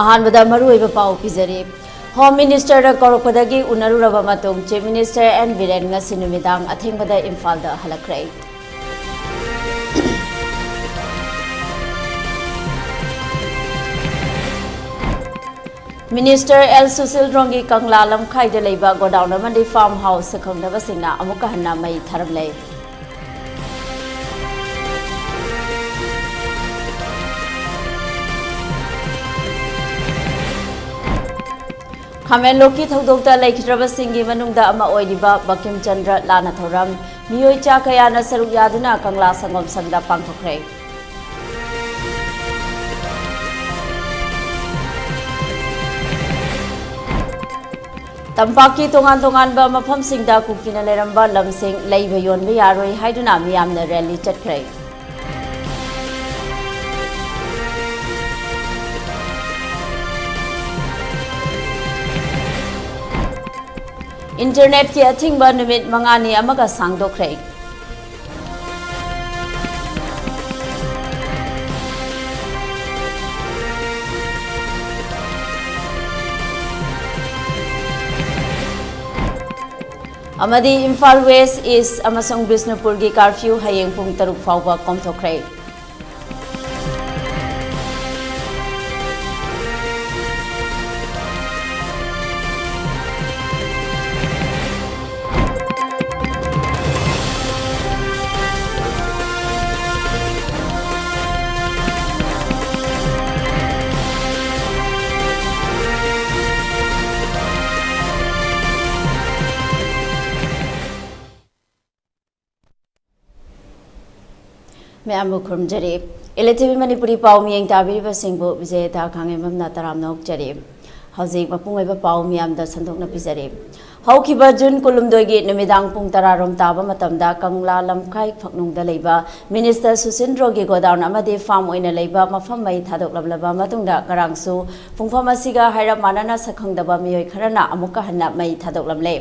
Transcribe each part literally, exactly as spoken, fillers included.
ꯑꯍꯥꯟꯕꯗ ꯃꯔꯨꯑꯣꯏꯕ ꯄꯥꯎ ꯄꯤꯖꯔꯤ꯫ ꯍꯣꯝ ꯃꯤꯅꯤꯁꯇꯔꯗ ꯀꯧꯔꯛꯄꯗꯒꯤ ꯎꯅꯔꯨꯔꯕ ꯃꯇꯨꯡ ꯆꯤꯐ ꯃꯤꯅꯤꯁꯇꯔ ꯑꯦꯟ ꯕꯤꯔꯦꯟ ꯉꯁꯤ ꯅꯨꯃꯤꯗꯥꯡ ꯑꯊꯦꯡꯕꯗ ꯏꯝꯐꯥꯜꯗ ꯍꯜꯂꯛꯈ꯭ꯔꯦ꯫ ꯃꯤꯅꯤꯁꯇꯔ ꯑꯦꯜ ꯁꯨꯁꯤꯜ ꯔꯣꯡꯒꯤ ꯀꯪꯂꯥ ꯂꯝꯈꯥꯏꯗ ꯂꯩꯕ ꯒꯣꯗꯥꯎꯟ ꯑꯃꯗꯤ ꯐꯥꯔꯝ ꯍꯥꯎꯁ ꯁꯛꯈꯪꯅꯕꯁꯤꯡꯅ ꯑꯃꯨꯛꯀ ꯍꯟꯅ ꯃꯩ ꯊꯥꯔꯝꯂꯦ꯫ ꯈꯥꯃꯦꯟꯂꯣꯛꯀꯤ ꯊꯧꯗꯣꯛꯇ ꯂꯩꯈꯤꯗ꯭ꯔꯕꯁꯤꯡꯒꯤ ꯃꯅꯨꯡꯗ ꯑꯃ ꯑꯣꯏꯔꯤꯕ ꯕꯀꯤꯝ ꯆꯟꯗ꯭ꯔ ꯂꯥꯟꯅ ꯊꯧꯔꯝ, ꯃꯤꯑꯣꯏ ꯆꯥ ꯀꯌꯥꯅ ꯁꯔꯨꯛ ꯌꯥꯗꯨꯅ ꯀꯪꯂꯥ ꯁꯪꯒꯣꯝ ꯁꯪꯗ ꯄꯥꯡꯊꯣꯛꯈ꯭ꯔꯦ꯫ ꯇꯝꯄꯥꯛꯀꯤ ꯇꯣꯉꯥꯟ ꯇꯣꯉꯥꯟꯕ ꯃꯐꯝꯁꯤꯡꯗ ꯀꯨꯀꯤꯅ ꯂꯩꯔꯝꯕ ꯂꯝꯁꯤꯡ ꯂꯩꯕ ꯌꯣꯟꯕ ꯌꯥꯔꯣꯏ ꯍꯥꯏꯗꯨꯅ ꯃꯤꯌꯥꯝꯅ ꯔꯦꯂꯤ ꯆꯠꯈ꯭ꯔꯦ꯫ ꯏꯟꯇꯔꯅꯦꯠꯀꯤ ꯑꯊꯤꯡꯕ ꯅꯨꯃꯤꯠ ꯃꯉꯥꯅꯤ ꯑꯃꯒ ꯁꯥꯡꯗꯣꯛꯈ꯭ꯔꯦ꯫ ꯑꯃꯗꯤ ꯏꯝꯐꯥꯜ ꯋꯦꯁ, ꯏꯁ ꯑꯃꯁꯨꯡ ꯕꯤꯁꯅꯨꯄꯨꯔꯒꯤ ꯀꯥꯔꯐ꯭ꯌꯨ ꯍꯌꯦꯡ ꯄꯨꯡ ꯇꯔꯨꯛ ꯐꯥꯎꯕ ꯀꯣꯝꯊꯣꯛꯈ꯭ꯔꯦ꯫ ꯃꯌꯥꯝꯕꯨ ꯈꯨꯔꯨꯝꯖꯔꯤ꯫ ꯏꯂꯦ ꯇꯤ ꯚꯤ ꯃꯅꯤꯄꯨꯔꯤ ꯄꯥꯎ ꯃꯤꯌꯦꯡ ꯇꯥꯕꯤꯔꯤꯕꯁꯤꯡꯕꯨ ꯕꯤꯖꯦꯇꯥ ꯈꯥꯉꯦꯝꯕꯝꯅ ꯇꯔꯥꯝꯅ ꯑꯣꯛꯆꯔꯤ꯫ ꯍꯧꯖꯤꯛ ꯃꯄꯨꯡ ꯑꯣꯏꯕ ꯄꯥꯎ ꯃꯤꯌꯥꯝꯗ ꯁꯟꯗꯣꯛꯅ ꯄꯤꯖꯔꯤ꯫ ꯍꯧꯈꯤꯕ ꯖꯨꯟ ꯀꯨꯟꯍꯨꯝꯗꯣꯏꯒꯤ ꯅꯨꯃꯤꯗꯥꯡ ꯄꯨꯡ ꯇꯔꯥ ꯔꯣꯝ ꯇꯥꯕ ꯃꯇꯝꯗ ꯀꯪꯂꯥ ꯂꯝꯈꯥꯏ ꯐꯛꯅꯨꯡꯗ ꯂꯩꯕ ꯃꯤꯅꯤꯁꯇꯔ ꯁꯨꯁꯤꯟꯗ꯭ꯔꯣꯒꯤ ꯒꯣꯗꯥꯎꯟ ꯑꯃꯗꯤ ꯐꯥꯔꯝ ꯑꯣꯏꯅ ꯂꯩꯕ ꯃꯐꯝ ꯃꯩ ꯊꯥꯗꯣꯛꯂꯝꯂꯕ ꯃꯇꯨꯡꯗ ꯉꯔꯥꯡꯁꯨ ꯄꯨꯡꯐꯝ ꯑꯁꯤꯒ ꯍꯥꯏꯔꯞ ꯃꯥꯟꯅꯅ ꯁꯛꯈꯪꯗꯕ ꯃꯤꯑꯣꯏ ꯈꯔꯅ ꯑꯃꯨꯛꯀ ꯍꯟꯅ ꯃꯩ ꯊꯥꯗꯣꯛꯂꯝꯂꯦ꯫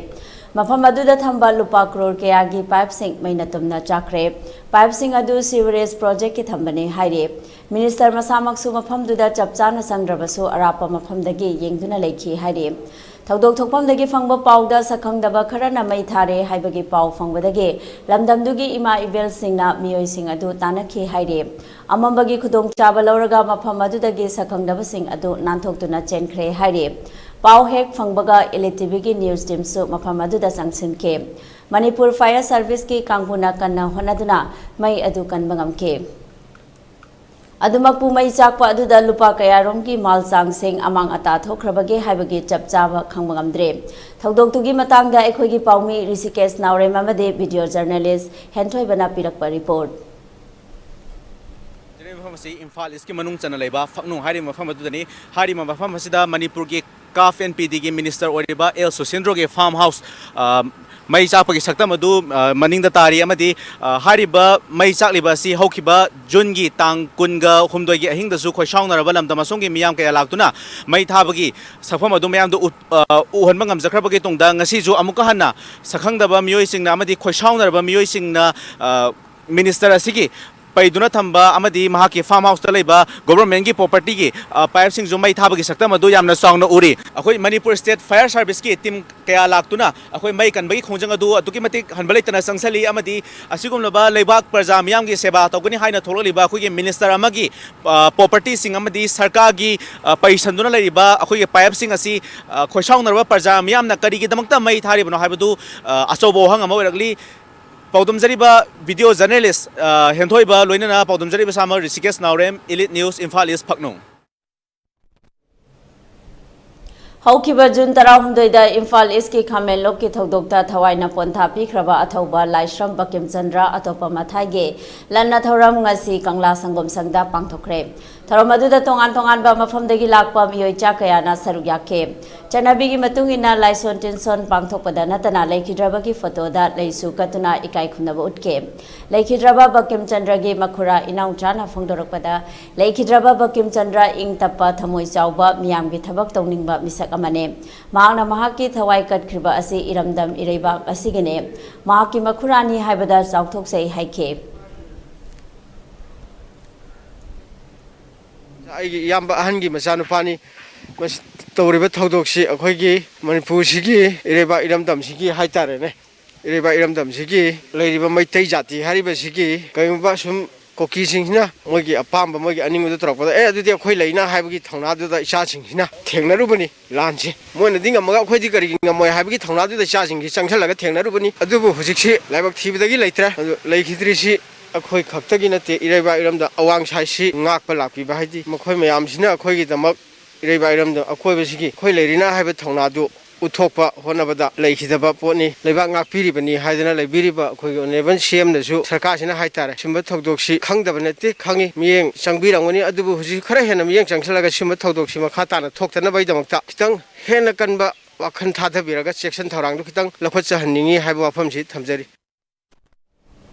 ꯃꯐꯝ ꯑꯗꯨꯗ ꯊꯝꯕ ꯂꯨꯄꯥ ꯀ꯭ꯔꯣꯔ ꯀꯌꯥꯒꯤ ꯄꯥꯏꯞꯁꯤꯡ ꯃꯩꯅ ꯇꯨꯝꯅ ꯆꯥꯛꯈ꯭ꯔꯦ꯫ ꯄꯥꯏꯞꯁꯤꯡ ꯑꯗꯨ ꯁꯤꯋꯔꯦꯖ ꯄ꯭ꯔꯣꯖꯦꯛꯀꯤ ꯊꯝꯕꯅꯤ ꯍꯥꯏꯔꯤ꯫ ꯃꯤꯅꯤꯁꯇꯔ ꯃꯁꯥꯃꯛꯁꯨ ꯃꯐꯝꯗꯨꯗ ꯆꯞ ꯆꯥꯅ ꯆꯪꯗ꯭ꯔꯕꯁꯨ ꯑꯔꯥꯞꯄ ꯃꯐꯝꯗꯒꯤ ꯌꯦꯡꯗꯨꯅ ꯂꯩꯈꯤ ꯍꯥꯏꯔꯤ꯫ ꯊꯧꯗꯣꯛ ꯊꯣꯛꯐꯝꯗꯒꯤ ꯐꯪꯕ ꯄꯥꯎꯗ ꯁꯛꯈꯪꯗꯕ ꯈꯔꯅ ꯃꯩ ꯊꯥꯔꯦ ꯍꯥꯏꯕꯒꯤ ꯄꯥꯎ ꯐꯪꯕꯗꯒꯤ ꯂꯝꯗꯝꯗꯨꯒꯤ ꯏꯃꯥ ꯏꯕꯦꯜꯁꯤꯡꯅ ꯃꯤꯑꯣꯏꯁꯤꯡ ꯑꯗꯨ ꯇꯥꯟꯅꯈꯤ ꯍꯥꯏꯔꯤ꯫ ꯑꯃꯝꯕꯒꯤ ꯈꯨꯗꯣꯡꯆꯥꯕ ꯂꯧꯔꯒ ꯃꯐꯝ ꯑꯗꯨꯗꯒꯤ ꯁꯛꯈꯪꯗꯕꯁꯤꯡ ꯑꯗꯨ ꯅꯥꯟꯊꯣꯛꯇꯨꯅ ꯆꯦꯟꯈ꯭ꯔꯦ ꯍꯥꯏꯔꯤ꯫ ꯄꯥꯎ ꯍꯦꯛ ꯐꯪꯕꯒ ꯏꯂꯤꯠ ꯇꯤꯚꯤꯒꯤ ꯅ꯭ꯌꯨꯁ ꯇꯤꯝꯁꯨ ꯃꯐꯝ ꯑꯗꯨꯗ ꯆꯪꯁꯤꯟꯈꯤ꯫ ꯃꯅꯤꯄꯨꯔ ꯐꯥꯌꯔ ꯁꯔꯚꯤꯁꯀꯤ ꯀꯥꯡꯕꯨꯅ ꯀꯟꯅ ꯍꯣꯠꯅꯗꯨꯅ ꯃꯩ ꯑꯗꯨ ꯀꯟꯕ ꯉꯝꯈꯤ꯫ ꯑꯗꯨꯃꯛꯄꯨ ꯃꯩ ꯆꯥꯛꯄ ꯑꯗꯨꯗ ꯂꯨꯄꯥ ꯀꯌꯥꯔꯣꯝꯒꯤ ꯃꯥꯜ ꯆꯥꯡꯁꯤꯡ ꯑꯃꯥꯡ ꯑꯇꯥ ꯊꯣꯛꯈ꯭ꯔꯕꯒꯦ ꯍꯥꯏꯕꯒꯤ ꯆꯞ ꯆꯥꯕ ꯈꯪꯕ ꯉꯝꯗ꯭ꯔꯦ꯫ ꯊꯧꯗꯣꯛꯇꯨꯒꯤ ꯃꯇꯥꯡꯗ ꯑꯩꯈꯣꯏꯒꯤ ꯄꯥꯎꯃꯤ ꯔꯤꯁꯤꯀꯦꯁ ꯅꯥꯎꯔꯦꯝ ꯑꯃꯗꯤ ꯚꯤꯗꯤꯑꯣ ꯖꯔꯅꯦꯂꯤꯁ ꯍꯦꯟꯊꯣꯏꯕꯅ ꯄꯤꯔꯛꯄ ꯔꯤꯄꯣꯔꯠ꯫ ꯍꯥꯏꯔꯤꯕ ꯃꯐꯝ ꯑꯁꯤ ꯏꯝꯐꯥꯜ ꯏꯁꯀꯤ ꯃꯅꯨꯡ ꯆꯟꯅ ꯂꯩꯕ ꯐꯛꯅꯨ ꯍꯥꯏꯔꯤꯕ ꯃꯐꯝ ꯑꯗꯨꯗꯅꯤ꯫ ꯍꯥꯏꯔꯤꯕ ꯃꯐꯝ ꯑꯁꯤꯗ ꯃꯅꯤꯄꯨꯔꯒꯤ ꯀꯥꯐ ꯑꯦꯟ ꯄꯤ ꯗꯤꯒꯤ ꯃꯤꯅꯤꯁꯇꯔ ꯑꯣꯏꯔꯤꯕ ꯑꯦꯜ ꯁꯨꯁꯤꯟꯗ꯭ꯔꯣꯒꯤ ꯐꯥꯔꯝ ꯍꯥꯎꯁ, ꯑ, ꯃꯩ ꯆꯥꯛꯄꯒꯤ ꯁꯛꯇꯝ ꯑꯗꯨ, ꯑ, ꯃꯅꯤꯡꯗ ꯇꯥꯔꯤ ꯑꯃꯗꯤ, ꯑ, ꯍꯥꯏꯔꯤꯕ ꯃꯩ ꯆꯥꯛꯂꯤꯕ ꯑꯁꯤ ꯍꯧꯈꯤꯕ ꯖꯨꯟꯒꯤ ꯇꯥꯡ ꯀꯨꯟꯒ ꯍꯨꯝꯗꯣꯏꯒꯤ ꯑꯍꯤꯡꯗꯁꯨ ꯈꯣꯏꯁꯥꯎꯅꯔꯕ ꯂꯝꯗꯝ ꯑꯁꯣꯝꯒꯤ ꯃꯤꯌꯥꯝ ꯀꯌꯥ ꯂꯥꯛꯇꯨꯅ ꯃꯩ ꯊꯥꯕꯒꯤ ꯁꯛꯐꯝ ꯑꯗꯨ ꯃꯌꯥꯝꯗ ꯎꯠ-, ꯑ, ꯎꯍꯟꯕ ꯉꯝꯖꯈ꯭ꯔꯕꯒꯤ ꯇꯨꯡꯗ ꯉꯁꯤꯁꯨ ꯑꯃꯨꯛꯀ ꯍꯟꯅ ꯁꯛꯈꯪꯗꯕ ꯃꯤꯑꯣꯏꯁꯤꯡꯅ ꯑꯃꯗꯤ ꯈꯣꯏꯁꯥꯎꯅꯔꯕ ꯃꯤꯑꯣꯏꯁꯤꯡꯅ, ꯑ, ꯃꯤꯅꯤꯁꯇꯔ ꯑꯁꯤꯒꯤ ꯄꯩꯗꯨꯅ ꯊꯝꯕ ꯑꯃꯗꯤ ꯃꯍꯥꯛꯀꯤ ꯐꯥꯔꯝ ꯍꯥꯎꯁꯇ ꯂꯩꯕ ꯒꯣꯚꯔꯟꯃꯦꯟꯠꯀꯤ ꯄ꯭ꯔꯣꯄꯔꯇꯤꯒꯤ, ꯑ, ꯄꯥꯏꯞꯁꯤꯡꯁꯨ ꯃꯩ ꯊꯥꯕꯒꯤ ꯁꯛꯇꯝ ꯑꯗꯨ ꯌꯥꯝꯅ ꯆꯥꯎꯅ ꯎꯔꯤ꯫ ꯑꯩꯈꯣꯏ ꯃꯅꯤꯄꯨꯔ ꯁ꯭ꯇꯦꯠ ꯐꯥꯌꯔ ꯁꯥꯔꯚꯤꯁꯀꯤ ꯇꯤꯝ ꯀꯌꯥ ꯂꯥꯛꯇꯨꯅ ꯑꯩꯈꯣꯏ ꯃꯩ ꯀꯟꯕꯒꯤ ꯈꯣꯡꯖꯪ ꯑꯗꯨ ꯑꯗꯨꯛꯀꯤ ꯃꯇꯤꯛ ꯍꯟꯕ ꯂꯩꯇꯅ ꯆꯪꯁꯤꯜꯂꯤ ꯑꯃꯗꯤ ꯑꯁꯤꯒꯨꯝꯂꯕ ꯂꯩꯕꯥꯛ ꯄ꯭ꯔꯖꯥ ꯃꯤꯌꯥꯝꯒꯤ ꯁꯦꯕꯥ ꯇꯧꯒꯅꯤ ꯍꯥꯏꯅ ꯊꯣꯛꯂꯛꯂꯤꯕ ꯑꯩꯈꯣꯏꯒꯤ ꯃꯤꯅꯤꯁꯇꯔ ꯑꯃꯒꯤ, ꯑ, ꯄ꯭ꯔꯣꯄꯔꯇꯤꯁꯤꯡ ꯑꯃꯗꯤ ꯁꯔꯀꯥꯔꯒꯤ, ꯑ, ꯄꯩꯁꯟꯗꯨꯅ ꯂꯩꯔꯤꯕ ꯑꯩꯈꯣꯏꯒꯤ ꯄꯥꯏꯞꯁꯤꯡ ꯑꯁꯤ, ꯑ, ꯈꯣꯏꯁꯥꯎꯅꯔꯕ ꯄ꯭ꯔꯖꯥ ꯃꯤꯌꯥꯝꯅ ꯀꯔꯤꯒꯤꯗꯃꯛꯇ ꯃꯩ ꯊꯥꯔꯤꯕꯅꯣ ꯍꯥꯏꯕꯗꯨ, ꯑ, ꯑꯆꯧꯕ ꯋꯥꯍꯪ ꯑꯃ ꯑꯣꯏꯔꯛꯂꯤ꯫ ꯄꯥꯎꯗꯝꯖꯔꯤꯕ ꯚꯤꯗꯤꯑꯣ ꯖꯔꯅꯦꯂꯤꯁ, ꯑ, ꯍꯦꯟꯊꯣꯏꯕ ꯂꯣꯏꯅꯅ ꯄꯥꯎꯗꯝꯖꯔꯤꯕ ꯏꯁꯥꯃꯛ ꯔꯤꯁꯤꯀꯦꯁ ꯅꯥꯎꯔꯦꯝ, ꯏꯂꯤꯠ ꯅ꯭ꯌꯨꯁ, ꯏꯝꯐꯥꯜ ꯏꯁ, ꯐꯛꯅꯨ꯫ ꯍꯧꯈꯤꯕ ꯖꯨꯟ ꯇꯔꯥꯍꯨꯝꯗꯣꯏꯗ ꯏꯝꯐꯥꯜ ꯏꯁꯀꯤ ꯈꯥꯃꯦꯟꯂꯣꯛꯀꯤ ꯊꯧꯗꯣꯛꯇ ꯊꯋꯥꯏꯅ ꯄꯣꯟꯊꯥ ꯄꯤꯈ꯭ꯔꯕ ꯑꯊꯧꯕ ꯂꯥꯏꯁ꯭ꯔꯝ ꯕꯀꯤꯝꯆꯟꯗ꯭ꯔ ꯑꯇꯣꯞꯄ ꯃꯊꯥꯏꯒꯤ ꯂꯟꯅ ꯊꯧꯔꯝ ꯉꯁꯤ ꯀꯪꯂꯥ ꯁꯪꯒꯣꯝ ꯁꯪꯗ ꯄꯥꯡꯊꯣꯛꯈ꯭ꯔꯦ꯫ ꯊꯧꯔꯝ ꯑꯗꯨꯗ ꯇꯣꯉꯥꯟ ꯇꯣꯉꯥꯟꯕ ꯃꯐꯝꯗꯒꯤ ꯂꯥꯛꯄ ꯃꯤꯑꯣꯏ ꯆꯥ ꯀꯌꯥꯅ ꯁꯔꯨꯛ ꯌꯥꯈꯤ꯫ ꯆꯠꯅꯕꯤꯒꯤ ꯃꯇꯨꯡ ꯏꯟꯅ ꯂꯥꯏꯁꯣꯟ ꯇꯤꯟꯁꯣꯟ ꯄꯥꯡꯊꯣꯛꯄꯗ ꯅꯠꯇꯅ ꯂꯩꯈꯤꯗ꯭ꯔꯕꯒꯤ ꯐꯣꯇꯣꯗ ꯂꯩꯁꯨ ꯀꯠꯇꯨꯅ ꯏꯀꯥꯏ ꯈꯨꯝꯅꯕ ꯎꯠꯈꯤ꯫ ꯂꯩꯈꯤꯗ꯭ꯔꯕ ꯕꯀꯤꯝꯆꯟꯗ꯭ꯔꯒꯤ ꯃꯈꯨꯔꯥ ꯏꯅꯥꯎꯆꯥꯅ ꯐꯣꯡꯗꯣꯔꯛꯄꯗ, ꯂꯩꯈꯤꯗ꯭ꯔꯕ ꯕꯀꯤꯝꯆꯟꯗ꯭ꯔ ꯏꯪ ꯇꯞꯄ, ꯊꯃꯣꯏ ꯆꯥꯎꯕ, ꯃꯤꯌꯥꯝꯒꯤ ꯊꯕꯛ ꯇꯧꯅꯤꯡꯕ ꯃꯤꯁꯛ ꯑꯃꯅꯤ꯫ ꯃꯍꯥꯛꯅ ꯃꯍꯥꯛꯀꯤ ꯊꯋꯥꯏ ꯀꯠꯈ꯭ꯔꯤꯕ ꯑꯁꯤ ꯏꯔꯝꯗꯝ ꯏꯔꯩꯕꯥꯛ ꯑꯁꯤꯒꯤꯅꯤ꯫ ꯃꯍꯥꯛꯀꯤ ꯃꯈꯨꯔꯥꯅꯤ ꯍꯥꯏꯕꯗ ꯆꯥꯎꯊꯣꯛꯆꯩ ꯍꯥꯏꯈꯤ꯫ ꯑꯩꯒꯤ ꯏꯌꯥꯝꯕ ꯑꯍꯟꯒꯤ ꯃꯆꯥꯅꯨꯄꯥꯅꯤ꯫ ꯃꯁꯤ ꯇꯧꯔꯤꯕ ꯊꯧꯗꯣꯛꯁꯤ ꯑꯩꯈꯣꯏꯒꯤ ꯃꯅꯤꯄꯨꯔꯁꯤꯒꯤ ꯏꯔꯩꯕꯥꯛ ꯏꯔꯝꯗꯝꯁꯤꯒꯤ ꯍꯥꯏꯇꯥꯔꯦꯅꯦ, ꯏꯔꯩꯕꯥꯛ ꯏꯔꯝꯗꯝꯁꯤꯒꯤ ꯂꯩꯔꯤꯕ ꯃꯩꯇꯩ ꯖꯥꯇꯤ ꯍꯥꯏꯔꯤꯕꯁꯤꯒꯤ ꯀꯔꯤꯒꯨꯝꯕ ꯁꯨꯝ ꯀꯨꯀꯤꯁꯤꯡꯁꯤꯅ ꯃꯣꯏꯒꯤ ꯑꯄꯥꯝꯕ, ꯃꯣꯏꯒꯤ ꯑꯅꯤꯡꯕꯗꯨ ꯇꯧꯔꯛꯄꯗ, "ꯑꯦ, ꯑꯗꯨꯗꯤ ꯑꯩꯈꯣꯏ ꯂꯩꯅ" ꯍꯥꯏꯕꯒꯤ ꯊꯧꯅꯥꯗꯨꯗ ꯏꯆꯥꯁꯤꯡꯁꯤꯅ ꯊꯦꯡꯅꯔꯨꯕꯅꯤ ꯂꯥꯟꯁꯦ꯫ ꯃꯣꯏꯅꯗꯤ ꯉꯝꯃꯒ ꯑꯩꯈꯣꯏꯗꯤ ꯀꯔꯤꯒꯤ ꯉꯝꯃꯣꯏ ꯍꯥꯏꯕꯒꯤ ꯊꯧꯅꯥꯗꯨꯗ ꯏꯆꯥꯁꯤꯡꯁꯤ ꯆꯪꯁꯤꯜꯂꯒ ꯊꯦꯡꯅꯔꯨꯕꯅꯤ꯫ ꯑꯗꯨꯕꯨ ꯍꯧꯖꯤꯛꯁꯤ ꯂꯥꯏꯕꯛ ꯊꯤꯕꯗꯒꯤ ꯂꯩꯇ꯭ꯔꯦ꯫ ꯑꯗꯨ ꯂꯩꯈꯤꯗ꯭ꯔꯤꯁꯤ ꯑꯩꯈꯣꯏ ꯈꯛꯇꯒꯤ ꯅꯠꯇꯦ, ꯏꯔꯩꯕꯥꯛ ꯏꯔꯝꯗꯝ ꯑꯋꯥꯡ ꯁꯥꯏꯁꯤ ꯉꯥꯛꯄ ꯂꯥꯛꯄꯤꯕ, ꯍꯥꯏꯗꯤ ꯃꯈꯣꯏ ꯃꯌꯥꯝꯁꯤꯅ ꯑꯩꯈꯣꯏꯒꯤꯗꯃꯛ ꯏꯔꯩꯕꯥꯛ ꯏꯔꯝꯗꯝ ꯑꯀꯣꯏꯕꯁꯤꯒꯤ ꯑꯩꯈꯣꯏ ꯂꯩꯔꯤꯅ ꯍꯥꯏꯕ ꯊꯧꯅꯥꯗꯨ ꯎꯠꯊꯣꯛꯄ ꯍꯣꯠꯅꯕꯗ ꯂꯩꯈꯤꯗꯕ ꯄꯣꯠꯅꯤ꯫ ꯂꯩꯕꯥꯛ ꯉꯥꯛꯄꯤꯔꯤꯕꯅꯤ ꯍꯥꯏꯗꯅ ꯂꯩꯕꯤꯔꯤꯕ ꯑꯩꯈꯣꯏꯒꯤ ꯑꯣꯅꯔꯦꯕꯜ ꯁꯤ ꯑꯦꯝꯅꯁꯨ ꯁꯔꯀꯥꯔꯁꯤꯅ ꯍꯥꯏꯇꯥꯔꯦ, ꯁꯤꯒꯨꯝꯕ ꯊꯧꯗꯣꯛꯁꯤ ꯈꯪꯗꯕ ꯅꯠꯇꯦ, ꯈꯪꯉꯤ, ꯃꯤꯠꯌꯦꯡ ꯆꯪꯕꯤꯔꯝꯒꯅꯤ꯫ ꯑꯗꯨꯕꯨ ꯍꯧꯖꯤꯛ ꯈꯔ ꯍꯦꯟꯅ ꯃꯤꯠꯌꯦꯡ ꯆꯪꯁꯤꯜꯂꯒ ꯁꯤꯒꯨꯝꯕ ꯊꯧꯗꯣꯛꯁꯤ ꯃꯈꯥ ꯇꯥꯅ ꯊꯣꯛꯇꯅꯕꯒꯤꯗꯃꯛꯇ ꯈꯤꯇꯪ ꯍꯦꯟꯅ ꯀꯟꯕ ꯋꯥꯈꯜ ꯊꯥꯗꯕꯤꯔꯒ ꯆꯦꯛꯁꯤꯟ ꯊꯧꯔꯥꯡꯗꯨ ꯈꯤꯇꯪ ꯂꯧꯈꯠꯆꯍꯟꯅꯤꯡꯏ ꯍꯥꯏꯕ ꯋꯥꯐꯝꯁꯤ ꯊꯝꯖꯔꯤ꯫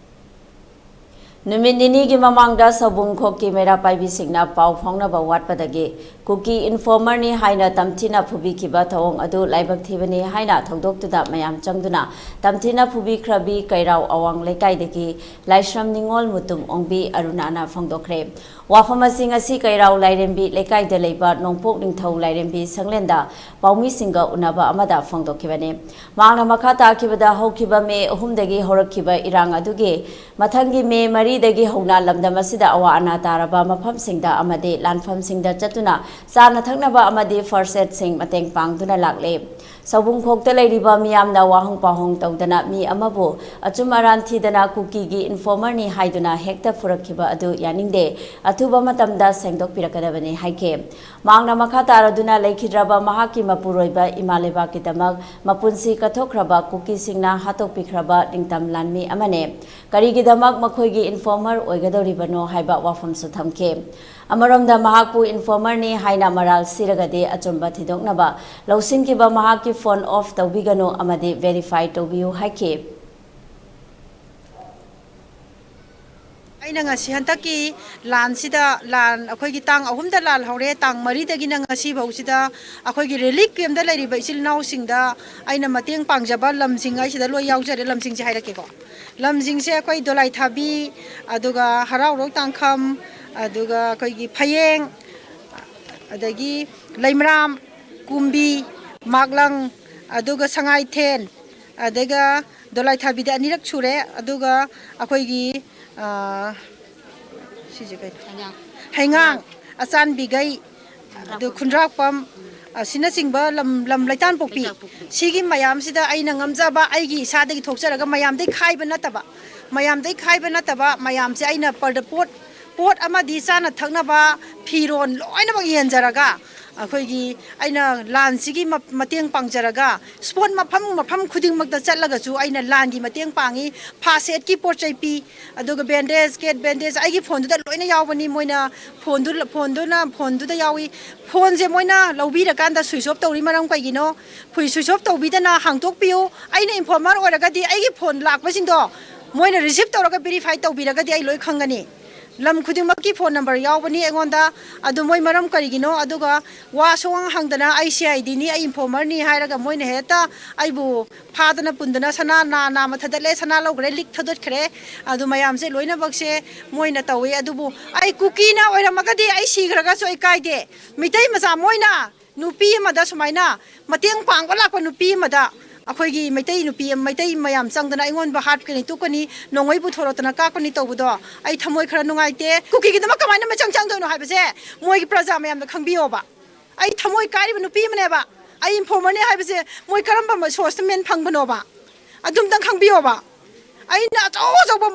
ꯅꯨꯃꯤꯠ ꯅꯤꯅꯤꯒꯤ ꯃꯃꯥꯡꯗ ꯁꯧꯕꯨꯡꯈꯣꯛꯀꯤ ꯃꯩꯔꯥ ꯄꯥꯏꯕꯤꯁꯤꯡꯅ ꯄꯥꯎ ꯐꯥꯎꯅꯕ ꯋꯥꯠꯄꯗꯒꯤ ꯀꯨꯀꯤ ꯏꯟꯐꯣꯔꯃꯔꯅꯤ ꯍꯥꯏꯅ ꯇꯝꯊꯤꯅ ꯐꯨꯕꯤꯈꯤꯕ ꯊꯧꯑꯣꯡ ꯑꯗꯨ ꯂꯥꯏꯕꯛ ꯊꯤꯕꯅꯤ ꯍꯥꯏꯅ ꯊꯧꯗꯣꯛꯇꯨꯗ ꯃꯌꯥꯝ ꯆꯪꯗꯨꯅ ꯇꯝꯊꯤꯅ ꯐꯨꯕꯤꯈ꯭ꯔꯕꯤ ꯀꯩꯔꯥꯎ ꯑꯋꯥꯡ ꯂꯩꯀꯥꯏꯗꯒꯤ ꯂꯥꯏꯁ꯭ꯔꯝ ꯅꯤꯉꯣꯜ ꯃꯨꯇꯨꯝ ꯑꯣꯡꯕꯤ ꯑꯔꯨꯅꯥꯅ ꯐꯣꯡꯗꯣꯛꯈ꯭ꯔꯦ꯫ ꯋꯥꯐꯝ ꯑꯁꯤ ꯉꯁꯤ ꯀꯩꯔꯥꯎ ꯂꯥꯏꯔꯦꯝꯕꯤ ꯂꯩꯀꯥꯏꯗ ꯂꯩꯕ ꯅꯣꯡꯄꯣꯛ ꯅꯤꯡꯊꯧ ꯂꯥꯏꯔꯦꯝꯕꯤ ꯁꯪꯂꯦꯟꯗ ꯄꯥꯎꯃꯤꯁꯤꯡꯒ ꯎꯅꯕ ꯑꯃꯗ ꯐꯣꯡꯗꯣꯛꯈꯤꯕꯅꯤ꯫ ꯃꯍꯥꯛꯅ ꯃꯈꯥ ꯇꯥꯈꯤꯕꯗ, ꯍꯧꯈꯤꯕ ꯃꯦ ꯑꯍꯨꯝꯗꯒꯤ ꯍꯧꯔꯛꯈꯤꯕ ꯏꯔꯥꯡ ꯑꯗꯨꯒꯤ ꯃꯊꯪꯒꯤ ꯃꯦ ꯃꯔꯤꯗꯒꯤ ꯍꯧꯅ ꯂꯝꯗꯝ ꯑꯁꯤꯗ ꯑꯋꯥ ꯑꯅꯥ ꯇꯥꯔꯕ ꯃꯐꯝꯁꯤꯡꯗ ꯑꯃꯗꯤ ꯂꯥꯟꯐꯝꯁꯤꯡꯗ ꯆꯠꯇꯨꯅ ꯆꯥꯅ ꯊꯛꯅꯕ ꯑꯃꯗꯤ ꯐꯥꯔꯁ ꯑꯦꯗꯁꯤꯡ ꯃꯇꯦꯡ ꯄꯥꯡꯗꯨꯅ ꯂꯥꯛꯂꯦ꯫ ꯁꯧꯕꯨꯡꯈꯣꯛꯇ ꯂꯩꯔꯤꯕ ꯃꯤꯌꯥꯝꯅ ꯋꯥꯍꯪ ꯄꯥꯎꯍꯪ ꯇꯧꯗꯅ ꯃꯤ ꯑꯃꯕꯨ ꯑꯆꯨꯝ ꯑꯔꯥꯟ ꯊꯤꯗꯅ ꯀꯨꯀꯤꯒꯤ ꯏꯟꯐꯣꯔꯃꯔꯅꯤ ꯍꯥꯏꯗꯨꯅ ꯍꯦꯛꯇ ꯐꯨꯔꯛꯈꯤꯕ ꯑꯗꯨ ꯌꯥꯅꯤꯡꯗꯦ, ꯑꯊꯨꯕ ꯃꯇꯝꯗ ꯁꯦꯡꯗꯣꯛꯄꯤꯔꯛꯀꯗꯕꯅꯤ ꯍꯥꯏꯈꯤ꯫ ꯃꯍꯥꯛꯅ ꯃꯈꯥ ꯇꯥꯔꯗꯨꯅ ꯂꯩꯈꯤꯗ꯭ꯔꯕ ꯃꯍꯥꯛꯀꯤ ꯃꯄꯨꯔꯣꯏꯕ ꯏꯃꯥ ꯂꯩꯕꯥꯛꯀꯤꯗꯃꯛ ꯃꯄꯨꯟꯁꯤ ꯀꯠꯊꯣꯛꯈ꯭ꯔꯕ ꯀꯨꯀꯤꯁꯤꯡꯅ ꯍꯥꯠꯇꯣꯛꯄꯤꯈ꯭ꯔꯕ ꯅꯤꯡꯇꯝ ꯂꯥꯟꯃꯤ ꯑꯃꯅꯤ꯫ ꯀꯔꯤꯒꯤꯗꯃꯛ ꯃꯈꯣꯏꯒꯤ ꯏꯟꯐꯣꯔꯃꯔ ꯑꯣꯏꯒꯗꯧꯔꯤꯕꯅꯣ ꯍꯥꯏꯕ ꯋꯥꯐꯝꯁꯨ ꯊꯝꯈꯤ꯫ ꯑꯃꯔꯣꯝꯗ ꯃꯍꯥꯛꯄꯨ ꯏꯟꯐꯣꯔꯃꯔꯅꯤ ꯍꯥꯏꯅ ꯃꯔꯥꯜ ꯁꯤꯔꯒꯗꯤ ꯑꯆꯨꯝꯕ ꯊꯤꯗꯣꯛꯅꯕ ꯂꯧꯁꯤꯟꯈꯤꯕ ꯃꯍꯥꯛꯀꯤ ꯐꯣꯟ ꯑꯣꯐ ꯇꯧꯕꯤꯒꯅꯨ ꯑꯃꯗꯤ ꯚꯦꯔꯤꯐꯥꯏ ꯇꯧꯕꯤꯌꯨ ꯍꯥꯏꯈꯤ꯫ ꯑꯩꯅ ꯉꯁꯤ ꯍꯟꯗꯛꯀꯤ ꯂꯥꯟꯁꯤꯗ, ꯂꯥꯟ ꯑꯩꯈꯣꯏꯒꯤ ꯇꯥꯡ ꯑꯍꯨꯝꯗ ꯂꯥꯜ ꯍꯧꯔꯦ, ꯇꯥꯡ ꯃꯔꯤꯗꯒꯤꯅ ꯉꯁꯤ ꯐꯥꯎꯁꯤꯗ ꯑꯩꯈꯣꯏꯒꯤ ꯔꯤꯂꯤꯐ ꯀꯦꯝꯞꯇ ꯂꯩꯔꯤꯕ ꯏꯆꯤꯜ ꯏꯅꯥꯎꯁꯤꯡꯗ ꯑꯩꯅ ꯃꯇꯦꯡ ꯄꯥꯡꯖꯕ ꯂꯝꯁꯤꯡ ꯑꯩ ꯁꯤꯗ ꯂꯣꯏ ꯌꯥꯎꯖꯔꯦ꯫ ꯂꯝꯁꯤꯡꯁꯦ ꯍꯥꯏꯔꯛꯀꯦꯀꯣ꯫ ꯂꯝꯁꯤꯡꯁꯦ ꯑꯩꯈꯣꯏ ꯗꯣꯂꯥꯏꯊꯥꯕꯤ, ꯑꯗꯨꯒ ꯍꯔꯥꯎꯔꯣꯛ ꯇꯥꯡꯈꯝ, ꯑꯗꯨꯒ ꯑꯩꯈꯣꯏꯒꯤ ꯐꯌꯦꯡ, ꯑꯗꯒꯤ ꯂꯩꯃꯔꯥꯝ, ꯀꯨꯝꯕꯤ, ꯃꯥꯛꯂꯪ, ꯑꯗꯨꯒ ꯁꯉꯥꯏꯊꯦꯟ, ꯑꯗꯨꯒ ꯗꯣꯂꯥꯏꯊꯥꯕꯤꯗ ꯑꯅꯤꯔꯛ ꯁꯨꯔꯦ꯫ ꯑꯗꯨꯒ ꯑꯩꯈꯣꯏꯒꯤ, ꯑ, ꯁꯤꯁꯦ ꯀꯩꯅꯣ? ꯍꯩꯉꯥꯡ꯫ ꯍꯩꯉꯥꯡ, ꯑꯆꯥꯟꯕꯤꯒꯩ, ꯑꯗꯨ ꯈꯨꯟꯗ꯭ꯔꯥꯛꯄꯝ, ꯑꯁꯤꯅꯆꯤꯡꯕ ꯂꯝ, ꯂꯝ ꯂꯩꯇꯥꯟꯄꯣꯛꯄꯤ꯫ ꯂꯩꯇꯥꯟꯄꯣꯛꯄꯤ꯫ ꯁꯤꯒꯤ ꯃꯌꯥꯝꯁꯤꯗ ꯑꯩꯅ ꯉꯝꯖꯕ, ꯑꯩꯒꯤ ꯏꯁꯥꯗꯒꯤ ꯊꯣꯛꯆꯔꯒ, ꯃꯌꯥꯝꯗꯒꯤ ꯈꯥꯏꯕ ꯅꯠꯇꯕ, ꯃꯌꯥꯝꯗꯒꯤ ꯈꯥꯏꯕ ꯅꯠꯇꯕ, ꯃꯌꯥꯝꯁꯦ ꯑꯩꯅ ꯄꯔꯗ-, ꯄꯣꯠ, ꯄꯣꯠ ꯑꯃꯗꯤ ꯆꯥꯅ ꯊꯛꯅꯕ, ꯐꯤꯔꯣꯟ ꯂꯣꯏꯅꯃꯛ ꯌꯦꯟꯖꯔꯒ, ꯑꯩꯈꯣꯏꯒꯤ, ꯑꯩꯅ ꯂꯥꯟꯁꯤꯒꯤ ꯃ-, ꯃꯇꯦꯡ ꯄꯥꯡꯖꯔꯒ, ꯁ꯭ꯄꯣꯠ ꯃꯐꯝ, ꯃꯐꯝ ꯈꯨꯗꯤꯡꯃꯛꯇ ꯆꯠꯂꯒꯁꯨ ꯑꯩꯅ ꯂꯥꯟꯒꯤ ꯃꯇꯦꯡ ꯄꯥꯡꯉꯤ꯫ ꯐꯥꯔꯁ ꯑꯦꯗꯀꯤ ꯄꯣꯠ ꯆꯩ ꯄꯤ, ꯑꯗꯨꯒ ꯕꯦꯟꯗꯦꯖ, ꯀꯦꯠ ꯕꯦꯟꯗꯦꯖ ꯑꯩꯒꯤ ꯐꯣꯟꯗꯨꯗ ꯂꯣꯏꯅ ꯌꯥꯎꯕꯅꯤ꯫ ꯃꯣꯏꯅ ꯐꯣꯟꯗꯨ, ꯐꯣꯟꯗꯨꯅ, ꯐꯣꯟꯗꯨꯗ ꯌꯥꯎꯏ꯫ ꯐꯣꯟꯁꯦ ꯃꯣꯏꯅ ꯂꯧꯕꯤꯔꯀꯥꯟꯗ ꯁ꯭ꯋꯤꯆ ꯑꯣꯐ ꯇꯧꯔꯤ ꯃꯔꯝ ꯀꯩꯒꯤꯅꯣ? ꯐꯨꯏ-, ꯁ꯭ꯋꯤꯆ ꯑꯣꯐ ꯇꯧꯕꯤꯗꯅ ꯍꯥꯡꯇꯣꯛꯄꯤꯌꯨ꯫ ꯑꯩꯅ ꯏꯟꯐꯣꯔꯃꯔ ꯑꯣꯏꯔꯒꯗꯤ ꯑꯩꯒꯤ ꯐꯣꯟ ꯂꯥꯛꯄꯁꯤꯡꯗꯣ ꯃꯣꯏꯅ ꯔꯤꯁꯤꯞ ꯇꯧꯔꯒ ꯚꯦꯔꯤꯐꯥꯏ ꯇꯧꯕꯤꯔꯒꯗꯤ ꯑꯩ ꯂꯣꯏ ꯈꯪꯒꯅꯤ꯫ ꯂꯝ ꯈꯨꯗꯤꯡꯃꯛꯀꯤ ꯐꯣꯟ ꯅꯝꯕꯔ ꯌꯥꯎꯕꯅꯤ ꯑꯩꯉꯣꯟꯗ꯫ ꯑꯗꯨ ꯃꯣꯏ ꯃꯔꯝ ꯀꯔꯤꯒꯤꯅꯣ? ꯑꯗꯨꯒ ꯋꯥ ꯁꯨꯉꯥꯡ ꯍꯪꯗꯅ, "ꯑꯩ ꯁꯤ ꯑꯥꯏ ꯗꯤꯅꯤ, ꯑꯩ ꯏꯟꯐꯣꯔꯃꯔꯅꯤ" ꯍꯥꯏꯔꯒ ꯃꯣꯏꯅ ꯍꯦꯛꯇ ꯑꯩꯕꯨ ꯐꯥꯗꯅ ꯄꯨꯟꯗꯅ ꯁꯅꯥ ꯅꯥ-, ꯅꯥꯝꯃ ꯊꯥꯗꯠꯂꯦ, ꯁꯅꯥ ꯂꯧꯈ꯭ꯔꯦ, ꯂꯤꯛ ꯊꯥꯗꯠꯈ꯭ꯔꯦ꯫ ꯑꯗꯨ ꯃꯌꯥꯝꯁꯦ ꯂꯣꯏꯅꯃꯛꯁꯦ ꯃꯣꯏꯅ ꯇꯧꯏ꯫ ꯑꯗꯨꯕꯨ ꯑꯩ ꯀꯨꯀꯤꯅ ꯑꯣꯏꯔꯝꯃꯒꯗꯤ ꯑꯩ ꯁꯤꯈ꯭ꯔꯒꯁꯨ ꯑꯩ ꯀꯥꯏꯗꯦ꯫ ꯃꯤꯇꯩ ꯃꯆꯥ ꯃꯣꯏꯅ ꯅꯨꯄꯤ ꯑꯃꯗ ꯁꯨꯃꯥꯏꯅ ꯃꯇꯦꯡ ꯄꯥꯡꯕ ꯂꯥꯛꯄ ꯅꯨꯄꯤ ꯑꯃꯗ ꯑꯩꯈꯣꯏꯒꯤ ꯃꯩꯇꯩ ꯅꯨꯄꯤ, ꯃꯩꯇꯩ ꯃꯌꯥꯝ ꯆꯪꯗꯅ ꯑꯩꯉꯣꯟꯗ ꯍꯥꯠꯀꯅꯤ, ꯇꯨꯞꯀꯅꯤ, ꯅꯣꯡꯃꯩ ꯄꯨꯊꯣꯔꯛꯇꯅ ꯀꯥꯞꯀꯅꯤ ꯇꯧꯕꯗꯣ ꯑꯩ ꯊꯃꯣꯏ ꯈꯔ ꯅꯨꯡꯉꯥꯏꯇꯦ꯫ ꯀꯨꯀꯤꯒꯤꯗꯃꯛ ꯀꯃꯥꯏꯅ ꯃꯤꯆꯪ ꯆꯪꯗꯣꯏꯅꯣ ꯍꯥꯏꯕꯁꯦ ꯃꯣꯏꯒꯤ ꯄ꯭ꯔꯖꯥ ꯃꯌꯥꯝꯅ ꯈꯪꯕꯤꯌꯣꯕ꯫ ꯑꯩ ꯊꯃꯣꯏ ꯀꯥꯏꯔꯤꯕ ꯅꯨꯄꯤ ꯑꯃꯅꯦꯕ꯫ ꯑꯩ ꯏꯟꯐꯣꯔꯃꯔꯅꯦ ꯍꯥꯏꯕꯁꯦ ꯃꯣꯏ ꯀꯔꯝꯕ ꯁꯣꯔꯁꯇ ꯃꯦꯟ ꯐꯪꯕꯅꯣꯕ? ꯑꯗꯨꯝꯇꯪ ꯈꯪꯕꯤꯌꯣꯕ꯫ ꯑꯩꯅ ꯑꯆꯧ ꯑꯆꯧꯕ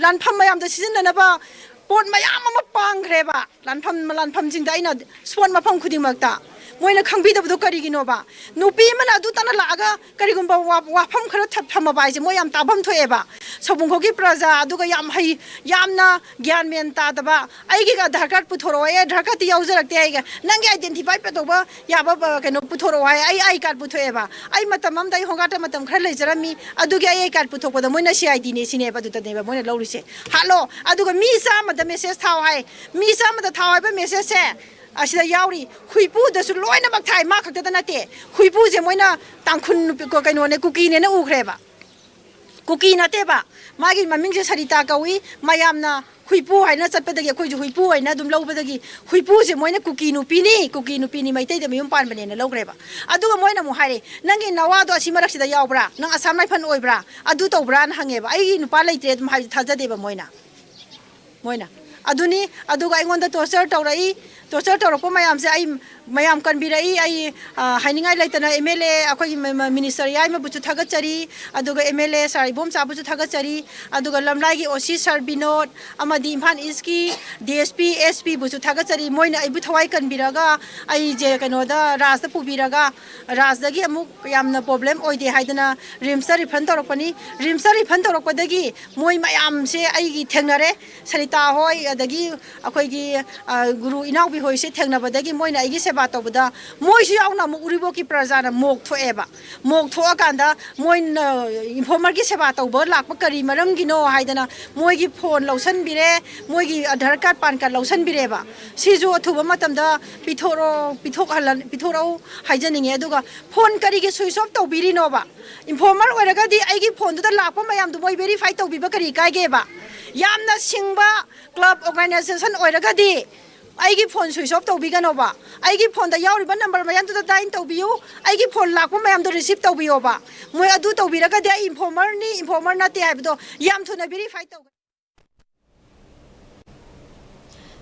ꯂꯥꯟꯐꯝ ꯃꯌꯥꯝꯗ ꯁꯤꯖꯤꯟꯅꯅꯕ ꯄꯣꯠ ꯃꯌꯥꯝ ꯑꯃ ꯄꯥꯡꯈ꯭ꯔꯦꯕ꯫ ꯂꯥꯟꯐꯝ, ꯂꯥꯟꯐꯝꯁꯤꯡꯗ ꯑꯩꯅ ꯁ꯭ꯄꯣꯠ ꯃꯐꯝ ꯈꯨꯗꯤꯡꯃꯛꯇ꯫ ꯃꯣꯏꯅ ꯈꯪꯕꯤꯗꯕꯗꯣ ꯀꯔꯤꯒꯤꯅꯣꯕ? ꯅꯨꯄꯤ ꯑꯃꯅ ꯑꯗꯨ ꯇꯅ ꯂꯥꯛꯑꯒ ꯀꯔꯤꯒꯨꯝꯕ ꯋꯥ-, ꯋꯥꯐꯝ ꯈꯔ ꯊ-, ꯊꯝꯃꯕ ꯍꯥꯏꯁꯦ ꯃꯣꯏ ꯌꯥꯝ ꯇꯥꯐꯝ ꯊꯣꯛꯑꯦꯕ꯫ ꯁꯥꯎꯕꯨꯡꯈꯣꯛꯀꯤ ꯄ꯭ꯔꯖꯥ ꯑꯗꯨꯒ ꯌꯥꯝ ꯍꯩ, ꯌꯥꯝꯅ ꯒ꯭ꯌꯥꯟ ꯃꯦꯟ ꯇꯥꯗꯕ, "ꯑꯩꯒꯤ ꯑꯙꯥꯔ ꯀꯥꯔꯗ ꯄꯨꯊꯣꯔꯛꯑꯣ, ꯑꯩ ꯑꯙꯥꯔ ꯀꯥꯔꯗꯇꯤ ꯌꯥꯎꯖꯔꯛꯇꯦ" ꯍꯥꯏꯒ, "ꯅꯪꯒꯤ ꯑꯥꯏꯗꯦꯟꯇꯤꯐꯥꯏ ꯇꯧꯕ ꯌꯥꯕ, ꯑ, ꯀꯩꯅꯣ ꯄꯨꯊꯣꯔꯛꯑꯣ" ꯍꯥꯏ꯫ ꯑꯩ ꯑꯥꯏ ꯀꯥꯔꯗ ꯄꯨꯊꯣꯛꯑꯦꯕ꯫ ꯑꯩ ꯃꯇꯝ ꯑꯃꯗ ꯑꯩ ꯍꯣꯡꯒꯥꯠꯇ ꯃꯇꯝ ꯈꯔ ꯂꯩꯖꯔꯝꯃꯤ, ꯑꯗꯨꯒꯤ ꯑꯩ ꯑꯥꯏ ꯀꯥꯔꯗ ꯄꯨꯊꯣꯛꯄꯗ ꯃꯣꯏꯅ ꯁꯤ ꯑꯥꯏ ꯗꯤꯅꯦ ꯁꯤꯅꯦꯕ ꯑꯗꯨꯗꯅꯦꯕ ꯃꯣꯏꯅ ꯂꯧꯔꯤꯁꯦ꯫ ꯍꯥꯠꯂꯣ, ꯑꯗꯨꯒ ꯃꯤ ꯆꯥꯝꯃꯗ ꯃꯦꯁꯦꯖ ꯊꯥꯎ ꯍꯥꯏ꯫ ꯃꯤ ꯆꯥꯝꯃꯗ ꯊꯥꯎ ꯍꯥꯏꯕ ꯃꯦꯁꯦꯖꯁꯦ ꯑꯁꯤꯗ ꯌꯥꯎꯔꯤ꯫ ꯍꯨꯏꯄꯨꯗꯁꯨ ꯂꯣꯏꯅꯃꯛ ꯊꯥꯏ, ꯃꯥ ꯈꯛꯇꯗ ꯅꯠꯇꯦ꯫ ꯍꯨꯏꯄꯨꯁꯦ ꯃꯣꯏꯅ ꯇꯥꯡꯈꯨꯜ ꯅꯨꯄꯤ, ꯀ-, ꯀꯩꯅꯣꯅꯦ, ꯀꯨꯀꯤꯅꯦꯅ ꯎꯈ꯭ꯔꯦꯕ꯫ ꯀꯨꯀꯤ ꯅꯠꯇꯦꯕ, ꯃꯥꯒꯤ ꯃꯃꯤꯡꯁꯦ ꯁꯔꯤꯇꯥ ꯀꯧꯏ꯫ ꯃꯌꯥꯝꯅ ꯍꯨꯏꯄꯨ ꯍꯥꯏꯅ ꯆꯠꯄꯗꯒꯤ, ꯑꯩꯈꯣꯏꯁꯨ ꯍꯨꯏꯄꯨ ꯍꯥꯏꯅ ꯑꯗꯨꯝ ꯂꯧꯕꯗꯒꯤ, ꯍꯨꯏꯄꯨꯁꯦ ꯃꯣꯏꯅ ꯀꯨꯀꯤ ꯅꯨꯄꯤꯅꯤ, ꯀꯨꯀꯤ ꯅꯨꯄꯤꯅꯤ, ꯃꯩꯇꯩꯗ ꯃꯌꯨꯝ ꯄꯥꯟꯕꯅꯦꯅ ꯂꯧꯈ꯭ꯔꯦꯕ꯫ ꯑꯗꯨꯒ ꯃꯣꯏꯅ ꯑꯃꯨꯛ ꯍꯥꯏꯔꯦ, "ꯅꯪꯒꯤ ꯅꯋꯥꯗꯣ ꯑꯁꯤ ꯃꯔꯛꯁꯤꯗ ꯌꯥꯎꯕ꯭ꯔꯥ? ꯅꯪ ꯑꯁꯥꯝ ꯔꯥꯏꯐꯜ ꯑꯣꯏꯕ꯭ꯔꯥ? ꯑꯗꯨ ꯇꯧꯕ꯭ꯔꯥꯅ?" ꯍꯪꯉꯦꯕ꯫ "ꯑꯩꯒꯤ ꯅꯨꯄꯥ ꯂꯩꯇ꯭ꯔꯦ" ꯑꯗꯨꯝ ꯍꯥꯏꯕꯁꯦ ꯊꯥꯖꯗꯦꯕ ꯃꯣꯏꯅ꯫ ꯃꯣꯏꯅ ꯑꯗꯨꯅꯤ꯫ ꯑꯗꯨꯒ ꯑꯩꯉꯣꯟꯗ torture ꯇꯧꯔꯛꯏ꯫ Torture ꯇꯧꯔꯛꯄ ꯃꯌꯥꯝꯁꯦ ꯑꯩ, ꯃꯌꯥꯝ ꯀꯟꯕꯤꯔꯛꯏ꯫ ꯑꯩ, ꯑ, ꯍꯥꯏꯅꯤꯡꯉꯥꯏ ꯂꯩꯇꯅ MLA, ꯑꯩꯈꯣꯏꯒꯤ ꯃ-, ꯃ-, minister ꯌꯥꯏꯃꯕꯨꯁꯨ ꯊꯥꯒꯠꯆꯔꯤ, ꯑꯗꯨꯒ MLA sir ꯏꯕꯣꯝꯆꯥꯕꯨꯁꯨ ꯊꯥꯒꯠꯆꯔꯤ, ꯑꯗꯨꯒ ꯂꯝꯂꯥꯏꯒꯤ OC sir ꯕꯤꯅꯣꯗ, ꯑꯃꯗꯤ ꯏꯝꯐꯥꯜ ꯏꯁꯀꯤ DSP, SPꯕꯨꯁꯨ ꯊꯥꯒꯠꯆꯔꯤ꯫ ꯃꯣꯏꯅ ꯑꯩꯕꯨ ꯊꯋꯥꯏ ꯀꯟꯕꯤꯔꯒ ꯑꯩꯁꯦ ꯀꯩꯅꯣꯗ, ꯔꯥꯖꯇ ꯄꯨꯕꯤꯔꯒ, ꯔꯥꯖꯗꯒꯤ ꯑꯃꯨꯛ ꯌꯥꯝꯅ problem ꯑꯣꯏꯗꯦ ꯍꯥꯏꯗꯅ RIMSꯇ refer ꯇꯧꯔꯛꯄꯅꯤ꯫ RIMSꯇ refer ꯇꯧꯔꯛꯄꯗꯒꯤ ꯃꯣꯏ ꯃꯌꯥꯝꯁꯦ ꯑꯩꯒꯤ ꯊꯦꯡꯅꯔꯦ꯫ ꯁꯔꯤꯇꯥ ꯍꯣꯏ, ꯑꯗꯒꯤ ꯑꯩꯈꯣꯏꯒꯤ, ꯑ, ꯒꯨꯔꯨ ꯏꯅꯥꯎꯕꯤ ꯍꯣꯏꯁꯦ ꯊꯦꯡꯅꯕꯗꯒꯤ ꯃꯣꯏꯅ ꯑꯩꯒꯤ ꯁꯦꯕꯥ ꯇꯧꯕꯗ, ꯃꯣꯏꯁꯨ ꯌꯥꯎꯅ ꯑꯃꯨꯛ ꯎꯔꯤꯄꯣꯛꯀꯤ ꯄ꯭ꯔꯖꯥꯅ ꯃꯣꯛ ꯊꯣꯛꯑꯦꯕ꯫ ꯃꯣꯛ ꯊꯣꯛꯑꯀꯥꯟꯗ ꯃꯣꯏꯅ informerꯒꯤ ꯁꯦꯕꯥ ꯇꯧꯕ ꯂꯥꯛꯄ ꯀꯔꯤ ꯃꯔꯝꯒꯤꯅꯣ ꯍꯥꯏꯗꯅ ꯃꯣꯏꯒꯤ phone ꯂꯧꯁꯟꯕꯤꯔꯦ, ꯃꯣꯏꯒꯤ Aadhaar card, PAN card ꯂꯧꯁꯟꯕꯤꯔꯦꯕ꯫ ꯁꯤꯁꯨ ꯑꯊꯨꯕ ꯃꯇꯝꯗ ꯄꯤꯊꯣꯔꯛꯑꯣ, ꯄꯤꯊꯣꯛꯍꯜꯂ-, ꯄꯤꯊꯣꯔꯛꯎ ꯍꯥꯏꯖꯅꯤꯡꯉꯦ꯫ ꯑꯗꯨꯒ phone ꯀꯔꯤꯒꯤ switch off ꯇꯧꯕꯤꯔꯤꯅꯣꯕ? Informer ꯑꯣꯏꯔꯒꯗꯤ ꯑꯩꯒꯤ phoneꯗꯨꯗ ꯂꯥꯛꯄ ꯃꯌꯥꯝꯗꯨ ꯃꯣꯏ verify ꯇꯧꯕꯤꯕ ꯀꯔꯤ ꯀꯥꯏꯒꯦꯕ? ꯌꯥꯝꯅ ꯁꯤꯡꯕ club organization ꯑꯣꯏꯔꯒꯗꯤ ꯑꯩꯒꯤ phone switch off ꯇꯧꯕꯤꯒꯅꯣꯕ꯫ ꯑꯩꯒꯤ phoneꯗ ꯌꯥꯎꯔꯤꯕ number ꯃꯌꯥꯝꯗꯨꯗ dial ꯇꯧꯕꯤꯌꯨ꯫ ꯑꯩꯒꯤ phone ꯂꯥꯛꯄ ꯃꯌꯥꯝꯗꯣ receive ꯇꯧꯕꯤꯌꯣꯕ꯫ ꯃꯣꯏ ꯑꯗꯨ ꯇꯧꯕꯤꯔꯒꯗꯤ ꯑꯩ informerꯅꯤ, informer ꯅꯠꯇꯦ ꯍꯥꯏꯕꯗꯣ ꯌꯥꯝ ꯊꯨꯅ verify ꯇꯧꯒꯅꯤ꯫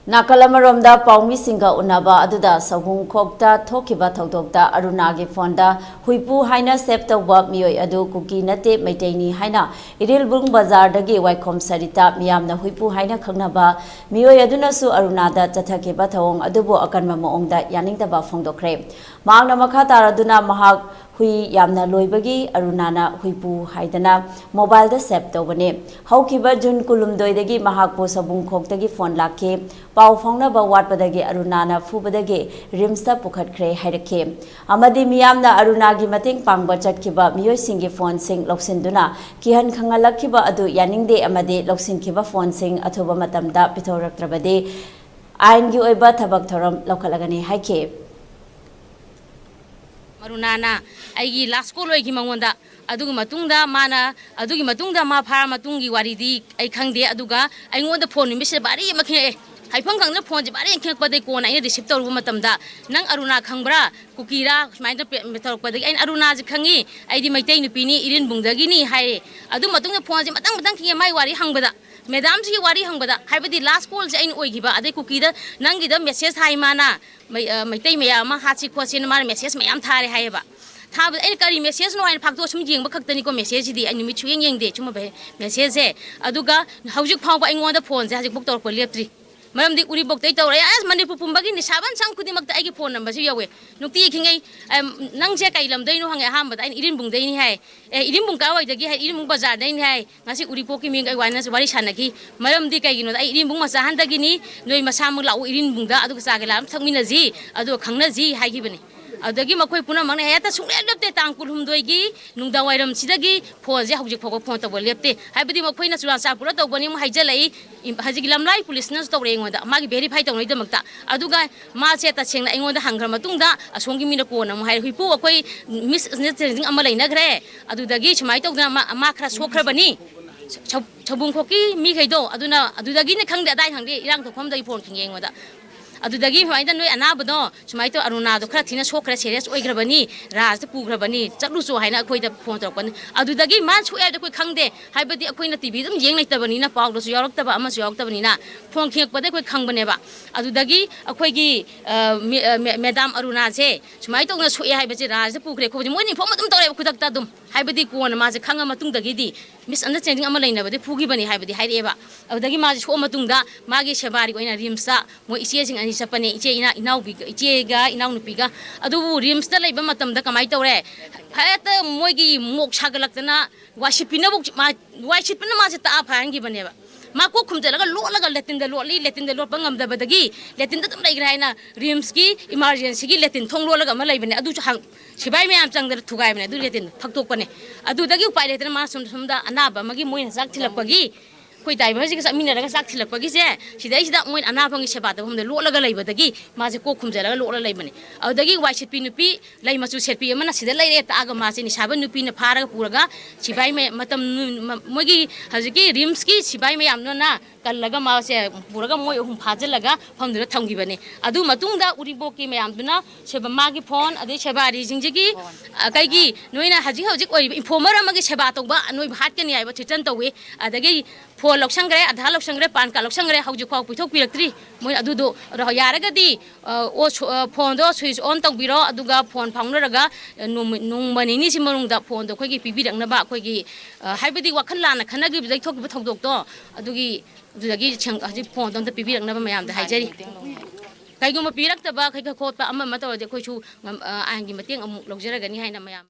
ꯅꯥꯀꯜ ꯑꯃꯔꯣꯝꯗ ꯄꯥꯎꯃꯤꯁꯤꯡꯒ ꯎꯅꯕ ꯑꯗꯨꯗ ꯁꯧꯒꯨꯡꯈꯣꯛꯇ ꯊꯣꯛꯈꯤꯕ ꯊꯧꯗꯣꯛꯇ ꯑꯔꯨꯅꯥꯒꯤ phoneꯗ ꯍꯨꯏꯄꯨ ꯍꯥꯏꯅ save ꯇꯧꯕ ꯃꯤꯑꯣꯏ ꯑꯗꯨ ꯀꯨꯀꯤ ꯅꯠꯇꯦ, ꯃꯩꯇꯩꯅꯤ ꯍꯥꯏꯅ ꯏꯔꯤꯜꯕꯨꯡ ꯕꯖꯥꯔꯗꯒꯤ ꯋꯥꯏꯈꯣꯝ ꯁꯔꯤꯇꯥ, ꯃꯤꯌꯥꯝꯅ ꯍꯨꯏꯄꯨ ꯍꯥꯏꯅ ꯈꯪꯅꯕ ꯃꯤꯑꯣꯏ ꯑꯗꯨꯅꯁꯨ ꯑꯔꯨꯅꯥꯗ ꯆꯠꯊꯈꯤꯕ ꯊꯧꯑꯣꯡ ꯑꯗꯨꯕꯨ ꯑꯀꯟꯕ ꯃꯑꯣꯡꯗ ꯌꯥꯅꯤꯡꯗꯕ ꯐꯣꯡꯗꯣꯛꯈ꯭ꯔꯦ꯫ ꯃꯍꯥꯛꯅ ꯃꯈꯥ ꯇꯥꯔꯗꯨꯅ ꯃꯍꯥꯛ ꯍꯨꯏ ꯌꯥꯝꯅ ꯂꯣꯏꯕꯒꯤ ꯑꯔꯨꯅꯥꯅ ꯍꯨꯏꯄꯨ ꯍꯥꯏꯗꯅ mobileꯗ save ꯇꯧꯕꯅꯤ꯫ ꯍꯧꯈꯤꯕ June ꯀꯨꯟꯍꯨꯝꯗꯣꯏꯗꯒꯤ ꯃꯍꯥꯛꯄꯨ ꯁꯧꯒꯨꯡꯈꯣꯛꯇꯒꯤ phone ꯂꯥꯛꯈꯤ꯫ ꯄꯥꯎ ꯐꯥꯎꯅꯕ ꯋꯥꯠꯄꯗꯒꯤ ꯑꯔꯨꯅꯥꯅ ꯐꯨꯕꯗꯒꯤ RIMSꯇ ꯄꯨꯈꯠꯈ꯭ꯔꯦ ꯍꯥꯏꯔꯛꯈꯤ꯫ ꯑꯃꯗꯤ ꯃꯤꯌꯥꯝꯅ ꯑꯔꯨꯅꯥꯒꯤ ꯃꯇꯦꯡ ꯄꯥꯡꯕ ꯆꯠꯈꯤꯕ ꯃꯤꯑꯣꯏꯁꯤꯡꯒꯤ phoneꯁꯤꯡ ꯂꯧꯁꯤꯟꯗꯨꯅ ꯀꯤꯍꯟ ꯈꯪꯍꯜꯂꯛꯈꯤꯕ ꯑꯗꯨ ꯌꯥꯅꯤꯡꯗꯦ ꯑꯃꯗꯤ ꯂꯧꯁꯤꯟꯈꯤꯕ phoneꯁꯤꯡ ꯑꯊꯨꯕ ꯃꯇꯝꯗ ꯄꯤꯊꯣꯔꯛꯇ꯭ꯔꯕꯗꯤ ꯑꯥꯏꯟꯒꯤ ꯑꯣꯏꯕ ꯊꯕꯛ ꯊꯧꯔꯝ ꯂꯧꯈꯠꯂꯒꯅꯤ ꯍꯥꯏꯈꯤ꯫ ꯑꯔꯨꯅꯥꯅ ꯑꯩꯒꯤ last call ꯑꯣꯏꯈꯤ ꯃꯉꯣꯟꯗ꯫ ꯑꯗꯨꯒꯤ ꯃꯇꯨꯡꯗ ꯃꯥꯅ, ꯑꯗꯨꯒꯤ ꯃꯇꯨꯡꯗ ꯃꯥ ꯐꯥꯔ ꯃꯇꯨꯡꯒꯤ ꯋꯥꯔꯤꯗꯤ ꯑꯩ ꯈꯪꯗꯦ꯫ ꯑꯗꯨꯒ ꯑꯩꯉꯣꯟꯗ ꯐꯣꯟ ꯅꯨꯃꯤꯠꯁꯤꯗ ꯚꯥꯔꯤ ꯑꯃ ꯈꯤꯡꯉꯛꯑꯦ꯫ ꯍꯥꯏꯐꯝ ꯈꯪꯗꯅ ꯐꯣꯟꯁꯦ ꯚꯥꯔꯤ ꯑꯃ ꯈꯤꯡꯉꯛꯄꯗꯒꯤ ꯀꯣꯟꯅ ꯑꯩꯅ ꯔꯤꯁꯤꯞ ꯇꯧꯔꯨꯕ ꯃꯇꯝꯗ, "ꯅꯪ ꯑꯔꯨꯅꯥ ꯈꯪꯕ꯭ꯔꯥ? ꯀꯨꯀꯤꯔꯥ?" ꯁꯨꯃꯥꯏꯅ ꯇꯧꯔꯛꯄ-, ꯇꯧꯔꯛꯄꯗꯒꯤ ꯑꯩꯅ, "ꯑꯔꯨꯅꯥꯁꯦ ꯈꯪꯉꯤ, ꯑꯩꯗꯤ ꯃꯩꯇꯩ ꯅꯨꯄꯤꯅꯤ, ꯏꯔꯤꯟꯕꯨꯡꯗꯒꯤꯅꯤ" ꯍꯥꯏꯔꯦ꯫ ꯑꯗꯨ ꯃꯇꯨꯡꯗ ꯐꯣꯟꯁꯦ ꯃꯊꯪ ꯃꯊꯪ ꯈꯤꯡꯉꯦ꯫ ꯃꯥꯏ ꯋꯥꯔꯤ ꯍꯪꯕꯗ, ꯃꯦꯗꯥꯝꯁꯤꯒꯤ ꯋꯥꯔꯤ ꯍꯪꯕꯗ, ꯍꯥꯏꯕꯗꯤ ꯂꯥꯁ ꯀꯣꯜꯁꯦ ꯑꯩꯅ ꯑꯣꯏꯈꯤꯕ, ꯑꯗꯩ ꯀꯨꯀꯤꯗ, "ꯅꯪꯒꯤꯗ ꯃꯦꯁꯦꯖ ꯊꯥꯏ ꯃꯥꯅ, ꯃꯩ-, ꯑ, ꯃꯩꯇꯩ ꯃꯌꯥꯝ ꯑꯃ ꯍꯥꯠꯁꯤ ꯈꯣꯠꯁꯤꯅ ꯃꯥꯅ ꯃꯦꯁꯦꯖ ꯃꯌꯥꯝ ꯊꯥꯔꯦ" ꯍꯥꯏꯌꯦꯕ꯫ ꯊꯥꯕꯗ ꯑꯩꯅ ꯀꯔꯤ ꯃꯦꯁꯦꯖꯅꯣ ꯍꯥꯏꯅ ꯐꯥꯛꯇꯣꯛꯑ ꯁꯨꯝ ꯌꯦꯡꯕ ꯈꯛꯇꯅꯤꯀꯣ ꯃꯦꯁꯦꯖꯁꯤꯗꯤ꯫ ꯑꯩ ꯅꯨꯃꯤꯠ ꯁꯨꯌꯦꯡ ꯌꯦꯡꯗꯦ ꯁꯨꯝꯕ ꯃꯦꯁꯦꯖꯁꯦ꯫ ꯑꯗꯨꯒ ꯍꯧꯖꯤꯛ ꯐꯥꯎꯕ ꯑꯩꯉꯣꯟꯗ ꯐꯣꯟꯁꯦ ꯍꯧꯖꯤꯛꯐꯥꯎ ꯇꯧꯔꯛꯄ ꯂꯦꯞꯇ꯭ꯔꯤ꯫ ꯃꯔꯝꯗꯤ ꯎꯔꯤꯄꯣꯛꯇꯩ ꯇꯧꯔꯛꯑꯦ꯫ ꯑꯁ, ꯃꯅꯤꯄꯨꯔ ꯄꯨꯝꯕꯒꯤ ꯅꯤꯁꯥꯕꯟ ꯁꯪ ꯈꯨꯗꯤꯡꯃꯛꯇ ꯑꯩꯒꯤ ꯐꯣꯟ ꯅꯝꯕꯔꯁꯤ ꯌꯧꯋꯦ꯫ ꯅꯨꯡꯇꯤꯒꯤ ꯈꯤꯡꯉꯩ꯫ "ꯑꯦ, ꯅꯪꯁꯦ ꯀꯩ ꯂꯝꯗꯩꯅꯣ?" ꯍꯪꯉꯦ ꯑꯍꯥꯟꯕꯗ꯫ ꯑꯩꯅ "ꯏꯔꯤꯟꯕꯨꯡꯗꯩꯅꯤ" ꯍꯥꯏ꯫ "ꯑꯦ, ꯏꯔꯤꯟꯕꯨꯡ ꯀꯥꯏꯋꯥꯏꯗꯒꯤ?" ꯍꯥꯏ꯫ "ꯏꯔꯤꯟꯕꯨꯡ ꯕꯖꯥꯔꯗꯩꯅꯤ" ꯍꯥꯏ꯫ ꯉꯁꯤ ꯎꯔꯤꯄꯣꯛꯀꯤ ꯃꯤꯒ ꯑꯩ ꯋꯥꯔꯤ ꯁꯥꯟꯅꯈꯤ꯫ ꯃꯔꯝꯗꯤ ꯀꯩꯒꯤꯅꯣꯗ, "ꯑꯩ ꯏꯔꯤꯟꯕꯨꯡ ꯃꯆꯥ ꯑꯍꯟꯗꯒꯤꯅꯤ, ꯅꯣꯏ ꯃꯁꯥꯃꯛ ꯂꯥꯛꯎ ꯏꯔꯤꯟꯕꯨꯡꯗ, ꯑꯗꯨꯒ ꯆꯥ ꯒꯤꯂꯥ ꯑꯃ ꯊꯛꯃꯤꯟꯅꯁꯤ, ꯑꯗꯨꯒ ꯈꯪꯅꯁꯤ" ꯍꯥꯏꯈꯤꯕꯅꯤ꯫ ꯑꯗꯨꯗꯒꯤ ꯃꯈꯣꯏ ꯄꯨꯝꯅꯃꯛꯅ ꯍꯦꯛꯇ ꯁꯨꯡꯂꯦꯞ ꯂꯦꯞꯇꯦ꯫ ꯇꯥꯡ ꯀꯨꯟꯍꯨꯝꯗꯣꯏꯒꯤ ꯅꯨꯡꯗꯥꯡ ꯋꯥꯏꯔꯝꯁꯤꯗꯒꯤ ꯐꯣꯟꯁꯦ ꯍꯧꯖꯤꯛ ꯐꯥꯎꯕ ꯐꯣꯟ ꯇꯧꯕ ꯂꯦꯞꯇꯦ꯫ ꯍꯥꯏꯕꯗꯤ ꯃꯈꯣꯏꯅ ꯆꯨꯔꯥꯆꯥꯟꯄꯨꯔꯗ ꯇꯧꯕꯅꯤ ꯑꯃꯨꯛ ꯍꯥꯏꯖꯜꯂꯛꯏ, ꯏꯝ-, ꯍꯧꯖꯤꯛꯀꯤ ꯂꯝꯂꯥꯏ ꯄꯨꯂꯤꯁꯅꯁꯨ ꯇꯧꯔꯛꯑꯦ ꯑꯩꯉꯣꯟꯗ, ꯃꯥꯒꯤ ꯚꯦꯔꯤꯐꯥꯏ ꯇꯧꯅꯕꯒꯤꯗꯃꯛꯇ꯫ ꯑꯗꯨꯒ ꯃꯥꯁꯦ ꯇꯁꯦꯡꯅ ꯑꯩꯉꯣꯟꯗ ꯍꯪꯈ꯭ꯔ ꯃꯇꯨꯡꯗ, ꯑꯁꯣꯝꯒꯤ ꯃꯤꯅ ꯀꯣꯟꯅ ꯑꯃꯨꯛ ꯍꯥꯏꯔꯦ, "ꯍꯨꯏꯄꯨ, ꯑꯩꯈꯣꯏ ꯃꯤꯁꯑꯟꯗꯔꯁ꯭ꯇꯦꯟꯗꯤꯡ ꯑꯃ ꯂꯩꯅꯈ꯭ꯔꯦ, ꯑꯗꯨꯗꯒꯤ ꯁꯨꯃꯥꯏꯅ ꯇꯧꯗꯅ ꯃꯥ, ꯃꯥ ꯈꯔ ꯁꯣꯛꯈ꯭ꯔꯕꯅꯤ, ꯁꯧ-, ꯁꯧꯕꯨꯡꯈꯣꯛꯀꯤ ꯃꯤꯈꯩꯗꯣ, ꯑꯗꯨꯅ ꯑꯗꯨꯗꯒꯤꯅ ꯈꯪꯗꯦ, ꯑꯗꯥꯏ ꯈꯪꯗꯦ, ꯏꯔꯥꯡ ꯊꯣꯛꯐꯝꯗꯒꯤ ꯐꯣꯟ ꯈꯤꯡꯉꯦ ꯑꯩꯉꯣꯟꯗ꯫ ꯑꯗꯨꯗꯒꯤ ꯁꯨꯃꯥꯏꯅ ꯅꯣꯏ ꯑꯅꯥꯕꯗꯣ ꯁꯨꯃꯥꯏꯅ ꯇꯧ, ꯑꯔꯨꯅꯥꯗꯣ ꯈꯔ ꯊꯤꯅ ꯁꯣꯛꯈ꯭ꯔꯦ, ꯁꯦꯔꯤꯌꯁ ꯑꯣꯏꯈ꯭ꯔꯕꯅꯤ, ꯔꯥꯖꯇ ꯄꯨꯈ꯭ꯔꯕꯅꯤ, ꯆꯠꯂꯨꯆꯣ" ꯍꯥꯏꯅ ꯑꯩꯈꯣꯏꯗ ꯐꯣꯟ ꯇꯧꯔꯛꯄꯅꯤ꯫ ꯑꯗꯨꯗꯒꯤ ꯃꯥ ꯁꯣꯛꯑꯦ ꯍꯥꯏꯕꯗꯣ ꯑꯩꯈꯣꯏ ꯈꯪꯗꯦ, ꯍꯥꯏꯕꯗꯤ ꯑꯩꯈꯣꯏꯅ ꯇꯤ ꯚꯤ ꯑꯗꯨꯝ ꯌꯦꯡ ꯂꯩꯇꯕꯅꯤꯅ, ꯄꯥꯎꯗꯁꯨ ꯌꯥꯎꯔꯛꯇꯕ, ꯑꯃꯁꯨ ꯌꯥꯎꯔꯛꯇꯕꯅꯤꯅ꯫ ꯐꯣꯟ ꯈꯤꯡꯉꯛꯄꯗ ꯑꯩꯈꯣꯏ ꯈꯪꯕꯅꯦꯕ꯫ ꯑꯗꯨꯗꯒꯤ ꯑꯩꯈꯣꯏꯒꯤ, ꯑ, ꯃꯦ-, ꯑ, ꯃꯦ-, ꯃꯦꯗꯥꯝ ꯑꯔꯨꯅꯥꯁꯦ ꯁꯨꯃꯥꯏꯅ ꯇꯧꯅ ꯁꯣꯛꯑꯦ ꯍꯥꯏꯕꯁꯦ ꯔꯥꯖꯗ ꯄꯨꯈ꯭ꯔꯦ ꯈꯣꯠꯄꯁꯦ ꯃꯣꯏꯅ ꯏꯟꯐꯣꯔꯝ ꯑꯗꯨꯝ ꯇꯧꯔꯛꯑꯦꯕ ꯈꯨꯗꯛꯇ ꯑꯗꯨꯝ꯫ ꯍꯥꯏꯕꯗꯤ ꯀꯣꯟꯅ ꯃꯥꯁꯦ ꯈꯪꯉ ꯃꯇꯨꯡꯗꯒꯤꯗꯤ ꯃꯤꯁꯑꯟꯗꯔꯁ꯭ꯇꯦꯟꯗꯤꯡ ꯑꯃ ꯂꯩꯅꯕꯗꯤ ꯐꯨꯈꯤꯕꯅꯤ ꯍꯥꯏꯕꯗꯤ ꯍꯥꯏꯔꯛꯑꯦꯕ꯫ ꯑꯗꯨꯗꯒꯤ ꯃꯥꯁꯦ ꯁꯣꯛꯑ ꯃꯇꯨꯡꯗ ꯃꯥꯒꯤ ꯁꯦꯕꯥꯔꯤꯒꯤ ꯑꯣꯏꯅ ꯔꯤꯝꯁꯇ ꯃꯣꯏ ꯏꯆꯦꯁꯤꯡ ꯑꯅꯤ ꯆꯠꯄꯅꯦ, ꯏꯆꯦ ꯏꯅꯥ-, ꯏꯅꯥꯎꯄꯤꯒ, ꯏꯆꯦꯒ ꯏꯅꯥꯎꯅꯨꯄꯤꯒ꯫ ꯑꯗꯨꯕꯨ ꯔꯤꯝꯁꯇ ꯂꯩꯕ ꯃꯇꯝꯗ ꯀꯃꯥꯏꯅ ꯇꯧꯔꯦ? ꯍꯦꯛꯇ ꯃꯣꯏꯒꯤ ꯃꯣꯛ ꯁꯥꯒꯠꯂꯛꯇꯅ ꯋꯥꯏ ꯁꯤꯠꯄꯤꯅꯕꯨ ꯃꯥ, ꯋꯥꯏ ꯁꯤꯠꯄꯅ ꯃꯥꯁꯦ ꯇꯥꯛꯑ ꯐꯥꯍꯟꯈꯤꯕꯅꯦꯕ꯫ ꯃꯥ ꯀꯣꯛ ꯈꯨꯝꯖꯤꯜꯂꯒ ꯂꯣꯠꯂꯒ ꯂꯦꯇꯤꯟꯗ ꯂꯣꯠꯂꯤ, ꯂꯦꯇꯤꯟꯗ ꯂꯣꯠꯄ ꯉꯝꯗꯕꯗꯒꯤ ꯂꯦꯇꯤꯟꯗ ꯑꯗꯨꯝ ꯂꯩꯈ꯭ꯔꯦ ꯍꯥꯏꯅ ꯔꯤꯝꯁꯀꯤ ꯏꯃꯥꯔꯖꯦꯟꯁꯤꯒꯤ ꯂꯦꯇꯤꯟ ꯊꯣꯡ ꯂꯣꯜꯂꯒ ꯑꯃ ꯂꯩꯕꯅꯦ꯫ ꯑꯗꯨꯁꯨ ꯍꯥꯡ-, ꯁꯤꯐꯥꯏ ꯃꯌꯥꯝ ꯆꯪꯗꯅ ꯊꯨꯒꯥꯏꯕꯅꯦ ꯑꯗꯨ ꯂꯦꯇꯤꯟ ꯐꯛꯇꯣꯛꯄꯅꯦ꯫ ꯑꯗꯨꯗꯒꯤ ꯎꯄꯥꯏ ꯂꯩꯇꯅ ꯃꯥ ꯁꯣꯝ-, ꯁꯣꯝꯗ ꯑꯅꯥꯕ ꯑꯃꯒꯤ ꯃꯣꯏꯅ ꯆꯥꯛ ꯊꯤꯜꯂꯛꯄꯒꯤ ꯑꯩꯈꯣꯏ ꯗ꯭ꯔꯥꯏꯚꯔꯁꯤꯒ ꯆꯠꯃꯤꯟꯅꯔꯒ ꯆꯥꯛ ꯊꯤꯜꯂꯛꯄꯒꯤꯁꯦ, ꯁꯤꯗꯩꯁꯤꯗ ꯃꯣꯏꯅ ꯑꯅꯥꯕꯒꯤ ꯁꯦꯕꯥ ꯇꯧꯐꯝꯗ ꯂꯣꯠꯂꯒ ꯂꯩꯕꯗꯒꯤ ꯃꯥꯁꯦ ꯀꯣꯛ ꯈꯨꯝꯖꯤꯜꯂꯒ ꯂꯣꯠꯂ ꯂꯩꯕꯅꯦ꯫ ꯑꯗꯨꯗꯒꯤ ꯋꯥꯏ ꯁꯤꯠꯄꯤ ꯅꯨꯄꯤ, ꯂꯩ ꯃꯆꯨ ꯁꯦꯠꯄꯤ ꯑꯃꯅ ꯁꯤꯗ ꯂꯩꯔꯦ ꯇꯥꯛꯑꯒ ꯃꯥꯁꯦ ꯅꯤꯁꯥꯕ ꯅꯨꯄꯤꯅ ꯐꯥꯔꯒ ꯄꯨꯔꯒ ꯁꯤꯐꯥꯏ ꯃꯌꯥꯝ, ꯃꯇꯝ, ꯃ-, ꯃꯣꯏꯒꯤ ꯍꯧꯖꯤꯛꯀꯤ ꯔꯤꯝꯁꯀꯤ ꯁꯤꯐꯥꯏ ꯃꯌꯥꯝꯗꯨꯅ ꯀꯜꯂꯒ ꯃꯥꯁꯦ ꯄꯨꯔꯒ ꯃꯣꯏ ꯑꯍꯨꯝ ꯐꯥꯖꯤꯜꯂꯒ ꯃꯐꯝꯗꯨꯗ ꯊꯝꯈꯤꯕꯅꯦ꯫ ꯑꯗꯨ ꯃꯇꯨꯡꯗ ꯎꯔꯤꯄꯣꯛꯀꯤ ꯃꯌꯥꯝꯗꯨꯅ ꯁꯦꯕ-, ꯃꯥꯒꯤ ꯐꯣꯟ, ꯑꯗꯩ ꯁꯦꯕꯥꯔꯤꯁꯤꯡꯁꯤꯒꯤ, ꯑ, ꯀꯩꯒꯤ ꯅꯣꯏꯅ ꯍꯧꯖꯤꯛ ꯍꯧꯖꯤꯛ ꯑꯣꯏꯔꯤꯕ ꯏꯟꯐꯣꯔꯃꯔ ꯑꯃꯒꯤ ꯁꯦꯕꯥ ꯇꯧꯕ ꯅꯣꯏꯕꯨ ꯍꯥꯠꯀꯅꯤ ꯍꯥꯏꯕ ꯊ꯭ꯔꯦꯇꯟ ꯇꯧꯏ꯫ ꯑꯗꯒꯤ ꯐꯣꯟ ꯂꯧꯁꯟꯈ꯭ꯔꯦ, ꯑꯙꯥꯔ ꯂꯧꯁꯟꯈ꯭ꯔꯦ, ꯄꯥꯟ ꯀꯥꯔꯗ ꯂꯧꯁꯟꯈ꯭ꯔꯦ, ꯍꯧꯖꯤꯛꯐꯥꯎ ꯄꯤꯊꯣꯛꯄꯤꯔꯛꯇ꯭ꯔꯤ꯫ ꯃꯣꯏ ꯑꯗꯨꯗꯣ, ꯑꯗꯣ ꯌꯥꯔꯒꯗꯤ, ꯑ, ꯑꯣ, ꯁꯨ-, ꯑ, ꯐꯣꯟꯗꯣ ꯁ꯭ꯋꯤꯆ ꯑꯣꯟ ꯇꯧꯕꯤꯔꯣ, ꯑꯗꯨꯒ ꯐꯣꯟ ꯐꯥꯎꯅꯔꯒ, ꯑ, ꯅꯣꯡꯃ, ꯅꯣꯡꯃ ꯅꯤꯅꯤꯁꯤ ꯃꯅꯨꯡꯗ ꯐꯣꯟꯗꯣ ꯑꯩꯈꯣꯏꯒꯤ ꯄꯤꯕꯤꯔꯛꯅꯕ, ꯑꯩꯈꯣꯏꯒꯤ, ꯑ, ꯍꯥꯏꯕꯗꯤ ꯋꯥꯈꯜ ꯂꯥꯟꯅ ꯈꯟꯅꯈꯤꯕꯗꯒꯤ ꯊꯣꯛꯈꯤꯕ ꯊꯧꯗꯣꯛꯇꯣ, ꯑꯗꯨꯒꯤ, ꯑꯗꯨꯗꯒꯤ ꯁꯦꯡ-, ꯍꯧꯖꯤꯛ ꯐꯣꯟꯗꯣ ꯑꯝꯇ ꯄꯤꯕꯤꯔꯛꯅꯕ ꯃꯌꯥꯝꯗ ꯍꯥꯏꯖꯔꯤ꯫ ꯀꯩꯒꯨꯝꯕ ꯄꯤꯔꯛꯇꯕ ꯀꯩꯀꯥ ꯈꯣꯠꯄ ꯑꯃ ꯑꯃ ꯇꯧꯔꯗꯤ ꯑꯩꯈꯣꯏꯁꯨ ꯉꯝ-, ꯑ, ꯑꯥꯏꯟꯒꯤ ꯃꯇꯦꯡ ꯑꯃꯨꯛ ꯂꯧꯖꯔꯒꯅꯤ ꯍꯥꯏꯅ ꯃꯌꯥꯝ꯫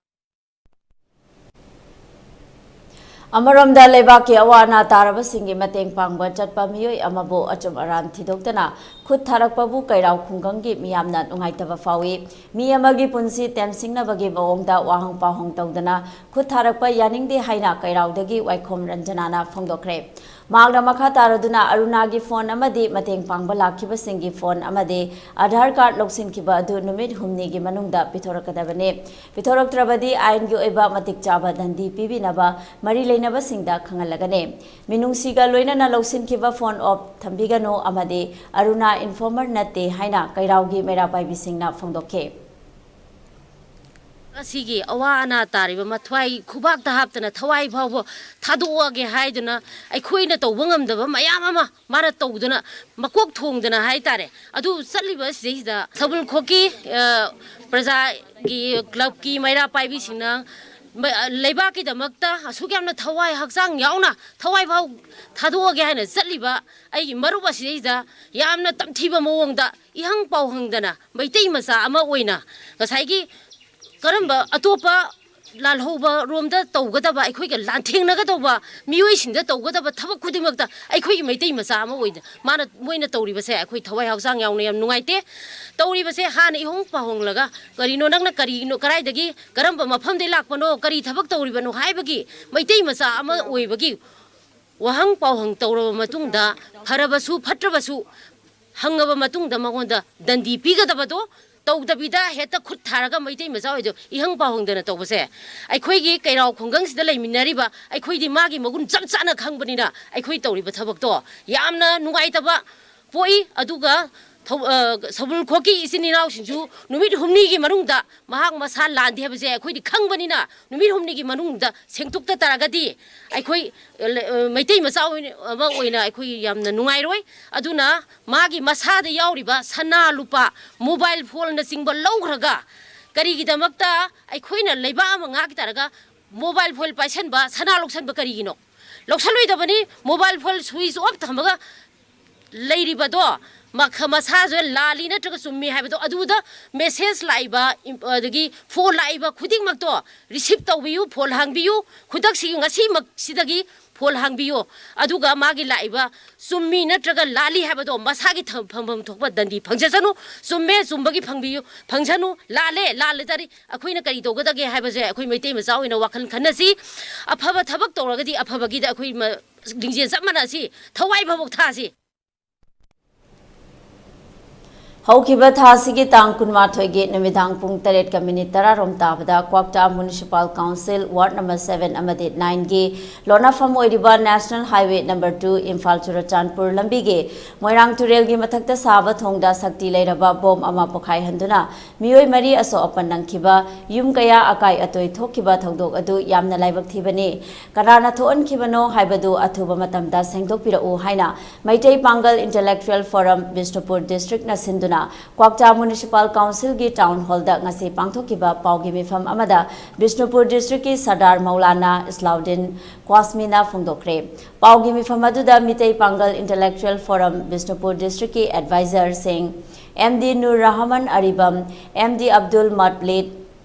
ꯑꯃꯔꯣꯝꯗ, ꯂꯩꯕꯥꯛꯀꯤ ꯑꯋꯥ ꯑꯅꯥ ꯇꯥꯔꯕꯁꯤꯡꯒꯤ ꯃꯇꯦꯡ ꯄꯥꯡꯕ ꯆꯠꯄ ꯃꯤꯑꯣꯏ ꯑꯃꯕꯨ ꯑꯆꯨꯝ ꯑꯔꯥꯟ ꯊꯤꯗꯣꯛꯇꯅ ꯈꯨꯠ ꯊꯥꯔꯛꯄꯕꯨ ꯀꯩꯔꯥꯎ ꯈꯨꯡꯒꯪꯒꯤ ꯃꯤꯌꯥꯝꯅ ꯅꯨꯡꯉꯥꯏꯇꯕ ꯐꯥꯎꯏ꯫ ꯃꯤ ꯑꯃꯒꯤ ꯄꯨꯟꯁꯤ ꯇꯦꯝꯁꯤꯡꯅꯕꯒꯤ ꯃꯑꯣꯡꯗ ꯋꯥꯍꯪ ꯄꯥꯎꯍꯪ ꯇꯧꯗꯅ ꯈꯨꯠ ꯊꯥꯔꯛꯄ ꯌꯥꯅꯤꯡꯗꯦ ꯍꯥꯏꯅ ꯀꯩꯔꯥꯎꯗꯒꯤ ꯋꯥꯏꯈꯣꯝ ꯔꯟꯖꯅꯥꯅ ꯐꯣꯡꯗꯣꯛꯈ꯭ꯔꯦ꯫ ꯃꯍꯥꯛꯅ ꯃꯈꯥ ꯇꯥꯔꯗꯨꯅ ꯑꯔꯨꯅꯥꯒꯤ ꯐꯣꯟ ꯑꯃꯗꯤ ꯃꯇꯦꯡ ꯄꯥꯡꯕ ꯂꯥꯛꯈꯤꯕꯁꯤꯡꯒꯤ ꯐꯣꯟ ꯑꯃꯗꯤ ꯑꯥꯙꯥꯔ ꯀꯥꯔꯗ ꯂꯧꯁꯤꯟꯈꯤꯕ ꯑꯗꯨ ꯅꯨꯃꯤꯠ ꯍꯨꯝꯅꯤꯒꯤ ꯃꯅꯨꯡꯗ ꯄꯤꯊꯣꯔꯛꯀꯗꯕꯅꯤ꯫ ꯄꯤꯊꯣꯔꯛꯇ꯭ꯔꯕꯗꯤ ꯑꯥꯏꯟꯒꯤ ꯑꯣꯏꯕ ꯃꯇꯤꯛ ꯆꯥꯕ ꯗꯟꯗꯤ ꯄꯤꯕꯤꯅꯕ ꯃꯔꯤ ꯂꯩꯅꯕꯁꯤꯡꯗ ꯈꯪꯍꯜꯂꯒꯅꯤ꯫ ꯃꯤꯅꯨꯡꯁꯤꯒ ꯂꯣꯏꯅꯅ ꯂꯧꯁꯤꯟꯈꯤꯕ ꯐꯣꯟ ꯑꯣꯐ ꯊꯝꯕꯤꯒꯅꯨ ꯑꯃꯗꯤ ꯑꯔꯨꯅꯥ ꯏꯟꯐꯣꯔꯃꯔ ꯅꯠꯇꯦ ꯍꯥꯏꯅ ꯀꯩꯔꯥꯎꯒꯤ ꯃꯩꯔꯥ ꯄꯥꯏꯕꯤꯁꯤꯡꯅ ꯐꯣꯡꯗꯣꯛꯈꯤ꯫ ꯑꯁꯤꯒꯤ ꯑꯋꯥ ꯑꯅꯥ ꯇꯥꯔꯤꯕ ꯃꯊ꯭ꯋꯥꯏ ꯈꯨꯕꯥꯛꯇ ꯍꯥꯞꯇꯅ ꯊꯋꯥꯏ ꯐꯥꯎꯕ ꯊꯥꯗꯣꯛꯑꯒꯦ ꯍꯥꯏꯗꯨꯅ ꯑꯩꯈꯣꯏꯅ ꯇꯧꯕ ꯉꯝꯗꯕ ꯃꯌꯥꯝ ꯑꯃ ꯃꯥꯅ ꯇꯧꯗꯨꯅ ꯃꯀꯣꯛ ꯊꯣꯡꯗꯅ ꯍꯥꯏꯇꯥꯔꯦ꯫ ꯑꯗꯨ ꯆꯠꯂꯤꯕ ꯁꯤꯗꯩꯁꯤꯗ ꯁꯒꯣꯜ ꯈꯣꯛꯀꯤ, ꯑ, ꯄ꯭ꯔꯖꯥꯒꯤ ꯀ꯭ꯂꯕꯀꯤ ꯃꯩꯔꯥ ꯄꯥꯏꯕꯤꯁꯤꯡꯅ ꯃ-, ꯂꯩꯕꯥꯛꯀꯤꯗꯃꯛꯇ ꯑꯁꯨꯛ ꯌꯥꯝꯅ ꯊꯋꯥꯏ ꯍꯛꯆꯥꯡ ꯌꯥꯎꯅ ꯊꯋꯥꯏ ꯐꯥꯎ ꯊꯥꯗꯣꯛꯑꯒꯦ ꯍꯥꯏꯅ ꯆꯠꯂꯤꯕ ꯑꯩꯒꯤ ꯃꯔꯨꯞ ꯑꯁꯤꯗꯩꯁꯤꯗ ꯌꯥꯝꯅ ꯇꯝꯊꯤꯕ ꯃꯑꯣꯡꯗ ꯏꯍꯪ ꯄꯥꯎꯍꯪꯗꯅ ꯃꯩꯇꯩ ꯃꯆꯥ ꯑꯃ ꯑꯣꯏꯅ ꯉꯁꯥꯏꯒꯤ ꯀꯔꯝꯕ ꯑꯇꯣꯞꯄ ꯂꯥꯜꯍꯧꯕ ꯔꯣꯝꯗ ꯇꯧꯒꯗꯕ, ꯑꯩꯈꯣꯏꯒ ꯂꯥꯟꯊꯦꯡꯅꯒꯗꯧꯕ ꯃꯤꯑꯣꯏꯁꯤꯡꯗ ꯇꯧꯒꯗꯕ ꯊꯕꯛ ꯈꯨꯗꯤꯡꯃꯛꯇ ꯑꯩꯈꯣꯏꯒꯤ ꯃꯩꯇꯩ ꯃꯆꯥ ꯑꯃ ꯑꯣꯏꯅ ꯃꯥꯅ, ꯃꯣꯏꯅ ꯇꯧꯔꯤꯕꯁꯦ ꯑꯩꯈꯣꯏ ꯊꯋꯥꯏ ꯍꯛꯆꯥꯡ ꯌꯥꯎꯅ ꯌꯥꯝ ꯅꯨꯡꯉꯥꯏꯇꯦ꯫ ꯇꯧꯔꯤꯕꯁꯦ ꯍꯥꯟꯅ ꯏꯍꯣꯡ ꯄꯥꯍꯣꯡꯂꯒ ꯀꯔꯤꯅꯣ, ꯅꯪꯅ ꯀꯔꯤꯅꯣ, ꯀꯗꯥꯏꯗꯒꯤ, ꯀꯔꯝꯕ ꯃꯐꯝꯗꯒꯤ ꯂꯥꯛꯄꯅꯣ, ꯀꯔꯤ ꯊꯕꯛ ꯇꯧꯔꯤꯕꯅꯣ ꯍꯥꯏꯕꯒꯤ ꯃꯩꯇꯩ ꯃꯆꯥ ꯑꯃ ꯑꯣꯏꯕꯒꯤ ꯋꯥꯍꯪ ꯄꯥꯎꯍꯪ ꯇꯧꯔꯕ ꯃꯇꯨꯡꯗ, ꯐꯔꯕꯁꯨ ꯐꯠꯇ꯭ꯔꯕꯁꯨ ꯍꯪꯉꯕ ꯃꯇꯨꯡꯗ ꯃꯉꯣꯟꯗ ꯗꯟꯗꯤ ꯄꯤꯒꯗꯕꯗꯣ ꯇꯧꯗꯕꯤꯗ ꯍꯦꯛꯇ ꯈꯨꯠ ꯊꯥꯔꯒ ꯃꯩꯇꯩ ꯃꯆꯥ ꯑꯣꯏꯗꯣ ꯏꯍꯪ ꯄꯥꯎꯍꯪꯗꯅ ꯇꯧꯕꯁꯦ, ꯑꯩꯈꯣꯏꯒꯤ ꯀꯩꯔꯥꯎ ꯈꯨꯡꯒꯪꯁꯤꯗ ꯂꯩꯃꯤꯟꯅꯔꯤꯕ ꯑꯩꯈꯣꯏꯗꯤ ꯃꯥꯒꯤ ꯃꯒꯨꯟ ꯆꯞ ꯆꯥꯅ ꯈꯪꯕꯅꯤꯅ, ꯑꯩꯈꯣꯏ ꯇꯧꯔꯤꯕ ꯊꯕꯛꯇꯣ ꯌꯥꯝꯅ ꯅꯨꯡꯉꯥꯏꯇꯕ ꯄꯣꯛꯏ꯫ ꯑꯗꯨꯒ ꯊꯧ-, ꯑ, ꯁꯧꯕꯨꯜ ꯈꯣꯛꯀꯤ ꯏꯆꯤꯟ ꯏꯅꯥꯎꯁꯤꯡꯁꯨ ꯅꯨꯃꯤꯠ ꯍꯨꯝꯅꯤꯒꯤ ꯃꯅꯨꯡꯗ ꯃꯍꯥꯛ ꯃꯁꯥ ꯂꯥꯟꯗꯦ ꯍꯥꯏꯕꯁꯦ ꯑꯩꯈꯣꯏꯗꯤ ꯈꯪꯕꯅꯤꯅ, ꯅꯨꯃꯤꯠ ꯍꯨꯝꯅꯤꯒꯤ ꯃꯅꯨꯡꯗ ꯁꯦꯡꯗꯣꯛꯇ ꯇꯥꯔꯒꯗꯤ ꯑꯩꯈꯣꯏ, ꯑ, ꯂ-, ꯑ, ꯃꯩꯇꯩ ꯃꯆꯥ ꯑꯣꯏꯅ, ꯑꯃ ꯑꯣꯏꯅ ꯑꯩꯈꯣꯏ ꯌꯥꯝꯅ ꯅꯨꯡꯉꯥꯏꯔꯣꯏ꯫ ꯑꯗꯨꯅ ꯃꯥꯒꯤ ꯃꯁꯥꯗ ꯌꯥꯎꯔꯤꯕ ꯁꯅꯥ, ꯂꯨꯄꯥ, ꯃꯣꯕꯥꯏꯜ ꯐꯣꯟꯅꯆꯤꯡꯕ ꯂꯧꯈ꯭ꯔꯒ, ꯀꯔꯤꯒꯤꯗꯃꯛꯇ ꯑꯩꯈꯣꯏꯅ ꯂꯩꯕꯥꯛ ꯑꯃ ꯉꯥꯛꯀꯤ ꯇꯥꯔꯒ ꯃꯣꯕꯥꯏꯜ ꯐꯣꯟ ꯄꯥꯏꯁꯟꯕ, ꯁꯅꯥ ꯂꯧꯁꯟꯕ ꯀꯔꯤꯒꯤꯅꯣ? ꯂꯧꯁꯜꯂꯣꯏꯗꯕꯅꯤ꯫ ꯃꯣꯕꯥꯏꯜ ꯐꯣꯟ switch off ꯊꯝꯃꯒ ꯂꯩꯔꯤꯕꯗꯣ, ꯃꯈ-, ꯃꯁꯥꯁꯨ ꯂꯥꯜꯂꯤ ꯅꯠꯇ꯭ꯔꯒ ꯆꯨꯝꯃꯤ ꯍꯥꯏꯕꯗꯣ, ꯑꯗꯨꯗ message ꯂꯥꯛꯏꯕ, ꯏꯝ-, ꯑꯗꯒꯤ phone ꯂꯥꯛꯏꯕ ꯈꯨꯗꯤꯡꯃꯛꯇꯣ receive ꯇꯧꯕꯤꯌꯨ, phone ꯍꯥꯡꯕꯤꯌꯨ, ꯈꯨꯗꯛꯁꯤꯒꯤ ꯉꯁꯤꯃꯛꯁꯤꯗꯒꯤ phone ꯍꯥꯡꯕꯤꯌꯨ꯫ ꯑꯗꯨꯒ ꯃꯥꯒꯤ ꯂꯥꯛꯏꯕ ꯆꯨꯝꯃꯤ ꯅꯠꯇ꯭ꯔꯒ ꯂꯥꯜꯂꯤ ꯍꯥꯏꯕꯗꯣ ꯃꯁꯥꯒꯤ ꯊ-, ꯐꯪꯐꯝ ꯊꯣꯛꯄ ꯗꯟꯗꯤ ꯐꯪꯖꯁꯅꯨ꯫ ꯆꯨꯝꯃꯦ, ꯆꯨꯝꯕꯒꯤ ꯐꯪꯕꯤꯌꯨ, ꯐꯪꯖꯅꯨ꯫ ꯂꯥꯜꯂꯦ, ꯂꯥꯜꯂꯦ ꯇꯥꯔꯤ꯫ ꯑꯩꯈꯣꯏꯅ ꯀꯔꯤ ꯇꯧꯒꯗꯒꯦ ꯍꯥꯏꯕꯁꯦ ꯑꯩꯈꯣꯏ ꯃꯩꯇꯩ ꯃꯆꯥ ꯑꯣꯏꯅ ꯋꯥꯈꯜ ꯈꯟꯅꯁꯤ꯫ ꯑꯐꯕ ꯊꯕꯛ ꯇꯧꯔꯒꯗꯤ ꯑꯐꯕꯒꯤꯗ ꯑꯩꯈꯣꯏ ꯃ-, ꯂꯤꯡꯖꯦꯜ ꯆꯞ ꯃꯥꯟꯅꯁꯤ, ꯊꯋꯥꯏ ꯐꯥꯎꯕ ꯊꯥꯁꯤ꯫ ꯍꯧꯈꯤꯕ ꯊꯥ ꯑꯁꯤꯒꯤ ꯇꯥꯡ ꯀꯨꯟꯃꯥꯊꯣꯏꯒꯤ ꯅꯨꯃꯤꯗꯥꯡ ꯄꯨꯡ ꯇꯔꯦꯠꯀ ꯃꯤꯅꯤꯠ ꯇꯔꯥꯔꯣꯝ ꯇꯥꯕꯗ ꯀ꯭ꯋꯥꯛꯇꯥ Municipal Council Ward number seven ꯑꯃꯗꯤ nine ꯒꯤ ꯂꯣꯟꯅꯐꯝ ꯑꯣꯏꯔꯤꯕ National Highway number two Imphal Churachandpur ꯂꯝꯕꯤꯒꯤ ꯃꯣꯏꯔꯥꯡ ꯇꯨꯔꯦꯜꯒꯤ ꯃꯊꯛꯇ ꯁꯥꯕ ꯊꯣꯡꯗ ꯁꯛꯇꯤ ꯂꯩꯔꯕ ꯕꯣꯝ ꯑꯃ ꯄꯣꯈꯥꯏꯍꯟꯗꯨꯅ ꯃꯤꯑꯣꯏ ꯃꯔꯤ ꯑꯁꯣꯛ ꯑꯄꯟ ꯅꯪꯈꯤꯕ, ꯌꯨꯝ ꯀꯌꯥ ꯑꯀꯥꯏ ꯑꯇꯣꯏ ꯊꯣꯛꯈꯤꯕ ꯊꯧꯗꯣꯛ ꯑꯗꯨ ꯌꯥꯝꯅ ꯂꯥꯏꯕꯛ ꯊꯤꯕꯅꯤ꯫ ꯀꯅꯥꯅ ꯊꯣꯛꯍꯟꯈꯤꯕꯅꯣ ꯍꯥꯏꯕꯗꯨ ꯑꯊꯨꯕ ꯃꯇꯝꯗ ꯁꯦꯡꯗꯣꯛꯄꯤꯔꯛꯎ ꯍꯥꯏꯅ ꯃꯩꯇꯩ ꯄꯥꯡꯒꯜ Intellectual Forum ꯕꯤꯁꯅꯨꯄꯨꯔ district ꯅ ꯁꯤꯟꯗꯨꯅ ꯀ꯭ꯋꯥꯛꯇꯥ Municipal Council ꯒꯤ Town Hall ꯗ ꯉꯁꯤ ꯄꯥꯡꯊꯣꯛꯈꯤꯕ ꯄꯥꯎꯒꯤ ꯃꯤꯐꯝ ꯑꯃꯗ ꯕꯤꯁꯅꯨꯄꯨꯔ district ꯀꯤ ꯁꯔꯗꯥꯔ ꯃꯧꯂꯥꯅꯥ ꯏꯁꯂꯥꯎꯗꯤꯟ ꯀ꯭ꯋꯥꯁꯃꯤꯅ ꯐꯣꯡꯗꯣꯛꯈ꯭ꯔꯦ꯫ ꯄꯥꯎꯒꯤ ꯃꯤꯐꯝ ꯑꯗꯨꯗ ꯃꯤꯇꯩ ꯄꯥꯡꯒꯜ Intellectual Forum ꯕꯤꯁꯅꯨꯄꯨꯔ district ꯀꯤ advisor ꯁꯤꯡ M D ꯅꯨꯔ ꯔꯍꯃꯟ ꯑꯔꯤꯕꯝ, M D Abdul ꯃꯠꯂꯤꯠ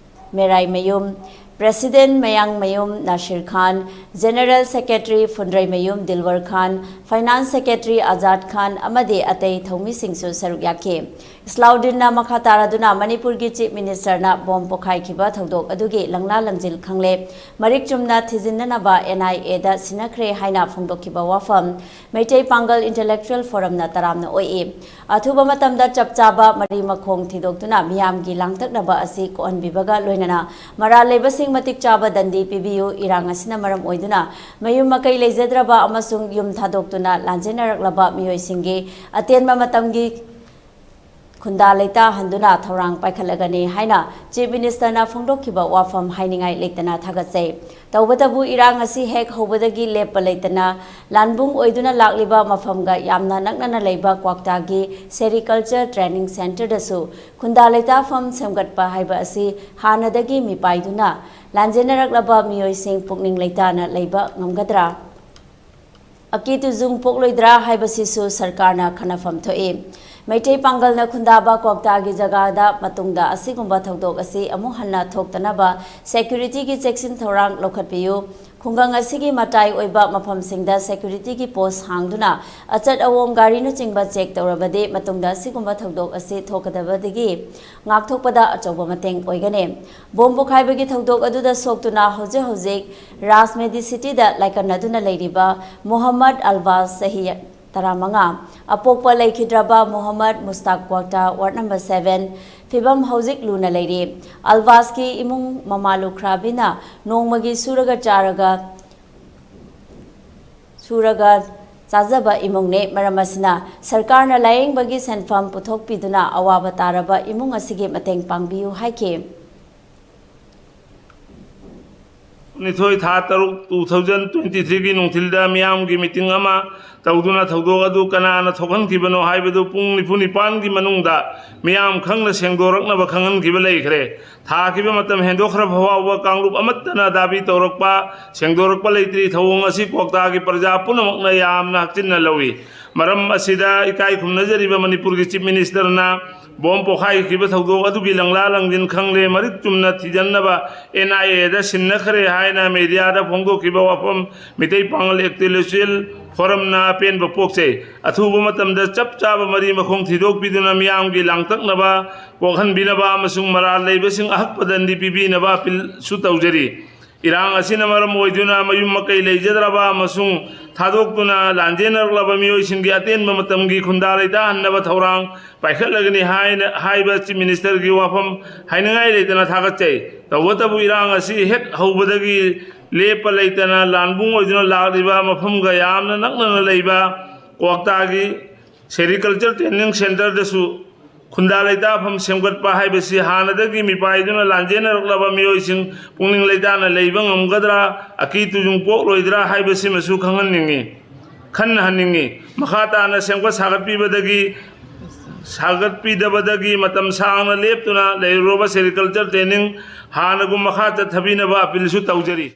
ꯃꯦꯔꯥꯏꯃꯌꯨꯝ, President ꯃꯌꯥꯡꯃꯌꯨꯝ Nasir ꯈꯥꯟ, General Secretary ꯐꯨꯟꯗ꯭ꯔꯩꯃꯌꯨꯝ ꯗꯤꯜꯋꯔ ꯈꯥꯟ, Finance Secretary ꯑꯖꯥꯗ ꯈꯥꯟ ꯑꯃꯗꯤ ꯑꯇꯩ ꯊꯧꯃꯤꯁꯤꯡꯁꯨ ꯁꯔꯨꯛ ꯌꯥꯈꯤ꯫ ꯏꯁꯂꯥꯎꯗꯤꯟꯅ ꯃꯈꯥ ꯇꯥꯔꯗꯨꯅ ꯃꯅꯤꯄꯨꯔꯒꯤ Chief Ministerꯅ ꯕꯣꯝ ꯄꯣꯈꯥꯏꯈꯤꯕ ꯊꯧꯗꯣꯛ ꯑꯗꯨꯒꯤ ꯂꯪꯂꯥ ꯂꯪꯖꯤꯜ ꯈꯪꯂꯦ ꯃꯔꯤꯛ ꯆꯨꯝꯅ ꯊꯤꯖꯤꯟꯅꯅꯕ N I Aꯗ ꯁꯤꯟꯅꯈ꯭ꯔꯦ ꯍꯥꯏꯅ ꯐꯣꯡꯗꯣꯛꯈꯤꯕ ꯋꯥꯐꯝ ꯃꯩꯇꯩ ꯄꯥꯡꯒꯜ Intellectual Forumꯅ ꯇꯔꯥꯝꯅ ꯑꯣꯛꯏ꯫ ꯑꯊꯨꯕ ꯃꯇꯝꯗ ꯆꯞ ꯆꯥꯕ ꯃꯔꯤ ꯃꯈꯣꯡ ꯊꯤꯗꯣꯛꯇꯨꯅ ꯃꯤꯌꯥꯝꯒꯤ ꯂꯥꯡꯇꯛꯅꯕ ꯑꯁꯤ ꯀꯣꯛꯍꯟꯕꯤꯕꯒ ꯂꯣꯏꯅꯅ ꯃꯔꯥꯜ ꯂꯩꯕꯁꯤꯡ ꯃꯇꯤꯛ ꯆꯥꯕ ꯗꯟꯗꯤ ꯄꯤꯕꯤꯌꯨ꯫ ꯏꯔꯥꯡ ꯑꯁꯤꯅ ꯃꯔꯝ ꯑꯣꯏꯗꯨꯅ ꯃꯌꯨꯝ ꯃꯀꯩ ꯂꯩꯖꯗ꯭ꯔꯕ ꯑꯃꯁꯨꯡ ꯌꯨꯝ ꯊꯥꯗꯣꯛꯇꯨꯅ ꯂꯥꯟꯖꯦꯟꯅꯔꯛꯂꯕ ꯃꯤꯑꯣꯏꯁꯤꯡꯒꯤ ꯑꯇꯦꯟꯕ ꯃꯇꯝꯒꯤ ꯈꯨꯟꯗꯥ ꯂꯩꯇꯥꯍꯟꯗꯨꯅ ꯊꯧꯔꯥꯡ ꯄꯥꯏꯈꯠꯂꯒꯅꯤ ꯍꯥꯏꯅ Chief Ministerꯅ ꯐꯣꯡꯗꯣꯛꯈꯤꯕ ꯋꯥꯐꯝ ꯍꯥꯏꯅꯤꯡꯉꯥꯏ ꯂꯩꯇꯅ ꯊꯥꯒꯠꯆꯩ꯫ ꯇꯧꯕꯇꯕꯨ ꯏꯔꯥꯡ ꯑꯁꯤ ꯍꯦꯛ ꯍꯧꯕꯗꯒꯤ ꯂꯦꯞꯄ ꯂꯩꯇꯅ ꯂꯥꯟꯕꯨꯡ ꯑꯣꯏꯗꯨꯅ ꯂꯥꯛꯂꯤꯕ ꯃꯐꯝꯒ ꯌꯥꯝꯅ ꯅꯛꯅꯅ ꯂꯩꯕ ꯀ꯭ꯋꯥꯛꯇꯥꯒꯤ Sericulture Training Centreꯗꯁꯨ ꯈꯨꯟꯗꯥ ꯂꯩꯇꯥꯐꯝ ꯁꯦꯝꯒꯠꯄ ꯍꯥꯏꯕ ꯑꯁꯤ ꯍꯥꯟꯅꯗꯒꯤ ꯃꯤꯄꯥꯏꯗꯨꯅ ꯂꯥꯟꯖꯦꯟꯅꯔꯛꯂꯕ ꯃꯤꯑꯣꯏꯁꯤꯡ ꯄꯨꯛꯅꯤꯡ ꯂꯩꯇꯥꯅ ꯂꯩꯕ ꯉꯝꯒꯗ꯭ꯔꯥ? ꯑꯀꯤ ꯇꯨꯖꯨꯡ ꯄꯣꯛꯂꯣꯏꯗ꯭ꯔꯥ ꯍꯥꯏꯕꯁꯤꯁꯨ ꯁꯔꯀꯥꯔꯅ ꯈꯟꯅꯐꯝ ꯊꯣꯛꯏ꯫ ꯃꯩꯇꯩ ꯄꯥꯡꯒꯜꯅ ꯈꯨꯟꯗꯥꯕ ꯀ꯭ꯋꯥꯛꯇꯥꯒꯤ ꯖꯒꯥꯗ ꯃꯇꯨꯡꯗ ꯑꯁꯤꯒꯨꯝꯕ ꯊꯧꯗꯣꯛ ꯑꯁꯤ ꯑꯃꯨꯛ ꯍꯟꯅ ꯊꯣꯛꯇꯅꯕ securityꯒꯤ ꯆꯦꯛꯁꯤꯟ ꯊꯧꯔꯥꯡ ꯂꯧꯈꯠꯄꯤꯌꯨ꯫ ꯈꯨꯡꯒꯪ ꯑꯁꯤꯒꯤ ꯃꯇꯥꯏ ꯑꯣꯏꯕ ꯃꯐꯝꯁꯤꯡꯗ securityꯒꯤ post ꯍꯥꯡꯗꯨꯅ ꯑꯆꯠ ꯑꯋꯣꯡ ꯒꯥꯔꯤꯅꯆꯤꯡꯕ check ꯇꯧꯔꯕꯗꯤ ꯃꯇꯨꯡꯗ ꯑꯁꯤꯒꯨꯝꯕ ꯊꯧꯗꯣꯛ ꯑꯁꯤ ꯊꯣꯛꯀꯗꯕꯗꯒꯤ ꯉꯥꯛꯊꯣꯛꯄꯗ ꯑꯆꯧꯕ ꯃꯇꯦꯡ ꯑꯣꯏꯒꯅꯤ꯫ ꯕꯣꯝ ꯄꯣꯈꯥꯏꯕꯒꯤ ꯊꯧꯗꯣꯛ ꯑꯗꯨꯗ ꯁꯣꯛꯇꯨꯅ ꯍꯧꯖꯤꯛ ꯍꯧꯖꯤꯛ ꯔꯥꯖꯃꯦꯗꯤ Cityꯗ ꯂꯥꯏꯀꯠꯅꯗꯨꯅ ꯂꯩꯔꯤꯕ ꯃꯣꯍꯝꯃꯗ ꯑꯜꯕꯥꯁ, ꯆꯍꯤ ꯇꯔꯥꯃꯉꯥ, ꯑꯄꯣꯛꯄ ꯂꯩꯈꯤꯗ꯭ꯔꯕ ꯃꯣꯍꯝꯃꯗ ꯃꯨꯁꯇꯥꯛ ꯀ꯭ꯋꯥꯛꯇꯥ, ward number seven, ꯐꯤꯕꯝ ꯍꯧꯖꯤꯛ ꯂꯨꯅ ꯂꯩꯔꯤ꯫ ꯑꯜꯕꯥꯁꯀꯤ ꯏꯃꯨꯡ ꯃꯃꯥ ꯂꯨꯈ꯭ꯔꯥꯕꯤꯅ ꯅꯣꯡꯃꯒꯤ ꯁꯨꯔꯒ ꯆꯥꯔꯒ ꯁꯨꯔꯒ ꯆꯥꯖꯕ ꯏꯃꯨꯡꯅꯤ꯫ ꯃꯔꯝ ꯑꯁꯤꯅ ꯁꯔꯀꯥꯔꯅ ꯂꯥꯌꯦꯡꯕꯒꯤ ꯁꯦꯟꯐꯝ ꯄꯨꯊꯣꯛꯄꯤꯗꯨꯅ ꯑꯋꯥꯕ ꯇꯥꯔꯕ ꯏꯃꯨꯡ ꯑꯁꯤꯒꯤ ꯃꯇꯦꯡ ꯄꯥꯡꯕꯤꯌꯨ ꯍꯥꯏꯈꯤ꯫ ꯅꯤꯊꯣꯏ ꯊꯥ ꯇꯔꯨꯛ two thousand twenty threeꯒꯤ ꯅꯨꯡꯊꯤꯜꯗ ꯃꯤꯌꯥꯝꯒꯤ meeting ꯑꯃ ꯇꯧꯗꯨꯅ ꯊꯧꯗꯣꯛ ꯑꯗꯨ ꯀꯅꯥꯅ ꯊꯣꯛꯍꯟꯈꯤꯕꯅꯣ ꯍꯥꯏꯕꯗꯨ ꯄꯨꯡ ꯅꯤꯐꯨ ꯅꯤꯄꯥꯟꯒꯤ ꯃꯅꯨꯡꯗ ꯃꯤꯌꯥꯝ ꯈꯪꯅ ꯁꯦꯡꯗꯣꯔꯛꯅꯕ ꯈꯪꯍꯟꯈꯤꯕ ꯂꯩꯈ꯭ꯔꯦ꯫ ꯊꯥꯈꯤꯕ ꯃꯇꯝ ꯍꯦꯟꯗꯣꯛꯈ꯭ꯔꯕ ꯐꯥꯎꯕ ꯀꯥꯡꯂꯨꯞ ꯑꯃꯠꯇꯅ ꯗꯥꯕꯤ ꯇꯧꯔꯛꯄ, ꯁꯦꯡꯗꯣꯔꯛꯄ ꯂꯩꯇ꯭ꯔꯤ꯫ ꯊꯧꯑꯣꯡ ꯑꯁꯤ ꯀ꯭ꯋꯥꯛꯇꯥꯒꯤ ꯄ꯭ꯔꯖꯥ ꯄꯨꯝꯅꯃꯛꯅ ꯌꯥꯝꯅ ꯍꯛꯆꯤꯟꯅ ꯂꯧꯏ꯫ ꯃꯔꯝ ꯑꯁꯤꯗ ꯏꯀꯥꯏ ꯈꯨꯝꯅꯖꯔꯤꯕ ꯃꯅꯤꯄꯨꯔꯒꯤ Chief Minister ꯅ ꯕꯣꯝ ꯄꯣꯈꯥꯏꯈꯤꯕ ꯊꯧꯗꯣꯛ ꯑꯗꯨꯒꯤ ꯂꯪꯂꯥ ꯂꯪꯖꯤꯟ ꯈꯪꯂꯦ ꯃꯔꯤꯛ ꯆꯨꯝꯅ ꯊꯤꯖꯤꯟꯅꯕ N I A ꯗ ꯁꯤꯟꯅꯈ꯭ꯔꯦ ꯍꯥꯏꯅ media ꯗ ꯐꯣꯡꯗꯣꯛꯈꯤꯕ ꯋꯥꯐꯝ ꯃꯤꯇꯩ ꯄꯥꯉꯜ Intellectual Forum ꯅ ꯑꯄꯦꯟꯕ ꯄꯣꯛꯆꯩ꯫ ꯑꯊꯨꯕ ꯃꯇꯝꯗ ꯆꯞ ꯆꯥꯕ ꯃꯔꯤ ꯃꯈꯣꯡ ꯊꯤꯗꯣꯛꯄꯤꯗꯨꯅ ꯃꯤꯌꯥꯝꯒꯤ ꯂꯥꯡꯇꯛꯅꯕ ꯀꯣꯛꯍꯟꯕꯤꯅꯕ ꯑꯃꯁꯨꯡ ꯃꯔꯥꯜ ꯂꯩꯕꯁꯤꯡ ꯑꯍꯛꯄ ꯗꯟꯗꯤ ꯄꯤꯕꯤꯅꯕ appeal ꯁꯨ ꯇꯧꯖꯔꯤ꯫ ꯏꯔꯥꯡ ꯑꯁꯤꯅ ꯃꯔꯝ ꯑꯣꯏꯗꯨꯅ ꯃꯌꯨꯝ ꯃꯀꯩ ꯂꯩꯖꯗ꯭ꯔꯕ ꯑꯃꯁꯨꯡ ꯊꯥꯗꯣꯛꯇꯨꯅ ꯂꯥꯟꯖꯦꯟꯅꯔꯛꯂꯕ ꯃꯤꯑꯣꯏꯁꯤꯡꯒꯤ ꯑꯇꯦꯟꯕ ꯃꯇꯝꯒꯤ ꯈꯨꯟꯗꯥ ꯂꯩꯇꯥꯍꯟꯅꯕ ꯊꯧꯔꯥꯡ ꯄꯥꯏꯈꯠꯂꯒꯅꯤ ꯍꯥꯏꯅ ꯍꯥꯏꯕ Chief Minister ꯒꯤ ꯋꯥꯐꯝ ꯍꯥꯏꯅꯤꯡꯉꯥꯏ ꯂꯩꯇꯅ ꯊꯥꯒꯠꯆꯩ꯫ ꯇꯧꯕꯇꯕꯨ ꯏꯔꯥꯡ ꯑꯁꯤ ꯍꯦꯛ ꯍꯧꯕꯗꯒꯤ ꯂꯦꯞꯄ ꯂꯩꯇꯅ ꯂꯥꯟꯕꯨꯡ ꯑꯣꯏꯗꯨꯅ ꯂꯥꯛꯂꯤꯕ ꯃꯐꯝꯒ ꯌꯥꯝꯅ ꯅꯛꯅꯅ ꯂꯩꯕ ꯀ꯭ꯋꯥꯛꯇꯥꯒꯤ Sericulture Training Centre ꯗꯁꯨ ꯈꯨꯟꯗꯥ ꯂꯩꯇꯥꯐꯝ ꯁꯦꯝꯒꯠꯄ ꯍꯥꯏꯕꯁꯤ ꯍꯥꯟꯅꯗꯒꯤ ꯃꯤꯄꯥꯏꯗꯨꯅ ꯂꯥꯟꯖꯦꯟꯅꯔꯛꯂꯕ ꯃꯤꯑꯣꯏꯁꯤꯡ ꯄꯨꯛꯅꯤꯡ ꯂꯩꯇꯥꯅ ꯂꯩꯕ ꯉꯝꯒꯗ꯭ꯔꯥ, ꯑꯀꯤ ꯇꯨꯖꯨꯡ ꯄꯣꯛꯂꯣꯏꯗ꯭ꯔꯥ ꯍꯥꯏꯕꯁꯤꯃꯁꯨ ꯈꯪꯍꯟꯅꯤꯡꯏ, ꯈꯟꯅꯍꯟꯅꯤꯡꯏ꯫ ꯃꯈꯥ ꯇꯥꯅ ꯁꯦꯝꯒꯠ ꯁꯥꯒꯠꯄꯤꯕꯗꯒꯤ, ꯁꯥꯒꯠꯄꯤꯗꯕꯗꯒꯤ ꯃꯇꯝ ꯁꯥꯡꯅ ꯂꯦꯞꯇꯨꯅ ꯂꯩꯔꯨꯔꯕ Sericulture Training ꯍꯥꯟꯅꯒꯨꯝ ꯃꯈꯥ ꯆꯠꯊꯕꯤꯅꯕ appeal ꯁꯨ ꯇꯧꯖꯔꯤ꯫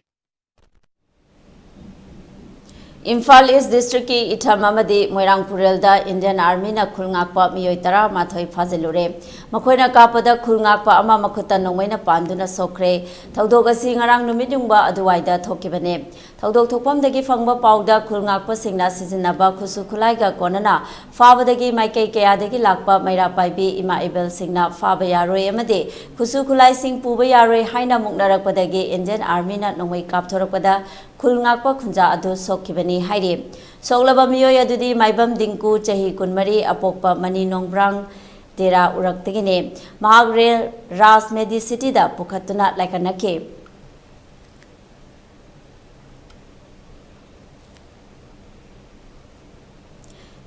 ꯏꯝꯐꯥꯜ East District ꯀꯤ ꯏꯊꯝ ꯑꯃꯗꯤ ꯃꯣꯏꯔꯥꯡ ꯄꯨꯔꯦꯜꯗ Indian Army ꯅ ꯈꯨꯜ ꯉꯥꯛꯄ ꯃꯤꯑꯣꯏ ꯇꯔꯥꯃꯥꯊꯣꯏ ꯐꯥꯖꯤꯜꯂꯨꯔꯦ꯫ ꯃꯈꯣꯏꯅ ꯀꯥꯞꯄꯗ ꯈꯨꯜ ꯉꯥꯛꯄ ꯑꯃ ꯃꯈꯨꯠꯇ ꯅꯣꯡꯃꯩꯅ ꯄꯥꯟꯗꯨꯅ ꯁꯣꯛꯈ꯭ꯔꯦ꯫ ꯊꯧꯗꯣꯛ ꯑꯁꯤ ꯉꯔꯥꯡ ꯅꯨꯃꯤꯠ ꯌꯨꯡꯕ ꯑꯗꯨꯋꯥꯏꯗ ꯊꯣꯛꯈꯤꯕꯅꯦ꯫ ꯊꯧꯗꯣꯛ ꯊꯣꯛꯐꯝꯗꯒꯤ ꯐꯪꯕ ꯄꯥꯎꯗ ꯈꯨꯜ ꯉꯥꯛꯄꯁꯤꯡꯅ ꯁꯤꯖꯤꯟꯅꯕ ꯈꯨꯠꯁꯨ ꯈꯨꯠꯂꯥꯏꯒ ꯀꯣꯟꯅꯅ ꯐꯥꯕꯗꯒꯤ ꯃꯥꯏꯀꯩ ꯀꯌꯥꯗꯒꯤ ꯂꯥꯛꯄ ꯃꯩꯔꯥ ꯄꯥꯏꯕꯤ ꯏꯃꯥ ꯏꯕꯦꯜꯁꯤꯡꯅ ꯐꯥꯕ ꯌꯥꯔꯣꯏ ꯑꯃꯗꯤ ꯈꯨꯠꯁꯨ ꯈꯨꯠꯂꯥꯏꯁꯤꯡ ꯄꯨꯕ ꯌꯥꯔꯣꯏ ꯍꯥꯏꯅ ꯃꯨꯛꯅꯔꯛꯄꯗꯒꯤ Indian Army ꯅ ꯅꯣꯡꯃꯩ ꯀꯥꯞꯊꯣꯔꯛꯄꯗ ꯈꯨꯜ ꯉꯥꯛꯄ ꯈꯨꯟꯖꯥ ꯑꯗꯨ ꯁꯣꯛꯈꯤꯕꯅꯤ ꯍꯥꯏꯔꯤ꯫ ꯁꯣꯛꯂꯕ ꯃꯤꯑꯣꯏ ꯑꯗꯨꯗꯤ ꯃꯥꯏꯕꯝ ꯗꯤꯡꯀꯨ, ꯆꯍꯤ ꯀꯨꯟꯃꯔꯤ, ꯑꯄꯣꯛꯄ ꯃꯅꯤ ꯅꯣꯡꯕ꯭ꯔꯥꯡ ꯇꯦꯔꯥ ꯎꯔꯛꯇꯒꯤꯅꯤ꯫ ꯃꯍꯥꯛ ꯔꯦꯜ ꯔꯥꯖ ꯃꯦꯗꯤ ꯁꯤꯇꯤꯗ ꯄꯨꯈꯠꯇꯨꯅ ꯂꯥꯏꯀꯠꯅꯈꯤ꯫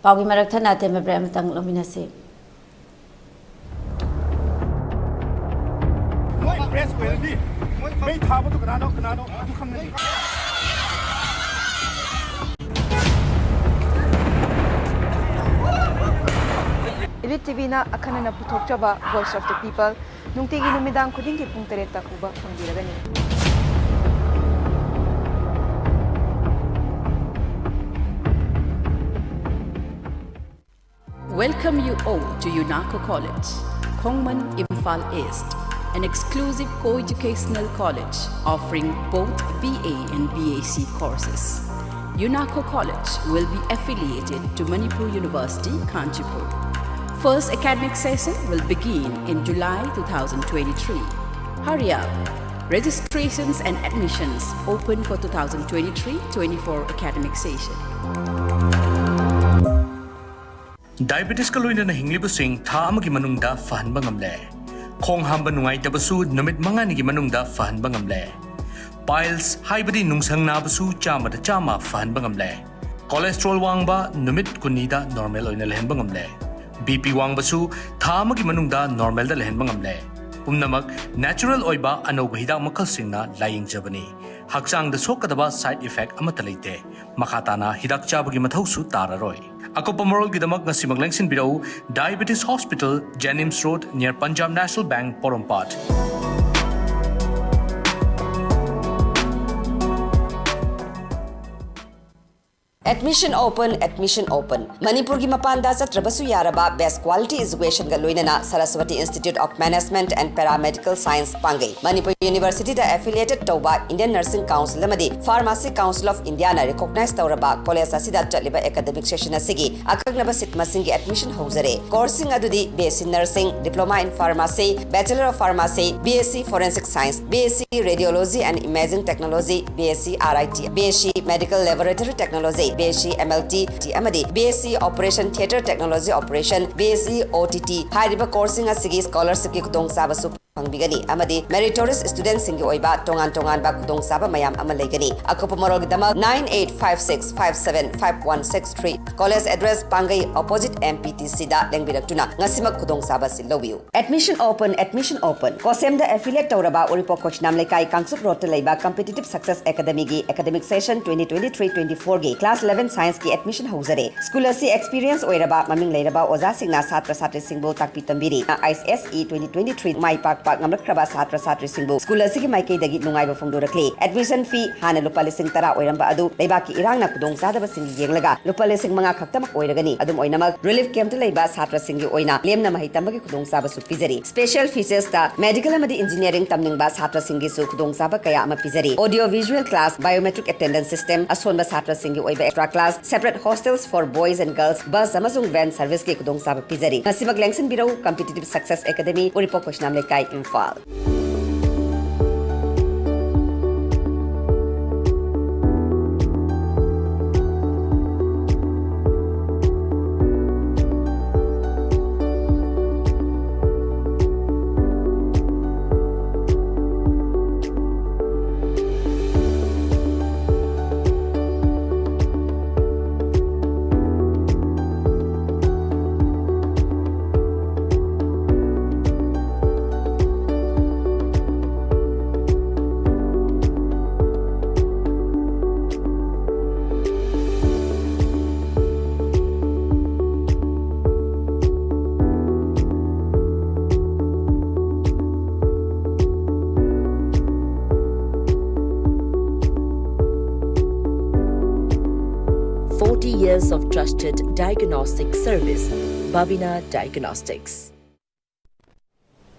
ꯄꯥꯎꯒꯤ ꯃꯔꯛ ꯊꯠꯅ ꯑꯇꯦꯟꯕ break ꯑꯃꯇꯪ ꯂꯧꯃꯤꯟꯅꯁꯤ꯫ ꯃꯣꯏ press ꯑꯣꯏꯔꯗꯤ ꯃꯣꯏ ꯃꯩ ꯊꯥꯕꯗꯨ ꯀꯅꯥꯅꯣ, ꯀꯅꯥꯅꯣ ꯑꯗꯨ ꯈꯪꯒꯅꯤ꯫ Elite T V ꯅ ꯑꯈꯟꯅꯅ ꯄꯨꯊꯣꯛꯆꯕ Voice of the People, ꯅꯨꯡꯇꯤꯒꯤ ꯅꯨꯃꯤꯗꯥꯡ ꯈꯨꯗꯤꯡꯒꯤ ꯄꯨꯡ ꯇꯔꯦꯠꯇ ꯎꯕ ꯐꯪꯕꯤꯔꯒꯅꯤ꯫ Welcome you all to UNACO College, Khongman, Imphal East, an exclusive co-educational college offering both B A and B A C courses. UNACO College will be affiliated to Manipur University, Kanchipur. First academic session will begin in July two thousand twenty-three. Hurry up! Registrations and admissions open for two thousand twenty-three twenty-four academic session. Diabetesꯀ ꯂꯣꯏꯅꯅ ꯍꯤꯡꯂꯤꯕꯁꯤꯡ ꯊꯥ ꯑꯃꯒꯤ ꯃꯅꯨꯡꯗ ꯐꯍꯟꯕ ꯉꯝꯂꯦ꯫ ꯈꯣꯡ ꯍꯥꯝꯕ ꯅꯨꯡꯉꯥꯏꯇꯕꯁꯨ ꯅꯨꯃꯤꯠ ꯃꯉꯥꯅꯤꯒꯤ ꯃꯅꯨꯡꯗ ꯐꯍꯟꯕ ꯉꯝꯂꯦ꯫ Piles ꯍꯥꯏꯕꯗꯤ ꯅꯨꯡꯁꯪ ꯅꯥꯕꯁꯨ ꯆꯥꯝꯃꯗ ꯆꯥꯝꯃ ꯐꯍꯟꯕ ꯉꯝꯂꯦ꯫ Cholesterol ꯋꯥꯡꯕ ꯅꯨꯃꯤꯠ ꯀꯨꯟꯅꯤꯗ normal ꯑꯣꯏꯅ ꯂꯩꯍꯟꯕ ꯉꯝꯂꯦ꯫ BP ꯋꯥꯡꯕꯁꯨ ꯊꯥ ꯑꯃꯒꯤ ꯃꯅꯨꯡꯗ normalꯗ ꯂꯩꯍꯟꯕ ꯉꯝꯂꯦ꯫ ꯄꯨꯝꯅꯃꯛ natural ꯑꯣꯏꯕ ꯑꯅꯧꯕ ꯍꯤꯗꯥꯛ ꯃꯈꯜꯁꯤꯡꯅ ꯂꯥꯌꯦꯡꯖꯕꯅꯤ꯫ ꯍꯛꯆꯥꯡꯗ ꯁꯣꯛꯀꯗꯕ side effect ꯑꯃꯠꯇ ꯂꯩꯇꯦ꯫ ꯃꯈꯥ ꯇꯥꯅ ꯍꯤꯗꯥꯛ ꯆꯥꯕꯒꯤ ꯃꯊꯧꯁꯨ ꯇꯥꯔꯔꯣꯏ꯫ ꯑꯀꯨꯞꯄ ꯃꯔꯣꯜꯒꯤꯗꯃꯛ ꯉꯁꯤꯃꯛ ꯂꯦꯡꯁꯤꯟꯕꯤꯔꯛꯎ, Diabetes Hospital, JNIMS Road, near Punjab National Bank, ꯄꯣꯔꯣꯝꯄꯥꯠ꯫ Admission open, admission open. ꯃꯅꯤꯄꯨꯔꯒꯤ ꯃꯄꯥꯟꯗ ꯆꯠꯇ꯭ꯔꯕꯁꯨ ꯌꯥꯔꯕ best quality educationꯒ ꯂꯣꯏꯅꯅ Saraswati Institute of Management and Paramedical Science ꯄꯥꯡꯒꯩ꯫ Manipur Universityꯗ affiliated ꯇꯧꯕ Indian Nursing Council ꯑꯃꯗꯤ Pharmacy Council of Indiaꯅ recognize ꯇꯧꯔꯕ college ꯑꯁꯤꯗ ꯆꯠꯂꯤꯕ academic session ꯑꯁꯤꯒꯤ ꯑꯀꯛꯅꯕ seat ꯃꯁꯤꯡꯒꯤ admission ꯍꯧꯖꯔꯦ꯫ Courseꯁꯤꯡ ꯑꯗꯨꯗꯤ BSc Nursing, Diploma in Pharmacy, Bachelor of Pharmacy, BSc Forensic Science, BSc Radiology and Imaging Technology, BSc RIT, BSc Medical Laboratory Technology, BSc MLT ꯑꯃꯗꯤ BSc Operation Theatre Technology Operation, BSc OTT ꯍꯥꯏꯔꯤꯕ courseꯁꯤꯡ ꯑꯁꯤꯒꯤ scholarshipꯀꯤ ꯈꯨꯗꯣꯡꯆꯥꯕꯁꯨ ꯐꯪꯕꯤꯒꯅꯤ ꯑꯃꯗꯤ meritorious studentꯁꯤꯡꯒꯤ ꯑꯣꯏꯕ ꯇꯣꯉꯥꯟ ꯇꯣꯉꯥꯟꯕ ꯈꯨꯗꯣꯡꯆꯥꯕ ꯃꯌꯥꯝ ꯑꯃ ꯂꯩꯒꯅꯤ꯫ ꯑꯀꯨꯞꯄ ꯃꯔꯣꯜꯒꯤꯗꯃꯛ nine eight five six five seven five one six three, college address ꯄꯥꯡꯒꯩ opposite MPTCꯗ ꯂꯦꯡꯕꯤꯔꯛꯇꯨꯅ ꯉꯁꯤꯃꯛ ꯈꯨꯗꯣꯡꯆꯥꯕ ꯑꯁꯤ ꯂꯧꯕꯤꯌꯨ꯫ Admission open, admission open. COSEMꯗ affiliate ꯇꯧꯔꯕ ꯎꯔꯤꯄꯣꯛ ꯀꯣꯏꯁꯅꯥꯝ ꯂꯩꯀꯥꯏ, ꯀꯥꯡꯆꯨꯞ ꯔꯣꯗꯇ ꯂꯩꯕ Competitive Success Academyꯒꯤ academic session twenty twenty-three twenty-fourꯒꯤ class eleven scienceꯀꯤ admission ꯍꯧꯖꯔꯦ꯫ School ꯑꯁꯤ experience ꯑꯣꯏꯔꯕ, ꯃꯃꯤꯡ ꯂꯩꯔꯕ ꯑꯣꯖꯥꯁꯤꯡꯅ ꯁꯥꯇ꯭ꯔ ꯁꯥꯇ꯭ꯔꯤꯁꯤꯡꯕꯨ ꯇꯥꯛꯄꯤ ꯇꯝꯕꯤꯔꯤ꯫ ISSE twenty twenty-three ꯃꯥꯏ ꯄꯥꯛꯄ ꯄꯥꯛ ꯉꯝꯂꯛꯈ꯭ꯔꯕ ꯁꯥꯇ꯭ꯔ ꯁꯥꯇ꯭ꯔꯤꯁꯤꯡꯕꯨ ꯁ꯭ꯀꯨꯜ ꯑꯁꯤꯒꯤ ꯃꯥꯏꯀꯩꯗꯒꯤ ꯅꯨꯡꯉꯥꯏꯕ ꯐꯣꯡꯗꯣꯔꯛꯂꯤ꯫ Admission fee ꯍꯥꯟꯅ ꯂꯨꯄꯥ ꯂꯤꯁꯤꯡ ꯇꯔꯥ ꯑꯣꯏꯔꯝꯕ ꯑꯗꯨ ꯂꯩꯕꯥꯛꯀꯤ ꯏꯔꯥꯡꯅ ꯈꯨꯗꯣꯡꯆꯥꯗꯕꯁꯤꯡꯒꯤ ꯌꯦꯡꯂꯒ ꯂꯨꯄꯥ ꯂꯤꯁꯤꯡ ꯃꯉꯥ ꯈꯛꯇꯃꯛ ꯑꯣꯏꯔꯒꯅꯤ꯫ ꯑꯗꯨꯝ ꯑꯣꯏꯅꯃꯛ, relief campꯇ ꯂꯩꯕ ꯁꯥꯇ꯭ꯔꯁꯤꯡꯒꯤ ꯑꯣꯏꯅ ꯂꯦꯝꯅ ꯃꯍꯩ ꯇꯝꯕꯒꯤ ꯈꯨꯗꯣꯡꯆꯥꯕꯁꯨ ꯄꯤꯖꯔꯤ꯫ Special featuresꯇ medical ꯑꯃꯗꯤ engineering ꯇꯝꯅꯤꯡꯕ ꯁꯥꯇ꯭ꯔꯁꯤꯡꯒꯤꯁꯨ ꯈꯨꯗꯣꯡꯆꯥꯕ ꯀꯌꯥ ꯑꯃ ꯄꯤꯖꯔꯤ꯫ Audio visual class, biometric attendance system, ꯑꯁꯣꯟꯕ ꯁꯥꯇ꯭ꯔꯁꯤꯡꯒꯤ ꯑꯣꯏꯕ extra class, separate hostels for boys and girls, bus ꯑꯃꯁꯨꯡ van serviceꯀꯤ ꯈꯨꯗꯣꯡꯆꯥꯕ ꯄꯤꯖꯔꯤ꯫ ꯉꯁꯤꯃꯛ ꯂꯦꯡꯁꯤꯟꯕꯤꯔꯧ, Competitive Success Academy, ꯎꯔꯤꯄꯣꯛ ꯀꯣꯏꯁꯅꯥꯝ ꯂꯩꯀꯥꯏ, Imphal. Forty years of trusted diagnostic service, Babina Diagnostics.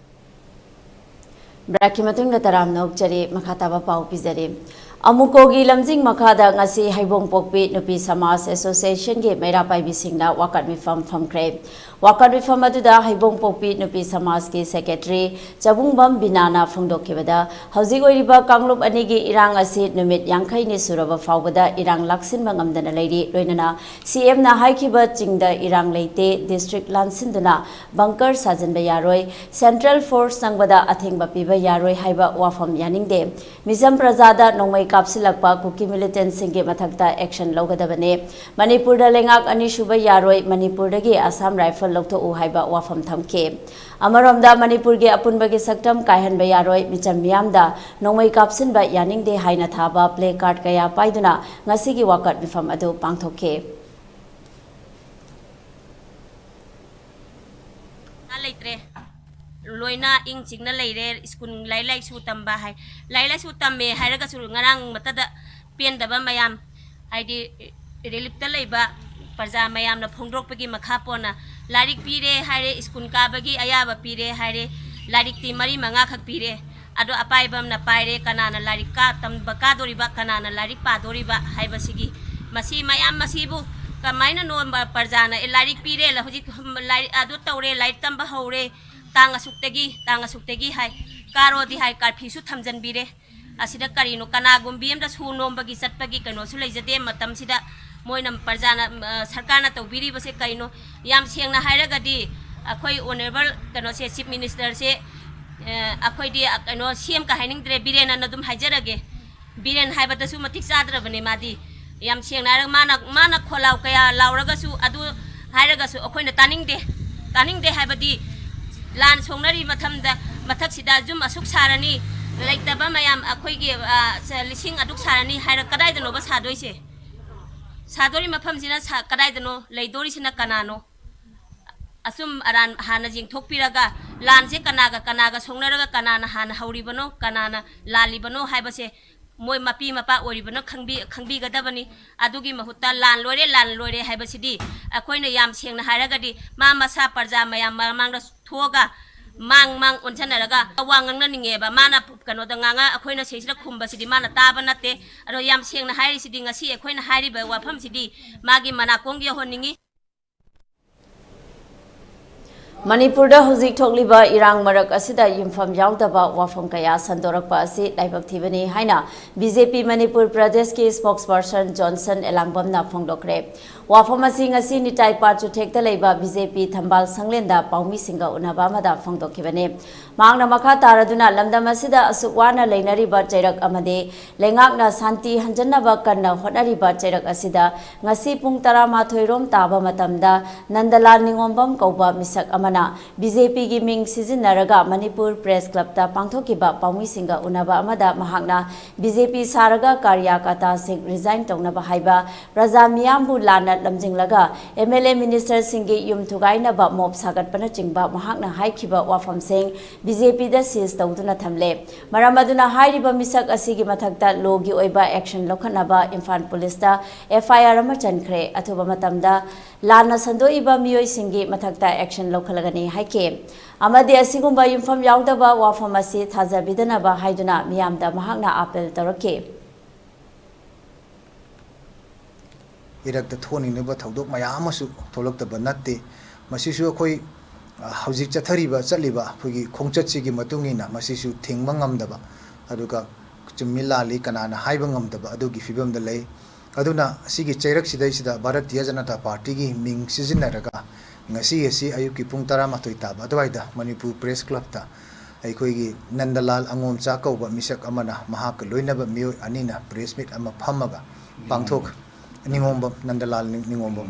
Breakꯀꯤ ꯃꯇꯨꯡꯗ ꯇꯔꯥꯝꯅ ꯑꯣꯛꯆꯔꯤ꯫ ꯃꯈꯥ ꯇꯥꯕ ꯄꯥꯎ ꯄꯤꯖꯔꯤ꯫ ꯑꯃꯨꯀꯣꯒꯤ ꯂꯝꯖꯤꯡ ꯃꯈꯥꯗ ꯉꯁꯤ ꯍꯩꯕꯣꯡꯄꯣꯛꯄꯤ ꯅꯨꯄꯤ ꯁꯃꯥꯖ Associationꯒꯤ ꯃꯩꯔꯥ ꯄꯥꯏꯕꯤꯁꯤꯡꯅ ꯋꯥꯀꯠ ꯃꯤꯐꯝ ꯐꯝꯈ꯭ꯔꯦ꯫ ꯋꯥꯀꯠ ꯃꯤꯐꯝ ꯑꯗꯨꯗ ꯍꯩꯕꯣꯡꯄꯣꯛꯄꯤ ꯅꯨꯄꯤ ꯁꯃꯥꯖꯀꯤ secretary ꯆꯕꯨꯡꯕꯝ ꯕꯤꯅꯥꯅ ꯐꯣꯡꯗꯣꯛꯈꯤꯕꯗ, ꯍꯧꯖꯤꯛ ꯑꯣꯏꯔꯤꯕ ꯀꯥꯡꯂꯨꯞ ꯑꯅꯤꯒꯤ ꯏꯔꯥꯡ ꯑꯁꯤ ꯅꯨꯃꯤꯠ ꯌꯥꯡꯈꯩꯅꯤ ꯁꯨꯔꯕ ꯐꯥꯎꯕꯗ ꯏꯔꯥꯡ ꯂꯥꯛꯁꯤꯟꯕ ꯉꯝꯗꯅ ꯂꯩꯔꯤ꯫ ꯂꯣꯏꯅꯅ CMꯅ ꯍꯥꯏꯈꯤꯕ ꯆꯤꯡꯗ ꯏꯔꯥꯡ ꯂꯩꯇꯦ, district ꯂꯥꯟꯁꯤꯟꯗꯨꯅ bunker ꯁꯥꯖꯤꯟꯕ ꯌꯥꯔꯣꯏ, central force ꯆꯪꯕꯗ ꯑꯊꯤꯡꯕ ꯄꯤꯕ ꯌꯥꯔꯣꯏ ꯍꯥꯏꯕ ꯋꯥꯐꯝ ꯌꯥꯅꯤꯡꯗꯦ꯫ ꯃꯤꯆꯝ ꯄ꯭ꯔꯖꯥꯗ ꯅꯣꯡꯃꯩ ꯀꯥꯞꯁꯤꯜꯂꯛꯄ ꯀꯨꯀꯤ militantꯁꯤꯡꯒꯤ ꯃꯊꯛꯇ action ꯂꯧꯒꯗꯕꯅꯦ꯫ ꯃꯅꯤꯄꯨꯔꯗ ꯂꯩꯉꯥꯛ ꯑꯅꯤ ꯁꯨꯕ ꯌꯥꯔꯣꯏ, ꯃꯅꯤꯄꯨꯔꯗꯒꯤ Assam Rifle ꯂꯧꯊꯣꯛꯎ ꯍꯥꯏꯕ ꯋꯥꯐꯝ ꯊꯝꯈꯤ꯫ ꯑꯃꯔꯣꯝꯗ ꯃꯅꯤꯄꯨꯔꯒꯤ ꯑꯄꯨꯟꯕꯒꯤ ꯁꯛꯇꯝ ꯀꯥꯏꯍꯟꯕ ꯌꯥꯔꯣꯏ, ꯃꯤꯆꯝ ꯃꯤꯌꯥꯝꯗ ꯅꯣꯡꯃꯩ ꯀꯥꯞꯁꯤꯟꯕ ꯌꯥꯅꯤꯡꯗꯦ ꯍꯥꯏꯅ ꯊꯥꯕ placard ꯀꯌꯥ ꯄꯥꯏꯗꯨꯅ ꯉꯁꯤꯒꯤ ꯋꯥꯀꯠ ꯃꯤꯐꯝ ꯑꯗꯨ ꯄꯥꯡꯊꯣꯛꯈꯤ꯫ ꯂꯩꯇ꯭ꯔꯦ꯫ ꯂꯣꯏꯅ ꯏꯪ ꯆꯤꯛꯅ ꯂꯩꯔꯦ꯫ ꯁ꯭ꯀꯨꯜ ꯂꯥꯏꯔꯤꯛ ꯂꯥꯏꯁꯨ ꯇꯝꯕ ꯍꯥꯏ, ꯂꯥꯏꯔꯤꯛ ꯂꯥꯏꯁꯨ ꯇꯝꯃꯦ ꯍꯥꯏꯔꯒꯁꯨ ꯉꯔꯥꯡ ꯃꯇꯗ ꯄꯦꯟꯗꯕ ꯃꯌꯥꯝ, ꯍꯥꯏꯗꯤ ꯔꯤꯂꯤꯞꯇ ꯂꯩꯕ ꯄ꯭ꯔꯖꯥ ꯃꯌꯥꯝꯅ ꯐꯣꯡꯗꯣꯔꯛꯄꯒꯤ ꯃꯈꯥ ꯄꯣꯟꯅ ꯂꯥꯏꯔꯤꯛ ꯄꯤꯔꯦ ꯍꯥꯏꯔꯦ, ꯁ꯭ꯀꯨꯜ ꯀꯥꯕꯒꯤ ꯑꯌꯥꯕ ꯄꯤꯔꯦ ꯍꯥꯏꯔꯦ, ꯂꯥꯏꯔꯤꯛꯇꯤ ꯃꯔꯤ ꯃꯉꯥꯈꯛ ꯄꯤꯔꯦ꯫ ꯑꯗꯣ ꯑꯄꯥꯏꯕ ꯑꯃꯅ ꯄꯥꯏꯔꯦ, ꯀꯅꯥꯅ ꯂꯥꯏꯔꯤꯛ ꯀꯥ-, ꯇꯝꯕ ꯀꯥꯗꯣꯔꯤꯕ, ꯀꯅꯥꯅ ꯂꯥꯏꯔꯤꯛ ꯄꯥꯗꯣꯔꯤꯕ ꯍꯥꯏꯕꯁꯤꯒꯤ, ꯃꯁꯤ ꯃꯌꯥꯝ ꯃꯁꯤꯕꯨ ꯀꯃꯥꯏꯅꯅꯣ ꯄ꯭ꯔꯖꯥꯅ, "ꯑꯦ, ꯂꯥꯏꯔꯤꯛ ꯄꯤꯔꯦ, ꯍꯧꯖꯤꯛ ꯂꯥꯏꯔꯤꯛ ꯑꯗꯨ ꯇꯧꯔꯦ, ꯂꯥꯏꯔꯤꯛ ꯇꯝꯕ ꯍꯧꯔꯦ, ꯇꯥꯡ ꯑꯁꯨꯛꯇꯒꯤ, ꯇꯥꯡ ꯑꯁꯨꯛꯇꯒꯤ" ꯍꯥꯏ, ꯀꯥꯔꯣꯗꯤ ꯍꯥꯏ, ꯀꯥꯔꯐ꯭ꯌꯨꯁꯨ ꯊꯝꯖꯤꯟꯕꯤꯔꯦ꯫ ꯑꯁꯤꯗ ꯀꯔꯤꯅꯣ, ꯀꯅꯥꯒꯨꯝꯕꯤ ꯑꯃꯗ ꯁꯨ ꯅꯣꯝꯕꯒꯤ ꯆꯠꯄꯒꯤ ꯀꯩꯅꯣꯁꯨ ꯂꯩꯖꯗꯦ꯫ ꯃꯇꯝꯁꯤꯗ ꯃꯣꯏꯅ ꯄ꯭ꯔꯖꯥꯅ, ꯑ, ꯁꯔꯀꯥꯔꯅ ꯇꯧꯕꯤꯔꯤꯕꯁꯦ ꯀꯩꯅꯣ? ꯌꯥꯝ ꯁꯦꯡꯅ ꯍꯥꯏꯔꯒꯗꯤ ꯑꯩꯈꯣꯏ ꯑꯣꯅꯔꯦꯕꯜ ꯀꯩꯅꯣꯁꯦ, ꯆꯤꯐ ꯃꯤꯅꯤꯁꯇꯔꯁꯦ, ꯑ, ꯑꯩꯈꯣꯏꯗꯤ, ꯑ, ꯀꯩꯅꯣ, ꯁꯤ ꯑꯦꯝ ꯀ ꯍꯥꯏꯅꯤꯡꯗ꯭ꯔꯦ, ꯕꯤꯔꯦꯟ ꯑꯅ ꯑꯗꯨꯝ ꯍꯥꯏꯖꯔꯒꯦ꯫ ꯕꯤꯔꯦꯟ ꯍꯥꯏꯕꯗꯁꯨ ꯃꯇꯤꯛ ꯆꯥꯗ꯭ꯔꯕꯅꯦ ꯃꯥꯗꯤ꯫ ꯌꯥꯝ ꯁꯦꯡꯅ ꯍꯥꯏꯔꯒ ꯃꯥꯅ, ꯃꯥꯅ ꯈꯣꯜꯂꯥꯎ ꯀꯌꯥ ꯂꯥꯎꯔꯒꯁꯨ, ꯑꯗꯨ ꯍꯥꯏꯔꯒꯁꯨ ꯑꯩꯈꯣꯏꯅ ꯇꯥꯅꯤꯡꯗꯦ꯫ ꯇꯥꯅꯤꯡꯗꯦ ꯍꯥꯏꯕꯗꯤ ꯂꯥꯟ ꯁꯣꯛꯅꯔꯤ ꯃꯐꯝꯗ, ꯃꯊꯛꯁꯤꯗ ꯌꯨꯝ ꯑꯁꯨꯛ ꯁꯥꯔꯅꯤ, ꯂꯩꯇꯕ ꯃꯌꯥꯝ ꯑꯩꯈꯣꯏꯒꯤ, ꯑ, ꯁ-, ꯂꯤꯁꯤꯡ ꯑꯗꯨꯛ ꯁꯥꯔꯅꯤ ꯍꯥꯏꯔ ꯀꯗꯥꯏꯗꯅꯣꯕ ꯁꯥꯗꯣꯏꯁꯦ? ꯁꯥꯗꯣꯔꯤ ꯃꯐꯝꯁꯤꯅ ꯁꯥ-, ꯀꯗꯥꯏꯗꯅꯣ? ꯂꯩꯗꯣꯔꯤꯁꯤꯅ ꯀꯅꯥꯅꯣ? ꯑꯆꯨꯝ ꯑꯔꯥꯟ ꯍꯥꯟꯅ ꯌꯦꯡꯊꯣꯛꯄꯤꯔꯒ, ꯂꯥꯟꯁꯦ ꯀꯅꯥꯒ ꯀꯅꯥꯒ ꯁꯣꯛꯅꯔꯒ ꯀꯅꯥꯅ ꯍꯥꯟꯅ ꯍꯧꯔꯤꯕꯅꯣ, ꯀꯅꯥꯅ ꯂꯥꯜꯂꯤꯕꯅꯣ ꯍꯥꯏꯕꯁꯦ ꯃꯣꯏ ꯃꯄꯤ ꯃꯄꯥ ꯑꯣꯏꯔꯤꯕꯅ ꯈꯪꯕꯤ-, ꯈꯪꯕꯤꯒꯗꯕꯅꯤ꯫ ꯑꯗꯨꯒꯤ ꯃꯍꯨꯠꯇ ꯂꯥꯟ ꯂꯣꯏꯔꯦ, ꯂꯥꯟ ꯂꯣꯏꯔꯦ ꯍꯥꯏꯕꯁꯤꯗꯤ ꯑꯩꯈꯣꯏꯅ ꯌꯥꯝ ꯁꯦꯡꯅ ꯍꯥꯏꯔꯒꯗꯤ ꯃꯥ ꯃꯁꯥ ꯄ꯭ꯔꯖꯥ ꯃꯌꯥꯝ ꯃꯃꯥꯡꯗ ꯊꯣꯛꯑꯒ ꯃꯥꯡ ꯃꯥꯡ ꯑꯣꯟꯁꯤꯟꯅꯔꯒ ꯋꯥ ꯉꯥꯡꯅꯅꯤꯡꯉꯦꯕ꯫ ꯃꯥꯅ ꯀꯩꯅꯣꯗ ꯉꯥꯡꯉ ꯑꯩꯈꯣꯏꯅ ꯁꯤꯁꯤꯗ ꯈꯨꯝꯕꯁꯤꯗꯤ ꯃꯥꯅ ꯇꯥꯕ ꯅꯠꯇꯦ꯫ ꯑꯗꯣ ꯌꯥꯝ ꯁꯦꯡꯅ ꯍꯥꯏꯔꯤꯁꯤꯗꯤ ꯉꯁꯤ ꯑꯩꯈꯣꯏꯅ ꯍꯥꯏꯔꯤꯕ ꯋꯥꯐꯝꯁꯤꯗꯤ ꯃꯥꯒꯤ ꯃꯅꯥꯀꯣꯡ ꯌꯧꯍꯟꯅꯤꯡꯉꯤ꯫ ꯃꯅꯤꯄꯨꯔꯗ ꯍꯧꯖꯤꯛ ꯊꯣꯛꯂꯤꯕ ꯏꯔꯥꯡ ꯃꯔꯛ ꯑꯁꯤꯗ ꯌꯨꯝꯐꯝ ꯌꯥꯎꯗꯕ ꯋꯥꯐꯝ ꯀꯌꯥ ꯁꯟꯗꯣꯔꯛꯄ ꯑꯁꯤ ꯂꯥꯏꯕꯛ ꯊꯤꯕꯅꯤ ꯍꯥꯏꯅ ꯕꯤ ꯖꯦ ꯄꯤ ꯃꯅꯤꯄꯨꯔ ꯄ꯭ꯔꯗꯦꯁꯀꯤ ꯁ꯭ꯄꯣꯛꯁꯄꯔꯁꯟ ꯖꯣꯟꯁꯟ ꯑꯦꯂꯥꯡꯕꯝꯅ ꯐꯣꯡꯗꯣꯛꯈ꯭ꯔꯦ꯫ ꯋꯥꯐꯝ ꯑꯁꯤ ꯉꯁꯤ ꯅꯤꯇꯥꯏ ꯄꯥꯔꯆꯨꯊꯦꯛꯇ ꯂꯩꯕ ꯕꯤ ꯖꯦ ꯄꯤ ꯊꯝꯕꯥꯜ ꯁꯪꯂꯦꯟꯗ ꯄꯥꯎꯃꯤꯁꯤꯡꯒ ꯎꯅꯕ ꯑꯃꯗ ꯐꯣꯡꯗꯣꯛꯈꯤꯕꯅꯤ꯫ ꯃꯍꯥꯛꯅ ꯃꯈꯥ ꯇꯥꯔꯗꯨꯅ ꯂꯝꯗꯝ ꯑꯁꯤꯗ ꯑꯁꯨꯛ ꯋꯥꯅ ꯂꯩꯅꯔꯤꯕ ꯆꯩꯔꯛ ꯑꯃꯗꯤ ꯂꯩꯉꯥꯛꯅ ꯁꯥꯟꯇꯤ ꯍꯟꯖꯟꯅꯕ ꯀꯟꯅ ꯍꯣꯠꯅꯔꯤꯕ ꯆꯩꯔꯛ ꯑꯁꯤꯗ ꯉꯁꯤ ꯄꯨꯡ ꯇꯔꯥꯃꯥꯊꯣꯏ ꯔꯣꯝ ꯇꯥꯕ ꯃꯇꯝꯗ ꯅꯟꯗꯂꯥꯜ ꯅꯤꯉꯣꯝꯕꯝ ꯀꯧꯕ ꯃꯤꯁꯛ ꯑꯃꯅ ꯕꯤ ꯖꯦ ꯄꯤꯒꯤ ꯃꯤꯡ ꯁꯤꯖꯤꯟꯅꯔꯒ ꯃꯅꯤꯄꯨꯔ ꯄ꯭ꯔꯦꯁ ꯀ꯭ꯂꯕꯇ ꯄꯥꯡꯊꯣꯛꯈꯤꯕ ꯄꯥꯎꯃꯤꯁꯤꯡꯒ ꯎꯅꯕ ꯑꯃꯗ ꯃꯍꯥꯛꯅ ꯕꯤ ꯖꯦ ꯄꯤ ꯁꯥꯔꯒ ꯀꯥꯔꯤꯌꯥꯀꯥꯇꯥꯁꯤꯡ ꯔꯤꯖꯥꯏꯟ ꯇꯧꯅꯕ ꯍꯥꯏꯕ ꯄ꯭ꯔꯖꯥ ꯃꯤꯌꯥꯝꯕꯨ ꯂꯥꯟꯅ ꯂꯝꯖꯤꯡꯂꯒ ꯑꯦꯝ ꯑꯦꯜ ꯑꯦ ꯃꯤꯅꯤꯁꯇꯔꯁꯤꯡꯒꯤ ꯌꯨꯝ ꯊꯨꯒꯥꯏꯅꯕ ꯃꯣꯞ ꯁꯥꯒꯠꯄꯅꯆꯤꯡꯕ ꯃꯍꯥꯛꯅ ꯍꯥꯏꯈꯤꯕ ꯋꯥꯐꯝꯁꯤꯡ ꯕꯤ ꯖꯦ ꯄꯤꯗ ꯁꯤꯖ ꯇꯧꯗꯨꯅ ꯊꯝꯂꯦ꯫ ꯃꯔꯝ ꯑꯗꯨꯅ ꯍꯥꯏꯔꯤꯕ ꯃꯤꯁꯛ ꯑꯁꯤꯒꯤ ꯃꯊꯛꯇ ꯂꯣꯒꯤ ꯑꯣꯏꯕ ꯑꯦꯛꯁꯟ ꯂꯧꯈꯠꯅꯕ ꯏꯝꯐꯥꯜ ꯄꯨꯂꯤꯁꯇ ꯑꯦꯐ ꯑꯥꯏ ꯑꯥꯔ ꯑꯃ ꯆꯟꯈ꯭ꯔꯦ꯫ ꯑꯊꯨꯕ ꯃꯇꯝꯗ ꯂꯥꯟꯅ ꯁꯟꯗꯣꯛꯏꯕ ꯃꯤꯑꯣꯏꯁꯤꯡꯒꯤ ꯃꯊꯛꯇ ꯑꯦꯛꯁꯟ ꯂꯧꯈꯠꯂꯒꯅꯤ ꯍꯥꯏꯈꯤ꯫ ꯑꯃꯗꯤ ꯑꯁꯤꯒꯨꯝꯕ ꯌꯨꯝꯐꯝ ꯌꯥꯎꯗꯕ ꯋꯥꯐꯝ ꯑꯁꯤ ꯊꯥꯖꯕꯤꯗꯅꯕ ꯍꯥꯏꯗꯨꯅ ꯃꯤꯌꯥꯝꯗ ꯃꯍꯥꯛꯅ ꯑꯥꯄꯤꯜ ꯇꯧꯔꯛꯈꯤ꯫ ꯏꯔꯛꯇ ꯊꯣꯛꯍꯟꯅꯤꯡꯂꯤꯕ ꯊꯧꯗꯣꯛ ꯃꯌꯥꯝ ꯑꯃꯁꯨ ꯊꯣꯛꯂꯛꯇꯕ ꯅꯠꯇꯦ꯫ ꯃꯁꯤꯁꯨ ꯑꯩꯈꯣꯏ, ꯑ, ꯍꯧꯖꯤꯛ ꯆꯠꯊꯔꯤꯕ, ꯆꯠꯂꯤꯕ ꯑꯩꯈꯣꯏꯒꯤ ꯈꯣꯡꯆꯠꯁꯤꯒꯤ ꯃꯇꯨꯡ ꯏꯟꯅ ꯃꯁꯤꯁꯨ ꯊꯤꯡꯕ ꯉꯝꯗꯕ, ꯑꯗꯨꯒ ꯆꯨꯝꯃꯤ ꯂꯥꯜꯂꯤ ꯀꯅꯥꯅ ꯍꯥꯏꯕ ꯉꯝꯗꯕ ꯑꯗꯨꯒꯤ ꯐꯤꯕꯝꯗ ꯂꯩ꯫ ꯑꯗꯨꯅ ꯁꯤꯒꯤ ꯆꯩꯔꯛꯁꯤꯗꯩꯁꯤꯗ ꯚꯥꯔꯇꯤꯌ ꯖꯅꯇꯥ ꯄꯥꯔꯇꯤꯒꯤ ꯃꯤꯡ ꯁꯤꯖꯤꯟꯅꯔꯒ ꯉꯁꯤ ꯑꯁꯤ ꯑꯌꯨꯛꯀꯤ ꯄꯨꯡ ꯇꯔꯥꯃꯥꯊꯣꯏ ꯇꯥꯕ ꯑꯗꯨꯋꯥꯏꯗ ꯃꯅꯤꯄꯨꯔ ꯄ꯭ꯔꯦꯁ ꯀ꯭ꯂꯕꯇ ꯑꯩꯈꯣꯏꯒꯤ ꯅꯟꯗꯂꯥꯜ ꯑꯉꯣꯝꯆꯥ ꯀꯧꯕ ꯃꯤꯁꯛ ꯑꯃꯅ ꯃꯍꯥꯛꯀ ꯂꯣꯏꯅꯕ ꯃꯤꯑꯣꯏ ꯑꯅꯤꯅ ꯄ꯭ꯔꯦꯁ ꯃꯤꯠ ꯑꯃ ꯐꯝꯃꯒ ꯄꯥꯡꯊꯣꯛ-, ꯅꯤꯉꯣꯝꯕꯝ, ꯅꯟꯗꯂꯥꯜ ꯅꯤꯡ-, ꯅꯤꯉꯣꯝꯕꯝ꯫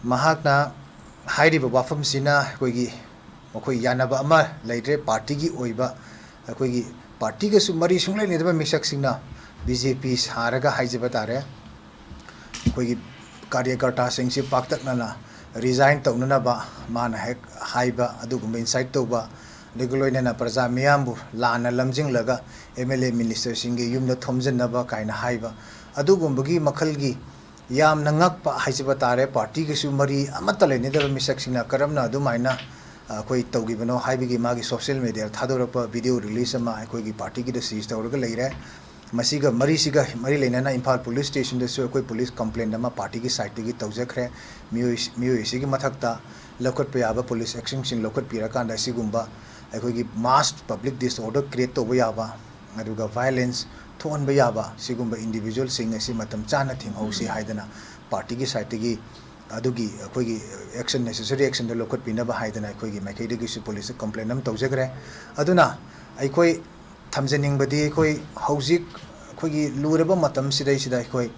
ꯃꯍꯥꯛꯅ ꯍꯥꯏꯔꯤꯕ ꯋꯥꯐꯝꯁꯤꯅ ꯑꯩꯈꯣꯏꯒꯤ, ꯃꯈꯣꯏ ꯌꯥꯅꯕ ꯑꯃ ꯂꯩꯇ꯭ꯔꯦ꯫ ꯄꯥꯔꯇꯤꯒꯤ ꯑꯣꯏꯕ, ꯑꯩꯈꯣꯏꯒꯤ ꯄꯥꯔꯇꯤꯒꯁꯨ ꯃꯔꯤ ꯁꯨꯡꯂꯩ ꯂꯩꯅꯗꯕ ꯃꯤꯁꯛꯁꯤꯡꯅ ꯕꯤ ꯖꯦ ꯄꯤ ꯁꯥꯔꯒ ꯍꯥꯏꯖꯕ ꯇꯥꯔꯦ, ꯑꯩꯈꯣꯏꯒꯤ ꯀꯥꯔꯌꯀꯔꯇꯥꯁꯤꯡꯁꯤ ꯄꯥꯛꯇꯛꯅꯅ ꯔꯤꯖꯥꯏꯟ ꯇꯧꯅꯅꯕ ꯃꯥꯅ ꯍꯦꯛ ꯍꯥꯏꯕ, ꯑꯗꯨꯒꯨꯝꯕ ꯏꯟꯁꯥꯏꯠ ꯇꯧꯕ, ꯑꯗꯨꯒ ꯂꯣꯏꯅꯅ ꯄ꯭ꯔꯖꯥ ꯃꯤꯌꯥꯝꯕꯨ ꯂꯥꯟꯅ ꯂꯝꯖꯤꯡꯂꯒ ꯑꯦꯝ ꯑꯦꯜ ꯑꯦ ꯃꯤꯅꯤꯁꯇꯔꯁꯤꯡꯒꯤ ꯌꯨꯝꯗ ꯊꯣꯝꯖꯤꯟꯅꯕ ꯀꯥꯏꯅ ꯍꯥꯏꯕ, ꯑꯗꯨꯒꯨꯝꯕꯒꯤ ꯃꯈꯜꯒꯤ ꯌꯥꯝꯅ ꯉꯛꯄ ꯍꯥꯏꯖꯕ ꯇꯥꯔꯦ꯫ ꯄꯥꯔꯇꯤꯒꯁꯨ ꯃꯔꯤ ꯑꯃꯠꯇ ꯂꯩꯅꯗꯕ ꯃꯤꯁꯛꯁꯤꯡꯅ ꯀꯔꯝꯅ ꯑꯗꯨꯃꯥꯏꯅ, ꯑ, ꯑꯩꯈꯣꯏ ꯇꯧꯈꯤꯕꯅꯣ ꯍꯥꯏꯕꯒꯤ ꯃꯥꯒꯤ ꯁꯣꯁꯤꯌꯦꯜ ꯃꯦꯗꯤꯌꯥꯗ ꯊꯥꯗꯣꯔꯛꯄ ꯚꯤꯗꯤꯑꯣ ꯔꯤꯂꯤꯁ ꯑꯃ ꯑꯩꯈꯣꯏꯒꯤ ꯄꯥꯔꯇꯤꯒꯤꯗ ꯁꯤꯖ ꯇꯧꯔꯒ ꯂꯩꯔꯦ꯫ ꯃꯁꯤꯒ, ꯃꯔꯤꯁꯤꯒ ꯃꯔꯤ ꯂꯩꯅꯅ ꯏꯝꯐꯥꯜ ꯄꯨꯂꯤꯁ ꯁ꯭ꯇꯦꯁꯟꯗꯁꯨ ꯑꯩꯈꯣꯏ ꯄꯨꯂꯤꯁ ꯀꯝꯄ꯭ꯂꯦꯟ ꯑꯃ ꯄꯥꯔꯇꯤꯒꯤ ꯁꯥꯏꯠꯇꯒꯤ ꯇꯧꯖꯈ꯭ꯔꯦ꯫ ꯃꯤꯑꯣꯏ, ꯃꯤꯑꯣꯏ ꯑꯁꯤꯒꯤ ꯃꯊꯛꯇ ꯂꯧꯈꯠꯄ ꯌꯥꯕ ꯄꯨꯂꯤꯁ ꯑꯦꯛꯁꯟꯁꯤꯡ ꯂꯧꯈꯠꯄꯤꯔꯀꯥꯟꯗ ꯑꯁꯤꯒꯨꯝꯕ ꯑꯩꯈꯣꯏꯒꯤ ꯃꯥꯁ ꯄꯕ꯭ꯂꯤꯛ ꯗꯤꯁꯑꯣꯔꯗꯔ ꯀ꯭ꯔꯤꯌꯦꯠ ꯇꯧꯕ ꯌꯥꯕ, ꯑꯗꯨꯒ ꯚꯥꯏꯑꯣꯂꯦꯟꯁ ꯊꯣꯛꯍꯟꯕ ꯌꯥꯕ ꯁꯤꯒꯨꯝꯕ ꯏꯟꯗꯤꯚꯤꯖꯨꯋꯦꯜꯁꯤꯡ ꯑꯁꯤ ꯃꯇꯝ ꯆꯥꯅ ꯊꯤꯡꯍꯧꯁꯤ ꯍꯥꯏꯗꯅ ꯄꯥꯔꯇꯤꯒꯤ ꯁꯥꯏꯠꯇꯒꯤ ꯑꯗꯨꯒꯤ ꯑꯩꯈꯣꯏꯒꯤ ꯑꯦꯛꯁꯟ, ꯅꯦꯁꯦꯁꯔꯤ ꯑꯦꯛꯁꯟꯗꯣ ꯂꯧꯈꯠꯄꯤꯅꯕ ꯍꯥꯏꯗꯅ ꯑꯩꯈꯣꯏꯒꯤ ꯃꯥꯏꯀꯩꯗꯒꯤꯁꯨ ꯄꯨꯂꯤꯁꯇ ꯀꯝꯄ꯭ꯂꯦꯟ ꯑꯃ ꯇꯧꯖꯈ꯭ꯔꯦ꯫ ꯑꯗꯨꯅ ꯑꯩꯈꯣꯏ ꯊꯝꯖꯅꯤꯡꯕꯗꯤ ꯑꯩꯈꯣꯏ ꯍꯧꯖꯤꯛ ꯑꯩꯈꯣꯏꯒꯤ ꯂꯨꯔꯕ ꯃꯇꯝꯁꯤꯗꯩꯁꯤꯗ ꯑꯩꯈꯣꯏ,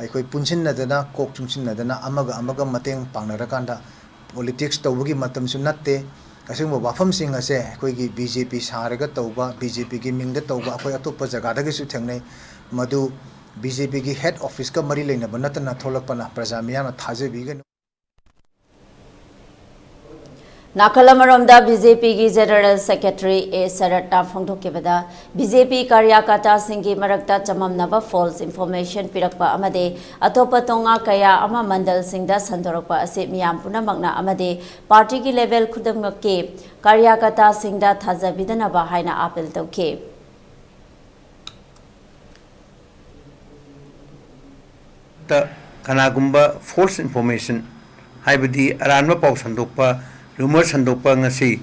ꯑꯩꯈꯣꯏ ꯄꯨꯟꯁꯤꯟꯅꯗꯅ, ꯀꯣꯛ ꯆꯨꯡꯁꯤꯟꯅꯗꯅ, ꯑꯃꯒ ꯑꯃꯒ ꯃꯇꯦꯡ ꯄꯥꯡꯅꯔꯀꯥꯟꯗ ꯄꯣꯂꯤꯇꯤꯛꯁ ꯇꯧꯕꯒꯤ ꯃꯇꯝꯁꯨ ꯅꯠꯇꯦ꯫ ꯑꯁꯤꯒꯨꯝꯕ ꯋꯥꯐꯝꯁꯤꯡ ꯑꯁꯦ ꯑꯩꯈꯣꯏꯒꯤ ꯕꯤ ꯖꯦ ꯄꯤ ꯁꯥꯔꯒ ꯇꯧꯕ, ꯕꯤ ꯖꯦ ꯄꯤꯒꯤ ꯃꯤꯡꯗ ꯇꯧꯕ ꯑꯩꯈꯣꯏ ꯑꯇꯣꯞꯄ ꯖꯒꯥꯗꯒꯤꯁꯨ ꯊꯦꯡꯅꯩ꯫ ꯃꯗꯨ ꯕꯤ ꯖꯦ ꯄꯤꯒꯤ ꯍꯦꯗ ꯑꯣꯐꯤꯁꯀ ꯃꯔꯤ ꯂꯩꯅꯕ ꯅꯠꯇꯅ ꯊꯣꯛꯂꯛꯄꯅ ꯄ꯭ꯔꯖꯥ ꯃꯤꯌꯥꯝꯅ ꯊꯥꯖꯕꯤꯒꯅꯨ꯫ ꯅꯥꯀꯜ ꯑꯃꯔꯣꯝꯗ ꯕꯤ ꯖꯦ ꯄꯤꯒꯤ ꯖꯦꯅꯔꯦꯜ ꯁꯦꯀ꯭ꯔꯦꯇꯔꯤ ꯑꯦ ꯁꯔꯠꯅ ꯐꯣꯡꯗꯣꯛꯈꯤꯕꯗ, ꯕꯤ ꯖꯦ ꯄꯤ ꯀꯥꯔꯌꯥꯀꯔꯇꯥꯁꯤꯡꯒꯤ ꯃꯔꯛꯇ ꯆꯃꯝꯅꯕ ꯐꯣꯜꯁ ꯏꯟꯐꯣꯔꯃꯦꯁꯟ ꯄꯤꯔꯛꯄ ꯑꯃꯗꯤ ꯑꯇꯣꯞꯄ ꯇꯣꯉꯥ ꯀꯌꯥ ꯑꯃ ꯃꯟꯗꯜꯁꯤꯡꯗ ꯁꯟꯗꯣꯔꯛꯄ ꯑꯁꯤ ꯃꯤꯌꯥꯝ ꯄꯨꯝꯅꯃꯛꯅ ꯑꯃꯗꯤ ꯄꯥꯔꯇꯤꯒꯤ ꯂꯦꯚꯦꯜ ꯈꯨꯗꯤꯡꯃꯛꯀꯤ ꯀꯥꯔꯌꯥꯀꯔꯇꯥꯁꯤꯡꯗ ꯊꯥꯖꯕꯤꯗꯅꯕ ꯍꯥꯏꯅ ꯑꯥꯄꯤꯜ ꯇꯧꯈꯤ꯫ ꯇ ꯀꯅꯥꯒꯨꯝꯕ ꯐꯣꯜꯁ ꯏꯟꯐꯣꯔꯃꯦꯁꯟ, ꯍꯥꯏꯕꯗꯤ ꯑꯔꯥꯟꯕ ꯄꯥꯎ ꯁꯟꯗꯣꯛꯄ, ꯔꯨꯃꯔ ꯁꯟꯗꯣꯛꯄ ꯉꯁꯤ,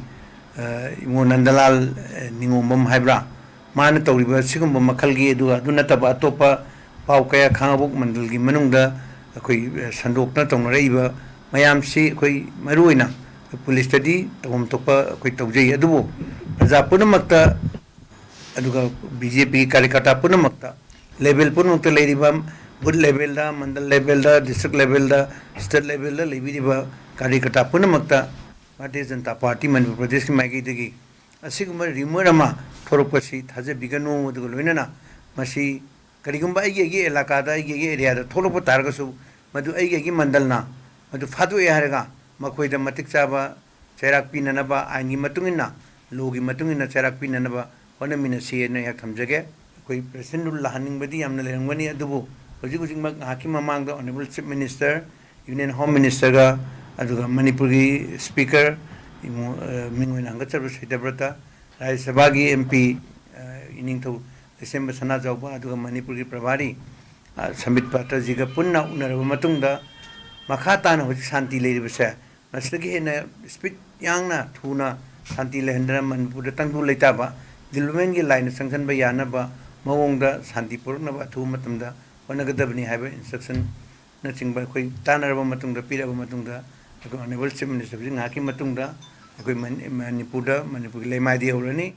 ꯑ, ꯏꯕꯨꯡꯉꯣ ꯅꯟꯗꯂꯥꯜ, ꯑ, ꯅꯤꯉꯣꯝꯕꯝ ꯍꯥꯏꯕ꯭ꯔꯥ, ꯃꯥꯅ ꯇꯧꯔꯤꯕ ꯁꯤꯒꯨꯝꯕ ꯃꯈꯜꯒꯤ, ꯑꯗꯨꯒ ꯑꯗꯨ ꯅꯠꯇꯕ ꯑꯇꯣꯞꯄ ꯄꯥꯎ ꯀꯌꯥ ꯈꯥꯉꯕꯣꯛ ꯃꯟꯗꯜꯒꯤ ꯃꯅꯨꯡꯗ ꯑꯩꯈꯣꯏ, ꯑ, ꯁꯟꯗꯣꯛꯇꯅ ꯇꯧꯅꯔꯛꯏꯕ ꯃꯌꯥꯝꯁꯤ ꯑꯩꯈꯣꯏ ꯃꯔꯨꯑꯣꯏꯅ ꯄꯨꯂꯤꯁꯇꯗꯤ ꯇꯧꯐꯝ ꯊꯣꯛꯄ ꯑꯩꯈꯣꯏ ꯇꯧꯖꯩ꯫ ꯑꯗꯨꯕꯨ ꯄ꯭ꯔꯖꯥ ꯄꯨꯝꯅꯃꯛꯇ, ꯑꯗꯨꯒ ꯕꯤ ꯖꯦ ꯄꯤꯒꯤ ꯀꯥꯔꯌꯀꯔꯇꯥ ꯄꯨꯝꯅꯃꯛꯇ, ꯂꯦꯚꯦꯜ ꯄꯨꯝꯅꯃꯛꯇ ꯂꯩꯔꯤꯕ, ꯕꯨꯊ ꯂꯦꯚꯦꯜꯗ, ꯃꯟꯗꯜ ꯂꯦꯚꯦꯜꯗ, ꯗꯤꯁꯇ꯭ꯔꯤꯛ ꯂꯦꯚꯦꯜꯗ, ꯁ꯭ꯇꯦꯠ ꯂꯦꯚꯦꯜꯗ ꯂꯩꯕꯤꯔꯤꯕ ꯀꯥꯔꯌꯀꯔꯇꯥ ꯄꯨꯝꯅꯃꯛꯇ ꯚꯥꯔꯇꯤꯌ ꯖꯅꯇꯥ ꯄꯥꯔꯇꯤ ꯃꯅꯤꯄꯨꯔ ꯄ꯭ꯔꯗꯦꯁꯀꯤ ꯃꯥꯏꯀꯩꯗꯒꯤ ꯑꯁꯤꯒꯨꯝꯕ ꯔꯤꯃꯔ ꯑꯃ ꯊꯣꯔꯛꯄꯁꯤ ꯊꯥꯖꯕꯤꯒꯅꯨ꯫ ꯑꯗꯨꯒ ꯂꯣꯏꯅꯅ ꯃꯁꯤ ꯀꯔꯤꯒꯨꯝꯕ ꯑꯩꯒꯤ, ꯑꯩꯒꯤ ꯑꯦꯂꯥꯀꯥꯗ, ꯑꯩꯒꯤ, ꯑꯩꯒꯤ ꯑꯦꯔꯤꯌꯥꯗ ꯊꯣꯛꯂꯛꯄ ꯇꯥꯔꯒꯁꯨ, ꯃꯗꯨ ꯑꯩꯒꯤ, ꯑꯩꯒꯤ ꯃꯟꯗꯜꯅ ꯃꯗꯨ ꯐꯥꯗꯣꯛꯑꯦ ꯍꯥꯏꯔꯒ ꯃꯈꯣꯏꯗ ꯃꯇꯤꯛ ꯆꯥꯕ ꯆꯩꯔꯥꯛ ꯄꯤꯅꯅꯕ, ꯑꯥꯏꯟꯒꯤ ꯃꯇꯨꯡ ꯏꯟꯅ, ꯂꯣꯒꯤ ꯃꯇꯨꯡ ꯏꯟꯅ ꯆꯩꯔꯥꯛ ꯄꯤꯅꯅꯕ ꯍꯣꯠꯅꯃꯤꯟꯅꯁꯤ ꯍꯥꯏꯅ ꯑꯩꯍꯥꯛ ꯊꯝꯖꯒꯦ꯫ ꯑꯩꯈꯣꯏ ꯄ꯭ꯔꯦꯁꯤꯗꯦꯟꯠ ꯔꯨꯜ ꯂꯥꯛꯍꯟꯅꯤꯡꯕꯗꯤ ꯌꯥꯝꯅ ꯂꯩꯔꯝꯒꯅꯤ, ꯑꯗꯨꯕꯨ ꯍꯧꯖꯤꯛ ꯍꯧꯖꯤꯛꯃꯛ ꯉꯥꯏꯍꯥꯛꯀꯤ ꯃꯃꯥꯡꯗ honourable chief minister, union home ꯃꯤꯅꯤꯁꯇꯔꯒ, ꯑꯗꯨꯒ ꯃꯅꯤꯄꯨꯔꯒꯤ ꯁ꯭ꯄꯤꯀꯔ, ꯏꯃꯨ-, ꯑ, ꯃꯤꯡ ꯑꯣꯏꯅ ꯍꯪꯒꯠꯆꯕ ꯁꯩꯇꯕ꯭ꯔꯇ, ꯔꯥꯖ꯭ꯌ ꯁꯚꯥꯒꯤ ꯑꯦꯝ ꯄꯤ, ꯑ, ꯏꯅꯤꯡꯊꯧ ꯂꯩꯁꯦꯝꯕ ꯁꯅꯥꯖꯥꯎꯕ, ꯑꯗꯨꯒ ꯃꯅꯤꯄꯨꯔꯒꯤ ꯄ꯭ꯔꯚꯥꯔꯤ, ꯑ, ꯁꯝꯕꯤꯠ ꯄꯥꯇ꯭ꯔꯖꯤꯒ ꯄꯨꯟꯅ ꯎꯅꯔꯕ ꯃꯇꯨꯡꯗ, ꯃꯈꯥ ꯇꯥꯅ ꯍꯧꯖꯤꯛ ꯁꯥꯟꯇꯤ ꯂꯩꯔꯤꯕꯁꯦ ꯃꯁꯤꯗꯒꯤ ꯍꯦꯟꯅ ꯁ꯭ꯄꯤꯗ ꯌꯥꯡꯅ, ꯊꯨꯅ ꯁꯥꯟꯇꯤ ꯂꯩꯍꯟꯗꯅ ꯃꯅꯤꯄꯨꯔꯗ ꯇꯪꯗꯨ ꯂꯩꯇꯥꯕ, ꯗꯤꯕ꯭ꯂꯞꯃꯦꯟꯒꯤ ꯂꯥꯏꯟꯗ ꯆꯪꯁꯤꯟꯕ ꯌꯥꯅꯕ ꯃꯑꯣꯡꯗ ꯁꯥꯟꯇꯤ ꯄꯨꯔꯛꯅꯕ ꯑꯊꯨꯕ ꯃꯇꯝꯗ ꯍꯣꯠꯅꯒꯗꯕꯅꯤ ꯍꯥꯏꯕ ꯏꯟꯁꯇ꯭ꯔꯛꯁꯟꯅꯆꯤꯡꯕ ꯑꯩꯈꯣꯏ ꯇꯥꯟꯅꯔꯕ ꯃꯇꯨꯡꯗ, ꯄꯤꯔꯛꯑꯕ ꯃꯇꯨꯡꯗ, ꯑꯩꯈꯣꯏ ꯑꯣꯅꯔꯦꯕꯜ ꯆꯤꯐ ꯃꯤꯅꯤꯁꯇꯔ ꯍꯧꯖꯤꯛ ꯉꯥꯏꯍꯥꯛꯀꯤ ꯃꯇꯨꯡꯗ ꯑꯩꯈꯣꯏ ꯃꯅꯤ-, ꯃꯅꯤꯄꯨꯔꯗ, ꯃꯅꯤꯄꯨꯔꯒꯤ ꯂꯩꯃꯥꯏꯗ ꯌꯧꯔꯅꯤ꯫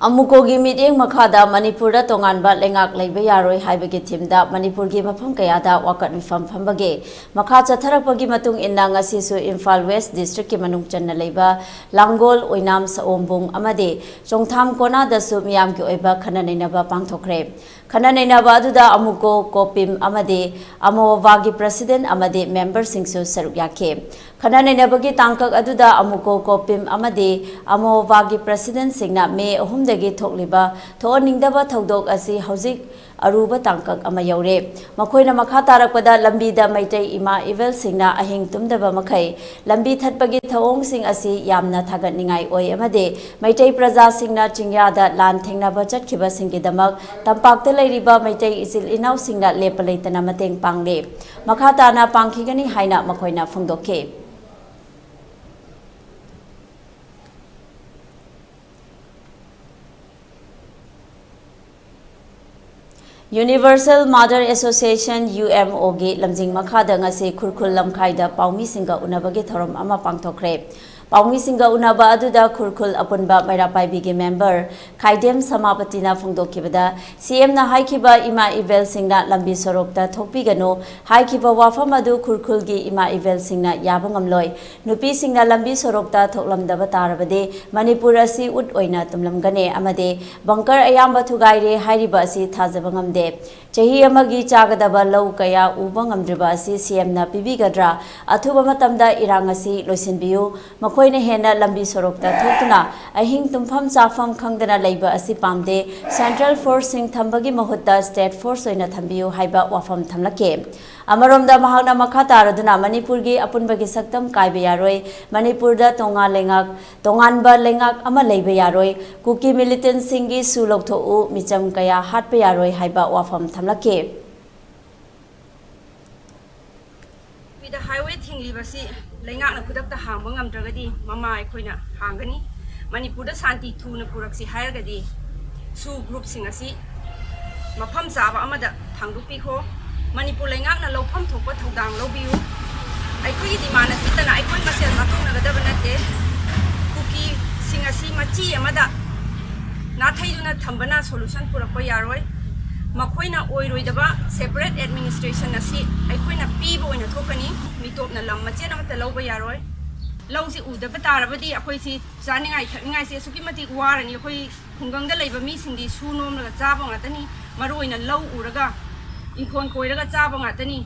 ꯑꯃꯨꯀꯣꯒꯤ ꯃꯤꯠꯌꯦꯡ ꯃꯈꯥꯗ ꯃꯅꯤꯄꯨꯔꯗ ꯇꯣꯉꯥꯟꯕ ꯂꯩꯉꯥꯛ ꯂꯩꯕ ꯌꯥꯔꯣꯏ ꯍꯥꯏꯕꯒꯤ ꯊꯤꯝꯗ ꯃꯅꯤꯄꯨꯔꯒꯤ ꯃꯐꯝ ꯀꯌꯥꯗ ꯋꯥꯀꯠ ꯃꯤꯐꯝ ꯐꯝꯕꯒꯤ ꯃꯈꯥ ꯆꯠꯊꯔꯛꯄꯒꯤ ꯃꯇꯨꯡ ꯏꯟꯅ ꯉꯁꯤꯁꯨ ꯏꯝꯐꯥꯜ ꯋꯦꯁ ꯗꯤꯁꯇ꯭ꯔꯤꯛꯀꯤ ꯃꯅꯨꯡ ꯆꯟꯅ ꯂꯩꯕ ꯂꯥꯡꯒꯣꯜ, ꯑꯣꯏꯅꯥꯝ, ꯁꯑꯣꯝꯕꯨꯡ ꯑꯃꯗꯤ ꯆꯣꯡꯊꯥꯝ ꯀꯣꯅꯥꯗꯁꯨ ꯃꯤꯌꯥꯝꯒꯤ ꯑꯣꯏꯕ ꯈꯟꯅ ꯅꯩꯅꯕ ꯄꯥꯡꯊꯣꯛꯈ꯭ꯔꯦ꯫ ꯈꯟꯅ ꯅꯩꯅꯕ ꯑꯗꯨꯗ ꯑꯃꯨꯀꯣ, ꯀꯣꯄꯤꯝ ꯑꯃꯗꯤ ꯑꯃꯣꯋꯥꯒꯤ ꯄ꯭ꯔꯁꯤꯗꯦꯟ ꯑꯃꯗꯤ ꯃꯦꯝꯕꯔꯁꯤꯡꯁꯨ ꯁꯔꯨꯛ ꯌꯥꯈꯤ꯫ ꯈꯟꯅ ꯅꯩꯅꯕꯒꯤ ꯇꯥꯡꯀꯛ ꯑꯗꯨꯗ ꯑꯃꯨꯀꯣ, ꯀꯣꯄꯤꯝ ꯑꯃꯗꯤ ꯑꯃꯣꯋꯥꯒꯤ ꯄ꯭ꯔꯁꯤꯗꯦꯟꯁꯤꯡꯅ ꯃꯦ ꯑꯍꯨꯝꯗꯒꯤ ꯊꯣꯛꯂꯤꯕ ꯊꯣꯛꯍꯟꯅꯤꯡꯗꯕ ꯊꯧꯗꯣꯛ ꯑꯁꯤ ꯍꯧꯖꯤꯛ ꯑꯔꯨꯕ ꯇꯥꯡꯀꯛ ꯑꯃ ꯌꯧꯔꯦ꯫ ꯃꯈꯣꯏꯅ ꯃꯈꯥ ꯇꯥꯔꯛꯄꯗ ꯂꯝꯕꯤꯗ ꯃꯩꯇꯩ ꯏꯃꯥ ꯏꯕꯦꯜꯁꯤꯡꯅ ꯑꯍꯤꯡ ꯇꯨꯝꯗꯕ ꯃꯈꯩ ꯂꯝꯕꯤ ꯊꯠꯄꯒꯤ ꯊꯧꯑꯣꯡꯁꯤꯡ ꯑꯁꯤ ꯌꯥꯝꯅ ꯊꯥꯒꯠꯅꯤꯡꯉꯥꯏ ꯑꯣꯏ ꯑꯃꯗꯤ ꯃꯩꯇꯩ ꯄ꯭ꯔꯖꯥꯁꯤꯡꯅ ꯆꯤꯡꯌꯥꯗ ꯂꯥꯟ ꯊꯦꯡꯅꯕ ꯆꯠꯈꯤꯕꯁꯤꯡꯒꯤꯗꯃꯛ ꯇꯝꯄꯥꯛꯇ ꯂꯩꯔꯤꯕ ꯃꯩꯇꯩ ꯏꯆꯤꯜ ꯏꯅꯥꯎꯁꯤꯡꯅ ꯂꯦꯞꯄ ꯂꯩꯇꯅ ꯃꯇꯦꯡ ꯄꯥꯡꯂꯤ꯫ ꯃꯈꯥ ꯇꯥꯅ ꯄꯥꯡꯈꯤꯒꯅꯤ ꯍꯥꯏꯅ ꯃꯈꯣꯏꯅ ꯐꯣꯡꯗꯣꯛꯈꯤ꯫ Universal Mother Association, UMOꯒꯤ ꯂꯝꯖꯤꯡ ꯃꯈꯥꯗ ꯉꯁꯤ ꯈꯨꯔꯈꯨꯜ ꯂꯝꯈꯥꯏꯗ ꯄꯥꯎꯃꯤꯁꯤꯡꯒ ꯎꯅꯕꯒꯤ ꯊꯧꯔꯝ ꯑꯃ ꯄꯥꯡꯊꯣꯛꯈ꯭ꯔꯦ꯫ ꯄꯥꯎꯃꯤꯁꯤꯡꯒ ꯎꯅꯕ ꯑꯗꯨꯗ ꯈꯨꯔꯈꯨꯜ ꯑꯄꯨꯟꯕ ꯃꯩꯔꯥ ꯄꯥꯏꯕꯤꯒꯤ ꯃꯦꯝꯕꯔ ꯈꯥꯏꯗꯦꯝ ꯁꯃꯥꯄꯇꯤꯅ ꯐꯣꯡꯗꯣꯛꯈꯤꯕꯗ, ꯁꯤꯑꯦꯝꯅ ꯍꯥꯏꯈꯤꯕ ꯏꯃꯥ ꯏꯕꯦꯜꯁꯤꯡꯅ ꯂꯝꯕꯤ ꯁꯣꯔꯣꯛꯇ ꯊꯣꯛꯄꯤꯒꯅꯨ ꯍꯥꯏꯈꯤꯕ ꯋꯥꯐꯝ ꯑꯗꯨ ꯈꯨꯔꯈꯨꯜꯒꯤ ꯏꯃꯥ ꯏꯕꯦꯜꯁꯤꯡꯅ ꯌꯥꯕ ꯉꯝꯂꯣꯏ꯫ ꯅꯨꯄꯤꯁꯤꯡꯅ ꯂꯝꯕꯤ ꯁꯣꯔꯣꯛꯇ ꯊꯣꯛꯂꯝꯗꯕ ꯇꯥꯔꯕꯗꯤ ꯃꯅꯤꯄꯨꯔ ꯑꯁꯤ ꯎꯠ ꯑꯣꯏꯅ ꯇꯨꯝꯂꯝꯒꯅꯤ ꯑꯃꯗꯤ ꯕꯪꯀꯔ ꯑꯌꯥꯝꯕ ꯊꯨꯒꯥꯏꯔꯦ ꯍꯥꯏꯔꯤꯕ ꯑꯁꯤ ꯊꯥꯖꯕ ꯉꯝꯗꯦ꯫ ꯆꯍꯤ ꯑꯃꯒꯤ ꯆꯥꯒꯗꯕ ꯂꯧ ꯀꯌꯥ ꯎꯕ ꯉꯝꯗ꯭ꯔꯤꯕ ꯑꯁꯤ ꯁꯤꯑꯦꯝꯅ ꯄꯤꯕꯤꯒꯗ꯭ꯔꯥ? ꯑꯊꯨꯕ ꯃꯇꯝꯗ ꯏꯔꯥꯡ ꯑꯁꯤ ꯂꯣꯏꯁꯤꯟꯕꯤꯌꯨ꯫ ꯃꯈꯣꯏꯅ ꯍꯦꯟꯅ ꯂꯝꯕꯤ ꯁꯣꯔꯣꯛꯇ ꯊꯣꯛꯇꯨꯅ ꯑꯍꯤꯡ ꯇꯨꯝꯐꯝ ꯆꯥꯐꯝ ꯈꯪꯗꯅ ꯂꯩꯕ ꯑꯁꯤ ꯄꯥꯝꯗꯦ꯫ Central Forceꯁꯤꯡ ꯊꯝꯕꯒꯤ ꯃꯍꯨꯠꯇ State Force ꯑꯣꯏꯅ ꯊꯝꯕꯤꯌꯨ ꯍꯥꯏꯕ ꯋꯥꯐꯝ ꯊꯝꯂꯛꯈꯤ꯫ ꯑꯃꯔꯣꯝꯗ ꯃꯍꯥꯛꯅ ꯃꯈꯥ ꯇꯥꯔꯗꯨꯅ ꯃꯅꯤꯄꯨꯔꯒꯤ ꯑꯄꯨꯟꯕꯒꯤ ꯁꯛꯇꯝ ꯀꯥꯏꯕ ꯌꯥꯔꯣꯏ, ꯃꯅꯤꯄꯨꯔꯗ ꯇꯣꯉꯥꯟ ꯂꯩꯉꯥꯛ, ꯇꯣꯉꯥꯟꯕ ꯂꯩꯉꯥꯛ ꯑꯃ ꯂꯩꯕ ꯌꯥꯔꯣꯏ, ꯀꯨꯀꯤ militantꯁꯤꯡꯒꯤ ꯁꯨ ꯂꯧꯊꯣꯛꯎ, ꯃꯤꯆꯝ ꯀꯌꯥ ꯍꯥꯠꯄ ꯌꯥꯔꯣꯏ ꯍꯥꯏꯕ ꯋꯥꯐꯝ ꯊꯝꯂꯛꯈꯤ꯫ ꯅꯨꯄꯤꯗ highway ꯊꯤꯡꯂꯤꯕꯁꯤ ꯂꯩꯉꯥꯛꯅ ꯈꯨꯗꯛꯇ ꯍꯥꯡꯕ ꯉꯝꯗ꯭ꯔꯒꯗꯤ ꯃꯃꯥ ꯑꯩꯈꯣꯏꯅ ꯍꯥꯡꯒꯅꯤ꯫ ꯃꯅꯤꯄꯨꯔꯗ ꯁꯥꯟꯇꯤ ꯊꯨꯅ ꯄꯨꯔꯛꯁꯤ ꯍꯥꯏꯔꯒꯗꯤ ꯁꯨ groupꯁꯤꯡ ꯑꯁꯤ ꯃꯐꯝ ꯆꯥꯕ ꯑꯃꯗ ꯊꯥꯡꯗꯣꯛꯄꯤꯈꯣ꯫ ꯃꯅꯤꯄꯨꯔ ꯂꯩꯉꯥꯛꯅ ꯂꯧꯐꯝ ꯊꯣꯛꯄ ꯊꯧꯗꯥꯡ ꯂꯧꯕꯤꯌꯨ꯫ ꯑꯩꯈꯣꯏꯒꯤ demand ꯑꯁꯤꯇꯅ ꯑꯩꯈꯣꯏ ꯃꯁꯦꯜ ꯆꯥꯊꯣꯛꯅꯒꯗꯕ ꯅꯠꯇꯦ꯫ ꯀꯨꯀꯤꯁꯤꯡ ꯑꯁꯤ ꯃꯆꯤ ꯑꯃꯗ ꯅꯥꯊꯩꯗꯨꯅ ꯊꯝꯕꯅ solution ꯄꯨꯔꯛꯄ ꯌꯥꯔꯣꯏ꯫ ꯃꯈꯣꯏꯅ ꯑꯣꯏꯔꯣꯏꯗꯕ separate administration ꯑꯁꯤ ꯑꯩꯈꯣꯏꯅ ꯄꯤꯕ ꯑꯣꯏꯅ ꯊꯣꯛꯀꯅꯤ꯫ ꯃꯤꯇꯣꯞꯅ ꯂꯝ ꯃꯆꯦꯠ ꯑꯃꯠꯇ ꯂꯧꯕ ꯌꯥꯔꯣꯏ꯫ ꯂꯧꯁꯤ ꯎꯗꯕ ꯇꯥꯔꯕꯗꯤ ꯑꯩꯈꯣꯏꯁꯤ ꯆꯥꯅꯤꯡꯉꯥꯏ ꯊꯛꯅꯤꯡꯉꯥꯏꯁꯤ ꯑꯁꯨꯛꯀꯤ ꯃꯇꯤꯛ ꯋꯥꯔꯅꯤ꯫ ꯑꯩꯈꯣꯏ ꯈꯨꯡꯒꯪꯗ ꯂꯩꯕ ꯃꯤꯁꯤꯡꯗꯤ ꯁꯨ ꯅꯣꯝꯂꯒ ꯆꯥꯕ ꯉꯥꯛꯇꯅꯤ꯫ ꯃꯔꯨ ꯑꯣꯏꯅ ꯂꯧ ꯎꯔꯒ, ꯏꯪꯈꯣꯜ ꯀꯣꯏꯔꯒ ꯆꯥꯕ ꯉꯥꯛꯇꯅꯤ꯫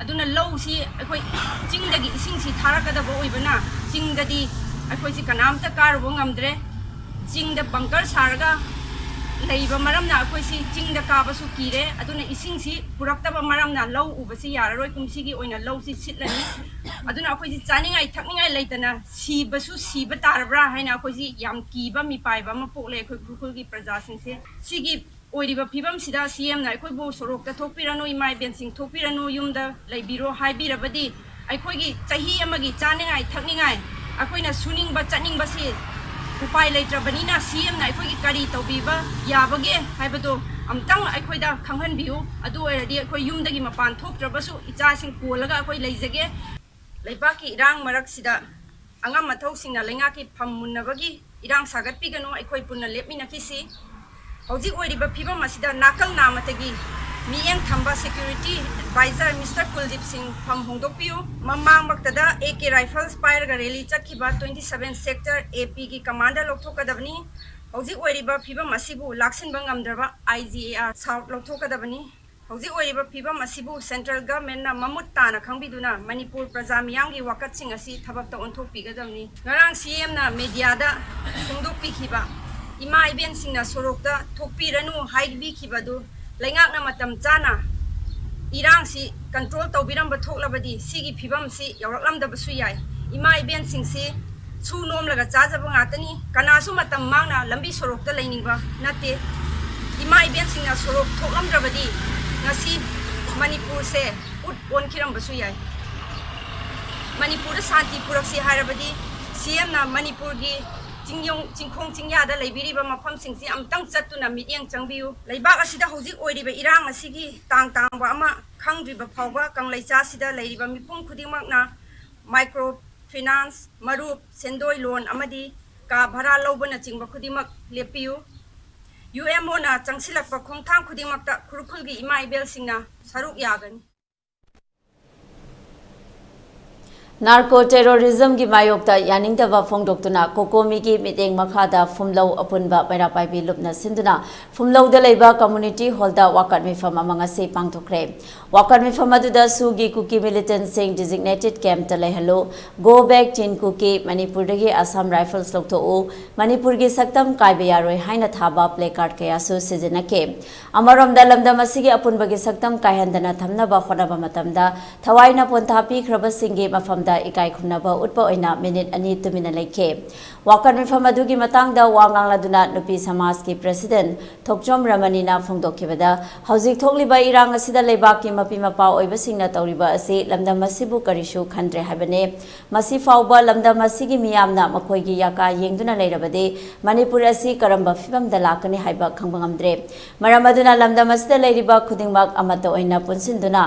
ꯑꯗꯨꯅ ꯂꯧꯁꯤ ꯑꯩꯈꯣꯏ ꯆꯤꯡꯗꯒꯤ ꯏꯁꯤꯡꯁꯤ ꯊꯥꯔꯛꯀꯗꯕ ꯑꯣꯏꯕꯅ ꯆꯤꯡꯗꯗꯤ ꯑꯩꯈꯣꯏꯁꯤ ꯀꯅꯥꯝꯇ ꯀꯥꯔꯨꯕ ꯉꯝꯗ꯭ꯔꯦ꯫ ꯆꯤꯡꯗ bunker ꯁꯥꯔꯒ ꯂꯩꯕ ꯃꯔꯝꯅ ꯑꯩꯈꯣꯏꯁꯤ ꯆꯤꯡꯗ ꯀꯥꯕꯁꯨ ꯀꯤꯔꯦ꯫ ꯑꯗꯨꯅ ꯏꯁꯤꯡꯁꯤ ꯄꯨꯔꯛꯇꯕ ꯃꯔꯝꯅ ꯂꯧ ꯎꯕꯁꯤ ꯌꯥꯔꯔꯣꯏ꯫ ꯀꯨꯝꯁꯤꯒꯤ ꯑꯣꯏꯅ ꯂꯧꯁꯤ ꯁꯤꯠꯂꯅꯤ꯫ ꯑꯗꯨꯅ ꯑꯩꯈꯣꯏꯁꯤ ꯆꯥꯅꯤꯡꯉꯥꯏ ꯊꯛꯅꯤꯡꯉꯥꯏ ꯂꯩꯇꯅ ꯁꯤꯕꯁꯨ ꯁꯤꯕ ꯇꯥꯔꯕ꯭ꯔꯥ ꯍꯥꯏꯅ ꯑꯩꯈꯣꯏꯁꯤ ꯌꯥꯝ ꯀꯤꯕ ꯃꯤꯄꯥꯏꯕ ꯑꯃ ꯄꯣꯛꯂꯦ ꯑꯩꯈꯣꯏ ꯎꯈ꯭ꯔꯨꯜꯒꯤ ꯄ꯭ꯔꯖꯥꯁꯤꯡꯁꯦ꯫ ꯁꯤꯒꯤ ꯑꯣꯏꯔꯤꯕ ꯐꯤꯕꯝꯁꯤꯗ ꯁꯤ ꯑꯦꯝꯅ ꯑꯩꯈꯣꯏꯕꯨ ꯁꯣꯔꯣꯛꯇ ꯊꯣꯛꯄꯤꯔꯅꯨ, ꯏꯃꯥ ꯏꯕꯦꯟꯁꯤꯡ ꯊꯣꯛꯄꯤꯔꯅꯨ, ꯌꯨꯝꯗ ꯂꯩꯕꯤꯔꯣ ꯍꯥꯏꯕꯤꯔꯕꯗꯤ ꯑꯩꯈꯣꯏꯒꯤ ꯆꯍꯤ ꯑꯃꯒꯤ ꯆꯥꯅꯤꯡꯉꯥꯏ ꯊꯛꯅꯤꯡꯉꯥꯏ, ꯑꯩꯈꯣꯏꯅ ꯁꯨꯅꯤꯡꯕ ꯆꯠꯅꯤꯡꯕꯁꯤ ꯎꯄꯥꯏ ꯂꯩꯇ꯭ꯔꯕꯅꯤꯅ ꯁꯤ ꯑꯦꯝꯅ ꯑꯩꯈꯣꯏꯒꯤ ꯀꯔꯤ ꯇꯧꯕꯤꯕ ꯌꯥꯕꯒꯦ ꯍꯥꯏꯕꯗꯣ ꯑꯝꯇꯪ ꯑꯩꯈꯣꯏꯗ ꯈꯪꯍꯟꯕꯤꯌꯨ꯫ ꯑꯗꯨ ꯑꯣꯏꯔꯗꯤ ꯑꯩꯈꯣꯏ ꯌꯨꯝꯗꯒꯤ ꯃꯄꯥꯟ ꯊꯣꯛꯇ꯭ꯔꯕꯁꯨ ꯏꯆꯥꯁꯤꯡ ꯀꯣꯜꯂꯒ ꯑꯩꯈꯣꯏ ꯂꯩꯖꯒꯦ꯫ ꯂꯩꯕꯥꯛꯀꯤ ꯏꯔꯥꯡ ꯃꯔꯛꯁꯤꯗ ꯑꯉꯝ ꯑꯊꯧꯁꯤꯡꯅ ꯂꯩꯉꯥꯛꯀꯤ ꯐꯝ ꯃꯨꯟꯅꯕꯒꯤ ꯏꯔꯥꯡ ꯁꯥꯒꯠꯄꯤꯒꯅꯨ, ꯑꯩꯈꯣꯏ ꯄꯨꯟꯅ ꯂꯦꯞꯃꯤꯟꯅꯈꯤꯁꯤ꯫ ꯍꯧꯖꯤꯛ ꯑꯣꯏꯔꯤꯕ ꯐꯤꯕꯝ ꯑꯁꯤꯗ ꯅꯥꯀꯜ ꯅꯥꯃꯇꯒꯤ ꯃꯤꯠꯌꯦꯡ ꯊꯝꯕ security advisor Mister ꯀꯨꯜꯗꯤꯞ ꯁꯤꯡ ꯐꯝ ꯍꯣꯡꯗꯣꯛꯄꯤꯌꯨ꯫ ꯃꯃꯥꯡꯃꯛꯇꯗ A K rifles ꯄꯥꯏꯔꯒ rally ꯆꯠꯈꯤꯕ twenty seven sector A P ꯒꯤ commander ꯂꯧꯊꯣꯛꯀꯗꯕꯅꯤ꯫ ꯍꯧꯖꯤꯛ ꯑꯣꯏꯔꯤꯕ ꯐꯤꯕꯝ ꯑꯁꯤꯕꯨ ꯂꯥꯛꯁꯤꯟꯕ ꯉꯝꯗ꯭ꯔꯕ I G A R South ꯂꯧꯊꯣꯛꯀꯗꯕꯅꯤ꯫ ꯍꯧꯖꯤꯛ ꯑꯣꯏꯔꯤꯕ ꯐꯤꯕꯝ ꯑꯁꯤꯕꯨ central government ꯅ ꯃꯃꯨꯠ ꯇꯥꯅ ꯈꯪꯕꯤꯗꯨꯅ ꯃꯅꯤꯄꯨꯔ ꯄ꯭ꯔꯖꯥ ꯃꯤꯌꯥꯝꯒꯤ ꯋꯥꯀꯠꯁꯤꯡ ꯑꯁꯤ ꯊꯕꯛꯇ ꯑꯣꯟꯊꯣꯛꯄꯤꯒꯗꯕꯅꯤ꯫ ꯉꯔꯥꯡ C M ꯅ media ꯗ ꯐꯣꯡꯗꯣꯛꯄꯤꯈꯤꯕ ꯏꯃꯥ ꯏꯕꯦꯟꯁꯤꯡꯅ ꯁꯣꯔꯣꯛꯇ ꯊꯣꯛꯄꯤꯔꯅꯨ ꯍꯥꯏꯕꯤꯈꯤꯕꯗꯨ ꯂꯩꯉꯥꯛꯅ ꯃꯇꯝ ꯆꯥꯅ ꯏꯔꯥꯡꯁꯤ control ꯇꯧꯕꯤꯔꯝꯕ ꯊꯣꯛꯂꯕꯗꯤ ꯁꯤꯒꯤ ꯐꯤꯕꯝꯁꯤ ꯌꯧꯔꯛꯂꯝꯗꯕꯁꯨ ꯌꯥꯏ꯫ ꯏꯃꯥ ꯏꯕꯦꯟꯁꯤꯡꯁꯤ ꯁꯨ ꯅꯣꯝꯂꯒ ꯆꯥꯖꯕ ꯉꯥꯛꯇꯅꯤ꯫ ꯀꯅꯥꯁꯨ ꯃꯇꯝ ꯃꯥꯡꯅ ꯂꯝꯕꯤ ꯁꯣꯔꯣꯛꯇ ꯂꯩꯅꯤꯡꯕ ꯅꯠꯇꯦ꯫ ꯏꯃꯥ ꯏꯕꯦꯟꯁꯤꯡꯅ ꯁꯣꯔꯣꯛ ꯊꯣꯛꯂꯝꯗ꯭ꯔꯕꯗꯤ ꯉꯁꯤ ꯃꯅꯤꯄꯨꯔꯁꯦ ꯎꯠ ꯑꯣꯟꯈꯤꯔꯝꯕꯁꯨ ꯌꯥꯏ꯫ ꯃꯅꯤꯄꯨꯔꯗ ꯁꯥꯟꯇꯤ ꯄꯨꯔꯛꯁꯤ ꯍꯥꯏꯔꯕꯗꯤ C M ꯅ ꯃꯅꯤꯄꯨꯔꯒꯤ ꯆꯤꯡꯌꯣꯡ-, ꯆꯤꯡꯈꯣꯡ ꯆꯤꯡꯌꯥꯗ ꯂꯩꯕꯤꯔꯤꯕ ꯃꯐꯝꯁꯤꯡꯁꯤ ꯑꯃꯨꯛꯇꯪ ꯆꯠꯇꯨꯅ ꯃꯤꯠꯌꯦꯡ ꯆꯪꯕꯤꯌꯨ꯫ ꯂꯩꯕꯥꯛ ꯑꯁꯤꯗ ꯍꯧꯖꯤꯛ ꯑꯣꯏꯔꯤꯕ ꯏꯔꯥꯡ ꯑꯁꯤꯒꯤ ꯇꯥꯡ ꯇꯥꯡꯕ ꯑꯃ ꯈꯪꯗ꯭ꯔꯤꯕ ꯐꯥꯎꯕ ꯀꯪꯂꯩꯆꯥꯁꯤꯗ ꯂꯩꯔꯤꯕ ꯃꯤꯄꯨꯝ ꯈꯨꯗꯤꯡꯃꯛꯅ micro finance, ꯃꯔꯨꯞ, ꯁꯦꯟꯗꯣꯏ loan ꯑꯃꯗꯤ ꯀꯥ ꯚꯔꯥ ꯂꯧꯕꯅꯆꯤꯡꯕ ꯈꯨꯗꯤꯡꯃꯛ ꯂꯦꯞꯄꯤꯌꯨ꯫ ꯌꯨ ꯑꯦꯝ ꯑꯣꯅ ꯆꯪꯁꯤꯜꯂꯛꯄ ꯈꯣꯡꯊꯥꯡ ꯈꯨꯗꯤꯡꯃꯛꯇ ꯎꯈ꯭ꯔꯨꯜꯒꯤ ꯏꯃꯥ ꯏꯕꯦꯜꯁꯤꯡꯅ ꯁꯔꯨꯛ ꯌꯥꯒꯅꯤ꯫ ꯅꯥꯔꯀꯣ ꯇꯦꯔꯣꯔꯤꯖꯝꯒꯤ ꯃꯥꯌꯣꯛꯇ ꯌꯥꯅꯤꯡꯗꯕ ꯐꯣꯡꯗꯣꯛꯇꯨꯅ ꯀꯣꯀꯣꯃꯤꯒꯤ ꯃꯤꯠꯌꯦꯡ ꯃꯈꯥꯗ ꯐꯨꯝꯂꯧ ꯑꯄꯨꯟꯕ ꯃꯩꯔꯥ ꯄꯥꯏꯕꯤ ꯂꯨꯞꯅ ꯁꯤꯟꯗꯨꯅ ꯐꯨꯝꯂꯧꯗ ꯂꯩꯕ ꯀꯝꯃ꯭ꯌꯨꯅꯤꯇꯤ ꯍꯣꯜꯗ ꯋꯥꯀꯠ ꯃꯤꯐꯝ ꯑꯃ ꯉꯁꯤ ꯄꯥꯡꯊꯣꯛꯈ꯭ꯔꯦ꯫ ꯋꯥꯀꯠ ꯃꯤꯐꯝ ꯑꯗꯨꯗ ꯁꯨꯒꯤ ꯀꯨꯀꯤ ꯃꯤꯂꯤꯇꯦꯟꯠꯁꯤꯡ ꯗꯤꯖꯤꯒꯅꯦꯇꯦꯗ ꯀꯦꯝꯞꯇ ꯂꯩꯍꯜꯂꯨ, Go back Chin Kuki, ꯃꯅꯤꯄꯨꯔꯗꯒꯤ ꯑꯁꯥꯝ ꯔꯥꯏꯐꯜꯁ ꯂꯧꯊꯣꯛꯎ, ꯃꯅꯤꯄꯨꯔꯒꯤ ꯁꯛꯇꯝ ꯀꯥꯏꯕ ꯌꯥꯔꯣꯏ ꯍꯥꯏꯅ ꯊꯥꯕ ꯄ꯭ꯂꯦ ꯀꯥꯔꯗ ꯀꯌꯥꯁꯨ ꯁꯤꯖꯤꯟꯅꯈꯤ꯫ ꯑꯃꯔꯣꯝꯗ ꯂꯝꯗꯝ ꯑꯁꯤꯒꯤ ꯑꯄꯨꯟꯕꯒꯤ ꯁꯛꯇꯝ ꯀꯥꯏꯍꯟꯗꯅ ꯊꯝꯅꯕ ꯍꯣꯠꯅꯕ ꯃꯇꯝꯗ ꯊꯋꯥꯏꯅ ꯄꯣꯟꯊꯥ ꯄꯤꯈ꯭ꯔꯕꯁꯤꯡꯒꯤ ꯃꯐꯝꯗ ꯏꯀꯥꯏ ꯈꯨꯝꯅꯕ ꯎꯠꯄ ꯑꯣꯏꯅ ꯃꯤꯅꯤꯠ ꯑꯅꯤ ꯇꯨꯃꯤꯟꯅ ꯂꯩꯈꯤ꯫ ꯋꯥꯀꯠ ꯃꯤꯐꯝ ꯑꯗꯨꯒꯤ ꯃꯇꯥꯡꯗ ꯋꯥ ꯉꯥꯡꯂꯗꯨꯅ ꯅꯨꯄꯤ ꯁꯃꯥꯖꯀꯤ ꯄ꯭ꯔꯦꯁꯤꯗꯦꯟꯠ ꯊꯣꯛꯆꯣꯝ ꯔꯃꯅꯤꯅ ꯐꯣꯡꯗꯣꯛꯈꯤꯕꯗ, ꯍꯧꯖꯤꯛ ꯊꯣꯛꯂꯤꯕ ꯏꯔꯥꯡ ꯑꯁꯤꯗ ꯂꯩꯕꯥꯛꯀꯤ ꯃꯄꯤ ꯃꯄꯥ ꯑꯣꯏꯕꯁꯤꯡꯅ ꯇꯧꯔꯤꯕ ꯑꯁꯤ ꯂꯝꯗꯝ ꯑꯁꯤꯕꯨ ꯀꯔꯤꯁꯨ ꯈꯟꯗ꯭ꯔꯦ ꯍꯥꯏꯕꯅꯤ꯫ ꯃꯁꯤ ꯐꯥꯎꯕ ꯂꯝꯗꯝ ꯑꯁꯤꯒꯤ ꯃꯤꯌꯥꯝꯅ ꯃꯈꯣꯏꯒꯤ ꯌꯥꯀꯥ ꯌꯦꯡꯗꯨꯅ ꯂꯩꯔꯕꯗꯤ ꯃꯅꯤꯄꯨꯔ ꯑꯁꯤ ꯀꯔꯝꯕ ꯐꯤꯕꯝꯗ ꯂꯥꯛꯀꯅꯤ ꯍꯥꯏꯕ ꯈꯪꯕ ꯉꯝꯗ꯭ꯔꯦ꯫ ꯃꯔꯝ ꯑꯗꯨꯅ ꯂꯝꯗꯝ ꯑꯁꯤꯗ ꯂꯩꯔꯤꯕ ꯈꯨꯗꯤꯡꯃꯛ ꯑꯃꯠꯇ ꯑꯣꯏꯅ ꯄꯨꯟꯁꯤꯟꯗꯨꯅ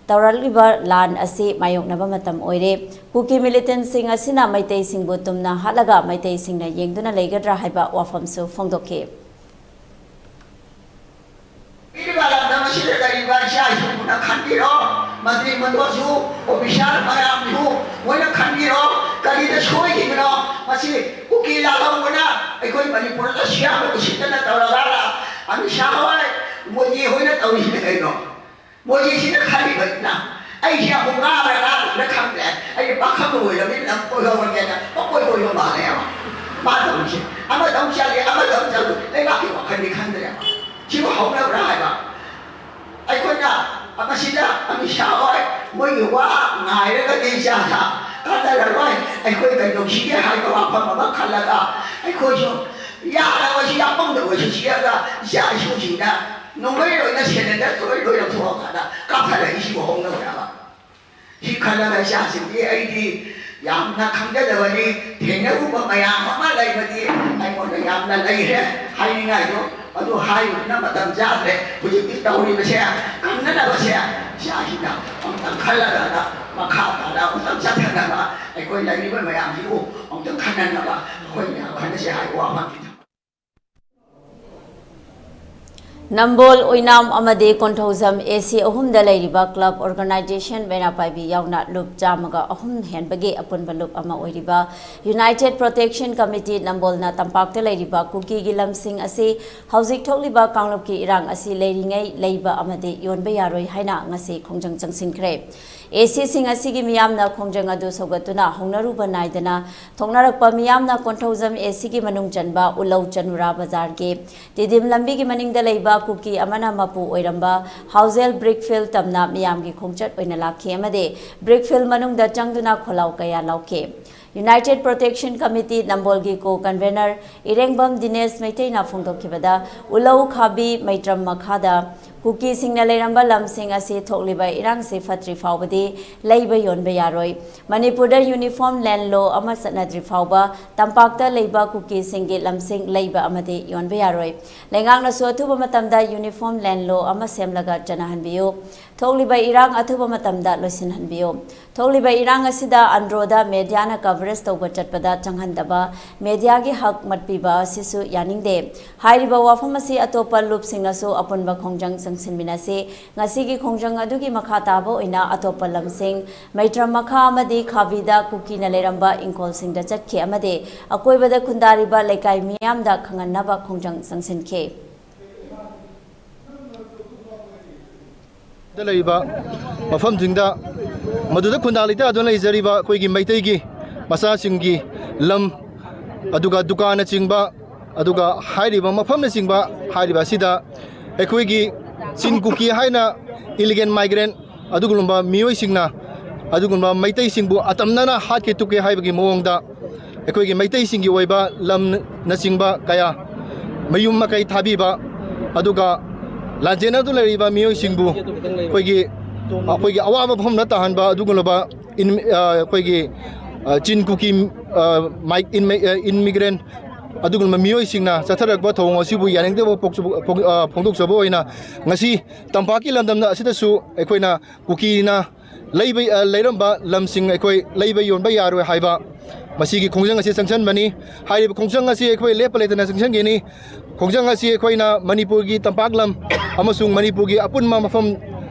ꯇꯧꯔꯛꯂꯤꯕ ꯂꯥꯟ ꯑꯁꯤ ꯃꯥꯌꯣꯛꯅꯕ ꯃꯇꯝ ꯑꯣꯏꯔꯦ꯫ ꯀꯨꯀꯤ ꯃꯤꯂꯤꯇꯦꯟꯠꯁꯤꯡ ꯑꯁꯤꯅ ꯃꯩꯇꯩꯁꯤꯡꯕꯨ ꯇꯨꯝꯅ ꯍꯥꯠꯂꯒ ꯃꯩꯇꯩꯁꯤꯡꯅ ꯌꯦꯡꯗꯨꯅ ꯂꯩꯒꯗ꯭ꯔꯥ ꯍꯥꯏꯕ ꯋꯥꯐꯝꯁꯨ ꯐꯣꯡꯗꯣꯛꯈꯤ꯫ ꯄꯤꯔꯤꯕ ꯂꯝꯗꯝ ꯑꯁꯤꯗ ꯂꯩꯔꯤꯕ ꯏꯆꯥ ꯏꯁꯨ ꯄꯨꯝꯅꯃꯛ ꯈꯟꯕꯤꯔꯣ꯫ ꯃꯟꯇ꯭ꯔꯤ ꯃꯟꯗꯣꯜꯁꯨ, ꯑꯣꯐꯤꯁꯥꯔ ꯃꯌꯥꯝꯁꯨ ꯃꯣꯏꯅ ꯈꯟꯕꯤꯔꯣ꯫ ꯀꯔꯤꯗ ꯁꯣꯏꯈꯤꯕꯅꯣ? ꯃꯁꯤ ꯀꯨꯀꯤ ꯂꯥꯜꯍꯧꯕꯅ ꯑꯩꯈꯣꯏ ꯃꯅꯤꯄꯨꯔꯗ ꯁꯤꯌꯥꯝꯕ ꯎꯁꯤꯠꯇꯅ ꯇꯧꯔꯒ ꯑꯃꯤꯠ ꯁꯥ ꯍꯣꯏ, ꯃꯣꯗꯤ ꯍꯣꯏꯅ ꯇꯧꯔꯤꯁꯤꯅ ꯀꯩꯅꯣ? ꯃꯣꯗꯤꯁꯤꯅ ꯈꯜꯂꯤꯕꯁꯤꯅ ꯑꯩꯁꯦ ꯑꯃꯨꯛ ꯉꯥꯡꯕ꯭ꯔꯥ ꯉꯥꯡꯗꯕ꯭ꯔꯥ ꯈꯪꯗ꯭ꯔꯦ꯫ ꯑꯩ ꯄꯥꯈꯪ ꯑꯣꯏꯔꯕꯅꯤꯅ ꯂꯝ ꯀꯣꯏꯍꯧꯔꯒꯦꯅ ꯄꯪꯀꯣꯏ ꯀꯣꯏꯕ ꯃꯥꯜꯂꯦꯕ ꯃꯥ ꯇꯧꯔꯤꯁꯦ꯫ ꯑꯃꯗ ꯑꯃꯨꯛ ꯆꯠꯂꯤ, ꯑꯃꯗ ꯑꯃꯨꯛ ꯆꯠꯂꯤ, ꯂꯩꯕꯥꯛꯀꯤ ꯋꯥꯈꯜꯗꯤ ꯈꯟꯗ꯭ꯔꯦꯕ꯫ ꯁꯤꯕꯨ ꯍꯧꯅꯕ꯭ꯔꯥ ꯍꯥꯏꯕ? ꯑꯩꯈꯣꯏꯅ ꯃꯁꯤꯗ ꯑꯃꯤꯠ ꯁꯥ ꯍꯣꯏ ꯃꯣꯏꯒꯤ ꯋꯥ ꯉꯥꯏꯔꯒꯗꯤ ꯏꯆꯥꯗ ꯀꯥꯟꯅꯔꯔꯣꯏ꯫ ꯑꯩꯈꯣꯏ ꯀꯩꯗꯧꯁꯤꯒꯦ ꯍꯥꯏꯕ ꯋꯥꯐꯝ ꯑꯃ ꯈꯜꯂꯒ ꯑꯩꯈꯣꯏꯁꯨ ꯌꯥꯔꯕꯁꯤ ꯌꯥꯄꯪꯗ ꯑꯣꯏꯁꯨ ꯆꯦꯛꯑꯒ ꯏꯆꯥ ꯏꯁꯨꯁꯤꯡꯗ ꯅꯣꯡꯃꯩ ꯂꯣꯏꯅ ꯁꯦꯂꯦꯟꯗꯔ ꯂꯣꯏ ꯂꯣꯏ ꯂꯧꯊꯣꯛꯑꯀꯥꯟꯗ ꯀꯥꯞꯊꯠꯂꯛꯏꯁꯤꯕꯨ ꯍꯧꯅꯕ꯭ꯔꯕ? ꯁꯤ ꯈꯜꯂꯒ ꯏꯆꯥꯁꯤꯡꯗꯤ ꯑꯩꯗꯤ ꯌꯥꯝꯅ ꯈꯪꯖꯗꯕꯅꯤ꯫ ꯊꯦꯡꯅꯔꯨꯕ ꯃꯌꯥꯝ ꯑꯃ ꯂꯩꯕꯗꯤ ꯑꯩꯉꯣꯟꯗ ꯌꯥꯝꯅ ꯂꯩꯈ꯭ꯔꯦ ꯍꯥꯏꯅꯤꯡꯉꯥꯏꯗꯣ꯫ ꯑꯗꯨ ꯍꯥꯏꯔꯨꯕꯅ ꯃꯇꯝ ꯆꯥꯗ꯭ꯔꯦ꯫ ꯍꯧꯖꯤꯛꯇꯤ ꯇꯧꯔꯤꯕꯁꯦ ꯀꯟꯅꯅꯕꯁꯦ ꯏꯆꯥꯁꯤꯡꯅ ꯑꯃꯨꯛꯇꯪ ꯈꯜꯂꯒ ꯃꯈꯥ ꯇꯥꯅ ꯑꯃꯨꯛꯇꯪ ꯆꯠꯊꯅꯕ ꯑꯩꯈꯣꯏ ꯂꯩꯔꯤꯕ ꯃꯌꯥꯝꯁꯤꯕꯨ ꯑꯃꯨꯛꯇꯪ ꯈꯟꯅꯅꯕ ꯑꯩꯈꯣꯏ ꯃꯌꯥꯝ ꯈꯟꯅꯁꯤ ꯍꯥꯏꯕ ꯋꯥꯐꯝꯁꯤꯗ ꯅꯝꯕꯣꯜ, ꯑꯣꯏꯅꯥꯝ ꯑꯃꯗꯤ ꯀꯣꯟꯊꯧꯖꯝ ꯑꯦ ꯁꯤ ꯑꯍꯨꯝꯗ ꯂꯩꯔꯤꯕ ꯀ꯭ꯂꯕ ꯑꯣꯔꯒꯅꯥꯏꯖꯦꯁꯟ ꯃꯩꯔꯥ ꯄꯥꯏꯕꯤ ꯌꯥꯎꯅ ꯂꯨꯞ ꯆꯥꯝꯃꯒ ꯑꯍꯨꯝ ꯍꯦꯟꯕꯒꯤ ꯑꯄꯨꯟꯕ ꯂꯨꯞ ꯑꯃ ꯑꯣꯏꯔꯤꯕ ꯌꯨꯅꯥꯏꯇꯦꯗ ꯄ꯭ꯔꯣꯇꯦꯛꯁꯟ ꯀꯃꯤꯇꯤ ꯅꯝꯕꯣꯜꯅ ꯇꯝꯄꯥꯛꯇ ꯂꯩꯔꯤꯕ ꯀꯨꯀꯤꯒꯤ ꯂꯝꯁꯤꯡ ꯑꯁꯤ ꯍꯧꯖꯤꯛ ꯊꯣꯛꯂꯤꯕ ꯀꯥꯡꯂꯨꯞꯀꯤ ꯏꯔꯥꯡ ꯑꯁꯤ ꯂꯩꯔꯤꯉꯩ ꯂꯩꯕ ꯑꯃꯗꯤ ꯌꯣꯟꯕ ꯌꯥꯔꯣꯏ ꯍꯥꯏꯅ ꯉꯁꯤ ꯈꯣꯡꯖꯪ ꯆꯪꯁꯤꯟꯈ꯭ꯔꯦ꯫ ꯑꯦ ꯁꯤꯁꯤꯡ ꯑꯁꯤꯒꯤ ꯃꯤꯌꯥꯝꯅ ꯈꯣꯡꯖꯪ ꯑꯗꯨ ꯁꯧꯒꯠꯇꯨꯅ ꯍꯧꯅꯔꯨꯕ ꯅꯥꯏꯗꯅ ꯊꯣꯛꯅꯔꯛꯄ ꯃꯤꯌꯥꯝꯅ ꯀꯣꯟꯊꯧꯖꯝ ꯑꯦ ꯁꯤꯒꯤ ꯃꯅꯨꯡ ꯆꯟꯕ ꯎꯂꯧ ꯆꯅꯨꯔꯥ ꯕꯖꯥꯔꯒꯤ ꯇꯤꯗꯤꯝ ꯂꯝꯕꯤꯒꯤ ꯃꯅꯤꯡꯗ ꯂꯩꯕ ꯀꯨꯀꯤ ꯑꯃꯅ ꯃꯄꯨ ꯑꯣꯏꯔꯝꯕ ꯍꯥꯎꯖꯦꯜ ꯕ꯭ꯔꯤꯛ ꯐꯤꯜ ꯇꯝꯅ ꯃꯤꯌꯥꯝꯒꯤ ꯈꯣꯡꯆꯠ ꯑꯣꯏꯅ ꯂꯥꯛꯈꯤ ꯑꯃꯗꯤ ꯕ꯭ꯔꯤꯛ ꯐꯤꯜ ꯃꯅꯨꯡꯗ ꯆꯪꯗꯨꯅ ꯈꯣꯜꯂꯥꯎ ꯀꯌꯥ ꯂꯥꯎꯈꯤ꯫ ꯌꯨꯅꯥꯏꯇꯦꯗ ꯄ꯭ꯔꯣꯇꯦꯛꯁꯟ ꯀꯃꯤꯇꯤ ꯅꯝꯕꯣꯜꯒꯤ ꯀꯣ ꯀꯟꯚꯦꯅꯔ ꯏꯔꯦꯡꯕꯝ ꯗꯤꯅꯦꯁ ꯃꯩꯇꯩꯅ ꯐꯣꯡꯗꯣꯛꯈꯤꯕꯗ, ꯎꯂꯧ ꯈꯥꯕꯤ ꯃꯩꯇ꯭ꯔꯝ ꯃꯈꯥꯗ ꯀꯨꯀꯤꯁꯤꯡꯅ ꯂꯩꯔꯝꯕ ꯂꯝꯁꯤꯡ ꯑꯁꯤ ꯊꯣꯛꯂꯤꯕ ꯏꯔꯥꯡꯁꯤ ꯐꯠꯇ꯭ꯔꯤ ꯐꯥꯎꯕꯗꯤ ꯂꯩꯕ ꯌꯣꯟꯕ ꯌꯥꯔꯣꯏ꯫ ꯃꯅꯤꯄꯨꯔꯗ ꯌꯨꯅꯤꯐꯣꯔꯝ ꯂꯦꯟ ꯂꯣ ꯑꯃ ꯆꯠꯅꯗ꯭ꯔꯤ ꯐꯥꯎꯕ ꯇꯝꯄꯥꯛꯇ ꯂꯩꯕ ꯀꯨꯀꯤꯁꯤꯡꯒꯤ ꯂꯝꯁꯤꯡ ꯂꯩꯕ ꯑꯃꯗꯤ ꯌꯣꯟꯕ ꯌꯥꯔꯣꯏ꯫ ꯂꯩꯉꯥꯛꯅꯁꯨ ꯑꯊꯨꯕ ꯃꯇꯝꯗ ꯌꯨꯅꯤꯐꯣꯔꯝ ꯂꯦꯟ ꯂꯣ ꯑꯃ ꯁꯦꯝꯂꯒ ꯆꯠꯅꯍꯟꯕꯤꯌꯨ꯫ ꯊꯣꯛꯂꯤꯕ ꯏꯔꯥꯡ ꯑꯊꯨꯕ ꯃꯇꯝꯗ ꯂꯣꯏꯁꯤꯟꯍꯟꯕꯤꯌꯨ꯫ ꯊꯣꯛꯂꯤꯕ ꯏꯔꯥꯡ ꯑꯁꯤꯗ ꯑꯟꯗ꯭ꯔꯣꯗ ꯃꯦꯗꯤꯌꯥꯅ ꯀꯚꯔꯦꯖ ꯇꯧꯕ ꯆꯠꯄꯗ ꯆꯪꯍꯟꯗꯕ, ꯃꯦꯗꯤꯌꯥꯒꯤ ꯍꯛ ꯃꯠꯄꯤꯕ ꯑꯁꯤꯁꯨ ꯌꯥꯅꯤꯡꯗꯦ꯫ ꯍꯥꯏꯔꯤꯕ ꯋꯥꯐꯝ ꯑꯁꯤ ꯑꯇꯣꯞꯄ ꯂꯨꯞꯁꯤꯡꯅꯁꯨ ꯑꯄꯨꯟꯕ ꯈꯣꯡꯖꯪ ꯆꯪꯁꯤꯟꯃꯤꯟꯅꯁꯤ꯫ ꯉꯁꯤꯒꯤ ꯈꯣꯡꯖꯪ ꯑꯗꯨꯒꯤ ꯃꯈꯥ ꯇꯥꯕ ꯑꯣꯏꯅ ꯑꯇꯣꯞꯄ ꯂꯝꯁꯤꯡ, ꯃꯩꯇ꯭ꯔꯝ ꯃꯈꯥ ꯑꯃꯗꯤ ꯈꯥꯕꯤꯗ ꯀꯨꯀꯤꯅ ꯂꯩꯔꯝꯕ ꯏꯪꯈꯣꯜꯁꯤꯡꯗ ꯆꯠꯈꯤ ꯑꯃꯗꯤ ꯑꯀꯣꯏꯕꯗ ꯈꯨꯟꯗꯥꯔꯤꯕ ꯂꯩꯀꯥꯏ ꯃꯤꯌꯥꯝꯗ ꯈꯪꯍꯟꯅꯕ ꯈꯣꯡꯖꯪ ꯆꯪꯁꯤꯟꯈꯤ꯫ ꯗ ꯂꯩꯔꯤꯕ ꯃꯐꯝꯁꯤꯡꯗ, ꯃꯗꯨꯗ ꯈꯨꯟꯗꯥ ꯂꯩꯇꯥꯗꯨꯅ ꯂꯩꯖꯔꯤꯕ ꯑꯩꯈꯣꯏꯒꯤ ꯃꯩꯇꯩꯒꯤ ꯃꯆꯥꯁꯤꯡꯒꯤ ꯂꯝ, ꯑꯗꯨꯒ ꯗꯨꯀꯥꯟꯅꯆꯤꯡꯕ, ꯑꯗꯨꯒ ꯍꯥꯏꯔꯤꯕ ꯃꯐꯝꯅꯆꯤꯡꯕ, ꯍꯥꯏꯔꯤꯕ ꯑꯁꯤꯗ ꯑꯩꯈꯣꯏꯒꯤ ꯆꯤꯟ ꯀꯨꯀꯤ ꯍꯥꯏꯅ ꯏꯂꯤꯒꯦꯜ ꯃꯥꯏꯒ꯭ꯔꯦꯟ ꯑꯗꯨꯒꯨꯝꯂꯕ ꯃꯤꯑꯣꯏꯁꯤꯡꯅ, ꯑꯗꯨꯒꯨꯝꯕ ꯃꯩꯇꯩꯁꯤꯡꯕꯨ ꯑꯇꯝꯅꯅ ꯍꯥꯠꯀꯦ ꯇꯨꯞꯀꯦ ꯍꯥꯏꯕꯒꯤ ꯃꯑꯣꯡꯗ ꯑꯩꯈꯣꯏꯒꯤ ꯃꯩꯇꯩꯁꯤꯡꯒꯤ ꯑꯣꯏꯕ ꯂꯝꯅꯆꯤꯡꯕ ꯀꯌꯥ ꯃꯌꯨꯝ ꯃꯀꯩ ꯊꯥꯕꯤꯕ, ꯑꯗꯨꯒ ꯂꯥꯟꯖꯦꯟꯅꯗꯨꯅ ꯂꯩꯔꯤꯕ ꯃꯤꯑꯣꯏꯁꯤꯡꯕꯨ ꯑꯩꯈꯣꯏꯒꯤ, ꯑꯩꯈꯣꯏꯒꯤ ꯑꯋꯥꯕ ꯃꯐꯝꯗ ꯇꯥꯍꯟꯕ ꯑꯗꯨꯒꯨꯝꯂꯕ ꯏꯟ-, ꯑ, ꯑꯩꯈꯣꯏꯒꯤ, ꯑ, ꯆꯤꯟ ꯀꯨꯀꯤ, ꯑ, ꯃꯥꯏ-, ꯏꯟꯃꯩ-, ꯑ, ꯏꯟꯃꯤꯒ꯭ꯔꯦꯟ ꯑꯗꯨꯒꯨꯝꯂꯕ ꯃꯤꯑꯣꯏꯁꯤꯡꯅ ꯆꯠꯊꯔꯛꯄ ꯊꯧꯑꯣꯡ ꯑꯁꯤꯕꯨ ꯌꯥꯅꯤꯡꯗꯕ ꯄꯣꯛꯆꯕ-, ꯐꯣꯡ-, ꯑ, ꯐꯣꯡꯗꯣꯛꯆꯕ ꯑꯣꯏꯅ ꯉꯁꯤ ꯇꯝꯄꯥꯛꯀꯤ ꯂꯝꯗꯝꯗ ꯑꯁꯤꯗꯁꯨ ꯑꯩꯈꯣꯏꯅ ꯀꯨꯀꯤꯅ ꯂꯩꯕ, ꯑ, ꯂꯩꯔꯝꯕ ꯂꯝꯁꯤꯡ ꯑꯩꯈꯣꯏ ꯂꯩꯕ ꯌꯣꯟꯕ ꯌꯥꯔꯣꯏ ꯍꯥꯏꯕ ꯃꯁꯤꯒꯤ ꯈꯣꯡꯖꯪ ꯑꯁꯤ ꯆꯪꯁꯤꯟꯕꯅꯤ꯫ ꯍꯥꯏꯔꯤꯕ ꯈꯣꯡꯖꯪ ꯑꯁꯤ ꯑꯩꯈꯣꯏ ꯂꯦꯞꯄ ꯂꯩꯇꯅ ꯆꯪꯁꯤꯟꯒꯅꯤ꯫ ꯈꯣꯡꯖꯪ ꯑꯁꯤ ꯑꯩꯈꯣꯏꯅ ꯃꯅꯤꯄꯨꯔꯒꯤ ꯇꯝꯄꯥꯛ ꯂꯝ ꯑꯃꯁꯨꯡ ꯃꯅꯤꯄꯨꯔꯒꯤ ꯑꯄꯨꯟꯕ ꯃꯐꯝ,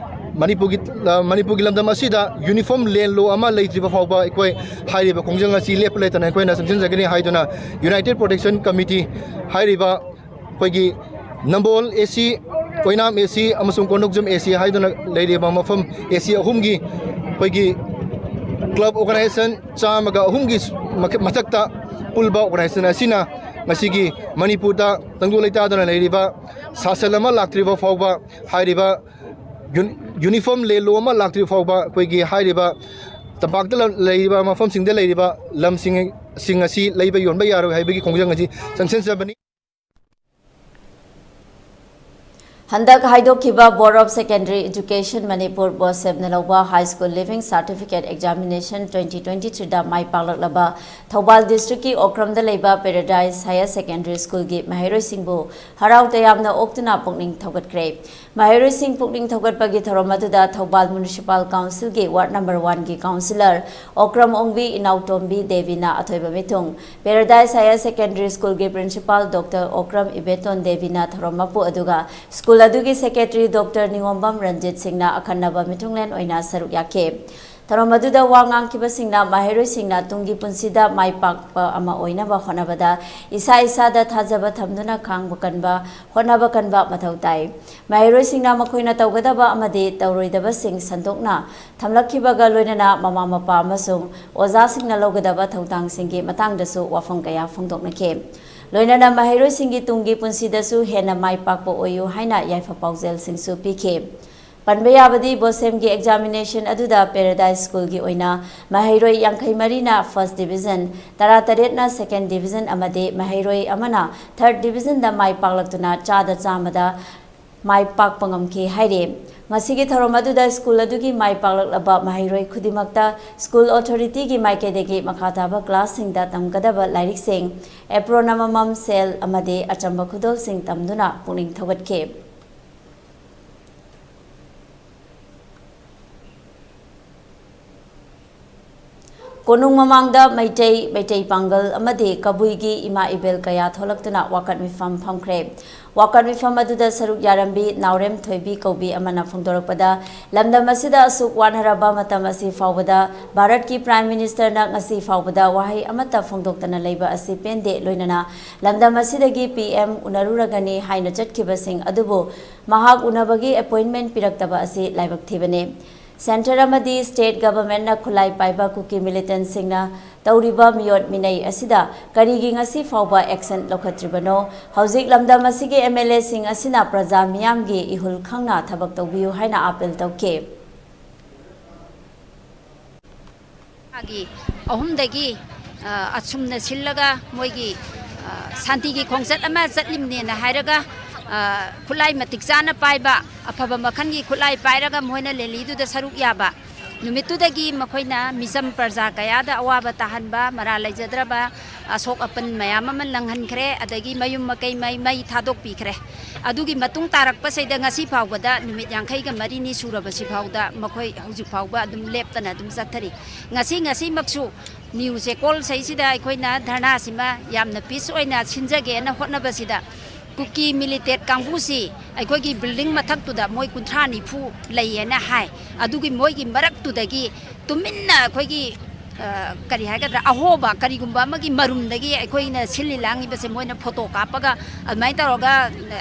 ꯃꯅꯤꯄꯨꯔꯒꯤ, ꯑ, ꯃꯅꯤꯄꯨꯔꯒꯤ ꯂꯝꯗꯝ ꯑꯁꯤꯗ uniform land law ꯑꯃ ꯂꯩꯇ꯭ꯔꯤꯕ ꯐꯥꯎꯕ ꯑꯩꯈꯣꯏ ꯍꯥꯏꯔꯤꯕ ꯈꯣꯡꯖꯪ ꯑꯁꯤ ꯂꯦꯞꯄ ꯂꯩꯇꯅ ꯑꯩꯈꯣꯏꯅ ꯆꯪꯁꯤꯟꯖꯒꯅꯤ ꯍꯥꯏꯗꯨꯅ United Protection Committee ꯍꯥꯏꯔꯤꯕ ꯑꯩꯈꯣꯏꯒꯤ ꯅꯝꯕꯣꯜ AC, ꯑꯣꯏꯅꯥꯝ AC ꯑꯃꯁꯨꯡ ꯀꯣꯟꯗꯣꯡꯖꯝ AC ꯍꯥꯏꯗꯨꯅ ꯂꯩꯔꯤꯕ ꯃꯐꯝ AC ꯑꯍꯨꯝꯒꯤ ꯑꯩꯈꯣꯏꯒꯤ club organization ꯆꯥꯝꯃꯒ ꯑꯍꯨꯝꯒꯤ ꯃꯊꯛꯇ ꯄꯨꯜꯕ organization ꯑꯁꯤꯅ ꯉꯁꯤꯒꯤ ꯃꯅꯤꯄꯨꯔꯗ ꯇꯪꯗꯨ ꯂꯩꯇꯥꯗꯅ ꯂꯩꯔꯤꯕ ꯁꯥꯁꯟ ꯑꯃ ꯂꯥꯛꯇ꯭ꯔꯤꯕ ꯐꯥꯎꯕ, ꯍꯥꯏꯔꯤꯕ ꯌꯨꯅꯤꯐꯣꯔꯝ ꯂꯦ ꯂꯣ ꯑꯃ ꯂꯥꯛꯇ꯭ꯔꯤꯕ ꯐꯥꯎꯕ, ꯑꯩꯈꯣꯏꯒꯤ ꯍꯥꯏꯔꯤꯕ ꯇꯝꯄꯥꯛꯇ ꯂꯩꯔꯤꯕ ꯃꯐꯝꯁꯤꯡꯗ ꯂꯩꯔꯤꯕ ꯂꯝꯁꯤꯡ, ꯁꯤꯡ ꯑꯁꯤ ꯂꯩꯕ ꯌꯣꯟꯕ ꯌꯥꯔꯣꯏ ꯍꯥꯏꯕꯒꯤ ꯈꯣꯡꯖꯪ ꯑꯁꯤ ꯆꯪꯁꯤꯟꯖꯕꯅꯤ꯫ ꯍꯟꯗꯛ ꯍꯥꯏꯗꯣꯛꯈꯤꯕ Board of Secondary Education Manipur, BOSEM ꯅ ꯂꯧꯕ High School Leaving Certificate Examination twenty twenty three ꯗ ꯃꯥꯏ ꯄꯥꯛꯂꯛꯂꯕ ꯊꯧꯕꯥꯜ district ꯀꯤ ꯑꯣꯀ꯭ꯔꯝꯗ ꯂꯩꯕ Paradise Higher Secondary School ꯒꯤ ꯃꯍꯩꯔꯣꯏꯁꯤꯡꯕꯨ ꯍꯔꯥꯎ ꯇꯌꯥꯝꯅ ꯑꯣꯛꯇꯨꯅ ꯄꯨꯛꯅꯤꯡ ꯊꯧꯒꯠꯈ꯭ꯔꯦ꯫ ꯃꯍꯩꯔꯣꯏꯁꯤꯡ ꯄꯨꯛꯅꯤꯡ ꯊꯧꯒꯠꯄꯒꯤ ꯊꯧꯔꯝ ꯑꯗꯨꯗ ꯊꯧꯕꯥꯜ Municipal Council ꯒꯤ Ward number one ꯒꯤ Councillor ꯑꯣꯀ꯭ꯔꯝ ꯑꯣꯡꯕꯤ ꯏꯅꯥꯎꯇꯣꯝꯕꯤ ꯗꯦꯕꯤꯅ ꯑꯊꯣꯏꯕ ꯃꯤꯊꯨꯡ, Paradise Higher Secondary School ꯒꯤ Principal Doctor ꯑꯣꯀ꯭ꯔꯝ ꯏꯕꯦꯇꯣꯟ ꯗꯦꯕꯤꯅ ꯊꯧꯔꯝ ꯃꯄꯨ ꯑꯗꯨꯒ school ꯑꯗꯨꯒꯤ Secretary Doctor ꯅꯤꯉꯣꯝꯕꯝ ꯔꯟꯖꯤꯠ ꯁꯤꯡꯅ ꯑꯈꯟꯅꯕ ꯃꯤꯊꯨꯡꯂꯦꯟ ꯑꯣꯏꯅ ꯁꯔꯨꯛ ꯌꯥꯈꯤ꯫ ꯊꯧꯔꯝ ꯑꯗꯨꯗ ꯋꯥ ꯉꯥꯡꯈꯤꯕꯁꯤꯡꯅ ꯃꯍꯩꯔꯣꯏꯁꯤꯡꯅ ꯇꯨꯡꯒꯤ ꯄꯨꯟꯁꯤꯗ ꯃꯥꯏ ꯄꯥꯛꯄ ꯑꯃ ꯑꯣꯏꯅꯕ ꯍꯣꯠꯅꯕꯗ ꯏꯁꯥ ꯏꯁꯥꯗ ꯊꯥꯖꯕ ꯊꯝꯗꯨꯅ ꯈꯥꯡꯕ ꯀꯟꯕ, ꯍꯣꯠꯅꯕ ꯀꯟꯕ ꯃꯊꯧ ꯇꯥꯏ꯫ ꯃꯍꯩꯔꯣꯏꯁꯤꯡꯅ ꯃꯈꯣꯏꯅ ꯇꯧꯒꯗꯕ ꯑꯃꯗꯤ ꯇꯧꯔꯣꯏꯗꯕꯁꯤꯡ ꯁꯟꯗꯣꯛꯅ ꯊꯝꯂꯛꯈꯤꯕꯒ ꯂꯣꯏꯅꯅ ꯃꯃꯥ ꯃꯄꯥ ꯑꯃꯁꯨꯡ ꯑꯣꯖꯥꯁꯤꯡꯅ ꯂꯧꯒꯗꯕ ꯊꯧꯗꯥꯡꯁꯤꯡꯒꯤ ꯃꯇꯥꯡꯗꯁꯨ ꯋꯥꯐꯝ ꯀꯌꯥ ꯐꯣꯡꯗꯣꯛꯅꯈꯤ꯫ ꯂꯣꯏꯅꯅ ꯃꯍꯩꯔꯣꯏꯁꯤꯡꯒꯤ ꯇꯨꯡꯒꯤ ꯄꯨꯟꯁꯤꯗꯁꯨ ꯍꯦꯟꯅ ꯃꯥꯏ ꯄꯥꯛꯄ ꯑꯣꯏꯌꯨ ꯍꯥꯏꯅ ꯌꯥꯏꯐ ꯄꯥꯎꯖꯦꯜꯁꯤꯡꯁꯨ ꯄꯤꯈꯤ꯫ ꯄꯟꯕ ꯌꯥꯕꯗꯤ BOSEM ꯒꯤ examination ꯑꯗꯨꯗ Paradise School ꯒꯤ ꯑꯣꯏꯅ ꯃꯍꯩꯔꯣꯏ ꯌꯥꯡꯈꯩ ꯃꯔꯤꯅ first division, ꯇꯔꯥꯇꯔꯦꯠꯅ second division ꯑꯃꯗꯤ ꯃꯍꯩꯔꯣꯏ ꯑꯃꯅ third division ꯗ ꯃꯥꯏ ꯄꯥꯛꯂꯛꯇꯨꯅ ꯆꯥꯗ ꯆꯥꯝꯃꯗ ꯃꯥꯏ ꯄꯥꯛꯄ ꯉꯝꯈꯤ ꯍꯥꯏꯔꯤ꯫ ꯉꯁꯤꯒꯤ ꯊꯧꯔꯝ ꯑꯗꯨꯗ school ꯑꯗꯨꯒꯤ ꯃꯥꯏ ꯄꯥꯛꯂꯛꯂꯕ ꯃꯍꯩꯔꯣꯏ ꯈꯨꯗꯤꯡꯃꯛꯇ school authority ꯒꯤ ꯃꯥꯏꯀꯩꯗꯒꯤ ꯃꯈꯥ ꯇꯥꯕ class ꯁꯤꯡꯗ ꯇꯝꯒꯗꯕ ꯂꯥꯏꯔꯤꯛꯁꯤꯡ, apron ꯑꯃꯃꯝ, ꯁꯦꯜ ꯑꯃꯗꯤ ꯑꯆꯝꯕ ꯈꯨꯗꯣꯜꯁꯤꯡ ꯇꯝꯗꯨꯅ ꯄꯨꯛꯅꯤꯡ ꯊꯧꯒꯠꯈꯤ꯫ ꯀꯣꯅꯨꯡ ꯃꯃꯥꯡꯗ ꯃꯩꯇꯩ, ꯃꯩꯇꯩ ꯄꯥꯡꯒꯜ ꯑꯃꯗꯤ ꯀꯕꯨꯏꯒꯤ ꯏꯃꯥ ꯏꯕꯦꯜ ꯀꯌꯥ ꯊꯣꯛꯂꯛꯇꯨꯅ ꯋꯥꯀꯠ ꯃꯤꯐꯝ ꯐꯝꯈ꯭ꯔꯦ꯫ ꯋꯥꯀꯠ ꯃꯤꯐꯝ ꯑꯗꯨꯗ ꯁꯔꯨꯛ ꯌꯥꯔꯝꯕꯤ ꯅꯥꯎꯔꯦꯝ ꯊꯣꯏꯕꯤ ꯀꯧꯕꯤ ꯑꯃꯅ ꯐꯣꯡꯗꯣꯔꯛꯄꯗ, ꯂꯝꯗꯝ ꯑꯁꯤꯗ ꯑꯁꯨꯛ ꯋꯥꯅꯔꯕ ꯃꯇꯝ ꯑꯁꯤ ꯐꯥꯎꯕꯗ ꯚꯥꯔꯠꯀꯤ Prime Ministerꯅ ꯉꯁꯤ ꯐꯥꯎꯕꯗ ꯋꯥꯍꯩ ꯑꯃꯠꯇ ꯐꯣꯡꯗꯣꯛꯇꯅ ꯂꯩꯕ ꯑꯁꯤ ꯄꯦꯟꯗꯦ, ꯂꯣꯏꯅꯅ ꯂꯝꯗꯝ ꯑꯁꯤꯗꯒꯤ P M ꯎꯅꯔꯨꯔꯒꯅꯤ ꯍꯥꯏꯅ ꯆꯠꯈꯤꯕꯁꯤꯡ ꯑꯗꯨꯕꯨ ꯃꯍꯥꯛ ꯎꯅꯕꯒꯤ appointment ꯄꯤꯔꯛꯇꯕ ꯑꯁꯤ ꯂꯥꯏꯕꯛ ꯊꯤꯕꯅꯤ꯫ Centre ꯑꯃꯗꯤ State Governmentꯅ ꯈꯨꯠꯂꯥꯏ ꯄꯥꯏꯕ ꯀꯨꯀꯤ militantꯁꯤꯡꯅ ꯇꯧꯔꯤꯕ ꯃꯤꯑꯣꯠ ꯃꯤꯅꯩ ꯑꯁꯤꯗ ꯀꯔꯤꯒꯤ ꯉꯁꯤ ꯐꯥꯎꯕ action ꯂꯧꯈꯠꯇ꯭ꯔꯤꯕꯅꯣ? ꯍꯧꯖꯤꯛ ꯂꯝꯗꯝ ꯑꯁꯤꯒꯤ MLAꯁꯤꯡ ꯑꯁꯤꯅ ꯄ꯭ꯔꯖꯥ ꯃꯤꯌꯥꯝꯒꯤ ꯏꯍꯨꯜ ꯈꯪꯅ ꯊꯕꯛ ꯇꯧꯕꯤꯌꯨ ꯍꯥꯏꯅ appeal ꯇꯧꯈꯤ꯫ ꯊꯥꯒꯤ ꯑꯍꯨꯝꯗꯒꯤ, ꯑ, ꯑꯁꯨꯝꯅ ꯁꯤꯜꯂꯒ ꯃꯣꯏꯒꯤ, ꯑ, ꯁꯥꯟꯇꯤꯒꯤ ꯈꯣꯡꯆꯠ ꯑꯃ ꯆꯠꯂꯤꯕꯅꯦꯅ ꯍꯥꯏꯔꯒ, ꯑ, ꯈꯨꯠꯂꯥꯏ ꯃꯇꯤꯛ ꯆꯥꯅ ꯄꯥꯏꯕ, ꯑꯐꯕ ꯃꯈꯜꯒꯤ ꯈꯨꯠꯂꯥꯏ ꯄꯥꯏꯔꯒ ꯃꯣꯏꯅ rallyꯗꯨꯗ ꯁꯔꯨꯛ ꯌꯥꯕ꯫ ꯅꯨꯃꯤꯠꯇꯨꯗꯒꯤ ꯃꯈꯣꯏꯅ ꯃꯤꯆꯝ ꯄ꯭ꯔꯖꯥ ꯀꯌꯥꯗ ꯑꯋꯥꯕ ꯇꯥꯍꯟꯕ, ꯃꯔꯥꯜ ꯂꯩꯖꯗ꯭ꯔꯕ ꯑꯁꯣꯛ ꯑꯄꯟ ꯃꯌꯥꯝ ꯑꯃ ꯅꯪꯍꯟꯈ꯭ꯔꯦ, ꯑꯗꯒꯤ ꯃꯌꯨꯝ ꯃꯀꯩ ꯃꯩ, ꯃꯩ ꯊꯥꯗꯣꯛꯄꯤꯈ꯭ꯔꯦ꯫ ꯑꯗꯨꯒꯤ ꯃꯇꯨꯡ ꯇꯥꯔꯛꯄꯁꯤꯗ ꯉꯁꯤ ꯐꯥꯎꯕꯗ ꯅꯨꯃꯤꯠ ꯌꯥꯡꯈꯩꯒ ꯃꯔꯤꯅꯤ ꯁꯨꯔꯕꯁꯤ ꯐꯥꯎꯗ ꯃꯈꯣꯏ ꯍꯧꯖꯤꯛ ꯐꯥꯎꯕ ꯑꯗꯨꯝ ꯂꯦꯞꯇꯅ ꯑꯗꯨꯝ ꯆꯠꯊꯔꯤ꯫ ꯉꯁꯤ, ꯉꯁꯤꯃꯛꯁꯨ news ꯆꯦꯀꯣꯜꯁꯩꯁꯤꯗ ꯑꯩꯈꯣꯏꯅ ꯙꯔꯅꯥꯁꯤꯃ ꯌꯥꯝꯅ peace ꯑꯣꯏꯅ ꯁꯤꯟꯖꯒꯦꯅ ꯍꯣꯠꯅꯕꯁꯤꯗ, ꯀꯨꯀꯤ militant ꯀꯥꯡꯕꯨꯁꯤ ꯑꯩꯈꯣꯏꯒꯤ building ꯃꯊꯛꯇꯨꯗ ꯃꯣꯏ ꯀꯨꯟꯊ꯭ꯔꯥ ꯅꯤꯐꯨ ꯂꯩꯌꯦꯅ ꯍꯥꯏ꯫ ꯑꯗꯨꯒꯤ ꯃꯣꯏꯒꯤ ꯃꯔꯛꯇꯨꯗꯒꯤ ꯇꯨꯃꯤꯟꯅ ꯑꯩꯈꯣꯏꯒꯤ, ꯑ, ꯀꯔꯤ ꯍꯥꯏꯒꯗ꯭ꯔꯥ, ꯑꯍꯣꯕ ꯀꯔꯤꯒꯨꯝꯕ ꯑꯃꯒꯤ ꯃꯔꯨꯝꯗꯒꯤ ꯑꯩꯈꯣꯏꯅ ꯁꯤꯜꯂꯤ ꯂꯥꯡꯉꯤꯕꯁꯦ ꯃꯣꯏꯅ photo ꯀꯥꯞꯄꯒ ꯑꯗꯨꯃꯥꯏꯅ ꯇꯧꯔꯒ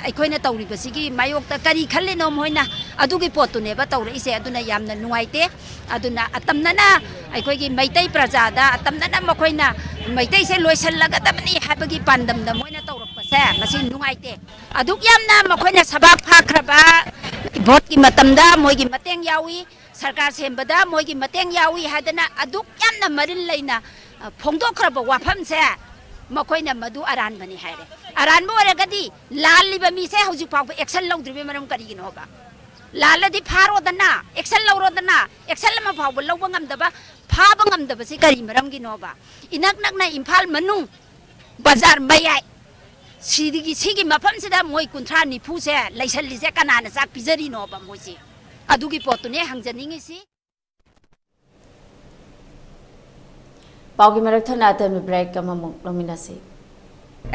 ꯑꯩꯈꯣꯏꯅ ꯇꯧꯔꯤꯕꯁꯤꯒꯤ ꯃꯥꯌꯣꯛꯇ ꯀꯔꯤ ꯈꯜꯂꯤꯅꯣ ꯃꯣꯏꯅ, ꯑꯗꯨꯒꯤ ꯄꯣꯠꯇꯨꯅꯦꯕ ꯇꯧꯔꯛꯏꯁꯦ꯫ ꯑꯗꯨꯅ ꯌꯥꯝꯅ ꯅꯨꯡꯉꯥꯏꯇꯦ꯫ ꯑꯗꯨꯅ ꯑꯇꯝꯅꯅ ꯑꯩꯈꯣꯏꯒꯤ ꯃꯩꯇꯩ ꯄ꯭ꯔꯖꯥꯗ ꯑꯇꯝꯅꯅ ꯃꯈꯣꯏꯅ ꯃꯩꯇꯩꯁꯦ ꯂꯣꯏꯁꯤꯜꯂꯒꯗꯕꯅꯤ ꯍꯥꯏꯕꯒꯤ ꯄꯥꯟꯗꯝꯗ ꯃꯣꯏꯅ ꯇꯧꯔꯛꯄꯁꯦ ꯃꯁꯤ ꯅꯨꯡꯉꯥꯏꯇꯦ꯫ ꯑꯗꯨꯛ ꯌꯥꯝꯅ ꯃꯈꯣꯏꯅ ꯁꯚꯥ ꯐꯥꯈ꯭ꯔꯕ, voteꯀꯤ ꯃꯇꯝꯗ ꯃꯣꯏꯒꯤ ꯃꯇꯦꯡ ꯌꯥꯎꯏ, ꯁꯔꯀꯥꯔ ꯁꯦꯝꯕꯗ ꯃꯣꯏꯒꯤ ꯃꯇꯦꯡ ꯌꯥꯎꯏ ꯍꯥꯏꯗꯅ ꯑꯗꯨꯛ ꯌꯥꯝꯅ ꯃꯔꯤꯜ ꯂꯩꯅ, ꯑ, ꯐꯣꯡꯗꯣꯛꯈ꯭ꯔꯕ ꯋꯥꯐꯝꯁꯦ ꯃꯈꯣꯏꯅ ꯃꯗꯨ ꯑꯔꯥꯟꯕꯅꯤ ꯍꯥꯏꯔꯦ꯫ ꯑꯔꯥꯟꯕ ꯑꯣꯏꯔꯒꯗꯤ ꯂꯥꯜꯂꯤꯕ ꯃꯤꯁꯦ ꯍꯧꯖꯤꯛ ꯐꯥꯎꯕ action ꯂꯧꯗ꯭ꯔꯤꯕꯩ ꯃꯔꯝ ꯀꯔꯤꯒꯤꯅꯣꯕ? ꯂꯥꯜꯂꯗꯤ ꯐꯥꯔꯣꯗꯅ, action ꯂꯧꯔꯣꯗꯅ꯫ Action ꯑꯃ ꯐꯥꯎꯕ ꯂꯧꯕ ꯉꯝꯗꯕ, ꯐꯥꯕ ꯉꯝꯗꯕꯁꯤ ꯀꯔꯤ ꯃꯔꯝꯒꯤꯅꯣꯕ? ꯏꯅꯛ ꯅꯛꯅ ꯏꯝꯐꯥꯜ ꯃꯅꯨꯡ, ꯕꯖꯥꯔ ꯃꯌꯥꯏ, ꯁꯤꯗꯒꯤ, ꯁꯤꯒꯤ ꯃꯐꯝꯁꯤꯗ ꯃꯣꯏ ꯀꯨꯟꯊ꯭ꯔꯥ ꯅꯤꯐꯨꯁꯦ ꯂꯩꯁꯜꯂꯤꯁꯦ ꯀꯅꯥꯅ ꯆꯥꯛ ꯄꯤꯖꯔꯤꯅꯣꯕ ꯃꯣꯏꯁꯦ? ꯑꯗꯨꯒꯤ ꯄꯣꯠꯇꯨꯅꯦ ꯍꯪꯖꯅꯤꯡꯉꯤꯁꯤ꯫ ꯄꯥꯎꯒꯤ ꯃꯔꯛ ꯊꯠꯅ ꯑꯇꯦꯟꯕ break ꯑꯃꯃꯨꯛ ꯂꯧꯃꯤꯟꯅꯁꯤ꯫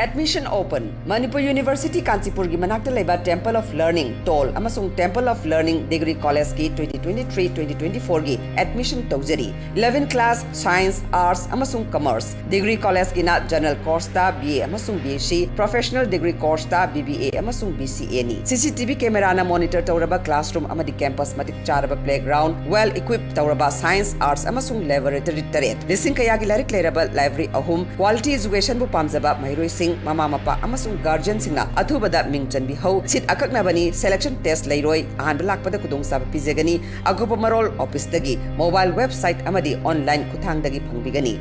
Admission open꯫ ꯃꯅꯤꯄꯨꯔ ꯌꯨꯅꯤꯚꯔꯁꯤꯇꯤ ꯀꯥꯟꯆꯤꯄꯨꯔꯒꯤ ꯃꯅꯥꯛꯇ ꯂꯩꯕ Temple of Learning, ꯇꯣꯜ, ꯑꯃꯁꯨꯡ Temple of Learning Degree Collegeꯀꯤ twenty twenty-three twenty twenty-fourꯒꯤ admission ꯇꯧꯖꯔꯤ꯫ Eleven class, science, arts ꯑꯃꯁꯨꯡ commerce꯫ Degree Collegeꯀꯤꯅ general courseꯇ B A ꯑꯃꯁꯨꯡ B S C, professional degree courseꯇ B B A ꯑꯃꯁꯨꯡ B C Aꯅꯤ꯫ C C T V cameraꯅ monitor ꯇꯧꯔꯕ classroom ꯑꯃꯗꯤ campus ꯃꯇꯤꯛ ꯆꯥꯔꯕ playground, well equipped ꯇꯧꯔꯕ science, arts ꯑꯃꯁꯨꯡ laboratory ꯇꯔꯦꯠ꯫ ꯂꯤꯁꯤꯡ ꯀꯌꯥꯒꯤ ꯂꯥꯏꯔꯤꯛ ꯂꯩꯔꯕ library ꯑꯍꯨꯝ꯫ Quality educationꯕꯨ ꯄꯥꯝꯖꯕ ꯃꯍꯩꯔꯣꯏꯁꯤꯡ, ꯃꯃꯥ ꯃꯄꯥ ꯑꯃꯁꯨꯡ guardianꯁꯤꯡꯅ ꯑꯊꯨꯕꯗ ꯃꯤꯡ ꯆꯟꯕꯤꯍꯧ꯫ Seat ꯑꯀꯛꯅꯕꯅꯤ, selection test ꯂꯩꯔꯣꯏ꯫ ꯑꯍꯥꯟꯕ ꯂꯥꯛꯄꯗ ꯈꯨꯗꯣꯡꯆꯥꯕ ꯄꯤꯖꯒꯅꯤ꯫ ꯑꯀꯨꯞꯄ ꯃꯔꯣꯜ officeꯇꯒꯤ, mobile website ꯑꯃꯗꯤ online ꯈꯨꯠꯊꯥꯡꯗꯒꯤ ꯐꯪꯕꯤꯒꯅꯤ꯫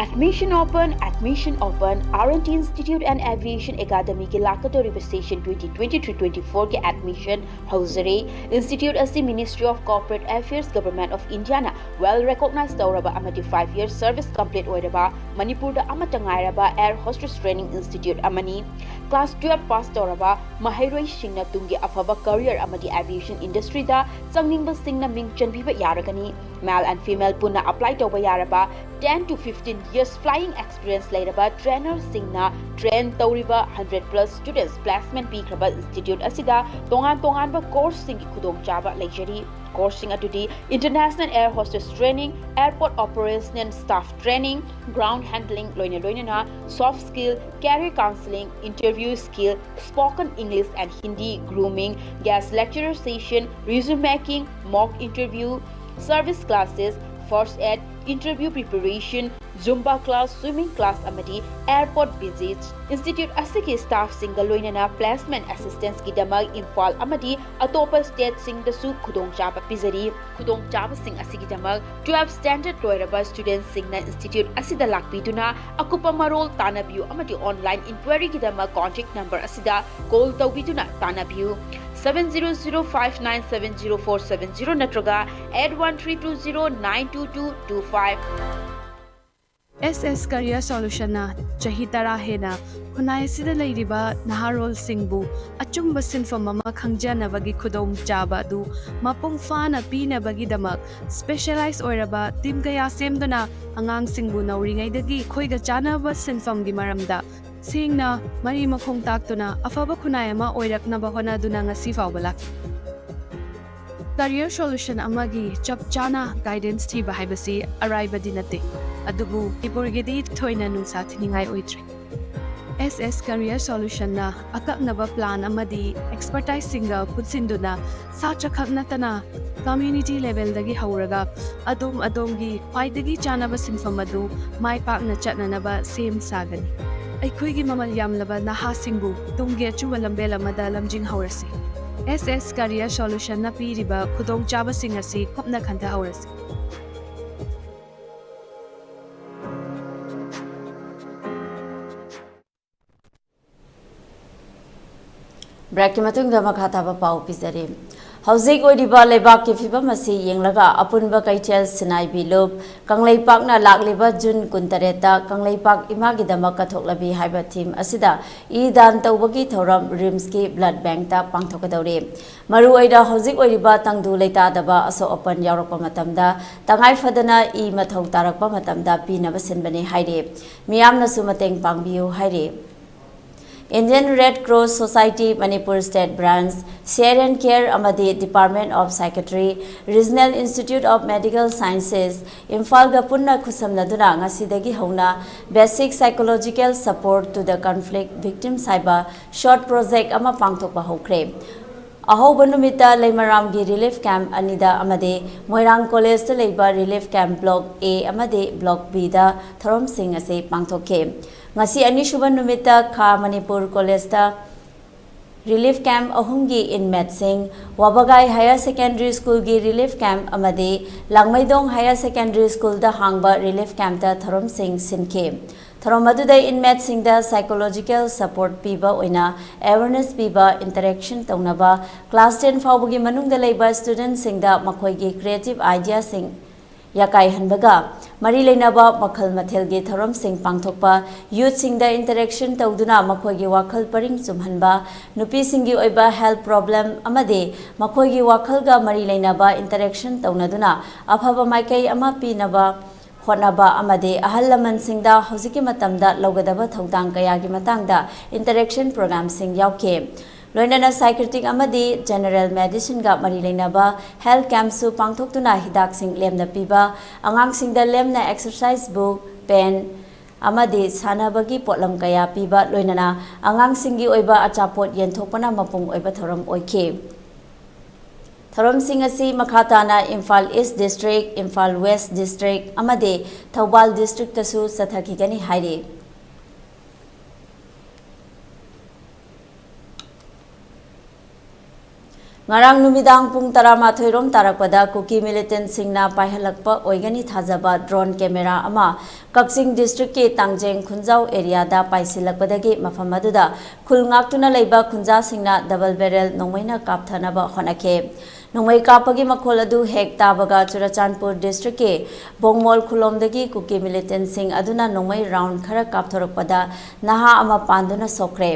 Admission open, admission open, R and T Institute and Aviation Academyꯒꯤ ꯂꯥꯛꯀꯗꯧꯔꯤꯕ session twenty twenty-three twenty-fourꯒꯤ admission ꯍꯧꯖꯔꯦ꯫ Institute ꯑꯁꯤ Ministry of Corporate Affairs, Government of Indiaꯅ well recognized ꯇꯧꯔꯕ ꯑꯃꯗꯤ five year service complete ꯑꯣꯏꯔꯕ ꯃꯅꯤꯄꯨꯔꯗ ꯑꯃꯠꯇ ꯉꯥꯏꯔꯕ air hostess training institute ꯑꯃꯅꯤ꯫ Class twelve pass ꯇꯧꯔꯕ ꯃꯍꯩꯔꯣꯏꯁꯤꯡꯅ ꯇꯨꯡꯒꯤ ꯑꯐꯕ career ꯑꯃꯗꯤ aviation industryꯗ ꯆꯪꯅꯤꯡꯕꯁꯤꯡꯅ ꯃꯤꯡ ꯆꯟꯕꯤꯕ ꯌꯥꯔꯒꯅꯤ꯫ Male and female ꯄꯨꯟꯅ apply ꯇꯧꯕ ꯌꯥꯔꯕ ten to fifteen years flying experience ꯂꯩꯔꯕ trainerꯁꯤꯡꯅ train ꯇꯧꯔꯤꯕ hundred plus students placement ꯄꯤꯈ꯭ꯔꯕ institute ꯑꯁꯤꯗ ꯇꯣꯉꯥꯟ ꯇꯣꯉꯥꯟꯕ courseꯁꯤꯡꯒꯤ ꯈꯨꯗꯣꯡꯆꯥꯕ ꯂꯩꯖꯔꯤ꯫ Courseꯁꯤꯡ ꯑꯗꯨꯗꯤ International Air Hostess Training, Airport Operational Staff Training, Ground Handling ꯂꯣꯏꯅ ꯂꯣꯏꯅꯅ soft skill, career counseling, interview skill, spoken English and Hindi, grooming, guest lecturer session, resume making, mock interview, service classes, first aid, interview preparation, Zumba class, swimming class ꯑꯃꯗꯤ airport visits꯫ Institute ꯑꯁꯤꯒꯤ staffꯁꯤꯡꯒ ꯂꯣꯏꯅꯅ placement assistanceꯀꯤꯗꯃꯛ Imphal ꯑꯃꯗꯤ ꯑꯇꯣꯞꯄ stateꯁꯤꯡꯗꯁꯨ ꯈꯨꯗꯣꯡꯆꯥꯕ ꯄꯤꯖꯔꯤ꯫ ꯈꯨꯗꯣꯡꯆꯥꯕꯁꯤꯡ ꯑꯁꯤꯒꯤꯗꯃꯛ twelve standard ꯂꯣꯏꯔꯕ studentꯁꯤꯡꯅ institute ꯑꯁꯤꯗ ꯂꯥꯛꯄꯤꯗꯨꯅ ꯑꯀꯨꯞꯄ ꯃꯔꯣꯜ ꯇꯥꯟꯅꯕꯤꯌꯨ ꯑꯃꯗꯤ online inquiryꯒꯤꯗꯃꯛ contact number ꯑꯁꯤꯗ call ꯇꯧꯕꯤꯗꯨꯅ ꯇꯥꯟꯅꯕꯤꯌꯨ, seven zero zero five nine seven zero four seven zero ꯅꯠꯇ꯭ꯔꯒ eight one three two zero nine two two two five꯫ ꯑꯦꯁ ꯑꯦꯁ Career Solutionꯅ ꯆꯍꯤ ꯇꯔꯥ ꯍꯦꯟꯅ ꯈꯨꯟꯅꯥꯏ ꯑꯁꯤꯗ ꯂꯩꯔꯤꯕ ꯅꯍꯥꯔꯣꯜꯁꯤꯡꯕꯨ ꯑꯆꯨꯝꯕ ꯁꯤꯟꯐꯝ ꯑꯃ ꯈꯪꯖꯅꯕꯒꯤ ꯈꯨꯗꯣꯡꯆꯥꯕ ꯑꯗꯨ ꯃꯄꯨꯡ ꯐꯥꯅ ꯄꯤꯅꯕꯒꯤꯗꯃꯛ specialize ꯑꯣꯏꯔꯕ team ꯀꯌꯥ ꯁꯦꯝꯗꯨꯅ ꯑꯉꯥꯡꯁꯤꯡꯕꯨ ꯅꯧꯔꯤꯉꯩꯗꯒꯤ ꯑꯩꯈꯣꯏꯒ ꯆꯥꯟꯅꯕ ꯁꯤꯟꯐꯝꯒꯤ ꯃꯔꯝꯗ ꯁꯦꯡꯅ ꯃꯔꯤ ꯃꯈꯣꯡ ꯇꯥꯛꯇꯨꯅ ꯑꯐꯕ ꯈꯨꯟꯅꯥꯏ ꯑꯃ ꯑꯣꯏꯔꯛꯅꯕ ꯍꯣꯠꯅꯗꯨꯅ ꯉꯁꯤ ꯐꯥꯎꯕ ꯂꯥꯛꯂꯤ꯫ Career Solution ꯑꯃꯒꯤ ꯆꯞ ꯆꯥꯅ guidance ꯊꯤꯕ ꯍꯥꯏꯕꯁꯤ ꯑꯔꯥꯏꯕꯗꯤ ꯅꯠꯇꯦ, ꯑꯗꯨꯕꯨ ꯃꯅꯤꯄꯨꯔꯒꯤꯗꯤ ꯊꯣꯏꯅ ꯅꯨꯡꯁꯥ ꯊꯤꯅꯤꯡꯉꯥꯏ ꯑꯣꯏꯗ꯭ꯔꯦ꯫ ꯑꯦꯁ ꯑꯦꯁ Career Solutionꯅ ꯑꯀꯛꯅꯕ plan ꯑꯃꯗꯤ expertiseꯁꯤꯡꯒ ꯄꯨꯟꯁꯤꯟꯗꯨꯅ ꯁꯥꯇ꯭ꯔ ꯈꯛ ꯅꯠꯇꯅ community levelꯗꯒꯤ ꯍꯧꯔꯒ ꯑꯗꯣꯝ ꯑꯗꯣꯝꯒꯤ ꯈ꯭ꯋꯥꯏꯗꯒꯤ ꯆꯥꯅꯕ ꯁꯤꯟꯐꯝ ꯑꯗꯨ ꯃꯥꯏ ꯄꯥꯛꯅ ꯆꯠꯅꯅꯕ ꯁꯦꯝ ꯁꯥꯒꯅꯤ꯫ ꯑꯩꯈꯣꯏꯒꯤ ꯃꯃꯜ ꯌꯥꯝꯂꯕ ꯅꯍꯥꯁꯤꯡꯕꯨ ꯇꯨꯡꯒꯤ ꯑꯆꯨꯝꯕ ꯂꯝꯕꯦꯜ ꯑꯃꯗ ꯂꯝꯖꯤꯡꯍꯧꯔꯁꯤ꯫ ꯑꯦꯁ ꯑꯦꯁ Career Solutionꯅ ꯄꯤꯔꯤꯕ ꯈꯨꯗꯣꯡꯆꯥꯕꯁꯤꯡ ꯑꯁꯤ ꯀꯨꯞꯅ ꯈꯟꯊꯍꯧꯔꯁꯤ꯫ Breakꯀꯤ ꯃꯇꯨꯡꯗ ꯃꯈꯥ ꯇꯥꯕ ꯄꯥꯎ ꯄꯤꯖꯔꯤ꯫ ꯍꯧꯖꯤꯛ ꯑꯣꯏꯔꯤꯕ ꯂꯩꯕꯥꯛꯀꯤ ꯐꯤꯕꯝ ꯑꯁꯤ ꯌꯦꯡꯂꯒ ꯑꯄꯨꯟꯕ ꯀꯩꯊꯦꯜ ꯁꯤꯟꯅꯥꯏꯕꯤ ꯂꯨꯞ ꯀꯪꯂꯩꯄꯥꯛꯅ ꯂꯥꯛꯂꯤꯕ ꯖꯨꯟ ꯀꯨꯟꯇꯔꯦꯠꯇ ꯀꯪꯂꯩꯄꯥꯛ ꯏꯃꯥꯒꯤꯗꯃꯛ ꯀꯠꯊꯣꯛꯂꯕꯤ ꯍꯥꯏꯕ theme ꯑꯁꯤꯗ ꯏ ꯗꯥꯟ ꯇꯧꯕꯒꯤ ꯊꯧꯔꯝ RIMSꯀꯤ blood bankꯇ ꯄꯥꯡꯊꯣꯛꯀꯗꯧꯔꯤ꯫ ꯃꯔꯨꯑꯣꯏꯅ ꯍꯧꯖꯤꯛ ꯑꯣꯏꯔꯤꯕ ꯇꯪꯗꯨ ꯂꯩꯇꯥꯗꯕ ꯑꯁꯣꯛ ꯑꯄꯟ ꯌꯥꯎꯔꯛꯄ ꯃꯇꯝꯗ ꯇꯉꯥꯏ ꯐꯗꯅ ꯏ ꯃꯊꯧ ꯇꯥꯔꯛꯄ ꯃꯇꯝꯗ ꯄꯤꯅꯕ ꯁꯤꯟꯕꯅꯤ ꯍꯥꯏꯔꯤ꯫ ꯃꯤꯌꯥꯝꯅꯁꯨ ꯃꯇꯦꯡ ꯄꯥꯡꯕꯤꯌꯨ ꯍꯥꯏꯔꯤ꯫ Indian Red Cross Society Manipur State Branch, Share and Care ꯑꯃꯗꯤ Department of Psychiatry, Regional Institute of Medical Sciences, ꯏꯝꯐꯥꯜꯒ ꯄꯨꯟꯅ ꯈꯨꯠꯁꯝꯅꯗꯨꯅ ꯉꯁꯤꯗꯒꯤ ꯍꯧꯅ Basic Psychological Support to the Conflict Victims ꯍꯥꯏꯕ short project ꯑꯃ ꯄꯥꯡꯊꯣꯛꯄ ꯍꯧꯈ꯭ꯔꯦ꯫ ꯑꯍꯧꯕ ꯅꯨꯃꯤꯠꯇ ꯂꯩꯃꯔꯥꯝꯒꯤ relief camp ꯑꯅꯤꯗ ꯑꯃꯗꯤ ꯃꯣꯏꯔꯥꯡ ꯀꯣꯂꯦꯖꯇ ꯂꯩꯕ relief camp block A ꯑꯃꯗꯤ block Bꯗ ꯊꯧꯔꯝꯁꯤꯡ ꯑꯁꯤ ꯄꯥꯡꯊꯣꯛꯈꯤ꯫ ꯉꯁꯤ ꯑꯅꯤꯁꯨꯕ ꯅꯨꯃꯤꯠꯇ ꯈꯥ ꯃꯅꯤꯄꯨꯔ ꯀꯣꯂꯦꯖꯇ relief camp ꯑꯍꯨꯝꯒꯤ inmateꯁꯤꯡ, ꯋꯥꯕꯒꯥꯏ Higher Secondary Schoolꯒꯤ relief camp ꯑꯃꯗꯤ ꯂꯥꯡꯃꯩꯗꯣꯡ Higher Secondary Schoolꯗ ꯍꯥꯡꯕ relief campꯇ ꯊꯧꯔꯝꯁꯤꯡ ꯁꯤꯟꯈꯤ꯫ ꯊꯧꯔꯝ ꯑꯗꯨꯗ inmateꯁꯤꯡꯗ psychological support ꯄꯤꯕ ꯑꯣꯏꯅ awareness ꯄꯤꯕ, interaction ꯇꯧꯅꯕ, class ten ꯐꯥꯎꯕꯒꯤ ꯃꯅꯨꯡꯗ ꯂꯩꯕ studentꯁꯤꯡꯗ ꯃꯈꯣꯏꯒꯤ creative ideaꯁꯤꯡ ꯌꯥꯀꯥꯏꯍꯟꯕꯒ ꯃꯔꯤ ꯂꯩꯅꯕ ꯃꯈꯜ ꯃꯊꯦꯜꯒꯤ ꯊꯧꯔꯝꯁꯤꯡ ꯄꯥꯡꯊꯣꯛꯄ, ꯌꯨꯠꯁꯤꯡꯗ ꯏꯟꯇꯔꯦꯛꯁꯟ ꯇꯧꯗꯨꯅ ꯃꯈꯣꯏꯒꯤ ꯋꯥꯈꯜ ꯄꯔꯤꯡ ꯆꯨꯝꯍꯟꯕ, ꯅꯨꯄꯤꯁꯤꯡꯒꯤ ꯑꯣꯏꯕ ꯍꯦꯜꯊ ꯄ꯭ꯔꯣꯕ꯭ꯂꯦꯝ ꯑꯃꯗꯤ ꯃꯈꯣꯏꯒꯤ ꯋꯥꯈꯜꯒ ꯃꯔꯤ ꯂꯩꯅꯕ ꯏꯟꯇꯔꯦꯛꯁꯟ ꯇꯧꯅꯗꯨꯅ ꯑꯐꯕ ꯃꯥꯏꯀꯩ ꯑꯃ ꯄꯤꯅꯕ ꯍꯣꯠꯅꯕ ꯑꯃꯗꯤ ꯑꯍꯜ ꯂꯃꯟꯁꯤꯡꯗ ꯍꯧꯖꯤꯛꯀꯤ ꯃꯇꯝꯗ ꯂꯧꯒꯗꯕ ꯊꯧꯗꯥꯡ ꯀꯌꯥꯒꯤ ꯃꯇꯥꯡꯗ ꯏꯟꯇꯔꯦꯛꯁꯟ ꯄ꯭ꯔꯣꯒ꯭ꯔꯥꯝꯁꯤꯡ ꯌꯥꯎꯈꯤ꯫ ꯂꯣꯏꯅꯅ ꯁꯥꯏꯀ꯭ꯔꯤꯇꯤꯛ ꯑꯃꯗꯤ ꯖꯦꯅꯔꯦꯜ ꯃꯦꯗꯤꯁꯤꯟꯒ ꯃꯔꯤ ꯂꯩꯅꯕ ꯍꯦꯜꯊ ꯀꯦꯝꯞꯁꯨ ꯄꯥꯡꯊꯣꯛꯇꯨꯅ ꯍꯤꯗꯥꯛꯁꯤꯡ ꯂꯦꯝꯅ ꯄꯤꯕ, ꯑꯉꯥꯡꯁꯤꯡꯗ ꯂꯦꯝꯅ ꯑꯦꯛꯁꯔꯁꯥꯏꯁ ꯕꯨꯛ, ꯄꯦꯟ ꯑꯃꯗꯤ ꯁꯥꯟꯅꯕꯒꯤ ꯄꯣꯠꯂꯝ ꯀꯌꯥ ꯄꯤꯕ, ꯂꯣꯏꯅꯅ ꯑꯉꯥꯡꯁꯤꯡꯒꯤ ꯑꯣꯏꯕ ꯑꯆꯥꯄꯣꯠ ꯌꯦꯟꯊꯣꯛꯄꯅ ꯃꯄꯨꯡ ꯑꯣꯏꯕ ꯊꯧꯔꯝ ꯑꯣꯏꯈꯤ꯫ ꯊꯧꯔꯝꯁꯤꯡ ꯑꯁꯤ ꯃꯈꯥ ꯇꯥꯅ ꯏꯝꯐꯥꯜ ꯏꯁ ꯗꯤꯁꯇ꯭ꯔꯤꯛ, ꯏꯝꯐꯥꯜ ꯋꯦꯁ ꯗꯤꯁꯇ꯭ꯔꯤꯛ ꯑꯃꯗꯤ ꯊꯧꯕꯥꯜ ꯗꯤꯁꯇ꯭ꯔꯤꯛꯇꯁꯨ ꯆꯠꯊꯈꯤꯒꯅꯤ ꯍꯥꯏꯔꯤ꯫ ꯉꯔꯥꯡ ꯅꯨꯃꯤꯗꯥꯡ ꯄꯨꯡ ꯇꯔꯥꯃꯥꯊꯣꯏ ꯔꯣꯝ ꯇꯥꯔꯛꯄꯗ ꯀꯨꯀꯤ ꯃꯤꯂꯤꯇꯦꯟꯠꯁꯤꯡꯅ ꯄꯥꯏꯍꯜꯂꯛꯄ ꯑꯣꯏꯒꯅꯤ ꯊꯥꯖꯕ ꯗ꯭ꯔꯣꯟ ꯀꯦꯃꯦꯔꯥ ꯑꯃ ꯀꯛꯆꯤꯡ ꯗꯤꯁꯇ꯭ꯔꯤꯛꯀꯤ ꯇꯥꯡꯖꯦꯡ ꯈꯨꯟꯖꯥꯎ ꯑꯦꯔꯤꯌꯥꯗ ꯄꯥꯏꯁꯤꯜꯂꯛꯄꯗꯒꯤ ꯃꯐꯝ ꯑꯗꯨꯗ ꯈꯨꯜ ꯉꯥꯛꯇꯨꯅ ꯂꯩꯕ ꯈꯨꯟꯖꯥꯁꯤꯡꯅ ꯗꯕꯜ ꯕꯦꯔꯦꯜ ꯅꯣꯡꯃꯩꯅ ꯀꯥꯞꯊꯅꯕ ꯍꯣꯠꯅꯈꯤ꯫ ꯅꯣꯡꯃꯩ ꯀꯥꯞꯄꯒꯤ ꯃꯈꯣꯜ ꯑꯗꯨ ꯍꯦꯛ ꯇꯥꯕꯒ ꯆꯨꯔꯆꯥꯟꯄꯨꯔ ꯗꯤꯁꯇ꯭ꯔꯤꯛꯀꯤ ꯕꯣꯡꯃꯣꯜ ꯈꯨꯂꯣꯝꯗꯒꯤ ꯀꯨꯀꯤ ꯃꯤꯂꯤꯇꯦꯟꯠꯁꯤꯡ ꯑꯗꯨꯅ ꯅꯣꯡꯃꯩ ꯔꯥꯎꯟ ꯈꯔ ꯀꯥꯞꯊꯣꯔꯛꯄꯗ ꯅꯍꯥ ꯑꯃ ꯄꯥꯟꯗꯨꯅ ꯁꯣꯛꯈ꯭ꯔꯦ꯫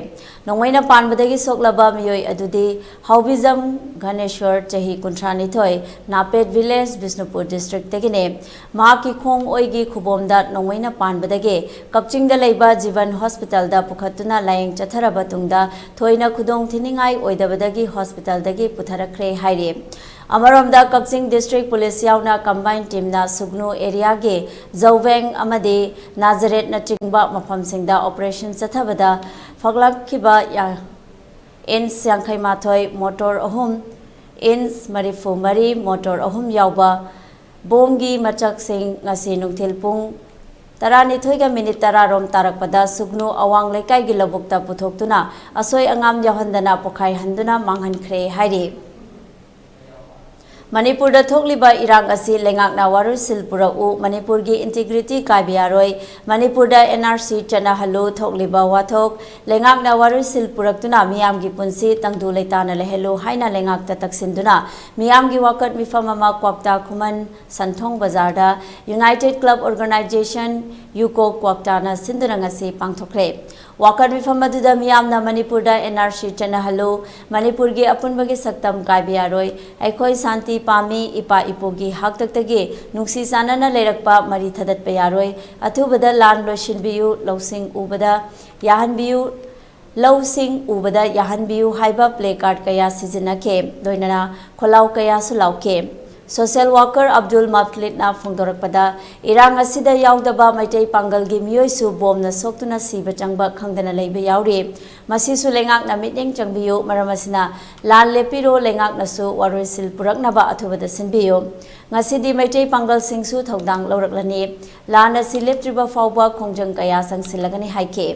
ꯅꯣꯡꯃꯩꯅ ꯄꯥꯟꯕꯗꯒꯤ ꯁꯣꯛꯂꯕ ꯃꯤꯑꯣꯏ ꯑꯗꯨꯗꯤ ꯍꯥꯎꯕꯤꯖꯝ ꯘꯅꯦꯁ꯭ꯋꯔ, ꯆꯍꯤ ꯀꯨꯟꯊ꯭ꯔꯥ ꯅꯤꯊꯣꯏ, ꯅꯥꯄꯦꯠ ꯚꯤꯂꯦꯖ, ꯕꯤꯁꯅꯨꯄꯨꯔ ꯗꯤꯁꯇ꯭ꯔꯤꯛꯇꯒꯤꯅꯤ꯫ ꯃꯍꯥꯛꯀꯤ ꯈꯣꯡ ꯑꯣꯏꯒꯤ ꯈꯨꯕꯣꯝꯗ ꯅꯣꯡꯃꯩꯅ ꯄꯥꯟꯕꯗꯒꯤ ꯀꯛꯆꯤꯡꯗ ꯂꯩꯕ ꯖꯤꯕꯟ ꯍꯣꯁꯄꯤꯇꯥꯜꯗ ꯄꯨꯈꯠꯇꯨꯅ ꯂꯥꯌꯦꯡ ꯆꯠꯊꯔꯕ ꯇꯨꯡꯗ ꯊꯣꯏꯅ ꯈꯨꯗꯣꯡ ꯊꯤꯅꯤꯡꯉꯥꯏ ꯑꯣꯏꯗꯕꯗꯒꯤ ꯍꯣꯁꯄꯤꯇꯥꯜꯗꯒꯤ ꯄꯨꯊꯔꯛꯈ꯭ꯔꯦ ꯍꯥꯏꯔꯤ꯫ ꯑꯃꯔꯣꯝꯗ ꯀꯛꯆꯤꯡ ꯗꯤꯁꯇ꯭ꯔꯤꯛ ꯄꯨꯂꯤꯁ ꯌꯥꯎꯅ ꯀꯝꯕꯥꯏꯟ ꯇꯤꯝꯅ ꯁꯨꯒꯅꯨ ꯑꯦꯔꯤꯌꯥꯒꯤ ꯖꯧꯕꯦꯡ ꯑꯃꯗꯤ ꯅꯥꯖꯔꯦꯠꯅꯆꯤꯡꯕ ꯃꯐꯝꯁꯤꯡꯗ ꯑꯣꯄꯔꯦꯁꯟ ꯆꯠꯊꯕꯗ ꯐꯒꯠꯂꯛꯈꯤꯕ ꯌꯥ-, ꯏꯟꯁ ꯌꯥꯡꯈꯩ ꯃꯥꯊꯣꯏ, ꯃꯣꯇꯣꯔ ꯑꯍꯨꯝ, ꯏꯟꯁ ꯃꯔꯤꯐꯨ ꯃꯔꯤ, ꯃꯣꯇꯣꯔ ꯑꯍꯨꯝ ꯌꯥꯎꯕ ꯕꯣꯝꯒꯤ ꯃꯆꯥꯛꯁꯤꯡ ꯉꯁꯤ ꯅꯨꯡꯊꯤꯜ ꯄꯨꯡ ꯇꯔꯥꯅꯤꯊꯣꯏꯒ ꯃꯤꯅꯤꯠ ꯇꯔꯥ ꯔꯣꯝ ꯇꯥꯔꯛꯄꯗ ꯁꯨꯒꯅꯨ ꯑꯋꯥꯡ ꯂꯩꯀꯥꯏꯒꯤ ꯂꯧꯕꯨꯛꯇ ꯄꯨꯊꯣꯛꯇꯨꯅ ꯑꯁꯣꯏ ꯑꯉꯥꯝ ꯌꯥꯎꯍꯟꯗꯅ ꯄꯣꯈꯥꯏꯍꯟꯗꯨꯅ ꯃꯥꯡꯍꯟꯈ꯭ꯔꯦ ꯍꯥꯏꯔꯤ꯫ ꯃꯅꯤꯄꯨꯔꯗ ꯊꯣꯛꯂꯤꯕ ꯏꯔꯥꯡ ꯑꯁꯤ ꯂꯩꯉꯥꯛꯅ ꯋꯥꯔꯣꯏꯁꯤꯜ ꯄꯨꯔꯛꯎ, ꯃꯅꯤꯄꯨꯔꯒꯤ ꯏꯟꯇꯤꯒ꯭ꯔꯤꯇꯤ ꯀꯥꯏꯕ ꯌꯥꯔꯣꯏ, ꯃꯅꯤꯄꯨꯔꯗ ꯑꯦꯟ ꯑꯥꯔ ꯁꯤ ꯆꯠꯅꯍꯜꯂꯨ, ꯊꯣꯛꯂꯤꯕ ꯋꯥꯊꯣꯛ ꯂꯩꯉꯥꯛꯅ ꯋꯥꯔꯣꯏꯁꯤꯜ ꯄꯨꯔꯛꯇꯨꯅ ꯃꯤꯌꯥꯝꯒꯤ ꯄꯨꯟꯁꯤ ꯇꯪꯗꯨ ꯂꯩꯇꯥꯅ ꯂꯩꯍꯜꯂꯨ ꯍꯥꯏꯅ ꯂꯩꯉꯥꯛꯇ ꯇꯛꯁꯤꯟꯗꯨꯅ ꯃꯤꯌꯥꯝꯒꯤ ꯋꯥꯀꯠ ꯃꯤꯐꯝ ꯑꯃ ꯀ꯭ꯋꯥꯛꯇꯥ ꯈꯨꯃꯟ ꯁꯟꯊꯣꯡ ꯕꯖꯥꯔꯗ United Club Organization, ꯌꯨꯀꯣꯛ ꯀ꯭ꯋꯥꯛꯇꯥꯅ ꯁꯤꯟꯗꯨꯅ ꯉꯁꯤ ꯄꯥꯡꯊꯣꯛꯈ꯭ꯔꯦ꯫ ꯋꯥꯀꯠ ꯃꯤꯐꯝ ꯑꯗꯨꯗ ꯃꯤꯌꯥꯝꯅ ꯃꯅꯤꯄꯨꯔꯗ ꯑꯦꯟ ꯑꯥꯔ ꯁꯤ ꯆꯠꯅꯍꯜꯂꯨ, ꯃꯅꯤꯄꯨꯔꯒꯤ ꯑꯄꯨꯟꯕꯒꯤ ꯁꯛꯇꯝ ꯀꯥꯏꯕ ꯌꯥꯔꯣꯏ, ꯑꯩꯈꯣꯏ ꯁꯥꯟꯇꯤ ꯄꯥꯝꯃꯤ, ꯏꯄꯥ ꯏꯄꯨꯒꯤ ꯍꯥꯛꯇꯛꯇꯒꯤ ꯅꯨꯡꯁꯤ ꯆꯥꯟꯅꯅ ꯂꯩꯔꯛꯄ ꯃꯔꯤ ꯊꯗꯠꯄ ꯌꯥꯔꯣꯏ, ꯑꯊꯨꯕꯗ ꯂꯥꯟ ꯂꯣꯏꯁꯤꯟꯕꯤꯌꯨ, ꯂꯧꯁꯤꯡ ꯎꯕꯗ ꯌꯥꯍꯟꯕꯤꯌꯨ, ꯂꯧꯁꯤꯡ ꯎꯕꯗ ꯌꯥꯍꯟꯕꯤꯌꯨ ꯍꯥꯏꯕ ꯄ꯭ꯂꯦ ꯀꯥꯔꯗ ꯀꯌꯥ ꯁꯤꯖꯤꯟꯅꯈꯤ꯫ ꯂꯣꯏꯅꯅ ꯈꯣꯜꯂꯥꯎ ꯀꯌꯥꯁꯨ ꯂꯥꯎꯈꯤ꯫ ꯁꯣꯁꯤꯌꯦꯜ ꯋꯥꯀꯔ ꯑꯕꯗꯨꯜ ꯃꯐꯂꯤꯠꯅ ꯐꯣꯡꯗꯣꯔꯛꯄꯗ, ꯏꯔꯥꯡ ꯑꯁꯤꯗ ꯌꯥꯎꯗꯕ ꯃꯩꯇꯩ ꯄꯥꯡꯒꯜꯒꯤ ꯃꯤꯑꯣꯏꯁꯨ ꯕꯣꯝꯅ ꯁꯣꯛꯇꯨꯅ ꯁꯤꯕ ꯆꯪꯕ ꯈꯪꯗꯅ ꯂꯩꯕ ꯌꯥꯎꯔꯤ꯫ ꯃꯁꯤꯁꯨ ꯂꯩꯉꯥꯛꯅ ꯃꯤꯠꯌꯦꯡ ꯆꯪꯕꯤꯌꯨ, ꯃꯔꯝ ꯑꯁꯤꯅ ꯂꯥꯟ ꯂꯦꯞꯄꯤꯔꯣ, ꯂꯩꯉꯥꯛꯅꯁꯨ ꯋꯥꯔꯣꯏꯁꯤꯜ ꯄꯨꯔꯛꯅꯕ ꯑꯊꯨꯕꯗ ꯁꯤꯟꯕꯤꯌꯨ꯫ ꯉꯁꯤꯗꯤ ꯃꯩꯇꯩ ꯄꯥꯡꯒꯜꯁꯤꯡꯁꯨ ꯊꯧꯗꯥꯡ ꯂꯧꯔꯛꯂꯅꯤ꯫ ꯂꯥꯟ ꯑꯁꯤ ꯂꯦꯞꯇ꯭ꯔꯤꯕ ꯐꯥꯎꯕ ꯈꯣꯡꯖꯪ ꯀꯌꯥ ꯆꯪꯁꯤꯜꯂꯒꯅꯤ ꯍꯥꯏꯈꯤ꯫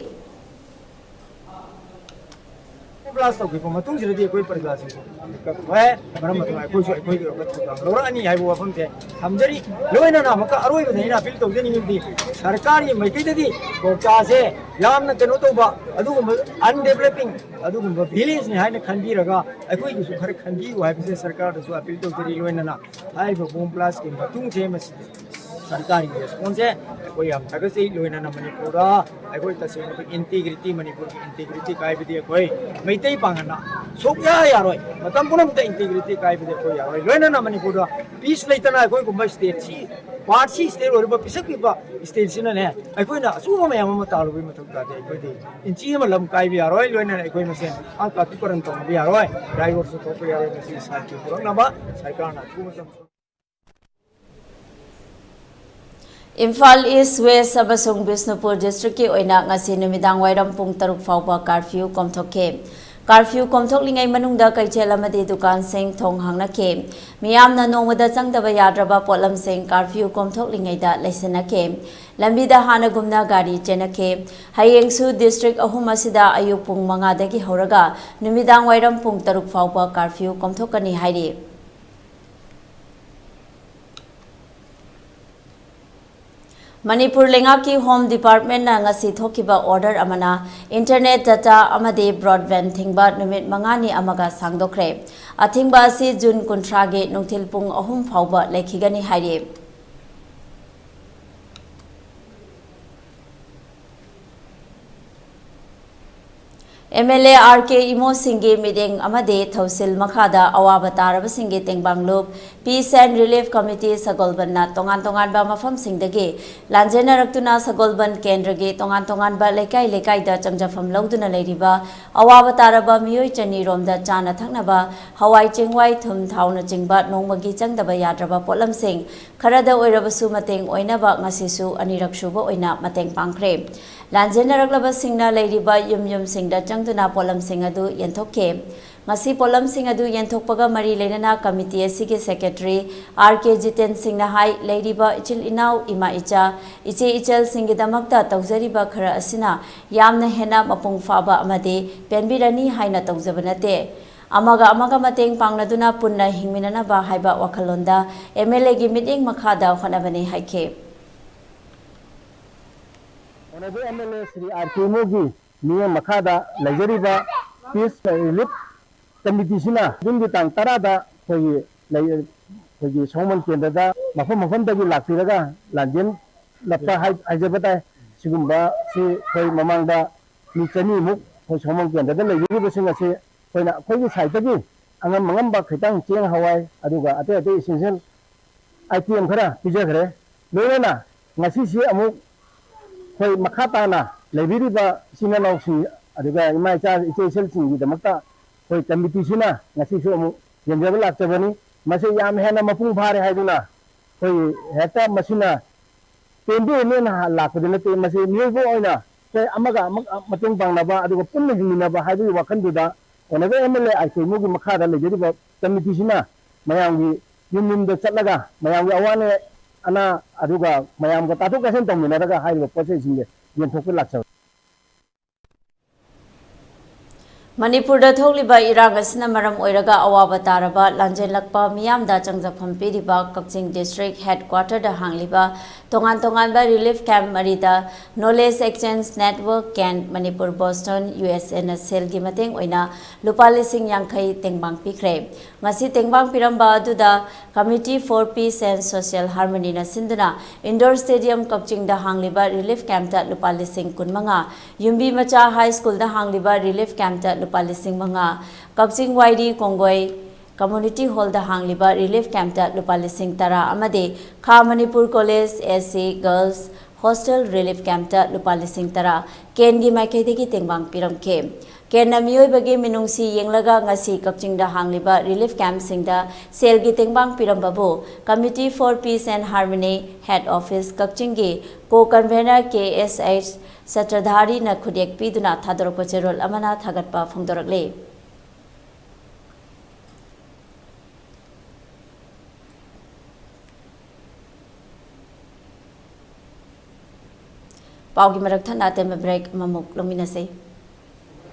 ꯕ꯭ꯂꯥꯁ ꯇꯧꯈꯤꯕ ꯃꯇꯨꯡꯁꯤꯗꯗꯤ ꯑꯩꯈꯣꯏ ꯄ꯭ꯔꯖꯥꯁꯤꯡꯁꯨ ꯃꯤꯀꯞ ꯊꯣꯛꯑꯦ꯫ ꯃꯔꯝ ꯑꯗꯨꯅ ꯑꯩꯈꯣꯏꯁꯨ ꯑꯩꯈꯣꯏꯒꯤ ꯑꯣꯏꯕ ꯊꯧꯗꯥꯡ ꯂꯧꯔꯛꯑꯅꯤ ꯍꯥꯏꯕ ꯋꯥꯐꯝꯁꯦ ꯊꯝꯖꯔꯤ꯫ ꯂꯣꯏꯅꯅ ꯑꯃꯨꯛꯀ ꯑꯔꯣꯏꯕꯗ ꯑꯩꯅ ꯑꯄꯤꯜ ꯇꯧꯖꯅꯤꯡꯉꯤꯕꯗꯤ, ꯁꯔꯀꯥꯔꯒꯤ ꯃꯥꯏꯀꯩꯗꯒꯤ ꯀ꯭ꯋꯥꯛꯇꯥꯁꯦ ꯌꯥꯝꯅ ꯀꯩꯅꯣ ꯇꯧꯕ, ꯑꯗꯨꯒꯨꯝꯕ ꯑꯟꯗꯦꯕꯂꯞꯄꯤꯡ ꯑꯗꯨꯒꯨꯝꯕ ꯚꯤꯂꯦꯖꯅꯤ ꯍꯥꯏꯅ ꯈꯟꯕꯤꯔꯒ ꯑꯩꯈꯣꯏꯒꯤꯁꯨ ꯈꯔ ꯈꯟꯕꯤꯌꯨ ꯍꯥꯏꯕꯁꯦ ꯁꯔꯀꯥꯔꯗꯁꯨ ꯑꯄꯤꯜ ꯇꯧꯖꯔꯤ꯫ ꯂꯣꯏꯅꯅ ꯍꯥꯏꯔꯤꯕ ꯕꯣꯝ ꯕ꯭ꯂꯥꯁꯀꯤ ꯃꯇꯨꯡꯁꯦ ꯃꯁꯤ ꯁꯔꯀꯥꯔꯒꯤ ꯔꯦꯁꯄꯣꯟꯁꯁꯦ ꯑꯩꯈꯣꯏ ꯌꯥꯝ ꯊꯥꯒꯠꯆꯩ꯫ ꯂꯣꯏꯅꯅ ꯃꯅꯤꯄꯨꯔꯗ ꯑꯩꯈꯣꯏ ꯇꯁꯦꯡꯅ ꯏꯟꯇꯤꯒ꯭ꯔꯤꯇꯤ, ꯃꯅꯤꯄꯨꯔꯒꯤ ꯏꯟꯇꯤꯒ꯭ꯔꯤꯇꯤ ꯀꯥꯏꯕꯗꯤ ꯑꯩꯈꯣꯏ ꯃꯩꯇꯩ ꯄꯥꯡꯒꯜꯅ ꯁꯨꯛꯌꯥ ꯌꯥꯔꯣꯏ꯫ ꯃꯇꯝ ꯄꯨꯝꯅꯃꯛꯇ ꯏꯟꯇꯤꯒ꯭ꯔꯤꯇꯤ ꯀꯥꯏꯕꯗꯤ ꯑꯩꯈꯣꯏ ꯌꯥꯔꯣꯏ꯫ ꯂꯣꯏꯅꯅ ꯃꯅꯤꯄꯨꯔꯗ ꯄꯤꯁ ꯂꯩꯇꯅ ꯑꯩꯈꯣꯏꯒꯨꯝꯕ ꯁ꯭ꯇꯦꯠꯁꯤ, ꯄꯥꯔꯠꯁꯤ ꯁ꯭ꯇꯦꯠ ꯑꯣꯏꯔꯤꯕ ꯄꯤꯁꯛ ꯄꯤꯛꯄ ꯁ꯭ꯇꯦꯠꯁꯤꯅꯅꯦ ꯑꯩꯈꯣꯏꯅ ꯑꯆꯨꯝꯕ ꯃꯌꯥꯝ ꯑꯃ ꯇꯥꯜꯂꯨꯕꯒꯤ ꯃꯊꯧ ꯇꯥꯗꯦ꯫ ꯑꯩꯈꯣꯏꯗꯤ ꯏꯟꯆꯤ ꯑꯃ ꯂꯝ ꯀꯥꯏꯕ ꯌꯥꯔꯣꯏ꯫ ꯂꯣꯏꯅꯅ ꯑꯩꯈꯣꯏ ꯃꯁꯦꯟ ꯑꯥ ꯀꯥꯇꯨ ꯀꯥꯔꯟ ꯇꯧꯅꯕ ꯌꯥꯔꯣꯏ꯫ ꯔꯥꯏꯌꯣꯠꯁꯨ ꯊꯣꯛꯄ ꯌꯥꯔꯣꯏ꯫ ꯃꯁꯤ ꯁꯥꯟꯇꯤ ꯄꯨꯔꯛꯅꯕ ꯁꯔꯀꯥꯔꯅ ꯑꯊꯨꯕ ꯃꯇꯝ ꯏꯝꯐꯥꯜ ꯏꯁ, ꯋꯦꯁ ꯑꯃꯁꯨꯡ ꯕꯤꯁꯅꯨꯄꯨꯔ ꯗꯤꯁꯇ꯭ꯔꯤꯛꯀꯤ ꯑꯣꯏꯅ ꯉꯁꯤ ꯅꯨꯃꯤꯗꯥꯡ ꯋꯥꯏꯔꯝ ꯄꯨꯡ ꯇꯔꯨꯛ ꯐꯥꯎꯕ ꯀꯥꯔꯐ꯭ꯌꯨ ꯀꯣꯝꯊꯣꯛꯈꯤ꯫ ꯀꯥꯔꯐ꯭ꯌꯨ ꯀꯣꯝꯊꯣꯛꯂꯤꯉꯩ ꯃꯅꯨꯡꯗ ꯀꯩꯊꯦꯜ ꯑꯃꯗꯤ ꯗꯨꯀꯥꯟꯁꯤꯡ ꯊꯣꯡ ꯍꯥꯡꯅꯈꯤ꯫ ꯃꯤꯌꯥꯝꯅ ꯅꯣꯡꯃꯗ ꯆꯪꯗꯕ ꯌꯥꯗ꯭ꯔꯕ ꯄꯣꯠꯂꯝꯁꯤꯡ ꯀꯥꯔꯐ꯭ꯌꯨ ꯀꯣꯝꯊꯣꯛꯂꯤꯉꯩꯗ ꯂꯩꯁꯤꯟꯅꯈꯤ꯫ ꯂꯝꯕꯤꯗ ꯍꯥꯟꯅꯒꯨꯝꯅ ꯒꯥꯔꯤ ꯆꯦꯟꯅꯈꯤ꯫ ꯍꯌꯦꯡꯁꯨ ꯗꯤꯁꯇ꯭ꯔꯤꯛ ꯑꯍꯨꯝ ꯑꯁꯤꯗ ꯑꯌꯨꯛ ꯄꯨꯡ ꯃꯉꯥꯗꯒꯤ ꯍꯧꯔꯒ ꯅꯨꯃꯤꯗꯥꯡ ꯋꯥꯏꯔꯝ ꯄꯨꯡ ꯇꯔꯨꯛ ꯐꯥꯎꯕ ꯀꯥꯔꯐ꯭ꯌꯨ ꯀꯣꯝꯊꯣꯛꯀꯅꯤ ꯍꯥꯏꯔꯤ꯫ ꯃꯅꯤꯄꯨꯔ ꯂꯩꯉꯥꯛꯀꯤ ꯍꯣꯝ ꯗꯤꯄꯥꯔꯠꯃꯦꯟꯠꯅ ꯉꯁꯤ ꯊꯣꯛꯈꯤꯕ ꯑꯣꯔꯗꯔ ꯑꯃꯅ ꯏꯟꯇꯔꯅꯦꯠ ꯗꯇꯥ ꯑꯃꯗꯤ ꯕ꯭ꯔꯣꯗꯕꯦꯟꯗ ꯊꯤꯡꯕ ꯅꯨꯃꯤꯠ ꯃꯉꯥꯅꯤ ꯑꯃꯒ ꯁꯥꯡꯗꯣꯛꯈ꯭ꯔꯦ꯫ ꯑꯊꯤꯡꯕ ꯑꯁꯤ ꯖꯨꯟ ꯀꯨꯟꯊ꯭ꯔꯥꯒꯤ ꯅꯨꯡꯊꯤꯜ ꯄꯨꯡ ꯑꯍꯨꯝ ꯐꯥꯎꯕ ꯂꯩꯈꯤꯒꯅꯤ ꯍꯥꯏꯔꯤ꯫ ꯑꯦꯝ ꯑꯦꯜ ꯑꯦ ꯑꯥꯔ ꯀꯦ ꯏꯃꯣꯁꯤꯡꯒꯤ ꯃꯤꯠꯌꯦꯡ ꯑꯃꯗꯤ ꯊꯧꯁꯤꯜ ꯃꯈꯥꯗ ꯑꯋꯥꯕ ꯇꯥꯔꯕꯁꯤꯡꯒꯤ ꯇꯦꯡꯕꯥꯡꯂꯨꯞ Peace and Relief Committee ꯁꯒꯣꯜꯕꯟꯅ ꯇꯣꯉꯥꯟ ꯇꯣꯉꯥꯟꯕ ꯃꯐꯝꯁꯤꯡꯗꯒꯤ ꯂꯥꯟꯖꯦꯟꯅꯔꯛꯇꯨꯅ ꯁꯒꯣꯜꯕꯟ ꯀꯦꯟꯗ꯭ꯔꯒꯤ ꯇꯣꯉꯥꯟ ꯇꯣꯉꯥꯟꯕ ꯂꯩꯀꯥꯏ ꯂꯩꯀꯥꯏꯗ ꯆꯪꯖꯐꯝ ꯂꯧꯗꯨꯅ ꯂꯩꯔꯤꯕ ꯑꯋꯥꯕ ꯇꯥꯔꯕ ꯃꯤꯑꯣꯏ ꯆꯅꯤ ꯔꯣꯝꯗ ꯆꯥꯅ ꯊꯛꯅꯕ ꯍꯋꯥꯏ ꯆꯦꯡꯋꯥꯏ ꯊꯨꯝ ꯊꯥꯎꯅꯆꯤꯡꯕ ꯅꯣꯡꯃꯒꯤ ꯆꯪꯗꯕ ꯌꯥꯗ꯭ꯔꯕ ꯄꯣꯠꯂꯝꯁꯤꯡ ꯈꯔꯗ ꯑꯣꯏꯔꯕꯁꯨ ꯃꯇꯦꯡ ꯑꯣꯏꯅꯕ ꯉꯁꯤꯁꯨ ꯑꯅꯤꯔꯛ ꯁꯨꯕ ꯑꯣꯏꯅ ꯃꯇꯦꯡ ꯄꯥꯡꯈ꯭ꯔꯦ꯫ ꯂꯥꯟꯖꯦꯟꯅꯔꯛꯂꯕꯁꯤꯡꯅ ꯂꯩꯔꯤꯕ ꯌꯨꯝ ꯌꯨꯝꯁꯤꯡꯗ ꯆꯪꯗꯨꯅ ꯄꯣꯠꯂꯝꯁꯤꯡ ꯑꯗꯨ ꯌꯦꯟꯊꯣꯛꯈꯤ꯫ ꯉꯁꯤ ꯄꯣꯠꯂꯝꯁꯤꯡ ꯑꯗꯨ ꯌꯦꯟꯊꯣꯛꯄꯒ ꯃꯔꯤ ꯂꯩꯅꯅ ꯀꯃꯤꯇꯤ ꯑꯁꯤꯒꯤ ꯁꯦꯀ꯭ꯔꯦꯇꯔꯤ ꯑꯥꯔ ꯀꯦ ꯖꯤꯇꯦꯟ ꯁꯤꯡꯅ ꯍꯥꯏ, ꯂꯩꯔꯤꯕ ꯏꯆꯤꯜ ꯏꯅꯥꯎ, ꯏꯃꯥ ꯏꯆꯥ, ꯏꯆꯦ ꯏꯆꯜꯁꯤꯡꯒꯤꯗꯃꯛꯇ ꯇꯧꯖꯔꯤꯕ ꯈꯔ ꯑꯁꯤꯅ ꯌꯥꯝꯅ ꯍꯦꯟꯅ ꯃꯄꯨꯡ ꯐꯥꯕ ꯑꯃꯗꯤ ꯄꯦꯟꯕꯤꯔꯅꯤ ꯍꯥꯏꯅ ꯇꯧꯖꯕ ꯅꯠꯇꯦ꯫ ꯑꯃꯒ ꯑꯃꯒ ꯃꯇꯦꯡ ꯄꯥꯡꯅꯗꯨꯅ ꯄꯨꯟꯅ ꯍꯤꯡꯃꯤꯟꯅꯅꯕ ꯍꯥꯏꯕ ꯋꯥꯈꯜꯂꯣꯟꯗ ꯑꯦꯝ ꯑꯦꯜ ꯑꯦꯒꯤ ꯃꯤꯠꯌꯦꯡ ꯃꯈꯥꯗ ꯍꯣꯠꯅꯕꯅꯤ ꯍꯥꯏꯈꯤ꯫ Honorable M L A Shri R K ꯏꯃꯣꯒꯤ ꯃꯤꯠꯌꯦꯡ ꯃꯈꯥꯗ ꯂꯩꯖꯔꯤꯕ Peace Relief Committeeꯁꯤꯅ ꯖꯨꯟꯒꯤ ꯇꯥꯡ ꯇꯔꯥꯗ ꯑꯩꯈꯣꯏꯒꯤ ꯂꯩ-, ꯑꯩꯈꯣꯏꯒꯤ ꯁꯒꯣꯜꯕꯟ ꯀꯦꯟꯗ꯭ꯔꯗ ꯃꯐꯝ ꯃꯐꯝꯗꯒꯤ ꯂꯥꯛꯄꯤꯔꯒ ꯂꯥꯟꯖꯦꯟꯂꯛꯄ ꯍꯥꯏ-, ꯍꯥꯏꯖꯕ ꯇꯥꯏ꯫ ꯁꯤꯒꯨꯝꯕꯁꯤ ꯑꯩꯈꯣꯏ ꯃꯃꯥꯡꯗ ꯃꯤ ꯆꯅꯤꯃꯨꯛ ꯑꯩꯈꯣꯏ ꯁꯒꯣꯜꯕꯟ ꯀꯦꯟꯗ꯭ꯔꯗ ꯂꯩꯕꯤꯔꯤꯕꯁꯤꯡ ꯑꯁꯤ ꯑꯩꯈꯣꯏꯅ ꯑꯩꯈꯣꯏꯒꯤ ꯁꯥꯏꯠꯇꯒꯤ ꯑꯉꯝ ꯑꯉꯝꯕ ꯈꯤꯇꯪ ꯆꯦꯡ ꯍꯋꯥꯏ ꯑꯗꯨꯒ ꯑꯇꯩ ꯑꯇꯩ essential item ꯈꯔ ꯄꯤꯖꯈ꯭ꯔꯦ꯫ ꯂꯣꯏꯅꯅ ꯉꯁꯤꯁꯤ ꯑꯃꯨꯛ ꯑꯩꯈꯣꯏ ꯃꯈꯥ ꯇꯥꯅ ꯂꯩꯕꯤꯔꯤꯕ ꯏꯆꯤꯟ ꯏꯅꯥꯎꯁꯤꯡ ꯑꯗꯨꯒ ꯏꯃꯥ ꯏꯆꯥ ꯏꯆꯦ ꯏꯆꯜꯁꯤꯡꯒꯤꯗꯃꯛꯇ ꯑꯩꯈꯣꯏ ꯀꯃꯤꯇꯤꯁꯤꯅ ꯉꯁꯤꯁꯨ ꯑꯃꯨꯛ ꯌꯦꯡꯖꯕ ꯂꯥꯛꯆꯕꯅꯤ꯫ ꯃꯁꯤ ꯌꯥꯝ ꯍꯦꯟꯅ ꯃꯄꯨꯡ ꯐꯥꯔꯦ ꯍꯥꯏꯗꯨꯅ ꯑꯩꯈꯣꯏ ꯍꯦꯛꯇ ꯃꯁꯤꯅ ꯄꯦꯟꯗꯦꯅꯦꯅ ꯂꯥꯛꯄꯗꯤ ꯅꯠꯇꯦ꯫ ꯃꯁꯤ ꯃꯤꯑꯣꯏꯕ ꯑꯣꯏꯅ ꯑꯩꯈꯣꯏ ꯑꯃꯒ ꯑꯃꯒ ꯃꯇꯦꯡ ꯄꯥꯡꯅꯕ ꯑꯗꯨꯒ ꯄꯨꯟꯅ ꯍꯤꯡꯃꯤꯟꯅꯕ ꯍꯥꯏꯕꯒꯤ ꯋꯥꯈꯜꯗꯨꯗ Honorable M L A R K ꯏꯃꯣꯒꯤ ꯃꯈꯥꯗ ꯂꯩꯖꯔꯤꯕ ꯀꯃꯤꯇꯤꯁꯤꯅ ꯃꯌꯥꯝꯒꯤ ꯌꯨꯝ ꯌꯨꯝꯗ ꯆꯠꯂꯒ ꯃꯌꯥꯝꯒꯤ ꯑꯋꯥ ꯑꯅꯥ ꯑꯗꯨꯒ ꯃꯌꯥꯝꯒ ꯇꯥꯊꯣꯛ ꯇꯥꯁꯤꯟ ꯇꯧꯃꯤꯟꯅꯔꯒ ꯍꯥꯏꯔꯤꯕ ꯄꯣꯠ ꯆꯩꯁꯤꯡꯁꯦ ꯌꯦꯟꯊꯣꯛꯄ ꯂꯥꯛꯆꯕꯅꯤ꯫ ꯃꯅꯤꯄꯨꯔꯗ ꯊꯣꯛꯂꯤꯕ ꯏꯔꯥꯡ ꯑꯁꯤꯅ ꯃꯔꯝ ꯑꯣꯏꯔꯒ ꯑꯋꯥꯕ ꯇꯥꯔꯕ ꯂꯥꯟꯖꯦꯜꯂꯛꯄ ꯃꯤꯌꯥꯝꯗ ꯆꯪꯖꯐꯝ ꯄꯤꯔꯤꯕ ꯀꯛꯆꯤꯡ district headquarter ꯗ ꯍꯥꯡꯂꯤꯕ ꯇꯣꯉꯥꯟ ꯇꯣꯉꯥꯟꯕ relief camp ꯃꯔꯤꯗ Knowledge Exchange Network ꯀꯦꯟ ꯃꯅꯤꯄꯨꯔ ꯕꯣꯁꯇꯣꯟ ꯌꯨ ꯑꯦꯁ ꯑꯦꯅ ꯁꯦꯜꯒꯤ ꯃꯇꯦꯡ ꯑꯣꯏꯅ ꯂꯨꯄꯥ ꯂꯤꯁꯤꯡ ꯌꯥꯡꯈꯩ ꯇꯦꯡꯕꯥꯡ ꯄꯤꯈ꯭ꯔꯦ꯫ ꯉꯁꯤ ꯇꯦꯡꯕꯥꯡ ꯄꯤꯔꯝꯕ ꯑꯗꯨꯗ Committee for Peace and Social Harmony ꯅ ꯁꯤꯟꯗꯨꯅ Indoor Stadium ꯀꯛꯆꯤꯡꯗ ꯍꯥꯡꯂꯤꯕ relief camp ꯇ ꯂꯨꯄꯥ ꯂꯤꯁꯤꯡ ꯀꯨꯟꯃꯉꯥ, ꯌꯨꯝꯕꯤ ꯃꯆꯥ High School ꯗ ꯍꯥꯡꯂꯤꯕ relief camp ꯇ ꯂꯨꯄꯥ ꯂꯤꯁꯤꯡ ꯃꯉꯥ, ꯀꯛꯆꯤꯡ ꯋꯥꯏꯔꯤ ꯀꯣꯡꯒꯣꯏ Community Hall ꯗ ꯍꯥꯡꯂꯤꯕ relief camp ꯇ ꯂꯨꯄꯥ ꯂꯤꯁꯤꯡ ꯇꯔꯥ ꯑꯃꯗꯤ ꯈꯥ Manipur College A C Girls Hostel relief camp ꯇ ꯂꯨꯄꯥ ꯂꯤꯁꯤꯡ ꯇꯔꯥ ꯀꯦꯟꯒꯤ ꯃꯥꯏꯀꯩꯗꯒꯤ ꯇꯦꯡꯕꯥꯡ ꯄꯤꯔꯝꯈꯤ꯫ ꯀꯦꯟꯅ ꯃꯤꯑꯣꯏꯕꯒꯤ ꯃꯤꯅꯨꯡꯁꯤ ꯌꯦꯡꯂꯒ ꯉꯁꯤ ꯀꯛꯆꯤꯡꯗ ꯍꯥꯡꯂꯤꯕ relief camp ꯁꯤꯡꯗ ꯁꯦꯜꯒꯤ ꯇꯦꯡꯕꯥꯡ ꯄꯤꯔꯝꯕꯕꯨ Committee for Peace and Harmony Head Office ꯀꯛꯆꯤꯡꯒꯤ co-convener ꯀꯦ ꯑꯦꯁ ꯑꯩꯆ ꯁꯇ꯭ꯔꯙꯥꯔꯤꯅ ꯈꯨꯠꯌꯦꯛ ꯄꯤꯗꯨꯅ ꯊꯥꯗꯣꯔꯛꯄ ꯆꯦꯔꯣꯜ ꯑꯃꯅ ꯊꯥꯒꯠꯄ ꯐꯣꯡꯗꯣꯔꯛꯂꯤ꯫ ꯄꯥꯎꯒꯤ ꯃꯔꯛ ꯊꯠꯅ ꯑꯇꯦꯟꯕ break ꯑꯃꯃꯨꯛ ꯂꯧꯃꯤꯟꯅꯁꯤ꯫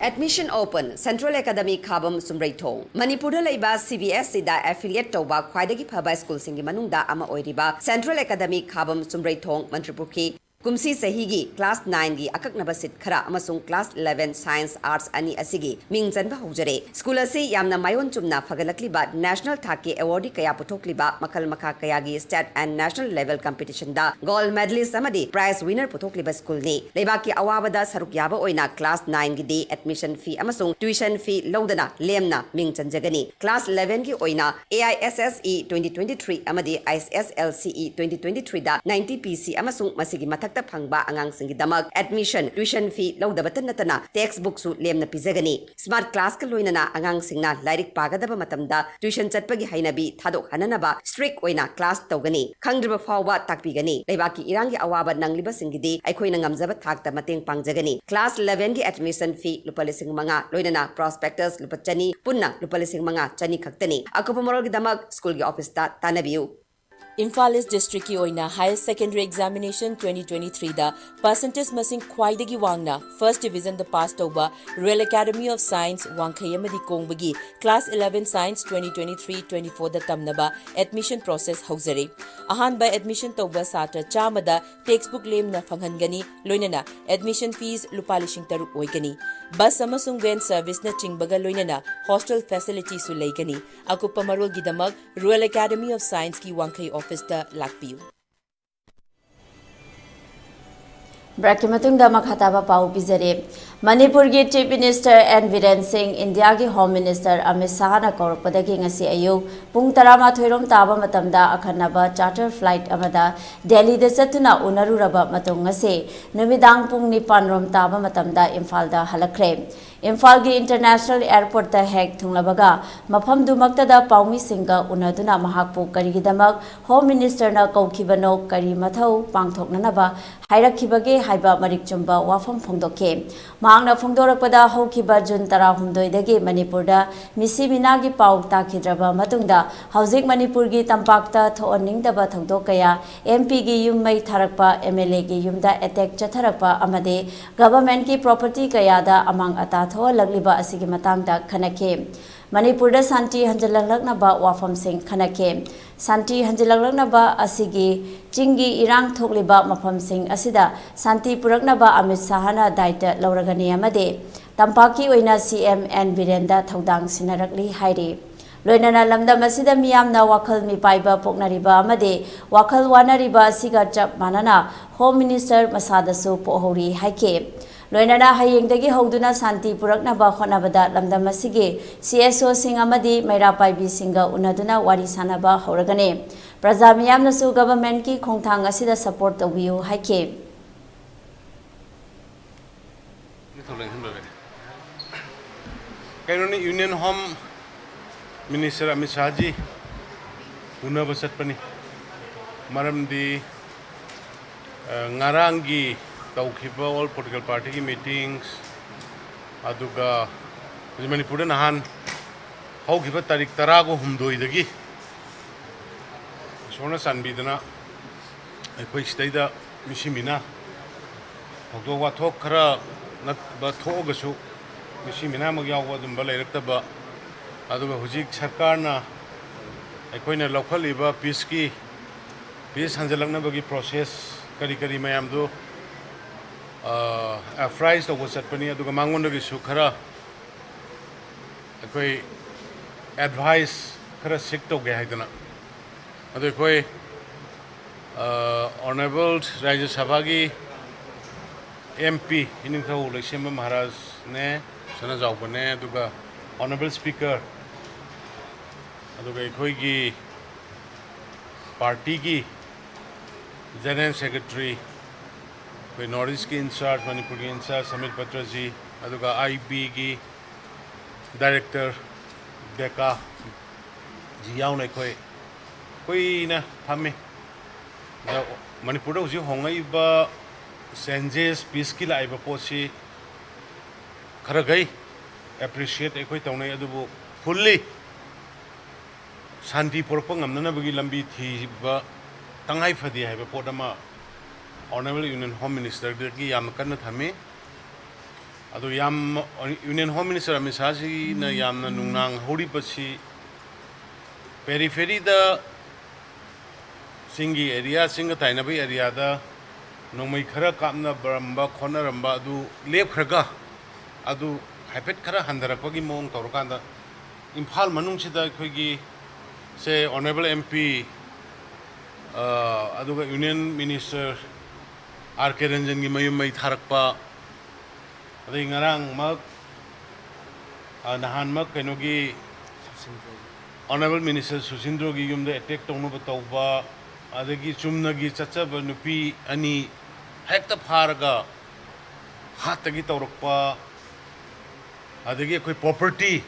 Admission open, Central Academy ꯈꯥꯕꯝ ꯆꯨꯝꯔꯩꯊꯣꯡ꯫ ꯃꯅꯤꯄꯨꯔꯗ ꯂꯩꯕ C B S E ꯗ affiliate ꯇꯧꯕ ꯈ꯭ꯋꯥꯏꯗꯒꯤ ꯐꯕ ꯁ꯭ꯀꯨꯜꯁꯤꯡꯒꯤ ꯃꯅꯨꯡꯗ ꯑꯃ ꯑꯣꯏꯔꯤꯕ Central Academy ꯈꯥꯕꯝ ꯆꯨꯝꯔꯩꯊꯣꯡ ꯃꯟꯇ꯭ꯔꯤꯄꯨꯈ꯭ꯔꯤ ꯀꯨꯝꯁꯤ ꯆꯍꯤꯒꯤ class nine ꯒꯤ ꯑꯀꯛꯅꯕ seat ꯈꯔ ꯑꯃꯁꯨꯡ class eleven science arts ꯑꯅꯤ ꯑꯁꯤꯒꯤ ꯃꯤꯡ ꯆꯟꯕ ꯍꯧꯖꯔꯦ꯫ ꯁ꯭ꯀꯨꯜ ꯑꯁꯤ ꯌꯥꯝꯅ ꯃꯥꯏꯑꯣꯟ ꯆꯨꯝꯅ ꯐꯒꯠꯂꯛꯂꯤꯕ national ꯊꯥꯛꯀꯤ awardee ꯀꯌꯥ ꯄꯨꯊꯣꯛꯂꯤꯕ ꯃꯈꯜ ꯃꯈꯥ ꯀꯌꯥꯒꯤ state and national level competition the gold medalist ꯑꯃꯗꯤ prize winner ꯄꯨꯊꯣꯛꯂꯤꯕ ꯁ꯭ꯀꯨꯜꯅꯤ꯫ ꯂꯩꯕꯥꯛꯀꯤ ꯑꯋꯥꯕꯗ ꯁꯔꯨꯛ ꯌꯥꯕ ꯑꯣꯏꯅ class nine ꯒꯤꯗꯤ admission fee ꯑꯃꯁꯨꯡ tuition fee ꯂꯧꯗꯅ ꯂꯦꯝꯅ ꯃꯤꯡ ꯆꯟꯖꯒꯅꯤ꯫ Class eleven ꯒꯤ ꯑꯣꯏꯅ A I S S E twenty twenty-three ꯑꯃꯗꯤ I S S L C E twenty twenty-three the ninety P C ꯑꯃꯁꯨꯡ ꯃꯁꯤꯒꯤ ꯃꯊꯛꯇ ꯐꯪꯕ ꯑꯉꯥꯡꯁꯤꯡꯒꯤꯗꯃꯛ admission, tuition fee ꯂꯧꯗꯕꯇ ꯅꯠꯇꯅ text book ꯁꯨ ꯂꯦꯝꯅ ꯄꯤꯖꯒꯅꯤ꯫ Smart class ꯀ ꯂꯣꯏꯅꯅ ꯑꯉꯥꯡꯁꯤꯡꯅ ꯂꯥꯏꯔꯤꯛ ꯄꯥꯒꯗꯕ ꯃꯇꯝꯗ tuition ꯆꯠꯄꯒꯤ ꯍꯩꯅꯕꯤ ꯊꯥꯗꯣꯛꯍꯟꯅꯅꯕ strict ꯑꯣꯏꯅ class ꯇꯧꯒꯅꯤ꯫ ꯈꯪꯗ꯭ꯔꯕ ꯐꯥꯎꯕ ꯇꯥꯛꯄꯤꯒꯅꯤ꯫ ꯂꯩꯕꯥꯛꯀꯤ ꯏꯔꯥꯡꯒꯤ ꯑꯋꯥꯕ ꯅꯪꯂꯤꯕꯁꯤꯡꯒꯤꯗꯤ ꯑꯩꯈꯣꯏꯅ ꯉꯝꯖꯕ ꯊꯥꯛꯇ ꯃꯇꯦꯡ ꯄꯥꯡꯖꯒꯅꯤ꯫ Class eleven ꯒꯤ admission fee ꯂꯨꯄꯥ ꯂꯤꯁꯤꯡ ꯃꯉꯥ, ꯂꯣꯏꯅꯅ prospectus ꯂꯨꯄꯥ ꯆꯅꯤ, ꯄꯨꯟꯅ ꯂꯨꯄꯥ ꯂꯤꯁꯤꯡ ꯃꯉꯥ ꯆꯅꯤ ꯈꯛꯇꯅꯤ꯫ ꯑꯀꯨꯞꯄ ꯃꯔꯣꯜꯒꯤꯗꯃꯛ ꯁ꯭ꯀꯨꯜꯒꯤ office ꯇ ꯇꯥꯟꯅꯕꯤꯌꯨ꯫ ꯏꯝꯐꯥꯜ ꯏꯁ ꯗꯤꯁꯇ꯭ꯔꯤꯛꯀꯤ ꯑꯣꯏꯅ Higher Secondary Examination twenty twenty-threeꯗ percentage ꯃꯁꯤꯡ ꯈ꯭ꯋꯥꯏꯗꯒꯤ ꯋꯥꯡꯅ first divisionꯗ pass ꯇꯧꯕ Royal Academy of Science ꯋꯥꯡꯈꯩ ꯑꯃꯗꯤ ꯀꯣꯡꯕꯒꯤ Class eleven Science twenty twenty-three twenty-fourꯗ ꯇꯝꯅꯕ admission process ꯍꯧꯖꯔꯦ꯫ ꯑꯍꯥꯟꯕ admission ꯇꯧꯕ ꯁꯥꯇ꯭ꯔ ꯆꯥꯝꯃꯗ textbook ꯂꯦꯝꯅ ꯐꯪꯍꯟꯒꯅꯤ, ꯂꯣꯏꯅꯅ admission fees ꯂꯨꯄꯥ ꯂꯤꯁꯤꯡ ꯇꯔꯨꯛ ꯑꯣꯏꯒꯅꯤ꯫ Bus ꯑꯃꯁꯨꯡ van serviceꯅꯆꯤꯡꯕꯒ ꯂꯣꯏꯅꯅ hostel facilityꯁꯨ ꯂꯩꯒꯅꯤ꯫ ꯑꯀꯨꯞꯄ ꯃꯔꯣꯜꯒꯤꯗꯃꯛ Royal Academy of Scienceꯀꯤ ꯋꯥꯡꯈꯩ officeꯇ ꯂꯥꯛꯄꯤꯌꯨ꯫ Breakꯀꯤ ꯃꯇꯨꯡꯗ ꯃꯈꯥ ꯇꯥꯕ ꯄꯥꯎ ꯄꯤꯖꯔꯤ꯫ ꯃꯅꯤꯄꯨꯔꯒꯤ Chief Minister N ꯕꯤꯔꯦꯟ ꯁꯤꯡ, ꯏꯟꯗꯤꯌꯥꯒꯤ Home Minister ꯑꯃꯤꯠ ꯁꯥꯍꯅ ꯀꯧꯔꯛꯄꯗꯒꯤ ꯉꯁꯤ ꯑꯌꯨꯛ ꯄꯨꯡ ꯇꯔꯥꯃꯥꯊꯣꯏ ꯔꯣꯝ ꯇꯥꯕ ꯃꯇꯝꯗ ꯑꯈꯟꯅꯕ charter flight ꯑꯃꯗ ꯗꯦꯜꯂꯤꯗ ꯆꯠꯇꯨꯅ ꯎꯅꯔꯨꯔꯕ ꯃꯇꯨꯡ ꯉꯁꯤ ꯅꯨꯃꯤꯗꯥꯡ ꯄꯨꯡ ꯅꯤꯄꯥꯟ ꯔꯣꯝ ꯇꯥꯕ ꯃꯇꯝꯗ ꯏꯝꯐꯥꯜꯗ ꯍꯜꯂꯛꯈ꯭ꯔꯦ꯫ ꯏꯝꯐꯥꯜꯒꯤ International Airportꯇ ꯍꯦꯛ ꯊꯨꯡꯂꯕꯒ ꯃꯐꯝꯗꯨꯃꯛꯇꯗ ꯄꯥꯎꯃꯤꯁꯤꯡꯒ ꯎꯅꯗꯨꯅ ꯃꯍꯥꯛꯄꯨ ꯀꯔꯤꯒꯤꯗꯃꯛ Home Ministerꯅ ꯀꯧꯈꯤꯕꯅꯣ, ꯀꯔꯤ ꯃꯊꯧ ꯄꯥꯡꯊꯣꯛꯅꯅꯕ ꯍꯥꯏꯔꯛꯈꯤꯕꯒꯦ ꯍꯥꯏꯕ ꯃꯔꯤꯛ ꯆꯨꯝꯕ ꯋꯥꯐꯝ ꯐꯣꯡꯗꯣꯛꯈꯤ꯫ ꯃꯍꯥꯛꯅ ꯐꯣꯡꯗꯣꯔꯛꯄꯗ, ꯍꯧꯈꯤꯕ ꯖꯨꯟ ꯇꯔꯥꯍꯨꯝꯗꯣꯏꯗꯒꯤ ꯃꯅꯤꯄꯨꯔꯗ ꯃꯤꯁꯤ ꯃꯤꯅꯥꯒꯤ ꯄꯥꯎ ꯇꯥꯈꯤꯗ꯭ꯔꯕ ꯃꯇꯨꯡꯗ, ꯍꯧꯖꯤꯛ ꯃꯅꯤꯄꯨꯔꯒꯤ ꯇꯝꯄꯥꯛꯇ ꯊꯣꯛꯍꯟꯅꯤꯡꯗꯕ ꯊꯧꯗꯣꯛ ꯀꯌꯥ, MPꯒꯤ ꯌꯨꯝ ꯃꯩ ꯊꯥꯔꯛꯄ, MLAꯒꯤ ꯌꯨꯝꯗ attack ꯆꯠꯊꯔꯛꯄ ꯑꯃꯗꯤ governmentꯀꯤ property ꯀꯌꯥꯗ ꯑꯃꯥꯡ ꯑꯇꯥ ꯊꯣꯛꯍꯜꯂꯛꯂꯤꯕ ꯑꯁꯤꯒꯤ ꯃꯇꯥꯡꯗ ꯈꯟꯅꯈꯤ꯫ ꯃꯅꯤꯄꯨꯔꯗ ꯁꯥꯟꯇꯤ ꯍꯟꯖꯤꯜꯂꯛꯅꯕ ꯋꯥꯐꯝꯁꯤꯡ ꯈꯟꯅꯈꯤ꯫ ꯁꯥꯟꯇꯤ ꯍꯟꯖꯤꯜꯂꯛꯅꯕ ꯑꯁꯤꯒꯤ ꯆꯤꯡꯒꯤ ꯏꯔꯥꯡ ꯊꯣꯛꯂꯤꯕ ꯃꯐꯝꯁꯤꯡ ꯑꯁꯤꯗ ꯁꯥꯟꯇꯤ ꯄꯨꯔꯛꯅꯕ ꯑꯃꯤꯠ ꯁꯥꯍꯅ ꯗꯥꯏꯇ ꯂꯧꯔꯒꯅꯤ ꯑꯃꯗꯤ ꯇꯝꯄꯥꯛꯀꯤ ꯑꯣꯏꯅ CM N ꯕꯤꯔꯦꯟꯗ ꯊꯧꯗꯥꯡ ꯁꯤꯟꯅꯔꯛꯂꯤ ꯍꯥꯏꯔꯤ꯫ ꯂꯣꯏꯅꯅ ꯂꯝꯗꯝ ꯑꯁꯤꯗ ꯃꯤꯌꯥꯝꯅ ꯋꯥꯈꯜ ꯃꯤꯄꯥꯏꯕ ꯄꯣꯛꯅꯔꯤꯕ ꯑꯃꯗꯤ ꯋꯥꯈꯜ ꯋꯥꯅꯔꯤꯕ ꯑꯁꯤꯒ ꯆꯞ ꯃꯥꯟꯅꯅ Home Minister ꯃꯁꯥꯗꯁꯨ ꯄꯣꯛꯍꯧꯔꯤ ꯍꯥꯏꯈꯤ꯫ ꯂꯣꯏꯅꯅ ꯍꯌꯦꯡꯗꯒꯤ ꯍꯧꯗꯨꯅ ꯁꯥꯟꯇꯤ ꯄꯨꯔꯛꯅꯕ ꯍꯣꯠꯅꯕꯗ ꯂꯝꯗꯝ ꯑꯁꯤꯒꯤ CSOꯁꯤꯡ ꯑꯃꯗꯤ ꯃꯩꯔꯥ ꯄꯥꯏꯕꯤꯁꯤꯡꯒ ꯎꯅꯗꯨꯅ ꯋꯥꯔꯤ ꯁꯥꯅꯕ ꯍꯧꯔꯒꯅꯤ꯫ ꯄ꯭ꯔꯖꯥ ꯃꯤꯌꯥꯝꯅꯁꯨ governmentꯀꯤ ꯈꯣꯡꯊꯥꯡ ꯑꯁꯤꯗ support ꯇꯧꯕꯤꯌꯨ ꯍꯥꯏꯈꯤ꯫ ꯀꯩꯅꯣꯅꯤ, Union Home Minister ꯑꯃꯤꯠ ꯁꯥꯍꯖꯤ ꯎꯅꯕ ꯆꯠꯄꯅꯤ꯫ ꯃꯔꯝꯗꯤ, ꯑ, ꯉꯔꯥꯡꯒꯤ ꯇꯧꯈꯤꯕ all political partyꯒꯤ meetings, ꯑꯗꯨꯒ ꯍꯧꯖꯤꯛ ꯃꯅꯤꯄꯨꯔꯗ ꯅꯍꯥꯟ ꯍꯧꯈꯤꯕ ꯇꯥꯔꯤꯛ ꯇꯔꯥꯒ ꯍꯨꯝꯗꯣꯏꯗꯒꯤ ꯏꯁꯣꯔꯅ ꯆꯥꯟꯕꯤꯗꯅ ꯑꯩꯈꯣꯏ ꯁꯤꯗꯩꯗ ꯃꯤꯁꯤ ꯃꯤꯅꯥ ꯊꯧꯗꯣꯛ ꯋꯥꯊꯣꯛ ꯈꯔ ꯅꯠꯇꯕ ꯊꯣꯛꯑꯒꯁꯨ, ꯃꯤꯁꯤ ꯃꯤꯅꯥꯃꯛ ꯌꯥꯎꯕ ꯑꯗꯨꯝꯕ ꯂꯩꯔꯛꯇꯕ, ꯑꯗꯨꯒ ꯍꯧꯖꯤꯛ ꯁꯔꯀꯥꯔꯅ ꯑꯩꯈꯣꯏꯅ ꯂꯧꯈꯠꯂꯤꯕ ꯄꯤꯁꯀꯤ, ꯄꯤꯁ ꯍꯟꯖꯤꯜꯂꯛꯅꯕꯒꯤ ꯄ꯭ꯔꯣꯁꯦꯁ ꯀꯔꯤ ꯀꯔꯤ ꯃꯌꯥꯝꯗꯨ ꯑꯦꯄ꯭ꯔꯥꯏꯁ ꯇꯧꯕ ꯆꯠꯄꯅꯤ꯫ ꯑꯗꯨꯒ ꯃꯉꯣꯟꯗꯒꯤꯁꯨ ꯈꯔ ꯑꯩꯈꯣꯏ ꯑꯦꯗꯚꯥꯏꯁ ꯈꯔ ꯁꯤꯛ ꯇꯧꯒꯦ ꯍꯥꯏꯗꯅ, ꯑꯗꯣ ꯑꯩꯈꯣꯏ ꯑꯣꯅꯔꯦꯕꯜ ꯔꯥꯖ꯭ꯌ ꯁꯚꯥꯒꯤ ꯑꯦꯝ ꯄꯤ ꯏꯅꯤꯡꯊꯧ ꯂꯩꯁꯦꯝꯕ ꯃꯍꯥꯔꯥꯖꯅꯦ, ꯁꯅꯥꯖꯥꯎꯕꯅꯦ, ꯑꯗꯨꯒ ꯑꯣꯅꯔꯦꯕꯜ ꯁ꯭ꯄꯤꯀꯔ, ꯑꯗꯨꯒ ꯑꯩꯈꯣꯏꯒꯤ ꯄꯥꯔꯇꯤꯒꯤ ꯖꯦꯅꯔꯦꯜ ꯁꯦꯀ꯭ꯔꯦꯇꯔꯤ, ꯑꯩꯈꯣꯏ ꯅꯣꯔꯠ ꯏꯁꯀꯤ ꯏꯟꯆꯥꯔꯖ, ꯃꯅꯤꯄꯨꯔꯒꯤ ꯏꯟꯆꯥꯔꯖ ꯁꯃꯤꯔ ꯄꯇ꯭ꯔꯖꯤ, ꯑꯗꯨꯒ ꯑꯥꯏ ꯕꯤꯒꯤ ꯗꯥꯏꯔꯦꯛꯇꯔ ꯕꯦꯀꯥ ꯖꯤ ꯌꯥꯎꯅ ꯑꯩꯈꯣꯏ ꯀꯨꯏꯅ ꯐꯝꯃꯤ꯫ ꯑꯗ ꯃꯅꯤꯄꯨꯔꯗ ꯍꯧꯖꯤꯛ ꯍꯣꯡꯂꯛꯏꯕ ꯆꯦꯟꯖꯦꯁ, ꯄꯤꯁꯀꯤ ꯂꯥꯛꯏꯕ ꯄꯣꯠꯁꯤ ꯈꯔꯈꯩ ꯑꯦꯄ꯭ꯔꯤꯁꯤꯌꯦꯠ ꯑꯩꯈꯣꯏ ꯇꯧꯅꯩ, ꯑꯗꯨꯕꯨ ꯐꯨꯜꯂꯤ ꯁꯥꯟꯇꯤ ꯄꯨꯔꯛꯄ ꯉꯝꯅꯅꯕꯒꯤ ꯂꯝꯕꯤ ꯊꯤꯕ ꯇꯉꯥꯏ ꯐꯗꯦ ꯍꯥꯏꯕ ꯄꯣꯠ ꯑꯃ ꯑꯣꯅꯔꯦꯕꯜ ꯌꯨꯅꯤꯌꯟ ꯍꯣꯝ ꯃꯤꯅꯤꯁꯇꯔꯗꯒꯤ ꯌꯥꯝꯅ ꯀꯟꯅ ꯊꯝꯃꯤ꯫ ꯑꯗꯣ ꯌꯥꯝ, ꯌꯨꯅꯤꯌꯟ ꯍꯣꯝ ꯃꯤꯅꯤꯁꯇꯔ ꯑꯃꯤꯠ ꯁꯥꯍꯁꯤꯅ ꯌꯥꯝꯅ ꯅꯨꯡꯅꯥꯡ ꯍꯧꯔꯤꯕꯁꯤ, ꯄꯦꯔꯤꯐꯦꯔꯤꯗ, ꯆꯤꯡꯒꯤ ꯑꯦꯔꯤꯌꯥ, ꯆꯤꯡꯒ ꯇꯥꯏꯅꯕ ꯑꯦꯔꯤꯌꯥꯗ ꯅꯣꯡꯃꯩ ꯈꯔ ꯀꯥꯞꯅꯕꯔꯝꯕ ꯈꯣꯠꯅꯔꯝꯕ ꯑꯗꯨ ꯂꯦꯞꯈ꯭ꯔꯒ, ꯑꯗꯨ ꯍꯥꯏꯐꯦꯠ ꯈꯔ ꯍꯟꯊꯔꯛꯄꯒꯤ ꯃꯑꯣꯡ ꯇꯧꯔꯀꯥꯟꯗ, ꯏꯝꯐꯥꯜ ꯃꯅꯨꯡꯁꯤꯗ ꯑꯩꯈꯣꯏꯒꯤ, ꯁꯦ, ꯑꯣꯅꯔꯦꯕꯜ ꯑꯦꯝ ꯄꯤ, ꯑ, ꯑꯗꯨꯒ ꯌꯨꯅꯤꯌꯟ ꯃꯤꯅꯤꯁꯇꯔ ꯑꯥꯔ ꯀꯦ ꯔꯟꯖꯟꯒꯤ ꯃꯌꯨꯝ ꯃꯩ ꯊꯥꯔꯛꯄ, ꯑꯗꯩ ꯉꯔꯥꯡꯃꯛ, ꯑ, ꯅꯍꯥꯟꯃꯛ ꯀꯩꯅꯣꯒꯤ ꯑꯣꯅꯔꯦꯕꯜ ꯃꯤꯅꯤꯁꯇꯔ ꯁꯨꯁꯤꯟꯗ꯭ꯔꯣꯒꯤ ꯌꯨꯝꯗ ꯑꯦꯇꯦꯛ ꯇꯧꯅꯕ ꯇꯧꯕ, ꯑꯗꯒꯤ ꯆꯨꯝꯅꯒꯤ ꯆꯠꯆꯕ ꯅꯨꯄꯤ ꯑꯅꯤ ꯍꯦꯛꯇ ꯐꯥꯔꯒ ꯍꯥꯠꯇꯒꯤ ꯇꯧꯔꯛꯄ, ꯑꯗꯒꯤ ꯑꯩꯈꯣꯏ ꯄ꯭ꯔꯣꯄꯔꯇꯤ,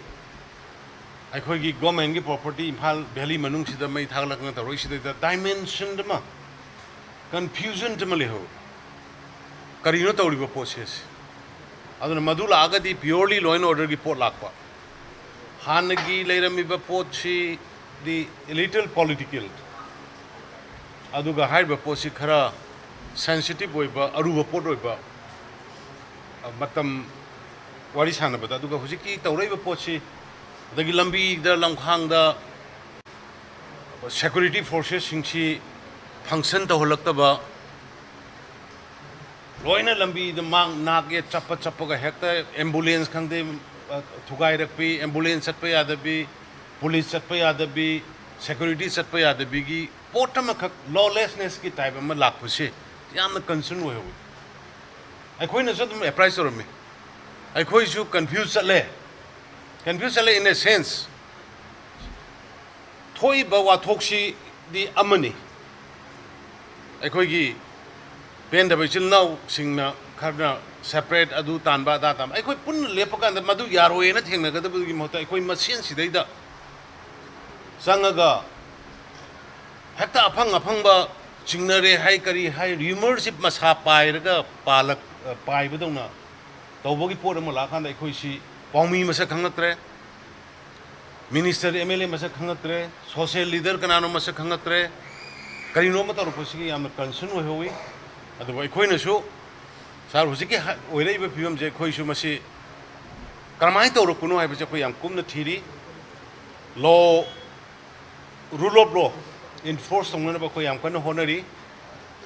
ꯑꯩꯈꯣꯏꯒꯤ ꯒꯣꯔꯃꯦꯟꯒꯤ ꯄ꯭ꯔꯣꯄꯔꯇꯤ ꯏꯝꯐꯥꯜ ꯚꯦꯂꯤ ꯃꯅꯨꯡꯁꯤꯗ ꯃꯩ ꯊꯥꯒꯠꯂꯛꯇꯅ ꯇꯧꯔꯛꯏꯁꯤꯗꯩꯗ ꯗꯥꯏꯃꯦꯟꯁꯟ ꯑꯃ, ꯀꯟꯐ꯭ꯌꯨꯖꯟ ꯑꯃ ꯂꯩꯍꯧꯔꯦ꯫ ꯀꯔꯤꯅꯣ ꯇꯧꯔꯤꯕ ꯄꯣꯠꯁꯦ? ꯑꯗꯨꯅ ꯃꯗꯨ ꯂꯥꯛꯑꯒꯗꯤ purely law and orderꯒꯤ ꯄꯣꯠ ꯂꯥꯛꯄ꯫ ꯍꯥꯟꯅꯒꯤ ꯂꯩꯔꯝꯃꯤꯕ ꯄꯣꯠꯁꯤꯗꯤ a little political, ꯑꯗꯨꯒ ꯍꯥꯏꯔꯤꯕ ꯄꯣꯠꯁꯤ ꯈꯔ sensitive ꯑꯣꯏꯕ, ꯑꯔꯨꯕ ꯄꯣꯠ ꯑꯣꯏꯕ, ꯑ, ꯃꯇꯝ ꯋꯥꯔꯤ ꯁꯥꯟꯅꯕꯗ꯫ ꯑꯗꯨꯒ ꯍꯧꯖꯤꯛꯀꯤ ꯇꯧꯔꯛꯏꯕ ꯄꯣꯠꯁꯤ, ꯑꯗꯒꯤ ꯂꯝꯕꯤꯗ, ꯂꯝꯈꯥꯡꯗ security forcesꯁꯤꯡꯁꯤ function ꯇꯧꯍꯜꯂꯛꯇꯕ, ꯂꯣꯏꯅ ꯂꯝꯕꯤꯗ ꯃꯥꯡ ꯅꯥꯛ ꯌꯦꯠ ꯆꯠꯄ ꯆꯠꯄꯒ ꯍꯦꯛꯇ ambulance ꯈꯪꯗꯦ, ꯑ, ꯊꯨꯒꯥꯏꯔꯛꯄꯤ, ambulance ꯆꯠꯄ ꯌꯥꯗꯕꯤ, police ꯆꯠꯄ ꯌꯥꯗꯕꯤ, security ꯆꯠꯄ ꯌꯥꯗꯕꯤꯒꯤ ꯄꯣꯠ ꯑꯃꯈꯛ, lawlessnessꯀꯤ type ꯑꯃ ꯂꯥꯛꯄꯁꯦ ꯌꯥꯝꯅ concern ꯑꯣꯏꯍꯧꯋꯤ꯫ ꯑꯩꯈꯣꯏꯅꯁꯨ ꯑꯗꯨꯝ apprise ꯇꯧꯔꯝꯃꯤ꯫ ꯑꯩꯈꯣꯏꯁꯨ confuse ꯆꯠꯂꯦ꯫ Confuse ꯆꯠꯂꯦ in a sense, ꯊꯣꯛꯏꯕ ꯋꯥꯊꯣꯛꯁꯤꯗꯤ ꯑꯃꯅꯤ, ꯑꯩꯈꯣꯏꯒꯤ ꯄꯦꯟꯗꯕ ꯏꯆꯤꯜ ꯏꯅꯥꯎꯁꯤꯡꯅ ꯈꯔꯅ separate ꯑꯗꯨ ꯇꯥꯟꯕ ꯑꯗꯥ ꯇꯥꯟꯕ꯫ ꯑꯩꯈꯣꯏ ꯄꯨꯟꯅ ꯂꯦꯞꯄ ꯀꯥꯟꯗ ꯃꯗꯨ ꯌꯥꯔꯣꯏꯅ ꯊꯦꯡꯅꯒꯗꯕꯒꯤ ꯃꯍꯨꯠꯇ, ꯑꯩꯈꯣꯏ ꯃꯁꯦꯟ ꯁꯤꯗꯩꯗ ꯆꯪꯉꯒ ꯍꯦꯛꯇ ꯑꯐꯪ ꯑꯐꯪꯕ ꯆꯤꯡꯅꯔꯦ ꯍꯥꯏ, ꯀꯔꯤ ꯍꯥꯏ, rumourꯁꯤ ꯃꯁꯥ ꯄꯥꯏꯔꯒ ꯄꯥꯜꯂꯛ-, ꯄꯥꯏꯕꯗꯧꯅ ꯇꯧꯕꯒꯤ ꯄꯣꯠ ꯑꯃ ꯂꯥꯛꯑꯀꯥꯟꯗ ꯑꯩꯈꯣꯏꯁꯤ ꯄꯥꯎꯃꯤ ꯃꯁꯛ ꯈꯪꯉꯛꯇ꯭ꯔꯦ, minister, MLA ꯃꯁꯛ ꯈꯪꯉꯛꯇ꯭ꯔꯦ, social leader ꯀꯅꯥꯅꯣ ꯃꯁꯛ ꯈꯪꯉꯛꯇ꯭ꯔꯦ꯫ ꯀꯔꯤꯅꯣ ꯑꯃ ꯇꯧꯔꯛꯄꯁꯤꯒꯤ ꯌꯥꯝꯅ concern ꯑꯣꯏꯍꯧꯋꯤ꯫ ꯑꯗꯨꯕꯨ ꯑꯩꯈꯣꯏꯅꯁꯨ, sir, ꯍꯧꯖꯤꯛꯀꯤ ꯍ-, ꯑꯣꯏꯔꯛꯏꯕ ꯐꯤꯕꯝꯁꯦ ꯑꯩꯈꯣꯏꯁꯨ ꯃꯁꯤ ꯀꯔꯝꯍꯥꯏꯅ ꯇꯧꯔꯛꯄꯅꯣ ꯍꯥꯏꯕꯁꯦ ꯑꯩꯈꯣꯏ ꯌꯥꯝ ꯀꯨꯞꯅ ꯊꯤꯔꯤ꯫ Law, rule of law enforce ꯇꯧꯅꯅꯕ ꯑꯩꯈꯣꯏ ꯌꯥꯝ ꯀꯟꯅ ꯍꯣꯠꯅꯔꯤ꯫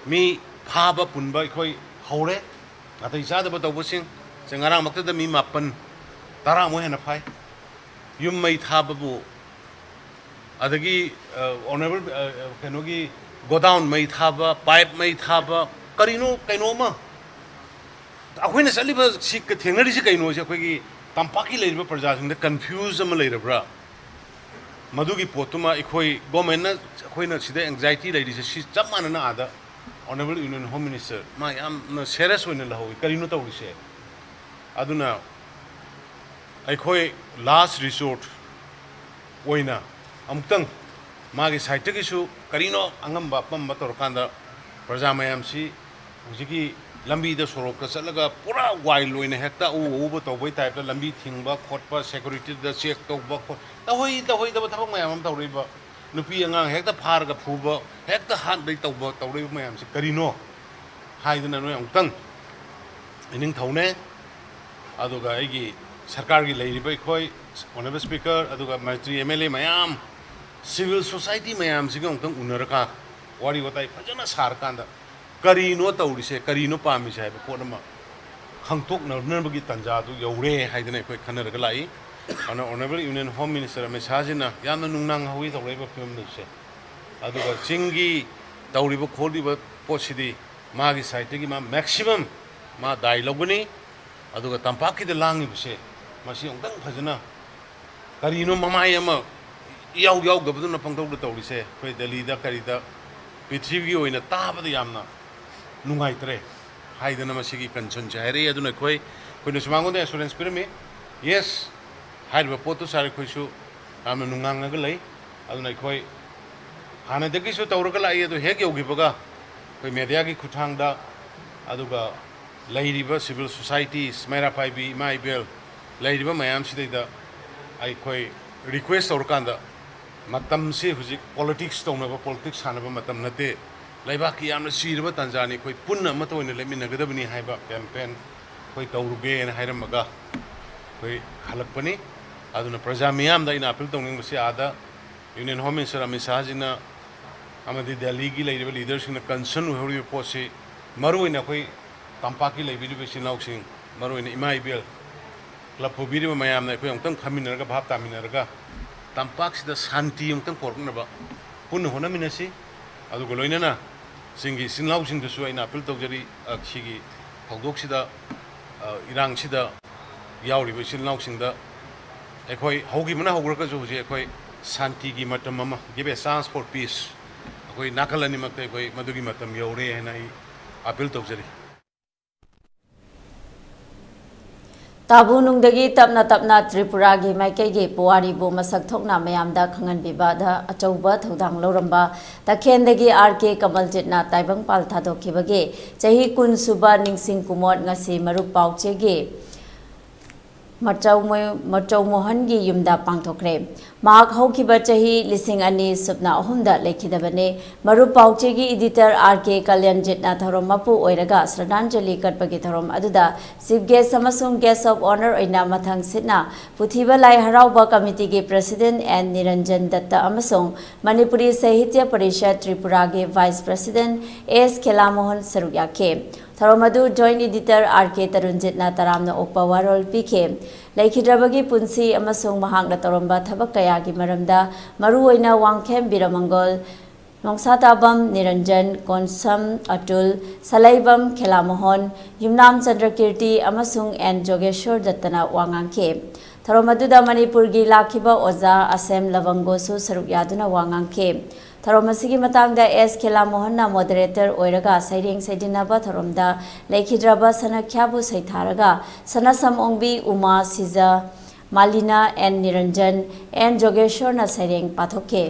ꯃꯤ ꯐꯥꯕ ꯄꯨꯟꯕ ꯑꯩꯈꯣꯏ ꯍꯧꯔꯦ꯫ ꯅꯥꯇꯩ ꯆꯥꯗꯕ ꯇꯧꯕꯁꯤꯡ ꯁꯦ, ꯉꯔꯥꯡꯃꯛꯇꯗ ꯃꯤ ꯃꯥꯄꯟ, ꯇꯔꯥꯃꯨꯛ ꯍꯦꯟꯅ ꯐꯥꯏ꯫ ꯌꯨꯝ ꯃꯩ ꯊꯥꯕꯕꯨ, ꯑꯗꯒꯤ, ꯑ, honourable, ꯑ, ꯑ, ꯀꯩꯅꯣꯒꯤ godown ꯃꯩ ꯊꯥꯕ, pipe ꯃꯩ ꯊꯥꯕ, ꯀꯔꯤꯅꯣ, ꯀꯩꯅꯣ ꯑꯃ, ꯑꯩꯈꯣꯏꯅ ꯆꯠꯂꯤꯕ ꯁꯤ ꯊꯦꯡꯅꯔꯤꯁꯤ ꯀꯩꯅꯣꯁꯦ ꯑꯩꯈꯣꯏꯒꯤ ꯇꯝꯄꯥꯛꯀꯤ ꯂꯩꯔꯤꯕ ꯄ꯭ꯔꯖꯥꯁꯤꯡꯗ confuse ꯑꯃ ꯂꯩꯔꯕ꯭ꯔꯥ? ꯃꯗꯨꯒꯤ ꯄꯣꯠꯇꯨꯃ ꯑꯩꯈꯣꯏ governmentꯅ, ꯑꯩꯈꯣꯏꯅ ꯁꯤꯗ anxiety ꯂꯩꯔꯤꯁꯦ, ꯁꯤ ꯆꯞ ꯃꯥꯟꯅꯅ ꯑꯥꯗ honourable Union Home Minister ꯃꯥ ꯌꯥꯝꯅ serious ꯑꯣꯏꯅ ꯂꯧꯍꯧꯋꯤ꯫ ꯀꯔꯤꯅꯣ ꯇꯧꯔꯤꯁꯦ? ꯑꯗꯨꯅ ꯑꯩꯈꯣꯏ last resort ꯑꯣꯏꯅ ꯑꯃꯨꯛꯇꯪ ꯃꯥꯒꯤ sideꯇꯒꯤꯁꯨ ꯀꯔꯤꯅꯣ ꯑꯉꯝꯕ ꯑꯄꯝꯕ ꯇꯧꯔꯀꯥꯟꯗ ꯄ꯭ꯔꯖꯥ ꯃꯌꯥꯝꯁꯤ ꯍꯧꯖꯤꯛꯀꯤ ꯂꯝꯕꯤꯗ, ꯁꯣꯔꯣꯛꯇ ꯆꯠꯂꯒ ꯄꯨꯔꯥ wild ꯑꯣꯏꯅ ꯍꯦꯛꯇ ꯑꯎ ꯑꯎꯕ ꯇꯧꯕꯩ typeꯇ ꯂꯝꯕꯤ ꯊꯤꯡꯕ ꯈꯣꯠꯄ, securityꯗ check ꯇꯧꯕ ꯈꯣꯠ-, ꯇꯧꯍꯩ ꯇꯧꯍꯩꯗꯕ ꯊꯕꯛ ꯃꯌꯥꯝ ꯑꯃ ꯇꯧꯔꯛꯏꯕ꯫ ꯅꯨꯄꯤ ꯑꯉꯥꯡ ꯍꯦꯛꯇ ꯐꯥꯔꯒ ꯐꯨꯕ, ꯍꯦꯛꯇ ꯍꯥꯠꯂꯩ ꯇꯧꯕ, ꯇꯧꯔꯛꯏꯕ ꯃꯌꯥꯝꯁꯤ ꯀꯔꯤꯅꯣ ꯍꯥꯏꯗꯅ ꯅꯣꯏ ꯑꯃꯨꯛꯇꯪ ꯏꯅꯤꯡꯊꯧꯅꯦ꯫ ꯑꯗꯨꯒ ꯑꯩꯒꯤ ꯁꯔꯀꯥꯔꯒꯤ ꯂꯩꯔꯤꯕ ꯑꯩꯈꯣꯏ ꯑꯣꯅꯔꯦꯕꯜ ꯁ꯭ꯄꯤꯀꯔ, ꯑꯗꯨꯒ ꯃꯟꯇ꯭ꯔꯤ, ꯑꯦꯝ ꯑꯦꯜ ꯑꯦ ꯃꯌꯥꯝ, ꯁꯤꯚꯤꯜ ꯁꯣꯁꯥꯏꯇꯤ ꯃꯌꯥꯝꯁꯤꯒ ꯑꯃꯨꯛꯇꯪ ꯎꯅꯔꯀꯥꯟ, ꯋꯥꯔꯤ ꯋꯥꯇꯥꯏ ꯐꯖꯅ ꯁꯥꯔꯀꯥꯟꯗ, ꯀꯔꯤꯅꯣ ꯇꯧꯔꯤꯁꯦ, ꯀꯔꯤꯅꯣ ꯄꯥꯝꯃꯤꯁꯦ ꯍꯥꯏꯕ ꯄꯣꯠ ꯑꯃ ꯈꯪꯗꯣꯛꯅꯅꯕꯒꯤ ꯇꯥꯟꯖꯥꯗꯨ ꯌꯧꯔꯦ ꯍꯥꯏꯗꯅ ꯑꯩꯈꯣꯏ ꯈꯟꯅꯔꯒ ꯂꯥꯛꯏ꯫ ꯑꯗꯨꯅ honourable union home minister Amit ꯁꯥꯍꯖꯤꯅ ꯌꯥꯝꯅ ꯅꯨꯡꯅꯥꯡ ꯍꯧꯋꯤ ꯇꯧꯔꯛꯏꯕ ꯐꯤꯕꯝꯗꯨꯁꯦ꯫ ꯑꯗꯨꯒ ꯆꯤꯡꯒꯤ ꯇꯧꯔꯤꯕ ꯈꯣꯠꯂꯤꯕ ꯄꯣꯠꯁꯤꯗꯤ ꯃꯥꯒꯤ ꯁꯥꯏꯠꯇꯒꯤ ꯃꯥ ꯃꯦꯛꯁꯤꯃꯝ ꯃꯥ ꯗꯥꯏ ꯂꯧꯒꯅꯤ꯫ ꯑꯗꯨꯒ ꯇꯝꯄꯥꯛꯀꯤꯗ ꯂꯥꯡꯉꯤꯕꯁꯦ, ꯃꯁꯤ ꯑꯃꯨꯛꯇꯪ ꯐꯖꯅ, ꯀꯔꯤꯅꯣ ꯃꯃꯥꯏ ꯑꯃ ꯏꯌꯥꯎ ꯌꯥꯎꯗꯕꯗꯨꯅ ꯄꯪꯇꯧꯗ ꯇꯧꯔꯤꯁꯦ? ꯑꯩꯈꯣꯏ ꯗꯦꯜꯂꯤꯗ ꯀꯔꯤꯗ, ꯄ꯭ꯔꯤꯊꯤꯕꯤꯒꯤ ꯑꯣꯏꯅ ꯇꯥꯕꯗ ꯌꯥꯝꯅ ꯅꯨꯡꯉꯥꯏꯇ꯭ꯔꯦ ꯍꯥꯏꯗꯅ ꯃꯁꯤꯒꯤ ꯀꯟꯁꯔꯟꯁꯦ ꯍꯥꯏꯔꯛꯏ꯫ ꯑꯗꯨꯅ ꯑꯩꯈꯣꯏ, ꯑꯩꯈꯣꯏꯅꯁꯨ ꯃꯉꯣꯟꯗ ꯑꯦꯁꯨꯔꯦꯟꯁ ꯄꯤꯔꯝꯃꯤ, ꯌꯦꯁ, ꯍꯥꯏꯔꯤꯕ ꯄꯣꯠꯇꯨ ꯁꯥꯔ, ꯑꯩꯈꯣꯏꯁꯨ ꯌꯥꯝꯅ ꯅꯨꯡꯉꯥꯡꯉꯒ ꯂꯩ꯫ ꯑꯗꯨꯅ ꯑꯩꯈꯣꯏ ꯍꯥꯟꯅꯗꯒꯤꯁꯨ ꯇꯧꯔꯒ ꯂꯥꯛꯏ, ꯑꯗꯨ ꯍꯦꯛ ꯌꯧꯈꯤꯕꯒ ꯑꯩꯈꯣꯏ ꯃꯦꯗꯤꯌꯥꯒꯤ ꯈꯨꯠꯊꯥꯡꯗ, ꯑꯗꯨꯒ ꯂꯩꯔꯤꯕ ꯁꯤꯚꯤꯜ ꯁꯣꯁꯥꯏꯇꯤꯁ, ꯃꯩꯔꯥ ꯄꯥꯏꯕꯤ, ꯏꯃꯥ ꯏꯕꯦꯜ, ꯂꯩꯔꯤꯕ ꯃꯌꯥꯝꯁꯤꯗꯩꯗ ꯑꯩꯈꯣꯏ ꯔꯤꯀ꯭ꯋꯦꯁ ꯇꯧꯔꯀꯥꯟꯗ, ꯃꯇꯝꯁꯤ ꯍꯧꯖꯤꯛ ꯄꯣꯂꯤꯇꯤꯛꯁ ꯇꯧꯅꯕ, ꯄꯣꯂꯤꯇꯤꯛꯁ ꯁꯥꯟꯅꯕ ꯃꯇꯝ ꯅꯠꯇꯦ, ꯂꯩꯕꯥꯛꯀꯤ ꯌꯥꯝꯅ ꯆꯤꯔꯕ ꯇꯥꯟꯖꯥꯅꯤ, ꯑꯩꯈꯣꯏ ꯄꯨꯟꯅ ꯑꯃꯠꯇ ꯑꯣꯏꯅ ꯂꯦꯞꯃꯤꯟꯅꯒꯗꯕꯅꯤ ꯍꯥꯏꯕ ꯀꯦꯝꯄꯦꯟ ꯑꯩꯈꯣꯏ ꯇꯧꯔꯨꯒꯦꯅ ꯍꯥꯏꯔꯝꯃꯒ ꯑꯩꯈꯣꯏ ꯍꯜꯂꯛꯄꯅꯤ꯫ ꯑꯗꯨꯅ ꯄ꯭ꯔꯖꯥ ꯃꯤꯌꯥꯝꯗ ꯑꯩꯅ ꯑꯄꯤꯜ ꯇꯧꯅꯤꯡꯕꯁꯤ, ꯑꯥꯗ ꯌꯨꯅꯤꯌꯟ ꯍꯣꯝ ꯃꯤꯅꯤꯁꯇꯔ ꯑꯃꯤꯠ ꯁꯥꯍꯖꯤꯅ ꯑꯃꯗꯤ ꯗꯦꯜꯂꯤꯒꯤ ꯂꯩꯔꯤꯕ ꯂꯤꯗꯔꯁꯤꯡꯅ ꯀꯟꯁꯔꯟ ꯑꯣꯏꯍꯧꯔꯤꯕ ꯄꯣꯠꯁꯤ, ꯃꯔꯨꯑꯣꯏꯅ ꯑꯩꯈꯣꯏ ꯇꯝꯄꯥꯛꯀꯤ ꯂꯩꯕꯤꯔꯤꯕ ꯏꯆꯤꯜ ꯏꯅꯥꯎꯁꯤꯡ, ꯃꯔꯨꯑꯣꯏꯅ ꯏꯃꯥ ꯏꯕꯦꯜ, ꯀ꯭ꯂꯕ ꯄꯨꯕꯤꯔꯤꯕ ꯃꯌꯥꯝꯅ ꯑꯩꯈꯣꯏ ꯑꯃꯨꯛꯇꯪ ꯐꯝꯃꯤꯟꯅꯔꯒ, ꯚꯥꯞ ꯇꯥꯃꯤꯟꯅꯔꯒ, ꯇꯝꯄꯥꯛꯁꯤꯗ ꯁꯥꯟꯇꯤ ꯑꯃꯨꯛꯇꯪ ꯄꯣꯔꯛꯅꯕ ꯄꯨꯟꯅ ꯍꯣꯠꯅꯃꯤꯟꯅꯁꯤ꯫ ꯑꯗꯨꯒ ꯂꯣꯏꯅꯅ ꯆꯤꯡꯒꯤ ꯏꯆꯤꯜ ꯏꯅꯥꯎꯁꯤꯡꯗꯁꯨ ꯑꯩꯅ ꯑꯄꯤꯜ ꯇꯧꯖꯔꯤ, ꯑ, ꯁꯤꯒꯤ ꯊꯧꯗꯣꯛꯁꯤꯗ, ꯑ, ꯏꯔꯥꯡꯁꯤꯗ ꯌꯥꯎꯔꯤꯕ ꯏꯆꯤꯜ ꯏꯅꯥꯎꯁꯤꯡꯗ, ꯑꯩꯈꯣꯏ ꯍꯧꯈꯤꯕꯅ ꯍꯧꯈ꯭ꯔꯒꯁꯨ, ꯍꯧꯖꯤꯛ ꯑꯩꯈꯣꯏ ꯁꯥꯟꯇꯤꯒꯤ ꯃꯇꯝ ꯑꯃ, give a chance for peace, ꯑꯩꯈꯣꯏ ꯅꯥꯀꯜ ꯑꯅꯤꯃꯛꯇ ꯑꯩꯈꯣꯏ ꯃꯗꯨꯒꯤ ꯃꯇꯝ ꯌꯧꯔꯦ ꯍꯥꯏꯅ ꯑꯩ ꯑꯄꯤꯜ ꯇꯧꯖꯔꯤ꯫ ꯇꯥꯕꯨꯅꯨꯡꯗꯒꯤ ꯇꯞꯅ ꯇꯞꯅ ꯇ꯭ꯔꯤꯄꯨꯔꯥꯒꯤ ꯃꯥꯏꯀꯩꯒꯤ ꯄꯨꯋꯥꯔꯤꯕꯨ ꯃꯁꯛ ꯊꯣꯛꯅ ꯃꯌꯥꯝꯗ ꯈꯪꯍꯟꯕꯤꯕꯗ ꯑꯆꯧꯕ ꯊꯧꯗꯥꯡ ꯂꯧꯔꯝꯕ ꯇꯈꯦꯟꯗꯒꯤ ꯑꯥꯔ ꯀꯦ ꯀꯃꯜꯖꯤꯠꯅ ꯇꯥꯏꯕꯪꯄꯥꯜ ꯊꯥꯗꯣꯛꯈꯤꯕꯒꯤ ꯆꯍꯤ ꯀꯨꯟ ꯁꯨꯕ ꯅꯤꯡꯁꯤꯡ ꯀꯨꯃꯣꯠ ꯉꯁꯤ ꯃꯔꯨꯞ ꯄꯥꯎꯆꯦꯒꯤ ꯃꯆꯧ ꯃꯣ- ꯃꯆꯧ ꯃꯣꯍꯟꯒꯤ ꯌꯨꯝꯗ ꯄꯥꯡꯊꯣꯛꯈ꯭ꯔꯦ꯫ ꯃꯍꯥꯛ ꯍꯧꯈꯤꯕ ꯆꯍꯤ ꯂꯤꯁꯤꯡ ꯑꯅꯤ ꯁꯨꯞꯅ ꯑꯍꯨꯝꯗ ꯂꯩꯈꯤꯗꯕꯅꯤ꯫ ꯃꯔꯨꯞ ꯄꯥꯎꯆꯦꯒꯤ editor R K ꯀꯥꯂꯤꯌꯥꯟꯖꯤꯠꯅ ꯊꯧꯔꯝ ꯃꯄꯨ ꯑꯣꯏꯔꯒ ꯁ꯭ꯔꯗꯥꯟꯖꯂꯤ ꯀꯠꯄꯒꯤ ꯊꯧꯔꯝ ꯑꯗꯨꯗ chief guest ꯑꯃꯁꯨꯡ guest of honour ꯑꯣꯏꯅ ꯃꯊꯪ ꯁꯤꯠꯅ ꯄꯨꯊꯤꯕ ꯂꯥꯏ ꯍꯔꯥꯎꯕ committeeꯒꯤ president N ꯅꯤꯔꯟꯖꯟ ꯗꯠꯇ ꯑꯃꯁꯨꯡ ꯃꯅꯤꯄꯨꯔꯤ ꯁꯥꯍꯤꯇ꯭ꯌ ꯄꯔꯤꯁꯠ ꯇ꯭ꯔꯤꯄꯨꯔꯥꯒꯤ vice president S ꯈꯦꯂꯥꯃꯣꯍꯟ ꯁꯔꯨꯛ ꯌꯥꯈꯤ꯫ ꯊꯧꯔꯝ ꯑꯗꯨ joint editor R K ꯇꯔꯨꯟꯖꯤꯠꯅ ꯇꯔꯥꯝꯅ ꯑꯣꯛꯄ ꯋꯥꯔꯣꯜ ꯄꯤꯈꯤ꯫ ꯂꯩꯈꯤꯗ꯭ꯔꯕꯒꯤ ꯄꯨꯟꯁꯤ ꯑꯃꯁꯨꯡ ꯃꯍꯥꯛꯅ ꯇꯧꯔꯝꯕ ꯊꯕꯛ ꯀꯌꯥꯒꯤ ꯃꯔꯝꯗ, ꯃꯔꯨꯑꯣꯏꯅ ꯋꯥꯡꯈꯦꯝ ꯕꯤꯔꯃꯪꯒꯣꯜ, ꯅꯣꯡꯁꯥꯇꯥꯕꯝ ꯅꯤꯔꯟꯖꯟ, ꯀꯣꯟꯁꯝ ꯑꯇꯨꯜ, ꯁꯂꯩꯕꯝ ꯈꯦꯂꯥꯃꯣꯍꯟ, ꯌꯨꯝꯅꯥꯝ ꯆꯟꯗ꯭ꯔꯀꯤꯔꯇꯤ ꯑꯃꯁꯨꯡ N ꯖꯣꯒꯦꯁꯣꯔ ꯗꯠꯇꯅ ꯋꯥ ꯉꯥꯡꯈꯤ꯫ ꯊꯧꯔꯝ ꯑꯗꯨꯗ ꯃꯅꯤꯄꯨꯔꯒꯤ ꯂꯥꯛꯈꯤꯕ ꯑꯣꯖꯥ ꯑꯁꯦꯝ ꯂꯕꯪꯒꯣꯁꯨ ꯁꯔꯨꯛ ꯌꯥꯗꯨꯅ ꯋꯥ ꯉꯥꯡꯈꯤ꯫ ꯊꯧꯔꯝ ꯑꯁꯤꯒꯤ ꯃꯇꯥꯡꯗ S ꯈꯦꯂꯥꯃꯣꯍꯟꯅ moderator ꯑꯣꯏꯔꯒ ꯁꯩꯔꯦꯡ ꯁꯩꯗꯤꯟꯅꯕ ꯊꯧꯔꯝꯗ ꯂꯩꯈꯤꯗ꯭ꯔꯕ ꯁꯅꯈ꯭ꯌꯥꯕꯨ ꯁꯩꯊꯥꯔꯒ ꯁꯅꯁꯝ ꯑꯣꯡꯕꯤ, ꯎꯃꯥ, ꯁꯤꯖ, ꯃꯥꯂꯤꯅꯥ, N ꯅꯤꯔꯟꯖꯟ, N ꯖꯣꯒꯦꯁꯣꯔꯅ ꯁꯩꯔꯦꯡ ꯄꯥꯊꯣꯛꯈꯤ꯫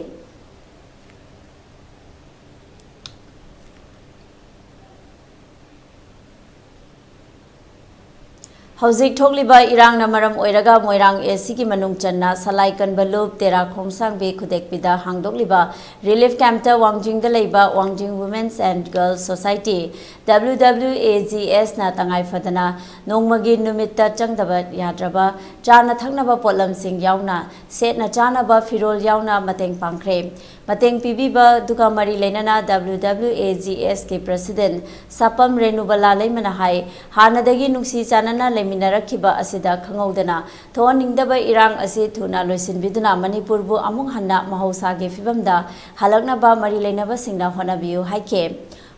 ꯍꯧꯖꯤꯛ ꯊꯣꯛꯂꯤꯕ ꯏꯔꯥꯡꯅ ꯃꯔꯝ ꯑꯣꯏꯔꯒ ꯃꯣꯏꯔꯥꯡ A Cꯒꯤ ꯃꯅꯨꯡ ꯆꯟꯅ ꯁꯂꯥꯏ ꯀꯟꯕ ꯂꯨꯞ ꯇꯦꯔꯥ ꯈꯣꯡꯁꯥꯡꯕꯤ ꯈꯨꯗꯦꯛꯄꯤꯗ ꯍꯥꯡꯗꯣꯛꯂꯤꯕ relief campꯇ ꯋꯥꯡꯖꯤꯡꯗ ꯂꯩꯕ ꯋꯥꯡꯖꯤꯡ Women's and Girls Society, W W A G S ꯅ ꯇꯉꯥꯏ ꯐꯗꯅ ꯅꯣꯡꯃꯒꯤ ꯅꯨꯃꯤꯠꯇ ꯆꯪꯗꯕ ꯌꯥꯗ꯭ꯔꯕ ꯆꯥꯅ ꯊꯛꯅꯕ ꯄꯣꯠꯂꯝꯁꯤꯡ ꯌꯥꯎꯅ ꯁꯦꯠꯅ ꯆꯥꯅꯕ ꯐꯤꯔꯣꯜ ꯌꯥꯎꯅ ꯃꯇꯦꯡ ꯄꯥꯡꯈ꯭ꯔꯦ꯫ ꯃꯇꯦꯡ ꯄꯤꯕꯤꯕ ꯑꯗꯨꯒ ꯃꯔꯤ ꯂꯩꯅꯅ W W A G S ꯀꯤ president ꯁꯥꯄꯝ ꯔꯦꯅꯨꯕꯂꯥ ꯂꯩꯃꯅ ꯍꯥꯏ, ꯍꯥꯟꯅꯗꯒꯤ ꯅꯨꯡꯁꯤ ꯆꯥꯟꯅꯅ ꯂꯩꯃꯤꯟꯅꯔꯛꯈꯤꯕ ꯑꯁꯤꯗ ꯈꯪꯍꯧꯗꯅ ꯊꯣꯛꯍꯟꯅꯤꯡꯗꯕ ꯏꯔꯥꯡ ꯑꯁꯤ ꯊꯨꯅ ꯂꯣꯏꯁꯤꯟꯕꯤꯗꯨꯅ ꯃꯅꯤꯄꯨꯔꯕꯨ ꯑꯃꯨꯛ ꯍꯟꯅ ꯃꯍꯧꯁꯥꯒꯤ ꯐꯤꯕꯝꯗ ꯍꯜꯂꯛꯅꯕ ꯃꯔꯤ ꯂꯩꯅꯕꯁꯤꯡꯅ ꯍꯣꯠꯅꯕꯤꯌꯨ ꯍꯥꯏꯈꯤ꯫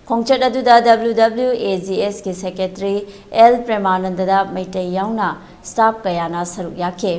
ꯈꯣꯡꯆꯠ ꯑꯗꯨꯗ W W A G S ꯀꯤ secretary L ꯄ꯭ꯔꯦꯃꯥꯅꯟꯗꯗ ꯃꯩꯇꯩ ꯌꯥꯎꯅ staff ꯀꯌꯥꯅ ꯁꯔꯨꯛ ꯌꯥꯈꯤ꯫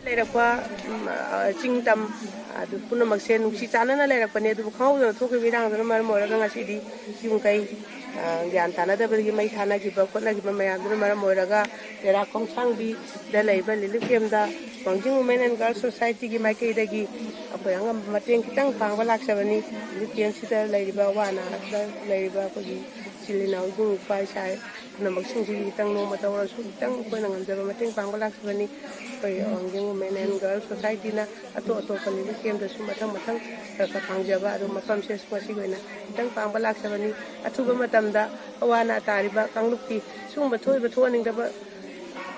ꯂꯩꯔꯛꯄ, ꯎꯝ, ꯑ, ꯆꯤꯡ ꯇꯝ, ꯑꯗꯨ ꯄꯨꯝꯅꯃꯛꯁꯦ ꯅꯨꯡꯁꯤ ꯆꯥꯟꯅꯅ ꯂꯩꯔꯛꯄꯅꯦ, ꯑꯗꯨꯕꯨ ꯈꯪꯍꯧꯗꯅ ꯊꯣꯛꯈꯤꯕ ꯏꯔꯥꯡꯗꯨꯅ ꯃꯔꯝ ꯑꯣꯏꯔꯒ ꯉꯁꯤꯗꯤ ꯌꯨꯝ ꯀꯩ, ꯑ, ꯒ꯭ꯌꯥꯟ ꯇꯥꯅꯗꯕꯗꯒꯤ ꯃꯩ ꯊꯥꯅꯈꯤꯕ ꯈꯣꯠꯅꯈꯤꯕ ꯃꯌꯥꯝꯗꯨꯅ ꯃꯔꯝ ꯑꯣꯏꯔꯒ ꯇꯦꯔꯥ ꯈꯣꯡꯁꯥꯡꯕꯤꯗ ꯂꯩꯕ relief campꯇ ꯋꯥꯡꯖꯤꯡ Women and Girls Societyꯒꯤ ꯃꯥꯏꯀꯩꯗꯒꯤ ꯑꯩꯈꯣꯏ ꯑꯉꯝꯕ ꯃꯇꯦꯡ ꯈꯤꯇꯪ ꯄꯥꯡꯕ ꯂꯥꯛꯆꯕꯅꯤ꯫ Relief campꯁꯤꯗ ꯂꯩꯔꯤꯕ ꯑꯋꯥ ꯑꯅꯥꯗ ꯂꯩꯔꯤꯕ ꯑꯩꯈꯣꯏꯒꯤ ꯏꯆꯤꯜ ꯏꯅꯥꯎ, ꯏꯕꯨꯡ ꯏꯄ꯭ꯋꯥ, ꯏꯆꯥ ꯄꯨꯝꯅꯃꯛꯁꯤꯡꯁꯤꯒꯤ ꯈꯤꯇꯪ ꯅꯣꯡꯃꯇ ꯑꯣꯏꯔꯁꯨ ꯈꯤꯇꯪ ꯑꯩꯈꯣꯏꯅ ꯉꯝꯖꯕ ꯃꯇꯦꯡ ꯄꯥꯡꯕ ꯂꯥꯛꯆꯕꯅꯤ꯫ ꯑꯩꯈꯣꯏ ꯋꯥꯡꯖꯤꯡ Women and Girls Society ꯅ ꯑꯇꯣꯞ ꯑꯇꯣꯞꯄ relief camp ꯇꯁꯨ ꯃꯊꯪ ꯃꯊꯪ ꯈꯔ ꯈꯔ ꯄꯥꯡꯖꯕ, ꯑꯗꯨ ꯃꯐꯝꯁꯤꯗ ꯉꯁꯤꯒꯤ ꯑꯣꯏꯅ ꯈꯤꯇꯪ ꯄꯥꯡꯕ ꯂꯥꯛꯆꯕꯅꯤ꯫ ꯑꯊꯨꯕ ꯃꯇꯝꯗ ꯑꯋꯥ ꯑꯅꯥ ꯇꯥꯔꯤꯕ ꯀꯥꯡꯂꯨꯞꯀꯤ ꯁꯤꯒꯨꯝꯕ ꯊꯣꯛꯏꯕ ꯊꯣꯛꯍꯟꯅꯤꯡꯗꯕ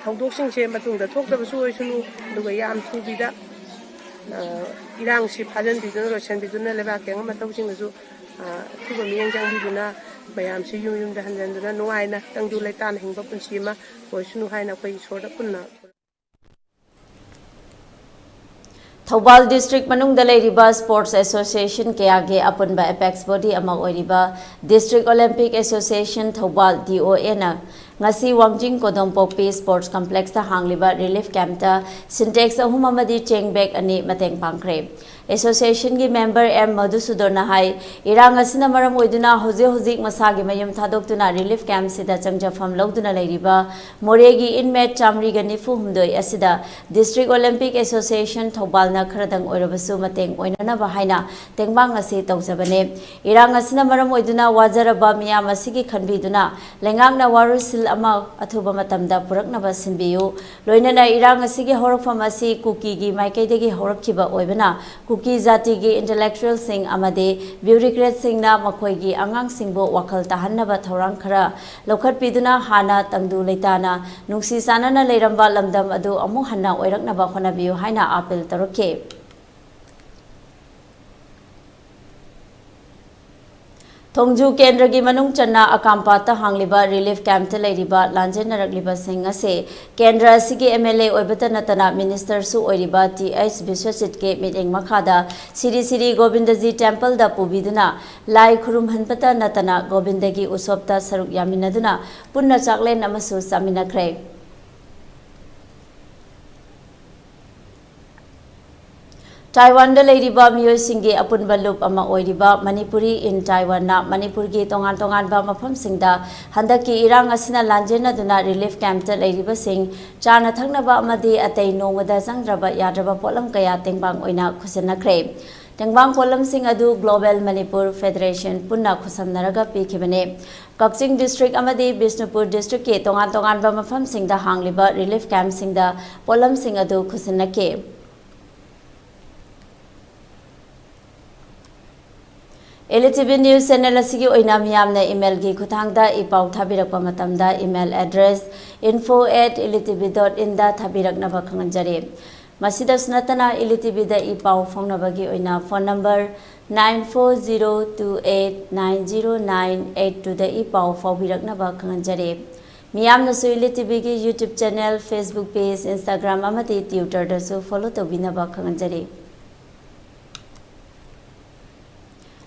ꯊꯧꯗꯣꯛꯁꯤꯡꯁꯦ ꯃꯇꯨꯡꯗ ꯊꯣꯛꯇꯕꯁꯨ ꯑꯣꯏꯁꯅꯨ, ꯑꯗꯨꯒ ꯌꯥꯝ ꯊꯨꯕꯤꯗ, ꯑ, ꯏꯔꯥꯡꯁꯤ ꯐꯥꯖꯟꯕꯤꯗꯨꯅ, ꯂꯣꯏꯁꯤꯟꯕꯤꯗꯨꯅ, ꯂꯩꯕꯥꯛꯀꯤ ꯑꯉꯝ ꯑꯊꯧꯁꯤꯡꯅꯁꯨ, ꯑ, ꯑꯊꯨꯕ ꯃꯤꯠꯌꯦꯡ ꯆꯪꯕꯤꯗꯨꯅ ꯃꯌꯥꯝꯁꯤ ꯌꯨꯝ ꯌꯨꯝꯗ ꯍꯟꯖꯤꯟꯗꯨꯅ ꯅꯨꯡꯉꯥꯏꯅ ꯇꯪꯗꯨ ꯂꯩꯇꯥꯅ ꯍꯤꯡꯕ ꯄꯨꯟꯁꯤ ꯑꯃ ꯑꯣꯏꯁꯅꯨ ꯍꯥꯏꯅ ꯑꯩꯈꯣꯏ ꯏꯁꯣꯔꯗ ꯄꯨꯟꯅ ꯊꯧꯕꯥꯜ district ꯃꯅꯨꯡꯗ ꯂꯩꯔꯤꯕ sports association ꯀꯌꯥꯒꯤ ꯑꯄꯨꯟꯕ apex body ꯑꯃ ꯑꯣꯏꯔꯤꯕ District Olympic Association Thoubal, D O A ꯅ ꯉꯁꯤ ꯋꯥꯡꯖꯤꯡ ꯀꯣꯗꯣꯝꯄꯣꯛꯄꯤ sports complex ꯇ ꯍꯥꯡꯂꯤꯕ relief camp ꯇ Sintex ꯑꯍꯨꯝ ꯑꯃꯗꯤ ꯆꯦꯡ bag ꯑꯅꯤ ꯃꯇꯦꯡ ꯄꯥꯡꯈ꯭ꯔꯦ꯫ Association ꯒꯤ member M ꯃꯙꯨꯁꯨꯗꯟꯅ ꯍꯥꯏ, ꯏꯔꯥꯡ ꯑꯁꯤꯅ ꯃꯔꯝ ꯑꯣꯏꯗꯨꯅ ꯍꯧꯖꯤꯛ ꯍꯧꯖꯤꯛ ꯃꯁꯥꯒꯤ ꯃꯌꯨꯝ ꯊꯥꯗꯣꯛꯇꯨꯅ relief camp ꯁꯤꯗ ꯆꯪꯖꯐꯝ ꯂꯧꯗꯨꯅ ꯂꯩꯔꯤꯕ ꯃꯣꯔꯦꯒꯤ inmate ꯆꯥꯃꯔꯤꯒ ꯅꯤꯐꯨ ꯍꯨꯝꯗꯣꯏ ꯑꯁꯤꯗ District Olympic Association ꯊꯧꯕꯥꯜꯅ ꯈꯔꯗꯪ ꯑꯣꯏꯔꯕꯁꯨ ꯃꯇꯦꯡ ꯑꯣꯏꯅꯅꯕ ꯍꯥꯏꯅ ꯇꯦꯡꯕꯥꯡ ꯑꯁꯤ ꯇꯧꯖꯕꯅꯤ꯫ ꯏꯔꯥꯡ ꯑꯁꯤꯅ ꯃꯔꯝ ꯑꯣꯏꯗꯨꯅ ꯋꯥꯖꯔꯕ ꯃꯤꯌꯥꯝ ꯑꯁꯤꯒꯤ ꯈꯟꯕꯤꯗꯨꯅ ꯂꯩꯉꯥꯛꯅ ꯋꯥꯔꯣꯏꯁꯤꯜ ꯑꯃ ꯑꯊꯨꯕ ꯃꯇꯝꯗ ꯄꯨꯔꯛꯅꯕ ꯁꯤꯟꯕꯤꯌꯨ꯫ ꯂꯣꯏꯅꯅ ꯏꯔꯥꯡ ꯑꯁꯤꯒꯤ ꯍꯧꯔꯛꯐꯝ ꯑꯁꯤ ꯀꯨꯀꯤꯒꯤ ꯃꯥꯏꯀꯩꯗꯒꯤ ꯍꯧꯔꯛꯈꯤꯕ ꯑꯣꯏꯕꯅ, ꯀꯨꯀꯤ ꯖꯥꯇꯤꯒꯤ intellectual ꯁꯤꯡ ꯑꯃꯗꯤ bureaucrat ꯁꯤꯡꯅ ꯃꯈꯣꯏꯒꯤ ꯑꯉꯥꯡꯁꯤꯡꯕꯨ ꯋꯥꯈꯜ ꯇꯥꯍꯟꯅꯕ ꯊꯧꯔꯥꯡ ꯈꯔ ꯂꯧꯈꯠꯄꯤꯗꯨꯅ ꯍꯥꯟꯅ ꯇꯪꯗꯨ ꯂꯩꯇꯥꯅ ꯅꯨꯡꯁꯤ ꯆꯥꯟꯅꯅ ꯂꯩꯔꯝꯕ ꯂꯝꯗꯝ ꯑꯗꯨ ꯑꯃꯨꯛ ꯍꯟꯅ ꯑꯣꯏꯔꯛꯅꯕ ꯍꯣꯠꯅꯕꯤꯌꯨ ꯍꯥꯏꯅ appeal ꯇꯧꯔꯛꯈꯤ꯫ ꯊꯣꯡꯖꯨ ꯀꯦꯟꯗ꯭ꯔꯒꯤ ꯃꯅꯨꯡ ꯆꯟꯅ ꯑꯀꯥꯝꯄꯥꯠꯇ ꯍꯥꯡꯂꯤꯕ relief camp ꯇ ꯂꯩꯔꯤꯕ ꯂꯥꯟꯖꯦꯟꯅꯔꯛꯂꯤꯕꯁꯤꯡ ꯑꯁꯤ ꯀꯦꯟꯗ꯭ꯔ ꯑꯁꯤꯒꯤ M L A ꯑꯣꯏꯕꯇ ꯅꯠꯇꯅ minister ꯁꯨ ꯑꯣꯏꯔꯤꯕ T H ꯕꯤꯁ꯭ꯋꯖꯤꯠꯀꯤ ꯃꯤꯠꯌꯦꯡ ꯃꯈꯥꯗ ꯁꯤꯔꯤ ꯁꯤꯔꯤ ꯒꯣꯕꯤꯟꯗꯖꯤ temple ꯗ ꯄꯨꯕꯤꯗꯨꯅ ꯂꯥꯏ ꯈꯨꯔꯨꯝꯍꯟꯕꯇ ꯅꯠꯇꯅ ꯒꯣꯕꯤꯟꯗꯒꯤ ꯎꯁꯣꯞꯇ ꯁꯔꯨꯛ ꯌꯥꯃꯤꯟꯅꯗꯨꯅ ꯄꯨꯟꯅ ꯆꯥꯛꯂꯦꯟ ꯑꯃꯁꯨ ꯆꯥꯃꯤꯟꯅꯈ꯭ꯔꯦ꯫ ꯇꯥꯏꯋꯥꯟꯗ ꯂꯩꯔꯤꯕ ꯃꯤꯑꯣꯏꯁꯤꯡꯒꯤ ꯑꯄꯨꯟꯕ ꯂꯨꯞ ꯑꯃ ꯑꯣꯏꯔꯤꯕ Manipuri in Taiwan ꯅ ꯃꯅꯤꯄꯨꯔꯒꯤ ꯇꯣꯉꯥꯟ ꯇꯣꯉꯥꯟꯕ ꯃꯐꯝꯁꯤꯡꯗ ꯍꯟꯗꯛꯀꯤ ꯏꯔꯥꯡ ꯑꯁꯤꯅ ꯂꯥꯟꯖꯦꯟꯅꯗꯨꯅ relief camp ꯇ ꯂꯩꯔꯤꯕꯁꯤꯡ ꯆꯥꯅ ꯊꯛꯅꯕ ꯑꯃꯗꯤ ꯑꯇꯩ ꯅꯣꯡꯃꯗ ꯆꯪꯗ꯭ꯔꯕ ꯌꯥꯗ꯭ꯔꯕ ꯄꯣꯠꯂꯝ ꯀꯌꯥ ꯇꯦꯡꯕꯥꯡ ꯑꯣꯏꯅ ꯈꯨꯠꯁꯤꯟꯅꯈ꯭ꯔꯦ꯫ ꯇꯦꯡꯕꯥꯡ ꯄꯣꯠꯂꯝꯁꯤꯡ ꯑꯗꯨ Global Manipur Federation ꯄꯨꯟꯅ ꯈꯨꯠꯁꯝꯅꯔꯒ ꯄꯤꯈꯤꯕꯅꯤ꯫ ꯀꯛꯆꯤꯡ district ꯑꯃꯗꯤ ꯕꯤꯁꯅꯨꯄꯨꯔ districtꯀꯤ ꯇꯣꯉꯥꯟ ꯇꯣꯉꯥꯟꯕ ꯃꯐꯝꯁꯤꯡꯗ ꯍꯥꯡꯂꯤꯕ relief campꯁꯤꯡꯗ ꯄꯣꯠꯂꯝꯁꯤꯡ ꯑꯗꯨ ꯈꯨꯠꯁꯤꯟꯅꯈꯤ꯫ L T V news channel ꯑꯁꯤꯒꯤ ꯑꯣꯏꯅ ꯃꯤꯌꯥꯝꯅ emailꯒꯤ ꯈꯨꯠꯊꯥꯡꯗ ꯏ ꯄꯥꯎ ꯊꯥꯕꯤꯔꯛꯄ ꯃꯇꯝꯗ email address info at L T V dot inꯗ ꯊꯥꯕꯤꯔꯛꯅꯕ ꯈꯪꯍꯟꯖꯔꯤ꯫ ꯃꯁꯤꯗꯁꯨ ꯅꯠꯇꯅ L T Vꯗ ꯏ ꯄꯥꯎ ꯐꯥꯎꯅꯕꯒꯤ ꯑꯣꯏꯅ phone number nine four zero two eight nine zero nine eight twoꯗ E ꯄꯥꯎ ꯐꯥꯎꯕꯤꯔꯛꯅꯕ ꯈꯪꯍꯟꯖꯔꯤ꯫ ꯃꯤꯌꯥꯝꯅꯁꯨ L T Vꯒꯤ YouTube channel, Facebook page, Instagram ꯑꯃꯗꯤ Twitterꯗꯁꯨ follow ꯇꯧꯕꯤꯅꯕ ꯈꯪꯍꯟꯖꯔꯤ꯫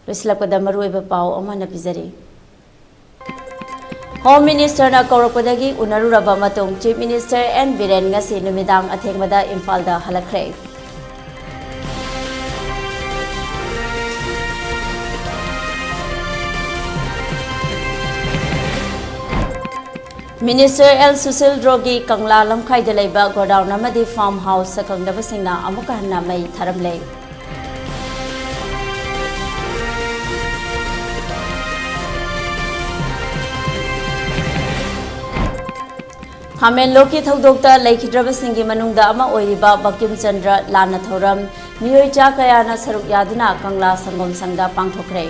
ꯂꯣꯏꯁꯤꯜꯂꯛꯄꯗ ꯃꯔꯨꯑꯣꯏꯕ ꯄꯥꯎ ꯑꯃꯅ ꯄꯤꯖꯔꯤ꯫ Home Ministerꯅ ꯀꯧꯔꯛꯄꯗꯒꯤ ꯎꯅꯔꯨꯔꯕ ꯃꯇꯨꯡ Chief Minister N ꯕꯤꯔꯦꯟ ꯉꯁꯤ ꯅꯨꯃꯤꯗꯥꯡ ꯑꯊꯦꯡꯕꯗ ꯏꯝꯐꯥꯜꯗ ꯍꯜꯂꯛꯈ꯭ꯔꯦ꯫ Minister L ꯁꯨꯁꯤꯜ ꯗ꯭ꯔꯣꯒꯤ ꯀꯪꯂꯥ ꯂꯝꯈꯥꯏꯗ ꯂꯩꯕ godown ꯑꯃꯗꯤ farm house ꯁꯛꯈꯪꯗꯕꯁꯤꯡꯅ ꯑꯃꯨꯛꯀ ꯍꯟꯅ ꯃꯩ ꯊꯥꯔꯝꯂꯦ꯫ ꯈꯥꯃꯦꯟꯂꯣꯛꯀꯤ ꯊꯧꯗꯣꯛꯇ ꯂꯩꯈꯤꯗ꯭ꯔꯕꯁꯤꯡꯒꯤ ꯃꯅꯨꯡꯗ ꯑꯃ ꯑꯣꯏꯔꯤꯕ ꯕꯀꯤꯝ ꯆꯟꯗ꯭ꯔ ꯂꯥꯟꯅ ꯊꯧꯔꯝ, ꯃꯤꯑꯣꯏ ꯆꯥ ꯀꯌꯥꯅ ꯁꯔꯨꯛ ꯌꯥꯗꯨꯅ ꯀꯪꯂꯥ ꯁꯪꯒꯣꯝ ꯁꯪꯗ ꯄꯥꯡꯊꯣꯛꯈ꯭ꯔꯦ꯫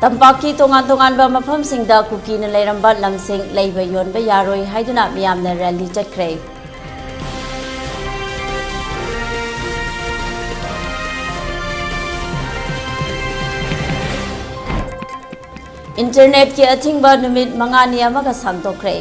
ꯇꯝꯄꯥꯛꯀꯤ ꯇꯣꯉꯥꯟ ꯇꯣꯉꯥꯟꯕ ꯃꯐꯝꯁꯤꯡꯗ ꯀꯨꯀꯤꯅ ꯂꯩꯔꯝꯕ ꯂꯝꯁꯤꯡ ꯂꯩꯕ ꯌꯣꯟꯕ ꯌꯥꯔꯣꯏ ꯍꯥꯏꯗꯨꯅ ꯃꯤꯌꯥꯝꯅ rally ꯆꯠꯈ꯭ꯔꯦ꯫ Internetꯀꯤ ꯑꯊꯤꯡꯕ ꯅꯨꯃꯤꯠ ꯃꯉꯥꯅꯤ ꯑꯃꯒ ꯁꯥꯡꯗꯣꯛꯈ꯭ꯔꯦ꯫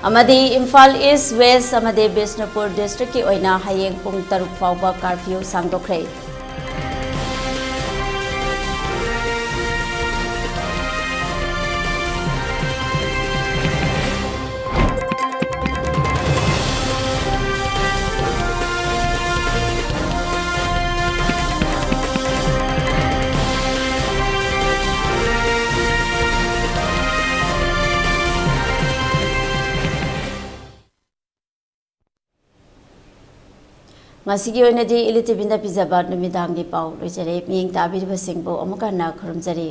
ꯑꯃꯗꯤ ꯏꯝꯐꯥꯜ East, West ꯑꯃꯗꯤ ꯕꯤꯁꯅꯨꯄꯨꯔ districtꯀꯤ ꯑꯣꯏꯅ ꯍꯌꯦꯡ ꯄꯨꯡ ꯇꯔꯨꯛ ꯐꯥꯎꯕ curfew ꯁꯥꯡꯗꯣꯛꯈ꯭ꯔꯦ꯫ ꯉꯁꯤꯒꯤ ꯑꯣꯏꯅꯗꯤ ꯏꯂꯤꯇꯤꯕꯤꯅ ꯄꯤꯖꯕ ꯅꯨꯃꯤꯗꯥꯡꯒꯤ ꯄꯥꯎ ꯂꯣꯏꯖꯔꯦ꯫ ꯃꯤꯠꯌꯦꯡ ꯇꯥꯕꯤꯔꯤꯕꯁꯤꯡꯕꯨ ꯑꯃꯨꯛ ꯍꯟꯅ ꯈꯨꯔꯨꯝꯖꯔꯤ꯫